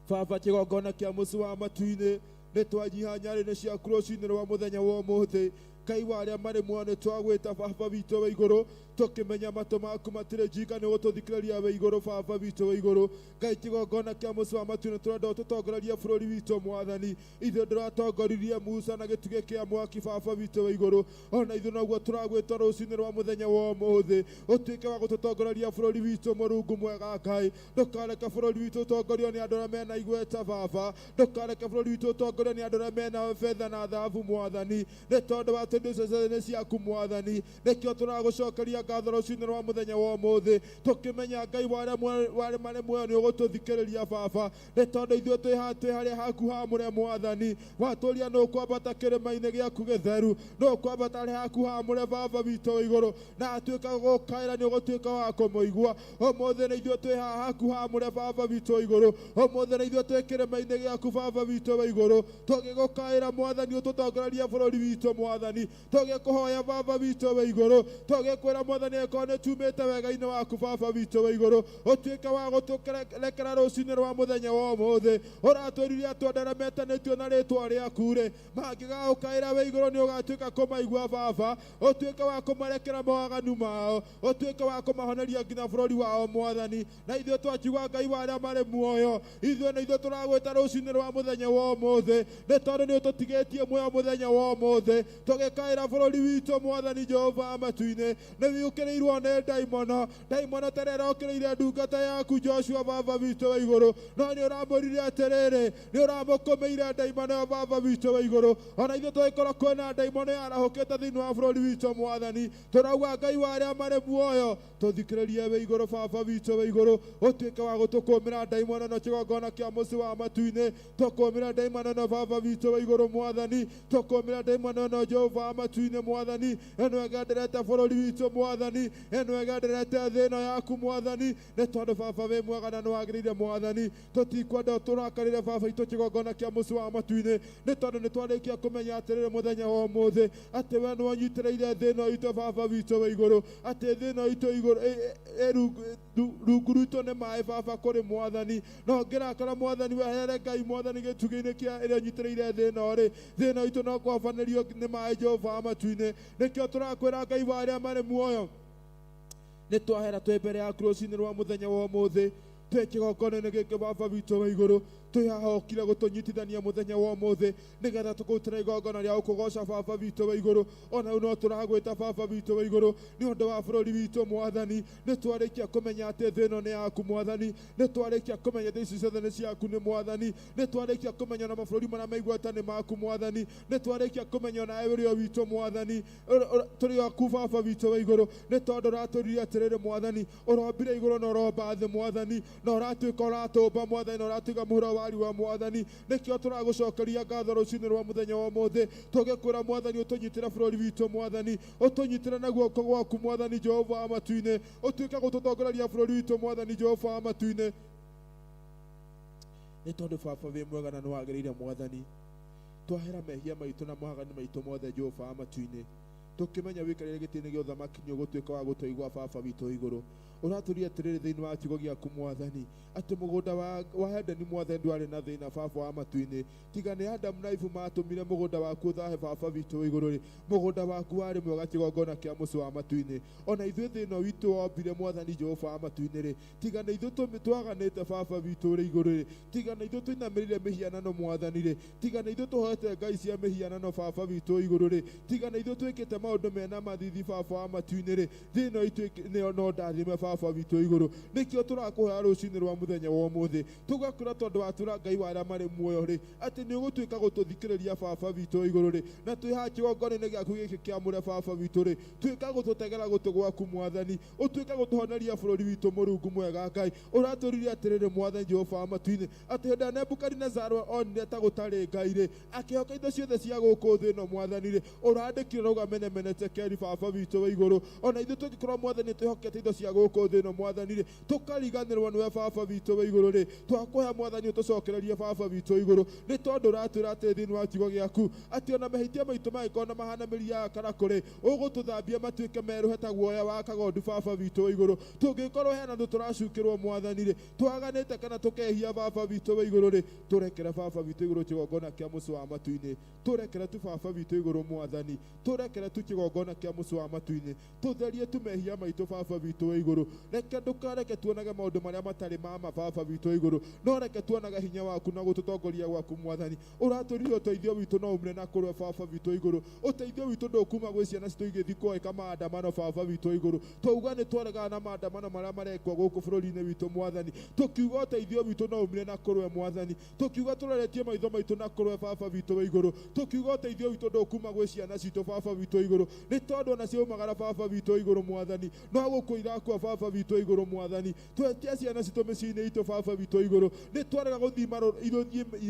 Baba, kĩgongona kĩa mũciĩ wa matu-inĩ, nĩ twanyiha nyarĩrĩ ciaku rũcinĩ rwa mũthenya wa ũmũthĩ. Ngai wa arĩa marĩ muoyo, nĩ twagwĩta Baba witũ wa igũrũ, tũkĩmenya matũ maku matirĩ njinga nĩ gũtũthikĩrĩria wĩ igũrũ. Baba witũ wa igũrũ, Ngai, kĩgongona kĩa mũciĩ wa matu-inĩ, tũrenda ũtũtongorerie bũrũri witũ. Mwathani, ithuĩ ndũratongoririe Musa na gĩtugĩ kĩa mwaki. Baba witũ wa igũrũ, ona ithuĩ noguo tũragwĩta rũcinĩ rwa mũthenya wa ũmũthĩ, ũtuĩke wa gũtũtongoreria bũrũri witũ. Mũrungu mwega Ngai, ndũkareke bũrũri witũ ũtongorio nĩ andũ arĩa mena igweta. Baba, ndũkareke bũrũri witũ ũtongorio nĩ andũ arĩa mena betha na thahabu. Mwathani, nĩ tondũ wa atĩ indo icio ciothe nĩ ciaku. Mwathani, nĩkĩo tũragũcokeria ngatho rũcinĩ rwa mũthenya wa ũmũthĩ, tũkĩmenya Ngai wa arĩa marĩ muoyo nĩ ũgũtũthikĩrĩria. Baba, nĩ tondũ ithuĩ twĩ haha, twĩ harĩa haku hamũre. Mwathani, watũria nĩ ũkwambata kĩrĩma-inĩ gĩaku gĩtheru, nĩ ũkwambata harĩa haku hamũre, Baba witũ wa igũrũ, na atuĩka gũkaĩra nĩ ũgũtuĩka wa kũmũigua. Ũmũthĩ nĩ ithuĩ twĩ haha haku hamũre, Baba witũ wa igũrũ. Ũmũthĩ nĩ ithuĩ twĩ kĩrĩma-inĩ gĩaku, Baba witũ wa igũrũ, tũgĩgũkaĩra Mwathani, ũtũtongorerie bũrũri witũ. Mwathani, tũgĩkũhoya, Baba witũ wa igũrũ, tũgĩkwĩra Mwathani, angĩkorwo nĩ tumĩte wega-inĩ waku, Baba witũ wa igũrũ, ũtuĩke wa gũtũrekera rũcinĩ rwa mũthenya wa ũmũthĩ. Ũratwĩrire atĩ andũ arĩa metanĩtio na rĩtwa rĩaku rĩ, mangĩgagũkaĩra wĩ igũrũ, nĩ ũgatuĩka kũmaigua. Baba, ũtuĩke wa kũmarekera mawaganu mao, ũtuĩke wa kũmahoneria nginya bũrũri wao. Mwathani, na ithuĩ twakiuga, Ngai wa arĩa marĩ muoyo, ithuĩ nĩ ithuĩ tũragwĩta rũcinĩ rwa mũthenya wa ũmũthĩ, nĩ tondũ nĩ ũtũtigĩtie muoyo mũthenya wa ũmũthĩ, tũgĩkaĩra bũrũri witũ. Mwathani Jehova wa matu-inĩ, nĩ wĩũkĩrĩirwo nĩ ndaimono, ndaimono ta ĩrĩa ĩrokĩrĩire ndungata yaku Joshua. Baba witũ wa igũrũ, no nĩ ũramwĩrire atĩrĩrĩ, nĩ ũramũkũmĩire ndaimono ĩyo. Baba witũ wa igũrũ, ona ithuĩ tũgĩkorwo kwĩna ndaimono yarahũkĩte thĩinĩ wa bũrũri witũ, Mwathani, tũrauga, Ngai wa arĩa marĩ muoyo, tũthikĩrĩrie wĩ igũrũ. Baba witũ wa igũrũ, ũtuĩke wa gũtũkũmĩra ndaimono no kĩgongona kĩa mũciĩ wa matu-inĩ. Tũkũmĩra ndaimono no, Baba witũ wa igũrũ. Mwathani, tũkũmĩra ndaimono no, Jehova wa matu-inĩ. Mwathani, ĩno ĩgenderete bũrũri witũ. Mwathani, ĩno ĩgenderete thĩ ĩno yaku. Mwathani, nĩ tondũ Baba wĩ mwega na nĩ wagĩrĩire. Mwathani, tũtikwenda tũrakarĩre, Baba witũ, kĩgongona kĩa mũciĩ wa matu-inĩ, nĩ tondũ nĩ twarĩkia kũmenya atĩrĩrĩ mũthenya wa ũmũthĩ atĩ we nĩ wanyitĩrĩire thĩ ĩno itũ. Baba witũ wa igũrũ, atĩ thĩ ĩno itũ igũrũ rungu rwitũ nĩ maĩ. Baba, kũrĩ Mwathani no ngĩrakara, Mwathani, weherere Ngai Mwathani gĩtugĩ-inĩ kĩa ĩrĩa nyitĩrĩire thĩ ĩno rĩ, thĩ ĩno itũ no kwabanĩrio nĩ maĩ. Jehova wa matu-inĩ, nĩkĩo tũrakwĩra, Ngai wa arĩa marĩ muoyo, nĩ twahera twĩ mbere yaku rũcinĩ rwa mũthenya wa ũmũthĩ, twĩ kĩgongona-inĩ gĩkĩ. Baba witũ wa igũrũ, Twĩ haha ũkire gũtũnyitithania mũthenya wa ũmũthĩ nĩgetha tũkũrutĩra igongona rĩa gũkũgoca baba witũ wa igũrũ. Ona rĩu no tũragwĩta baba witũ wa igũrũ nĩ ũndũ wa bũrũri witũ mwathani. Nĩ twarĩkia kũmenya atĩ thĩ ĩno nĩ yaku mwathani, nĩ twarĩkia kũmenya thĩ ici ciothe nĩ ciaku nĩ mwathani, nĩ twarĩkia kũmenya na mabũrũri marĩa maigweta nĩ maku mwathani, nĩ twarĩkia kũmenya nawe ũrĩ o witũ mwathani, tũrĩ aku baba witũ wa igũrũ, nĩ tondũ ũratũririe atĩrĩrĩ mwathani, ũrombire igũrũ na ũromba thĩ mwathani, na ũratuĩka ũratũmba mwathani, na ũratuĩka mũhuro wa riũa mwathani. Nĩkĩo tũragũcokeria ngatho rũcinĩ rwa mũthenya wa ũmũthĩ, tũgĩkwĩra mwathani ũtũnyitĩre bũrũri witũ mwathani, ũtũnyitĩre na guoko gwaku mwathani Jehova wa matu-inĩ, ũtuĩke gũtũtongoreria bũrũri witũ mwathani Jehova wa matu-inĩ, nĩ tondũ baba wĩ mwega na nĩwagĩrĩire mwathani. Twahera mehia maitũ na mawaganu maitũ mothe Jehova wa matu-inĩ, tũkĩmenya wĩikarĩire gĩtĩ-inĩ gĩa ũthamaki nĩ ũgũtuĩka wa gũtũigua baba witũ wa igũrũ. Ũratũria atĩrĩrĩ thĩinĩ wa kiugo gĩaku mwathani, atĩ mũgũnda wa Edeni mwathani ndwarĩ na thĩna baba wa matu-inĩ, tiga nĩ Adamu na Ivu matũmire mũgũnda waku ũthahe baba witũ wa igũrũ rĩ, mũgũnda waku warĩ mwega kĩgongona kĩa mũciĩ wa matu-inĩ. Ona ithuĩ thĩ ĩno witũ wombire mwathani Jehova wa matu-inĩ rĩ, tiga nĩ ithuĩ twaganĩte baba witũ ũrĩ igũrũ rĩ, tiga nĩ ithuĩ tũinamĩrĩire mĩhianano mwathani rĩ, tiga nĩ ithuĩ tũhoete ngai cia mĩhianano baba witũ wa igũrũ rĩ, tiga nĩ ithuĩ twĩkĩte maũndũ mena mathithi baba wa matu-inĩ rĩ, thĩ ĩno itũ nĩyo no ndathime baba witũ wa igũrũ. Nĩkĩo tũrakũhoya rũcinĩ rwa mũthenya wa ũmũthĩ, tũgakwĩra tondũ watũra Ngai wa arĩa marĩ muoyo rĩ, atĩ nĩ ũgũtuĩka gũtũthikĩrĩria baba witũ wa igũrũ rĩ, na twĩ haha kĩgongona-inĩ gĩaku gĩkĩ kĩamũre baba witũ rĩ, tuĩka gũtũtegera gũtũ gwaku mwathani, ũtuĩke gũtũhoneria bũrũri witũ Mũrungu mwega Ngai. Ũratũririe atĩrĩrĩ mwathani Jehova wa matu-inĩ, atĩ hĩndĩ ĩrĩa Nebukadinezaro onire ta gũtarĩ Ngai rĩ, akĩhoka indo ciothe cia gũkũ thĩ ĩno mwathani rĩ, ũrandĩkire ũrauga mene mene tekeri baba witũ wa igũrũ. Ona ithuĩ tũngĩkorwo mwathani twĩhokete indo cia gũkũ thĩ ĩno mwathani rĩ, tũkariganĩrwo nĩwe baba witũ wa igũrũ rĩ, twakũhe mwathani ũtũcokererie baba witũ wa igũrũ, nĩ tondũ ũratwĩra atĩ thĩinĩ wa kiugo gĩaku atĩ ona mahĩtia maitũ mangĩkorwo na mahana mĩri ya karakũ rĩ, ũgũtũthambia matuĩke merũhe ta guoya wa kagondu baba witũ wa igũrũ. Tũngĩkorwo hena andũ tũracukĩrwo mwathani rĩ, twaganĩte kana tũkehia baba witũ wa igũrũ rĩ, tũrekere baba witũ igũrũ kĩgongona kĩa mũciĩ wa matu-inĩ, tũrekere tu baba witũ igũrũ mwathani, tũrekere tu kĩgongona kĩa mũciĩ wa matu-inĩ, tũtherie tu mehia maitũ baba witũ wa igũrũ. Reke ndũkareke tuonage maũndũ marĩa matarĩ ma ma baba witũ wa igũrũ, no reke tuonage hinya waku na gũtũtongoria gwaku mwathani. Ũratũrire ũteithio witũ no umire na kũrwe baba witũ wa igũrũ, ũteithio witũ ndũkuma gwĩ ciana citũ igĩthiĩ kũheka maandamano baba witũ wa igũrũ. Twauga nĩ twaregana na maandamano marĩa marekwo gũkũ bũrũri-inĩ witũ mwathani, tũkiuga ũteithio witũ no umire na kũrwe mwathani, tũkiuga tũroretie maitho maitũ na kũrwe baba witũ wa igũrũ, tũkiuga ũteithio witũ ndũkuma gwĩ ciana citũ baba witũ wa igũrũ, nĩ tondũ ona ciaumagara baba witũ wa igũrũ mwathani, no gũkũ irakua baba witũ wa igũrũ mwathani. Twetia ciana citũ mĩciĩ-inĩ itũ baba witũ wa igũrũ, nĩ twarega gũthiĩ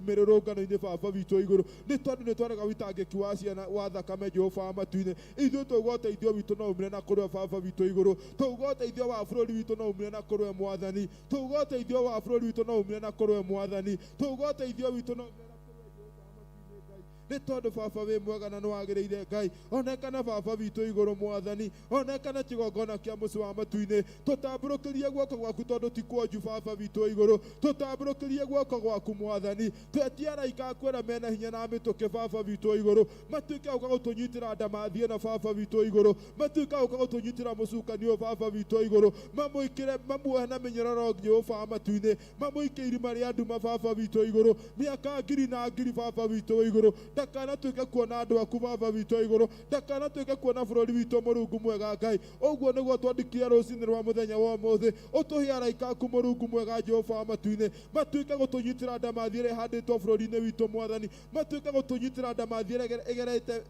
mĩrũrũngano-inĩ baba witũ wa igũrũ, nĩ tondũ nĩ twarega wĩtangĩki wa ciana wa thakame Jehova wa matu-inĩ. Ithuĩ twauga ũteithio witũ no umire na kũrwe baba witũ wa igũrũ, twauga ũteithio wa bũrũri witũ no umire na kũrwe mwathani, twauga ũteithio wa bũrũri witũ no umire na kũrwe mwathani, twauga ũteithio witũ no umire na kũrwe Jehova wa matu-inĩ Ngai, nĩ tondũ baba wĩ mwega na nĩ wagĩrĩire Ngai. Onekana baba witũ igũrũ mwathani, onekana kĩgongona kĩa mũciĩ wa matu-inĩ, tũtambũrũkĩrie guoko gwaku tondũ ti kuonju baba witũ igũrũ, tũtambũrũkĩrie guoko gwaku mwathani. Twetie araika aku arĩa mena hinya na mĩtũkĩ baba witũ igũrũ, matuĩke gũka gũtũnyitĩra ndamathi ĩno baba witũ igũrũ, matuĩke gũka gũtũnyitĩra mũcukani ũyũ baba witũ igũrũ, mamũikĩre mamuohe na mĩnyororo Jehova wa matu-inĩ, mamũike irima rĩa nduma baba witũ igũrũ, mĩaka ngiri na ngiri baba witũ wa igũrũ. Ndakanatuĩke kuona andũ aku baba witũ wa igũrũ, ndakanatuĩke kuona bũrũri witũ Mũrungu mwega Ngai. Ũguo nĩguo twandĩkire rũcinĩ rwa mũthenya wa ũmũthĩ, ũtũhe araika aku Mũrungu mwega Jehova wa matu-inĩ, matuĩke gũtũnyitĩra ndamathi ĩrĩa ĩhandĩtwo bũrũri-inĩ witũ mwathani, matuĩke gũtũnyitĩra ndamathi ĩrĩa ĩgerete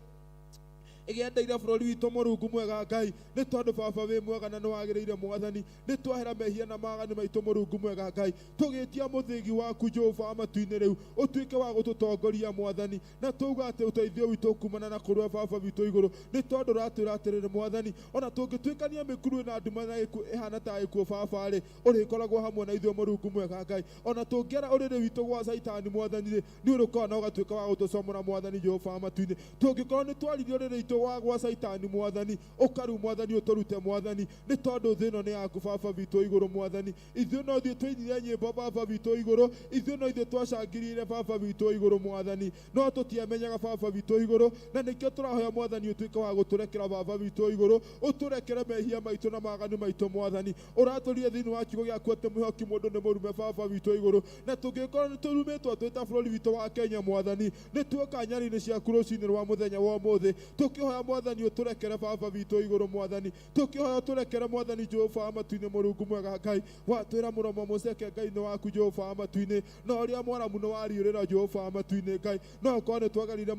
ĩgendeire bũrũri witũ Mũrungu mwega Ngai, nĩ tondũ baba wĩ mwega na nĩ wagĩrĩire mwathani. Nĩ twahera mehia na maganu maitũ Mũrungu mwega Ngai, tũgĩtia mũthĩgi waku Jehova wa matu-inĩ rĩu ũtuĩke wa gũtũtongoria mwathani, na tuuga atĩ ũteithio witũ kumana na kũrwe baba witũ igũrũ, nĩ tondũ ũratwĩra atĩrĩrĩ mwathani, ona tũngĩtuĩkania mĩkuru ĩna nduma na ĩhana ta ĩkuũ baba rĩ, ũrĩkoragwo hamwe na ithuĩ Mũrungu mwega Ngai. Ona tũngĩara ũrĩrĩ witũ gwa Caitani mwathani rĩ, nĩ ũrĩũkaga na ũgatuĩka wa gũtũcomora mwathani Jehova wa matu-inĩ. Tũngĩkorwo nĩ twaririe ũrĩrĩ witũ Wa gwa Caitani mwathani ũkaru mwathani ũtũrute mwathani nĩ tondũ thĩ ĩno nĩ yaku baba witũ igũrũ mwathani ithuĩ no ithuĩ twainire nyĩmbo baba witũ igũrũ ithuĩ no ithuĩ twacangirire baba witũ igũrũ mwathani no tũtiamenyaga baba witũ igũrũ na nĩkĩo tũrahoya mwathani ũtuĩke wa gũtũrekera baba witũ igũrũ ũtũrekere mehia maitũ na maganu maitũ mwathani ũratũrie thĩinĩ wa kiugo gĩaku atĩ mwĩhoki mũndũ nĩ mũrume baba witũ igũrũ na tũngĩkorwo nĩ tũrumĩtwo twĩ ta bũrũri witũ wa Kenya mwathani nĩ tuoka nyari-inĩ ciaku rũcinĩ rwa mũthenya wa ũmũthĩ tũkĩhoya mwathani ũtũrekere baba witũ igũrũ mwathani tũkĩhoya ũtũrekere mwathani Jehova wa matu-inĩ Mũrungu mwega Ngai watwĩra mũromo mũceke Ngai nĩ waku Jehova wa matu-inĩ na ũrĩa mwaramu nĩ wariũrĩra Jehova wa matu-inĩ Ngai no ũkorwo nĩ twagarire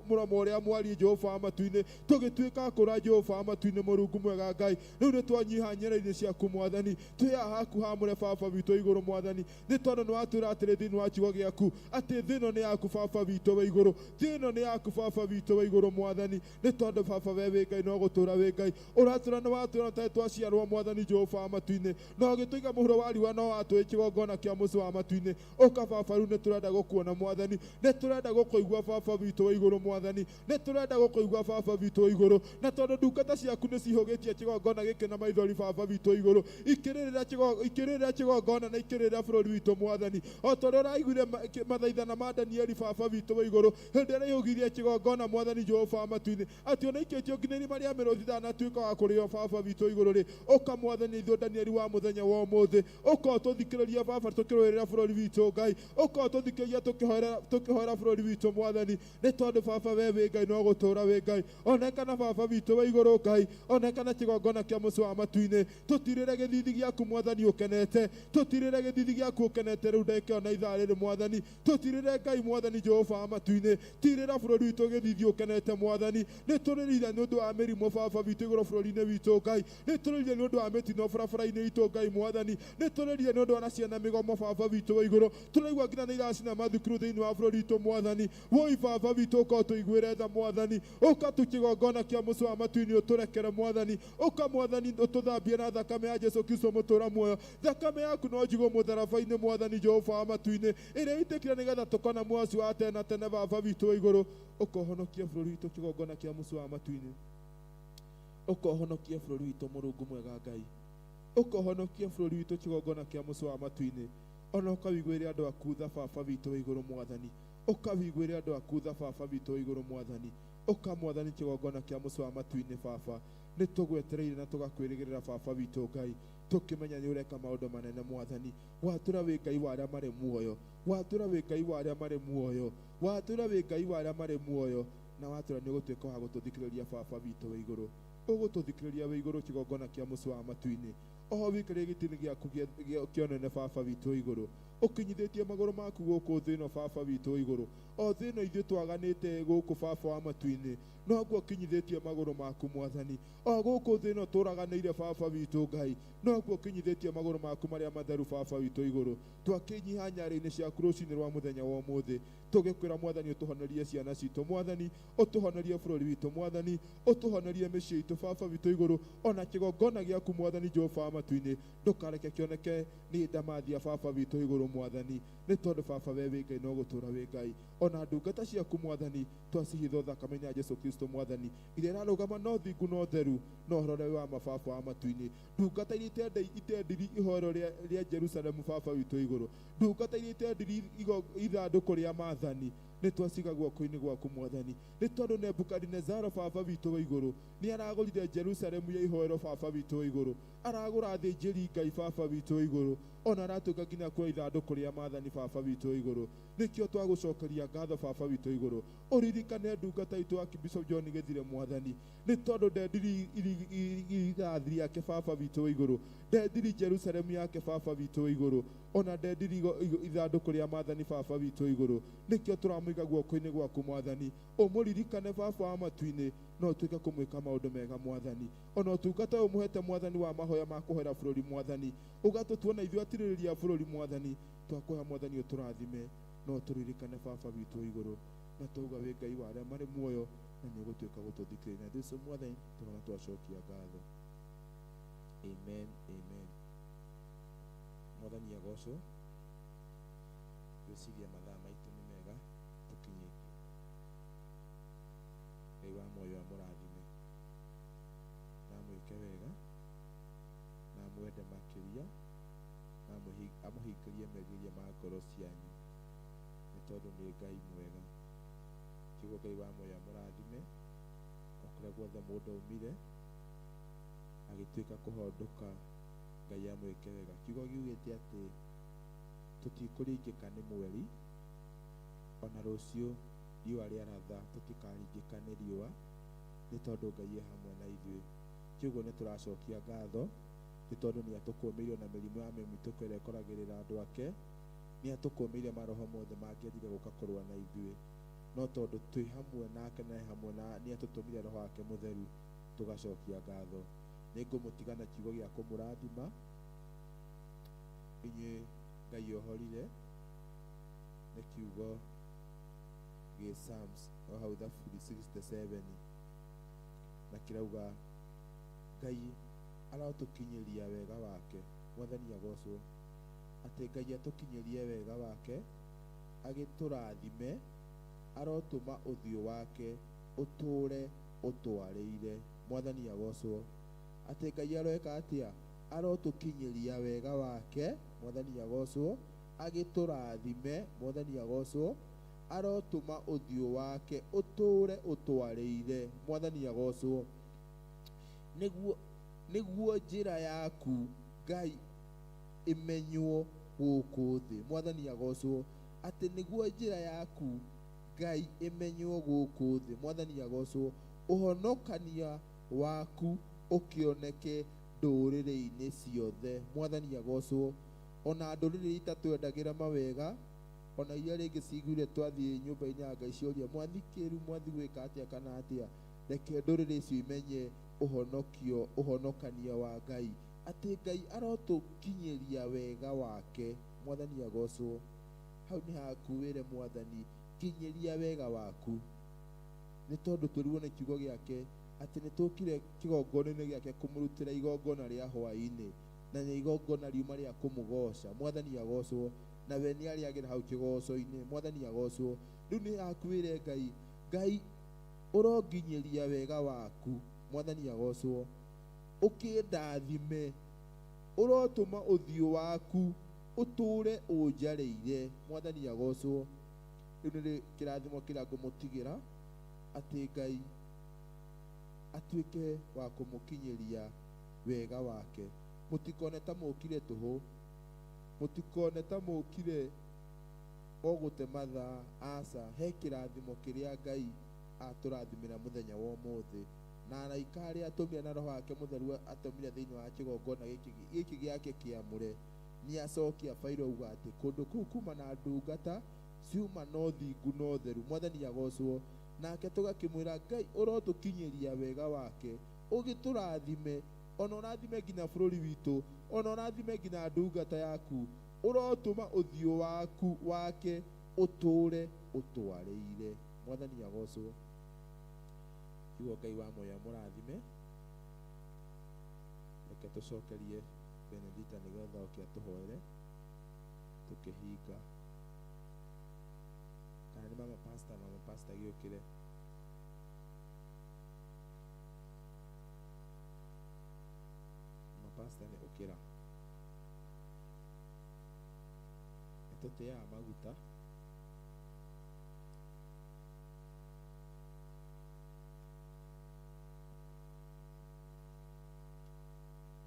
mũromo ũrĩa mwariĩ Jehova wa matu-inĩ tũgĩtuĩka kũra Jehova wa matu-inĩ Mũrungu mwega Ngai rĩu nĩ twanyiha nyere-inĩ ciaku mwathani twĩ haha haku hamũre baba witũ igũrũ mwathani nĩ tondũ nĩ watwĩra atĩrĩ thĩinĩ wa kiugo gĩaku atĩ thĩ ĩno nĩ yaku baba witũ wa igũrũ thĩ ĩno nĩ yaku baba witũ wa igũrũ mwathani nĩ tondũ baba we wĩ Ngai no gũtũũra wĩ Ngai ũratũra nĩ watwĩra tondũ twaciarwo mwathani Jehova wa matu-inĩ na ũgĩtũiga mũhuro wa riũa no watũĩ kĩgongona kĩa mũciĩ wa matu-inĩ ũka baba rĩu nĩ tũrenda gũkuona mwathani nĩ tũrenda gũkũigua baba witũ wa igũrũ mwathani nĩ tũrenda gũkũigua baba witũ wa igũrũ na tondũ ndungata ciaku nĩ cihũgĩtie kĩgongona gĩkĩ na maithori baba witũ wa igũrũ ikĩrĩrĩra kĩgongona na ikĩrĩrĩra bũrũri witũ mwathani o tondũ ũraiguire mathaithana ma Danieli baba witũ wa igũrũ hĩndĩ ĩrĩa aihũgirie kĩgongona mwathani Jehova wa matu-inĩ atĩ ona ikĩtio nginya irima rĩa mĩrũthi ndanatuĩka wa kũrĩo baba witũ wa igũrũ rĩ ũka mwathani ithuĩ Danieli wa mũthenya wa ũmũthĩ ũka ũtũthikĩrĩria baba tũkĩrũĩrĩra bũrũri witũ Ngai ũka ũtũthikĩrĩria tũkĩhoera bũrũri witũ mwathani nĩ tondũ baba we wĩ Ngai no gũtũũra wĩ Ngai onekana baba witũ wa igũrũ Ngai onekana kĩgongona kĩa mũciĩ wa matu-inĩ tũtirĩre gĩthithi gĩaku mwathani ũkenete tũtirĩre gĩthithi gĩaku ũkenete rĩu ndagĩka ĩyo na ithaa rĩrĩ mwathani tũtirĩre Ngai mwathani Jehova wa matu-inĩ tirĩra bũrũri witũ gĩthithi ũkenete mwathani nĩ tũrĩrĩire nĩ ũndũ wa mĩrimũ baba witũ igũrũ bũrũri-inĩ witũ Ngai nĩ tũrĩrĩire nĩ ũndũ wa mĩtino barabara-inĩ itũ Ngai mwathani nĩ tũrĩrĩire nĩ ũndũ wa ciana mĩgomo baba witũ wa igũrũ tũraigua nginya nĩ iracina mathukuru thĩinĩ wa bũrũri witũ mwathani woi baba witũ ũka ũtũiguĩre tha mwathani ũka tu kĩgongona kĩa mũciĩ wa matu-inĩ ũtũrekere mwathani ũka mwathani ũtũthambie na thakame ya Jesu Kristo mũtũũra muoyo thakame yaku no njigwo mũtharaba-inĩ mwathani Jehova wa matu-inĩ ĩrĩa ĩitĩkire nĩgetha tũkona muoyo ũcio wa tene na tene baba witũ wa igũrũ ũkohonokia bũrũri witũ kĩgongona kĩa mũciĩ wa matu-inĩ ũkohonokia bũrũri witũ Mũrungu mwega Ngai ũkohonokia bũrũri witũ kĩgongona kĩa mũciĩ wa matu-inĩ ona ũkawĩiguĩre andũ aku tha baba witũ wa igũrũ mwathani ũkawĩiguĩre andũ aku tha baba witũ wa igũrũ mwathani ũka mwathani kĩgongona kĩa mũciĩ wa matu-inĩ baba nĩ tũgwetereire na tũgakwĩrĩgĩrĩra baba witũ Ngai tũkĩmenya nĩ ũreka maũndũ manene mwathani watũra wĩ Ngai wa arĩa marĩ muoyo watũra wĩ Ngai wa arĩa marĩ muoyo watũra wĩ Ngai wa arĩa marĩ muoyo na watũra nĩ ũgũtuĩka wa gũtũthikĩrĩria baba witũ wa igũrũ ũgũtũthikĩrĩria wĩ igũrũ kĩgongona kĩa mũciĩ wa matu-inĩ oho wĩikarĩre gĩtĩ-inĩ gĩaku kĩa ũnene baba witũ wa igũrũ ũkinyithĩtie magũrũ maku gũkũ thĩ ĩno baba witũ wa igũrũ o thĩ ĩno ithuĩ twaganĩte gũkũ baba wa matu-inĩ noguo ũkinyithĩtie magũrũ maku mwathani o gũkũ thĩ ĩno tũraganĩire baba witũ Ngai noguo ũkinyithĩtie magũrũ maku marĩa matheru baba witũ igũrũ twakĩnyiha nyarĩ-inĩ ciaku rũcinĩ rwa mũthenya wa ũmũthĩ tũgĩkwĩra mwathani ũtũhonerie ciana citũ mwathani ũtũhonerie bũrũri witũ mwathani ũtũhonerie mĩciĩ itũ baba witũ igũrũ ona kĩgongona gĩaku mwathani Jehova wa matu-inĩ ndũkareke kĩoneke nĩ ndamathia baba witũ igũrũ mwathani nĩ tondũ baba we wĩ Ngai no gũtũũra wĩ Ngai ona ndungata ciaku mwathani twacihithwo thakame-inĩ ya Jesu Kristo mwathani iria irarũgama no thingu no theru no ũhoro ũrĩa wa mababa wa matu-inĩ ndungata iria itendiri ihoero rĩa Jerusalemu baba witũ igũrũ ndungata iria itendiri ithandũkũ rĩa maathani nĩ twaciga guoko-inĩ gwaku mwathani nĩ tondũ Nebukadinezaro baba witũ wa igũrũ nĩ aragũrire Jerusalemu ya ihoero baba witũ wa igũrũ aragũra athĩnjĩri Ngai baba witũ wa igũrũ ona aratuĩka nginya kuoya ithandũkũ rĩa maathani baba witũ wa igũrũ nĩkĩo twagũcokeria ngatho baba witũ wa igũrũ ũririkane ndungata itũ Archbishop John Gĩthire mwathani nĩ tondũ ndendiri irathi rĩake baba witũ wa igũrũ ndendiri Jerusalemu yake baba witũ wa igũrũ ona ndendiri ithandũkũ rĩa maathani baba witũ wa igũrũ nĩkĩo tũramũiga guoko-inĩ gwaku mwathani ũmũririkane baba wa matu-inĩ no ũtuĩke kũmwĩka maũndũ mega mwathani ona ũtungata ũyũ mũhete mwathani wa mahoya ma kũhoera bũrũri mwathani ũgatũtuona ithuĩ atirĩrĩria bũrũri mwathani twakũhoya mwathani ũtũrathime no tũririkane baba witũ wa igũrũ na twauga wĩ Ngai wa arĩa marĩ muoyo na nĩ ũgũtuĩka gũtũthikĩrĩria na Jesu mwathani tũrona twacokia ngatho. Amen, amen. Mwathani agocwo. Gwĩciria mathaa maitũ nĩ mega tũkinyĩtie. Ngai wa muoyo. Merirĩria ma ngoro cianyu, nĩ tondũ nĩ Ngai mwega. Kiugo Ngai wa muoyo amũrathime o kũrĩa guothe mũndũ aumire agĩtuĩka kũhondũka, Ngai amwĩke wega. Kiugo giugĩte atĩ tũtikũringĩka nĩ mweri, ona rũciũ riũa rĩaratha tũtikaringĩka nĩ riũa, nĩ tondũ Ngai e hamwe na ithuĩ. Kiugo nĩ tũracokia ngatho nĩ tondũ nĩ atũkũmĩire na mĩrimũ ya mĩmitũko ĩrĩa ĩkoragĩrĩra andũ ake, nĩ atũkũmĩire maroho mothe mangĩendire gũka kũrũa na ithuĩ, no tondũ twĩ hamwe nake na e hamwe na nĩ atũtũmire roho wake mũtheru, tũgacokia ngatho. Nĩ ngũmũtiga na kiugo gĩa kũmũrathima inyuĩ Ngai ohorire, nĩ kiugo gĩ Psalms o hau Thaburi 67, na kĩrauga Ngai arotũkinyĩria wega wake. Mwathani agocwo, atĩ Ngai atũkinyĩrie wega wake, agĩtũrathime, arotũma ũthiũ wake ũtũre ũtwarĩire. Mwathani agocwo, atĩ Ngai aroeka atĩa? Arotũkinyĩria wega wake. Mwathani agocwo, agĩtũrathime. Mwathani agocwo, arotũma ũthiũ wake ũtũre ũtwarĩire. Mwathani agocwo, nĩguo njĩra yaku Ngai ĩmenywo gũkũ thĩ. Mwathani agocwo, atĩ nĩguo njĩra yaku Ngai ĩmenywo gũkũ thĩ. Mwathani agocwo, ũhonokania waku ũkĩoneke ndũrĩrĩ-inĩ ciothe. Mwathani agocwo, ona ndũrĩrĩ itatwendagĩra mawega, ona iria rĩngĩ ciguire twathiĩ nyũmba-inĩ ya Ngai cioria mwathi kĩru, mwathi gwĩka atĩa kana atĩa, reke ndũrĩrĩ icio imenye ũhonokio, ũhonokania wa Ngai, atĩ Ngai arotũkinyĩria wega wake. Mwathani agocwo, hau nĩ haku wĩre Mwathani, kinyĩria wega waku, nĩ tondũ twĩrirwo nĩ kiugo gĩake atĩ nĩ tũkire kĩgongona-inĩ gĩake kũmũrutĩra igongona rĩa hwaĩ-inĩ, na nĩ igongona riuma rĩa kũmũgoca. Mwathani agocwo, na we nĩ arĩagĩra hau kĩgoco-inĩ. Mwathani agocwo. Rĩu nĩ haku wĩre Ngai, Ngai ũronginyĩria wega waku. Mwathani agocwo, ũkĩndathime, ũrotũma ũthiũ waku ũtũre ũnjarĩire. Mwathani agocwo. Rĩu nĩ kĩrathimo kĩrĩa ngũmũtigĩra, atĩ Ngai atuĩke wa kũmũkinyĩria wega wake. Mũtikone ta mũkire tũhũ, mũtikone ta mũkire o gũte mathaa, aca, he kĩrathimo kĩrĩa Ngai atũrathimĩra mũthenya wa ũmũthĩ, na araika arĩa atũmire na roho wake mũtheru atũmire thĩinĩ wa kĩgongona gĩkĩ gĩake kĩamũre, nĩ acokia bairo uga atĩ kũndũ kũu kuma na ndungata ciuma na ũthingu na ũtheru. Mwathani agocwo. Nake tũgakĩmwĩra Ngai ũrotũkinyĩria wega wake, ũgĩtũrathime, ona ũrathime nginya bũrũri witũ, ona ũrathime nginya ndungata yaku, ũrotũma ũthiũ waku wake ũtũre ũtwarĩire. Mwathani agocwo. Kiugo Ngai wa muoyo amũrathime. Reke tũcokerie Benedita nĩgetha oke atũhoere tũkĩhinga. Kana nĩ mama pastor, mama pastor gĩũkĩre. Mama pastor nĩ ũkĩra. Nĩ tũtĩaga maguta.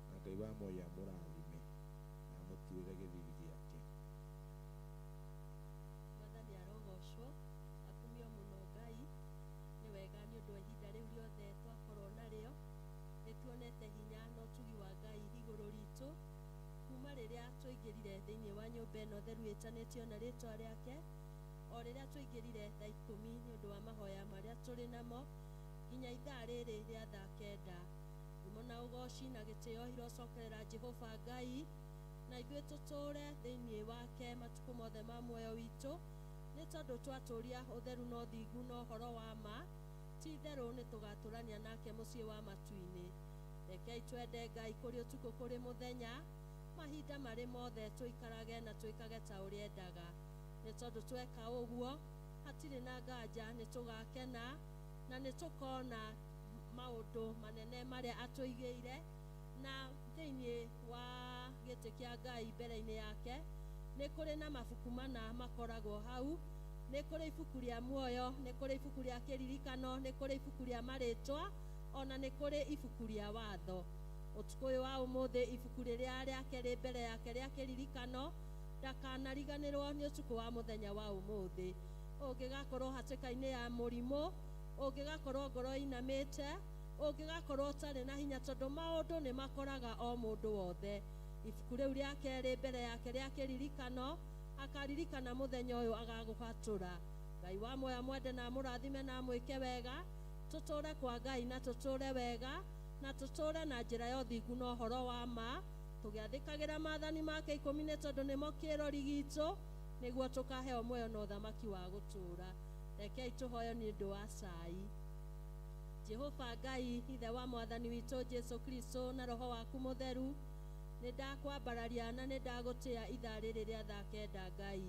Na Ngai wa muoyo amũrathime na amũturĩre gĩthithi gĩake. Mwathani arogocwo, akumio mũno Ngai. Nĩ wega nĩ ũndũ wa ihinda rĩu rĩothe twakorwo narĩo, nĩ tuonete hinya na ũtugi wa Ngai igũrũ ritũ kuma rĩrĩa twaingĩrire thĩinĩ wa nyũmba ĩno theru ĩtanĩtio na rĩtwa rĩake, o rĩrĩa twaingĩrire thaa 10 nĩ ũndũ wa mahoya marĩa tũrĩ namo nginya ithaa rĩrĩ rĩa thaa 9. Ngumo na ũgoci na gĩtĩo irocokerera Jehova Ngai, na ithuĩ tũtũre thĩinĩ wake matukũ mothe ma muoyo witũ, nĩ tondũ twatũria ũtheru na ũthingu na ũhoro wa ma, ti itherũ nĩ tũgatũrania nake mũciĩ wa matu-inĩ. Rekei twende Ngai kũrĩ ũtukũ kũrĩ mũthenya, mahinda marĩ mothe tũikarage na twĩkage ta ũrĩa endaga, nĩ tondũ tweka ũguo hatirĩ na nganja nĩ tũgakena na nĩ tũkona maũndũ manene marĩa atũigĩire na thĩinĩ wa gĩtĩ kĩa Ngai mbere-inĩ yake. Nĩ kũrĩ na mabuku mana makoragwo hau. Nĩ kũrĩ ibuku rĩa muoyo, nĩ kũrĩ ibuku rĩa kĩririkano, nĩ kũrĩ ibuku rĩa marĩtwa, ona nĩ kũrĩ ibuku rĩa watho. Ũtukũ ũyũ wa ũmũthĩ ibuku rĩrĩa rĩake rĩ mbere yake rĩa kĩririkano ndakanariganĩrwo nĩ ũtukũ wa mũthenya wa ũmũthĩ. Ũngĩgakorwo hatĩka-inĩ ya mũrimũ, ũngĩgakorwo ngoro inamĩte, ũngĩgakorwo ũtarĩ na hinya, tondũ maũndũ nĩ makoraga o mũndũ wothe. Ibuku rĩu rĩa kerĩ mbere yake rĩa kĩririkano akaririkana mũthenya ũyũ agagũhatũra. Ngai wa muoyo mwende na amũrathime na amwĩke wega, tũtũre kwa Ngai na tũtũre wega, na tũtũre na njĩra ya ũthingu na ũhoro wa ma, tũgĩathĩkagĩra maathani make ikũmi nĩ tondũ nĩmo kĩrori gitũ, nĩguo tũkaheo muoyo na ũthamaki wa gũtũũra. Rekei tũhoyo nĩ ũndũ wa cai. Jehova Ngai, Ithe wa Mwathani witũ Jesu Kristo, na Roho waku Mũtheru, nĩ ndakwambararia na nĩ ndagũtĩa ithaa rĩrĩ rĩa thaa kenda. Ngai,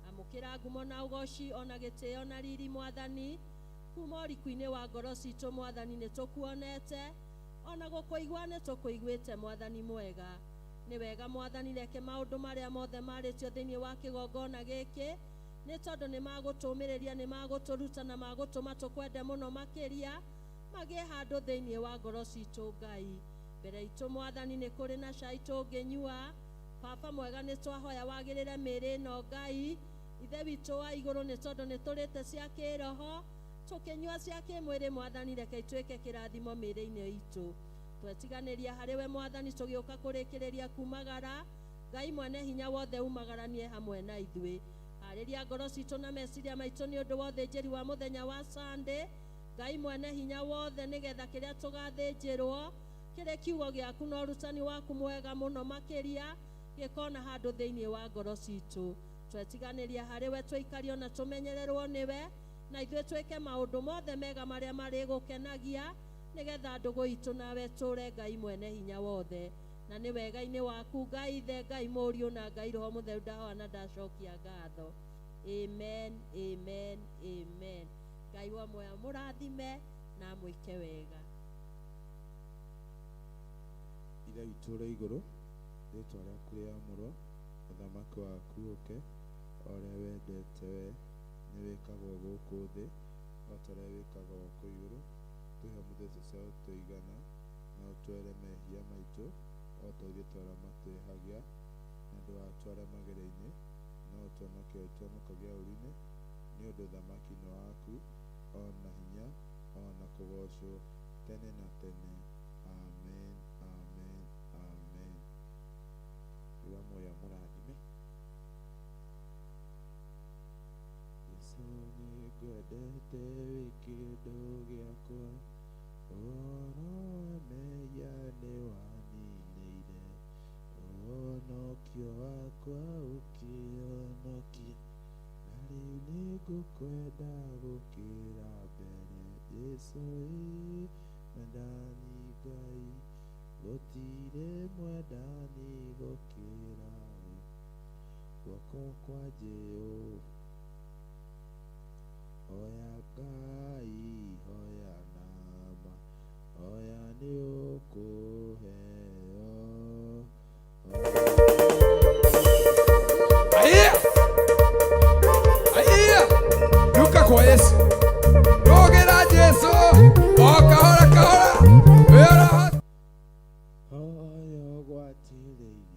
amũkĩra ngumo na ũgoci ona gĩtĩo na riri Mwathani, kuma ũriku-inĩ wa ngoro citũ Mwathani nĩ tũkuonete, ona gũkũigua nĩ tũkũiguĩte Mwathani mwega. Nĩ wega Mwathani, reke maũndũ marĩa mothe marĩtio thĩinĩ wa kĩgongona gĩkĩ, nĩ tondũ nĩ magũtũmĩrĩria, nĩ magũtũruta na magũtũma tũkwende mũno makĩria, magĩe handũ thĩinĩ wa ngoro citũ Ngai. Mbere itũ Mwathani nĩ kũrĩ na cai tũngĩnyua. Baba mwega, nĩ twahoya wagĩrĩre mĩĩrĩ ĩno Ngai. Ithe witũ wa igũrũ, nĩ tondũ nĩ tũrĩte cia kĩroho, tũkĩnyua cia kĩmwĩrĩ Mwathani, reke ituĩke kĩrathimo mĩĩrĩ-inĩ itũ. Twetiganĩria harĩ we Mwathani, tũgĩũka kũrĩkĩrĩria kumagara. Ngai mwene hinya wothe, umagaranie hamwe na ithuĩ. Harĩria ngoro citũ na meciria maitũ nĩ ũndũ wa ũthĩnjĩri wa mũthenya wa Sunday. Ngai mwene hinya wothe, nĩgetha kĩrĩa tũgathĩnjĩrwo kĩrĩ kiugo gĩaku na ũrutani waku mwega mũno makĩria gĩkona handũ thĩinĩ wa ngoro citũ. Twetiganĩria harĩ we, tũikario na tũmenyererwo nĩwe, na ithuĩ twĩke maũndũ mothe mega marĩa marĩgũkenagia, nĩgetha ndũgũ itũ nawe tũre Ngai mwene hinya wothe. Na nĩ wega-inĩ waku Ngai Ithe, Ngai Mũriũ na Ngai Roho Mũtheru, ndahoya na ndacokia ngatho. Amen, amen, amen. Ngai wa muoyo mũrathime na amwĩke wega. Ithe witũ ũrĩ igũrũ, rĩĩtwa rĩaku rĩamũrwo, ũthamaki waku ũke, o ũrĩa wendete we nĩ wĩkagwo gũkũ thĩ o ta ũrĩa wĩkagwo kũu igũrũ. Tũhe mũthĩ cia ũtũigana, na ũtwere mehia maitũ o ta ithuĩ twarĩa matwĩhagia, na ndũgatware magerio-inĩ, no ũtũhonokie ũtũhonokagie ũũru-inĩ, nĩ ũndũ ũthamaki nĩ waku, o na hinya, o na kũgoocwo tene na tene. Amen, amen, amen. Iwa muoyo amũrathime. Jesũ nĩngwendete wĩ kĩndũ gĩakwa, ũhoro wa mehia nĩwaninĩire, ũhonokio wakwa ũkĩhonokia, na rĩu nĩngũkwenda gũkĩra mbere. Jesũ ĩ mwendani Ngai, gũtirĩ mwendani gũkĩra we, guoko kwa Jehova. Hoya Ngai, hoya nama, hoya nĩ ũkũheo. Aiya! Aiya! Duka kwa Yesu. Rogera Jesu. O kahora kahora. Wĩra. Hoya ũgwatĩrĩire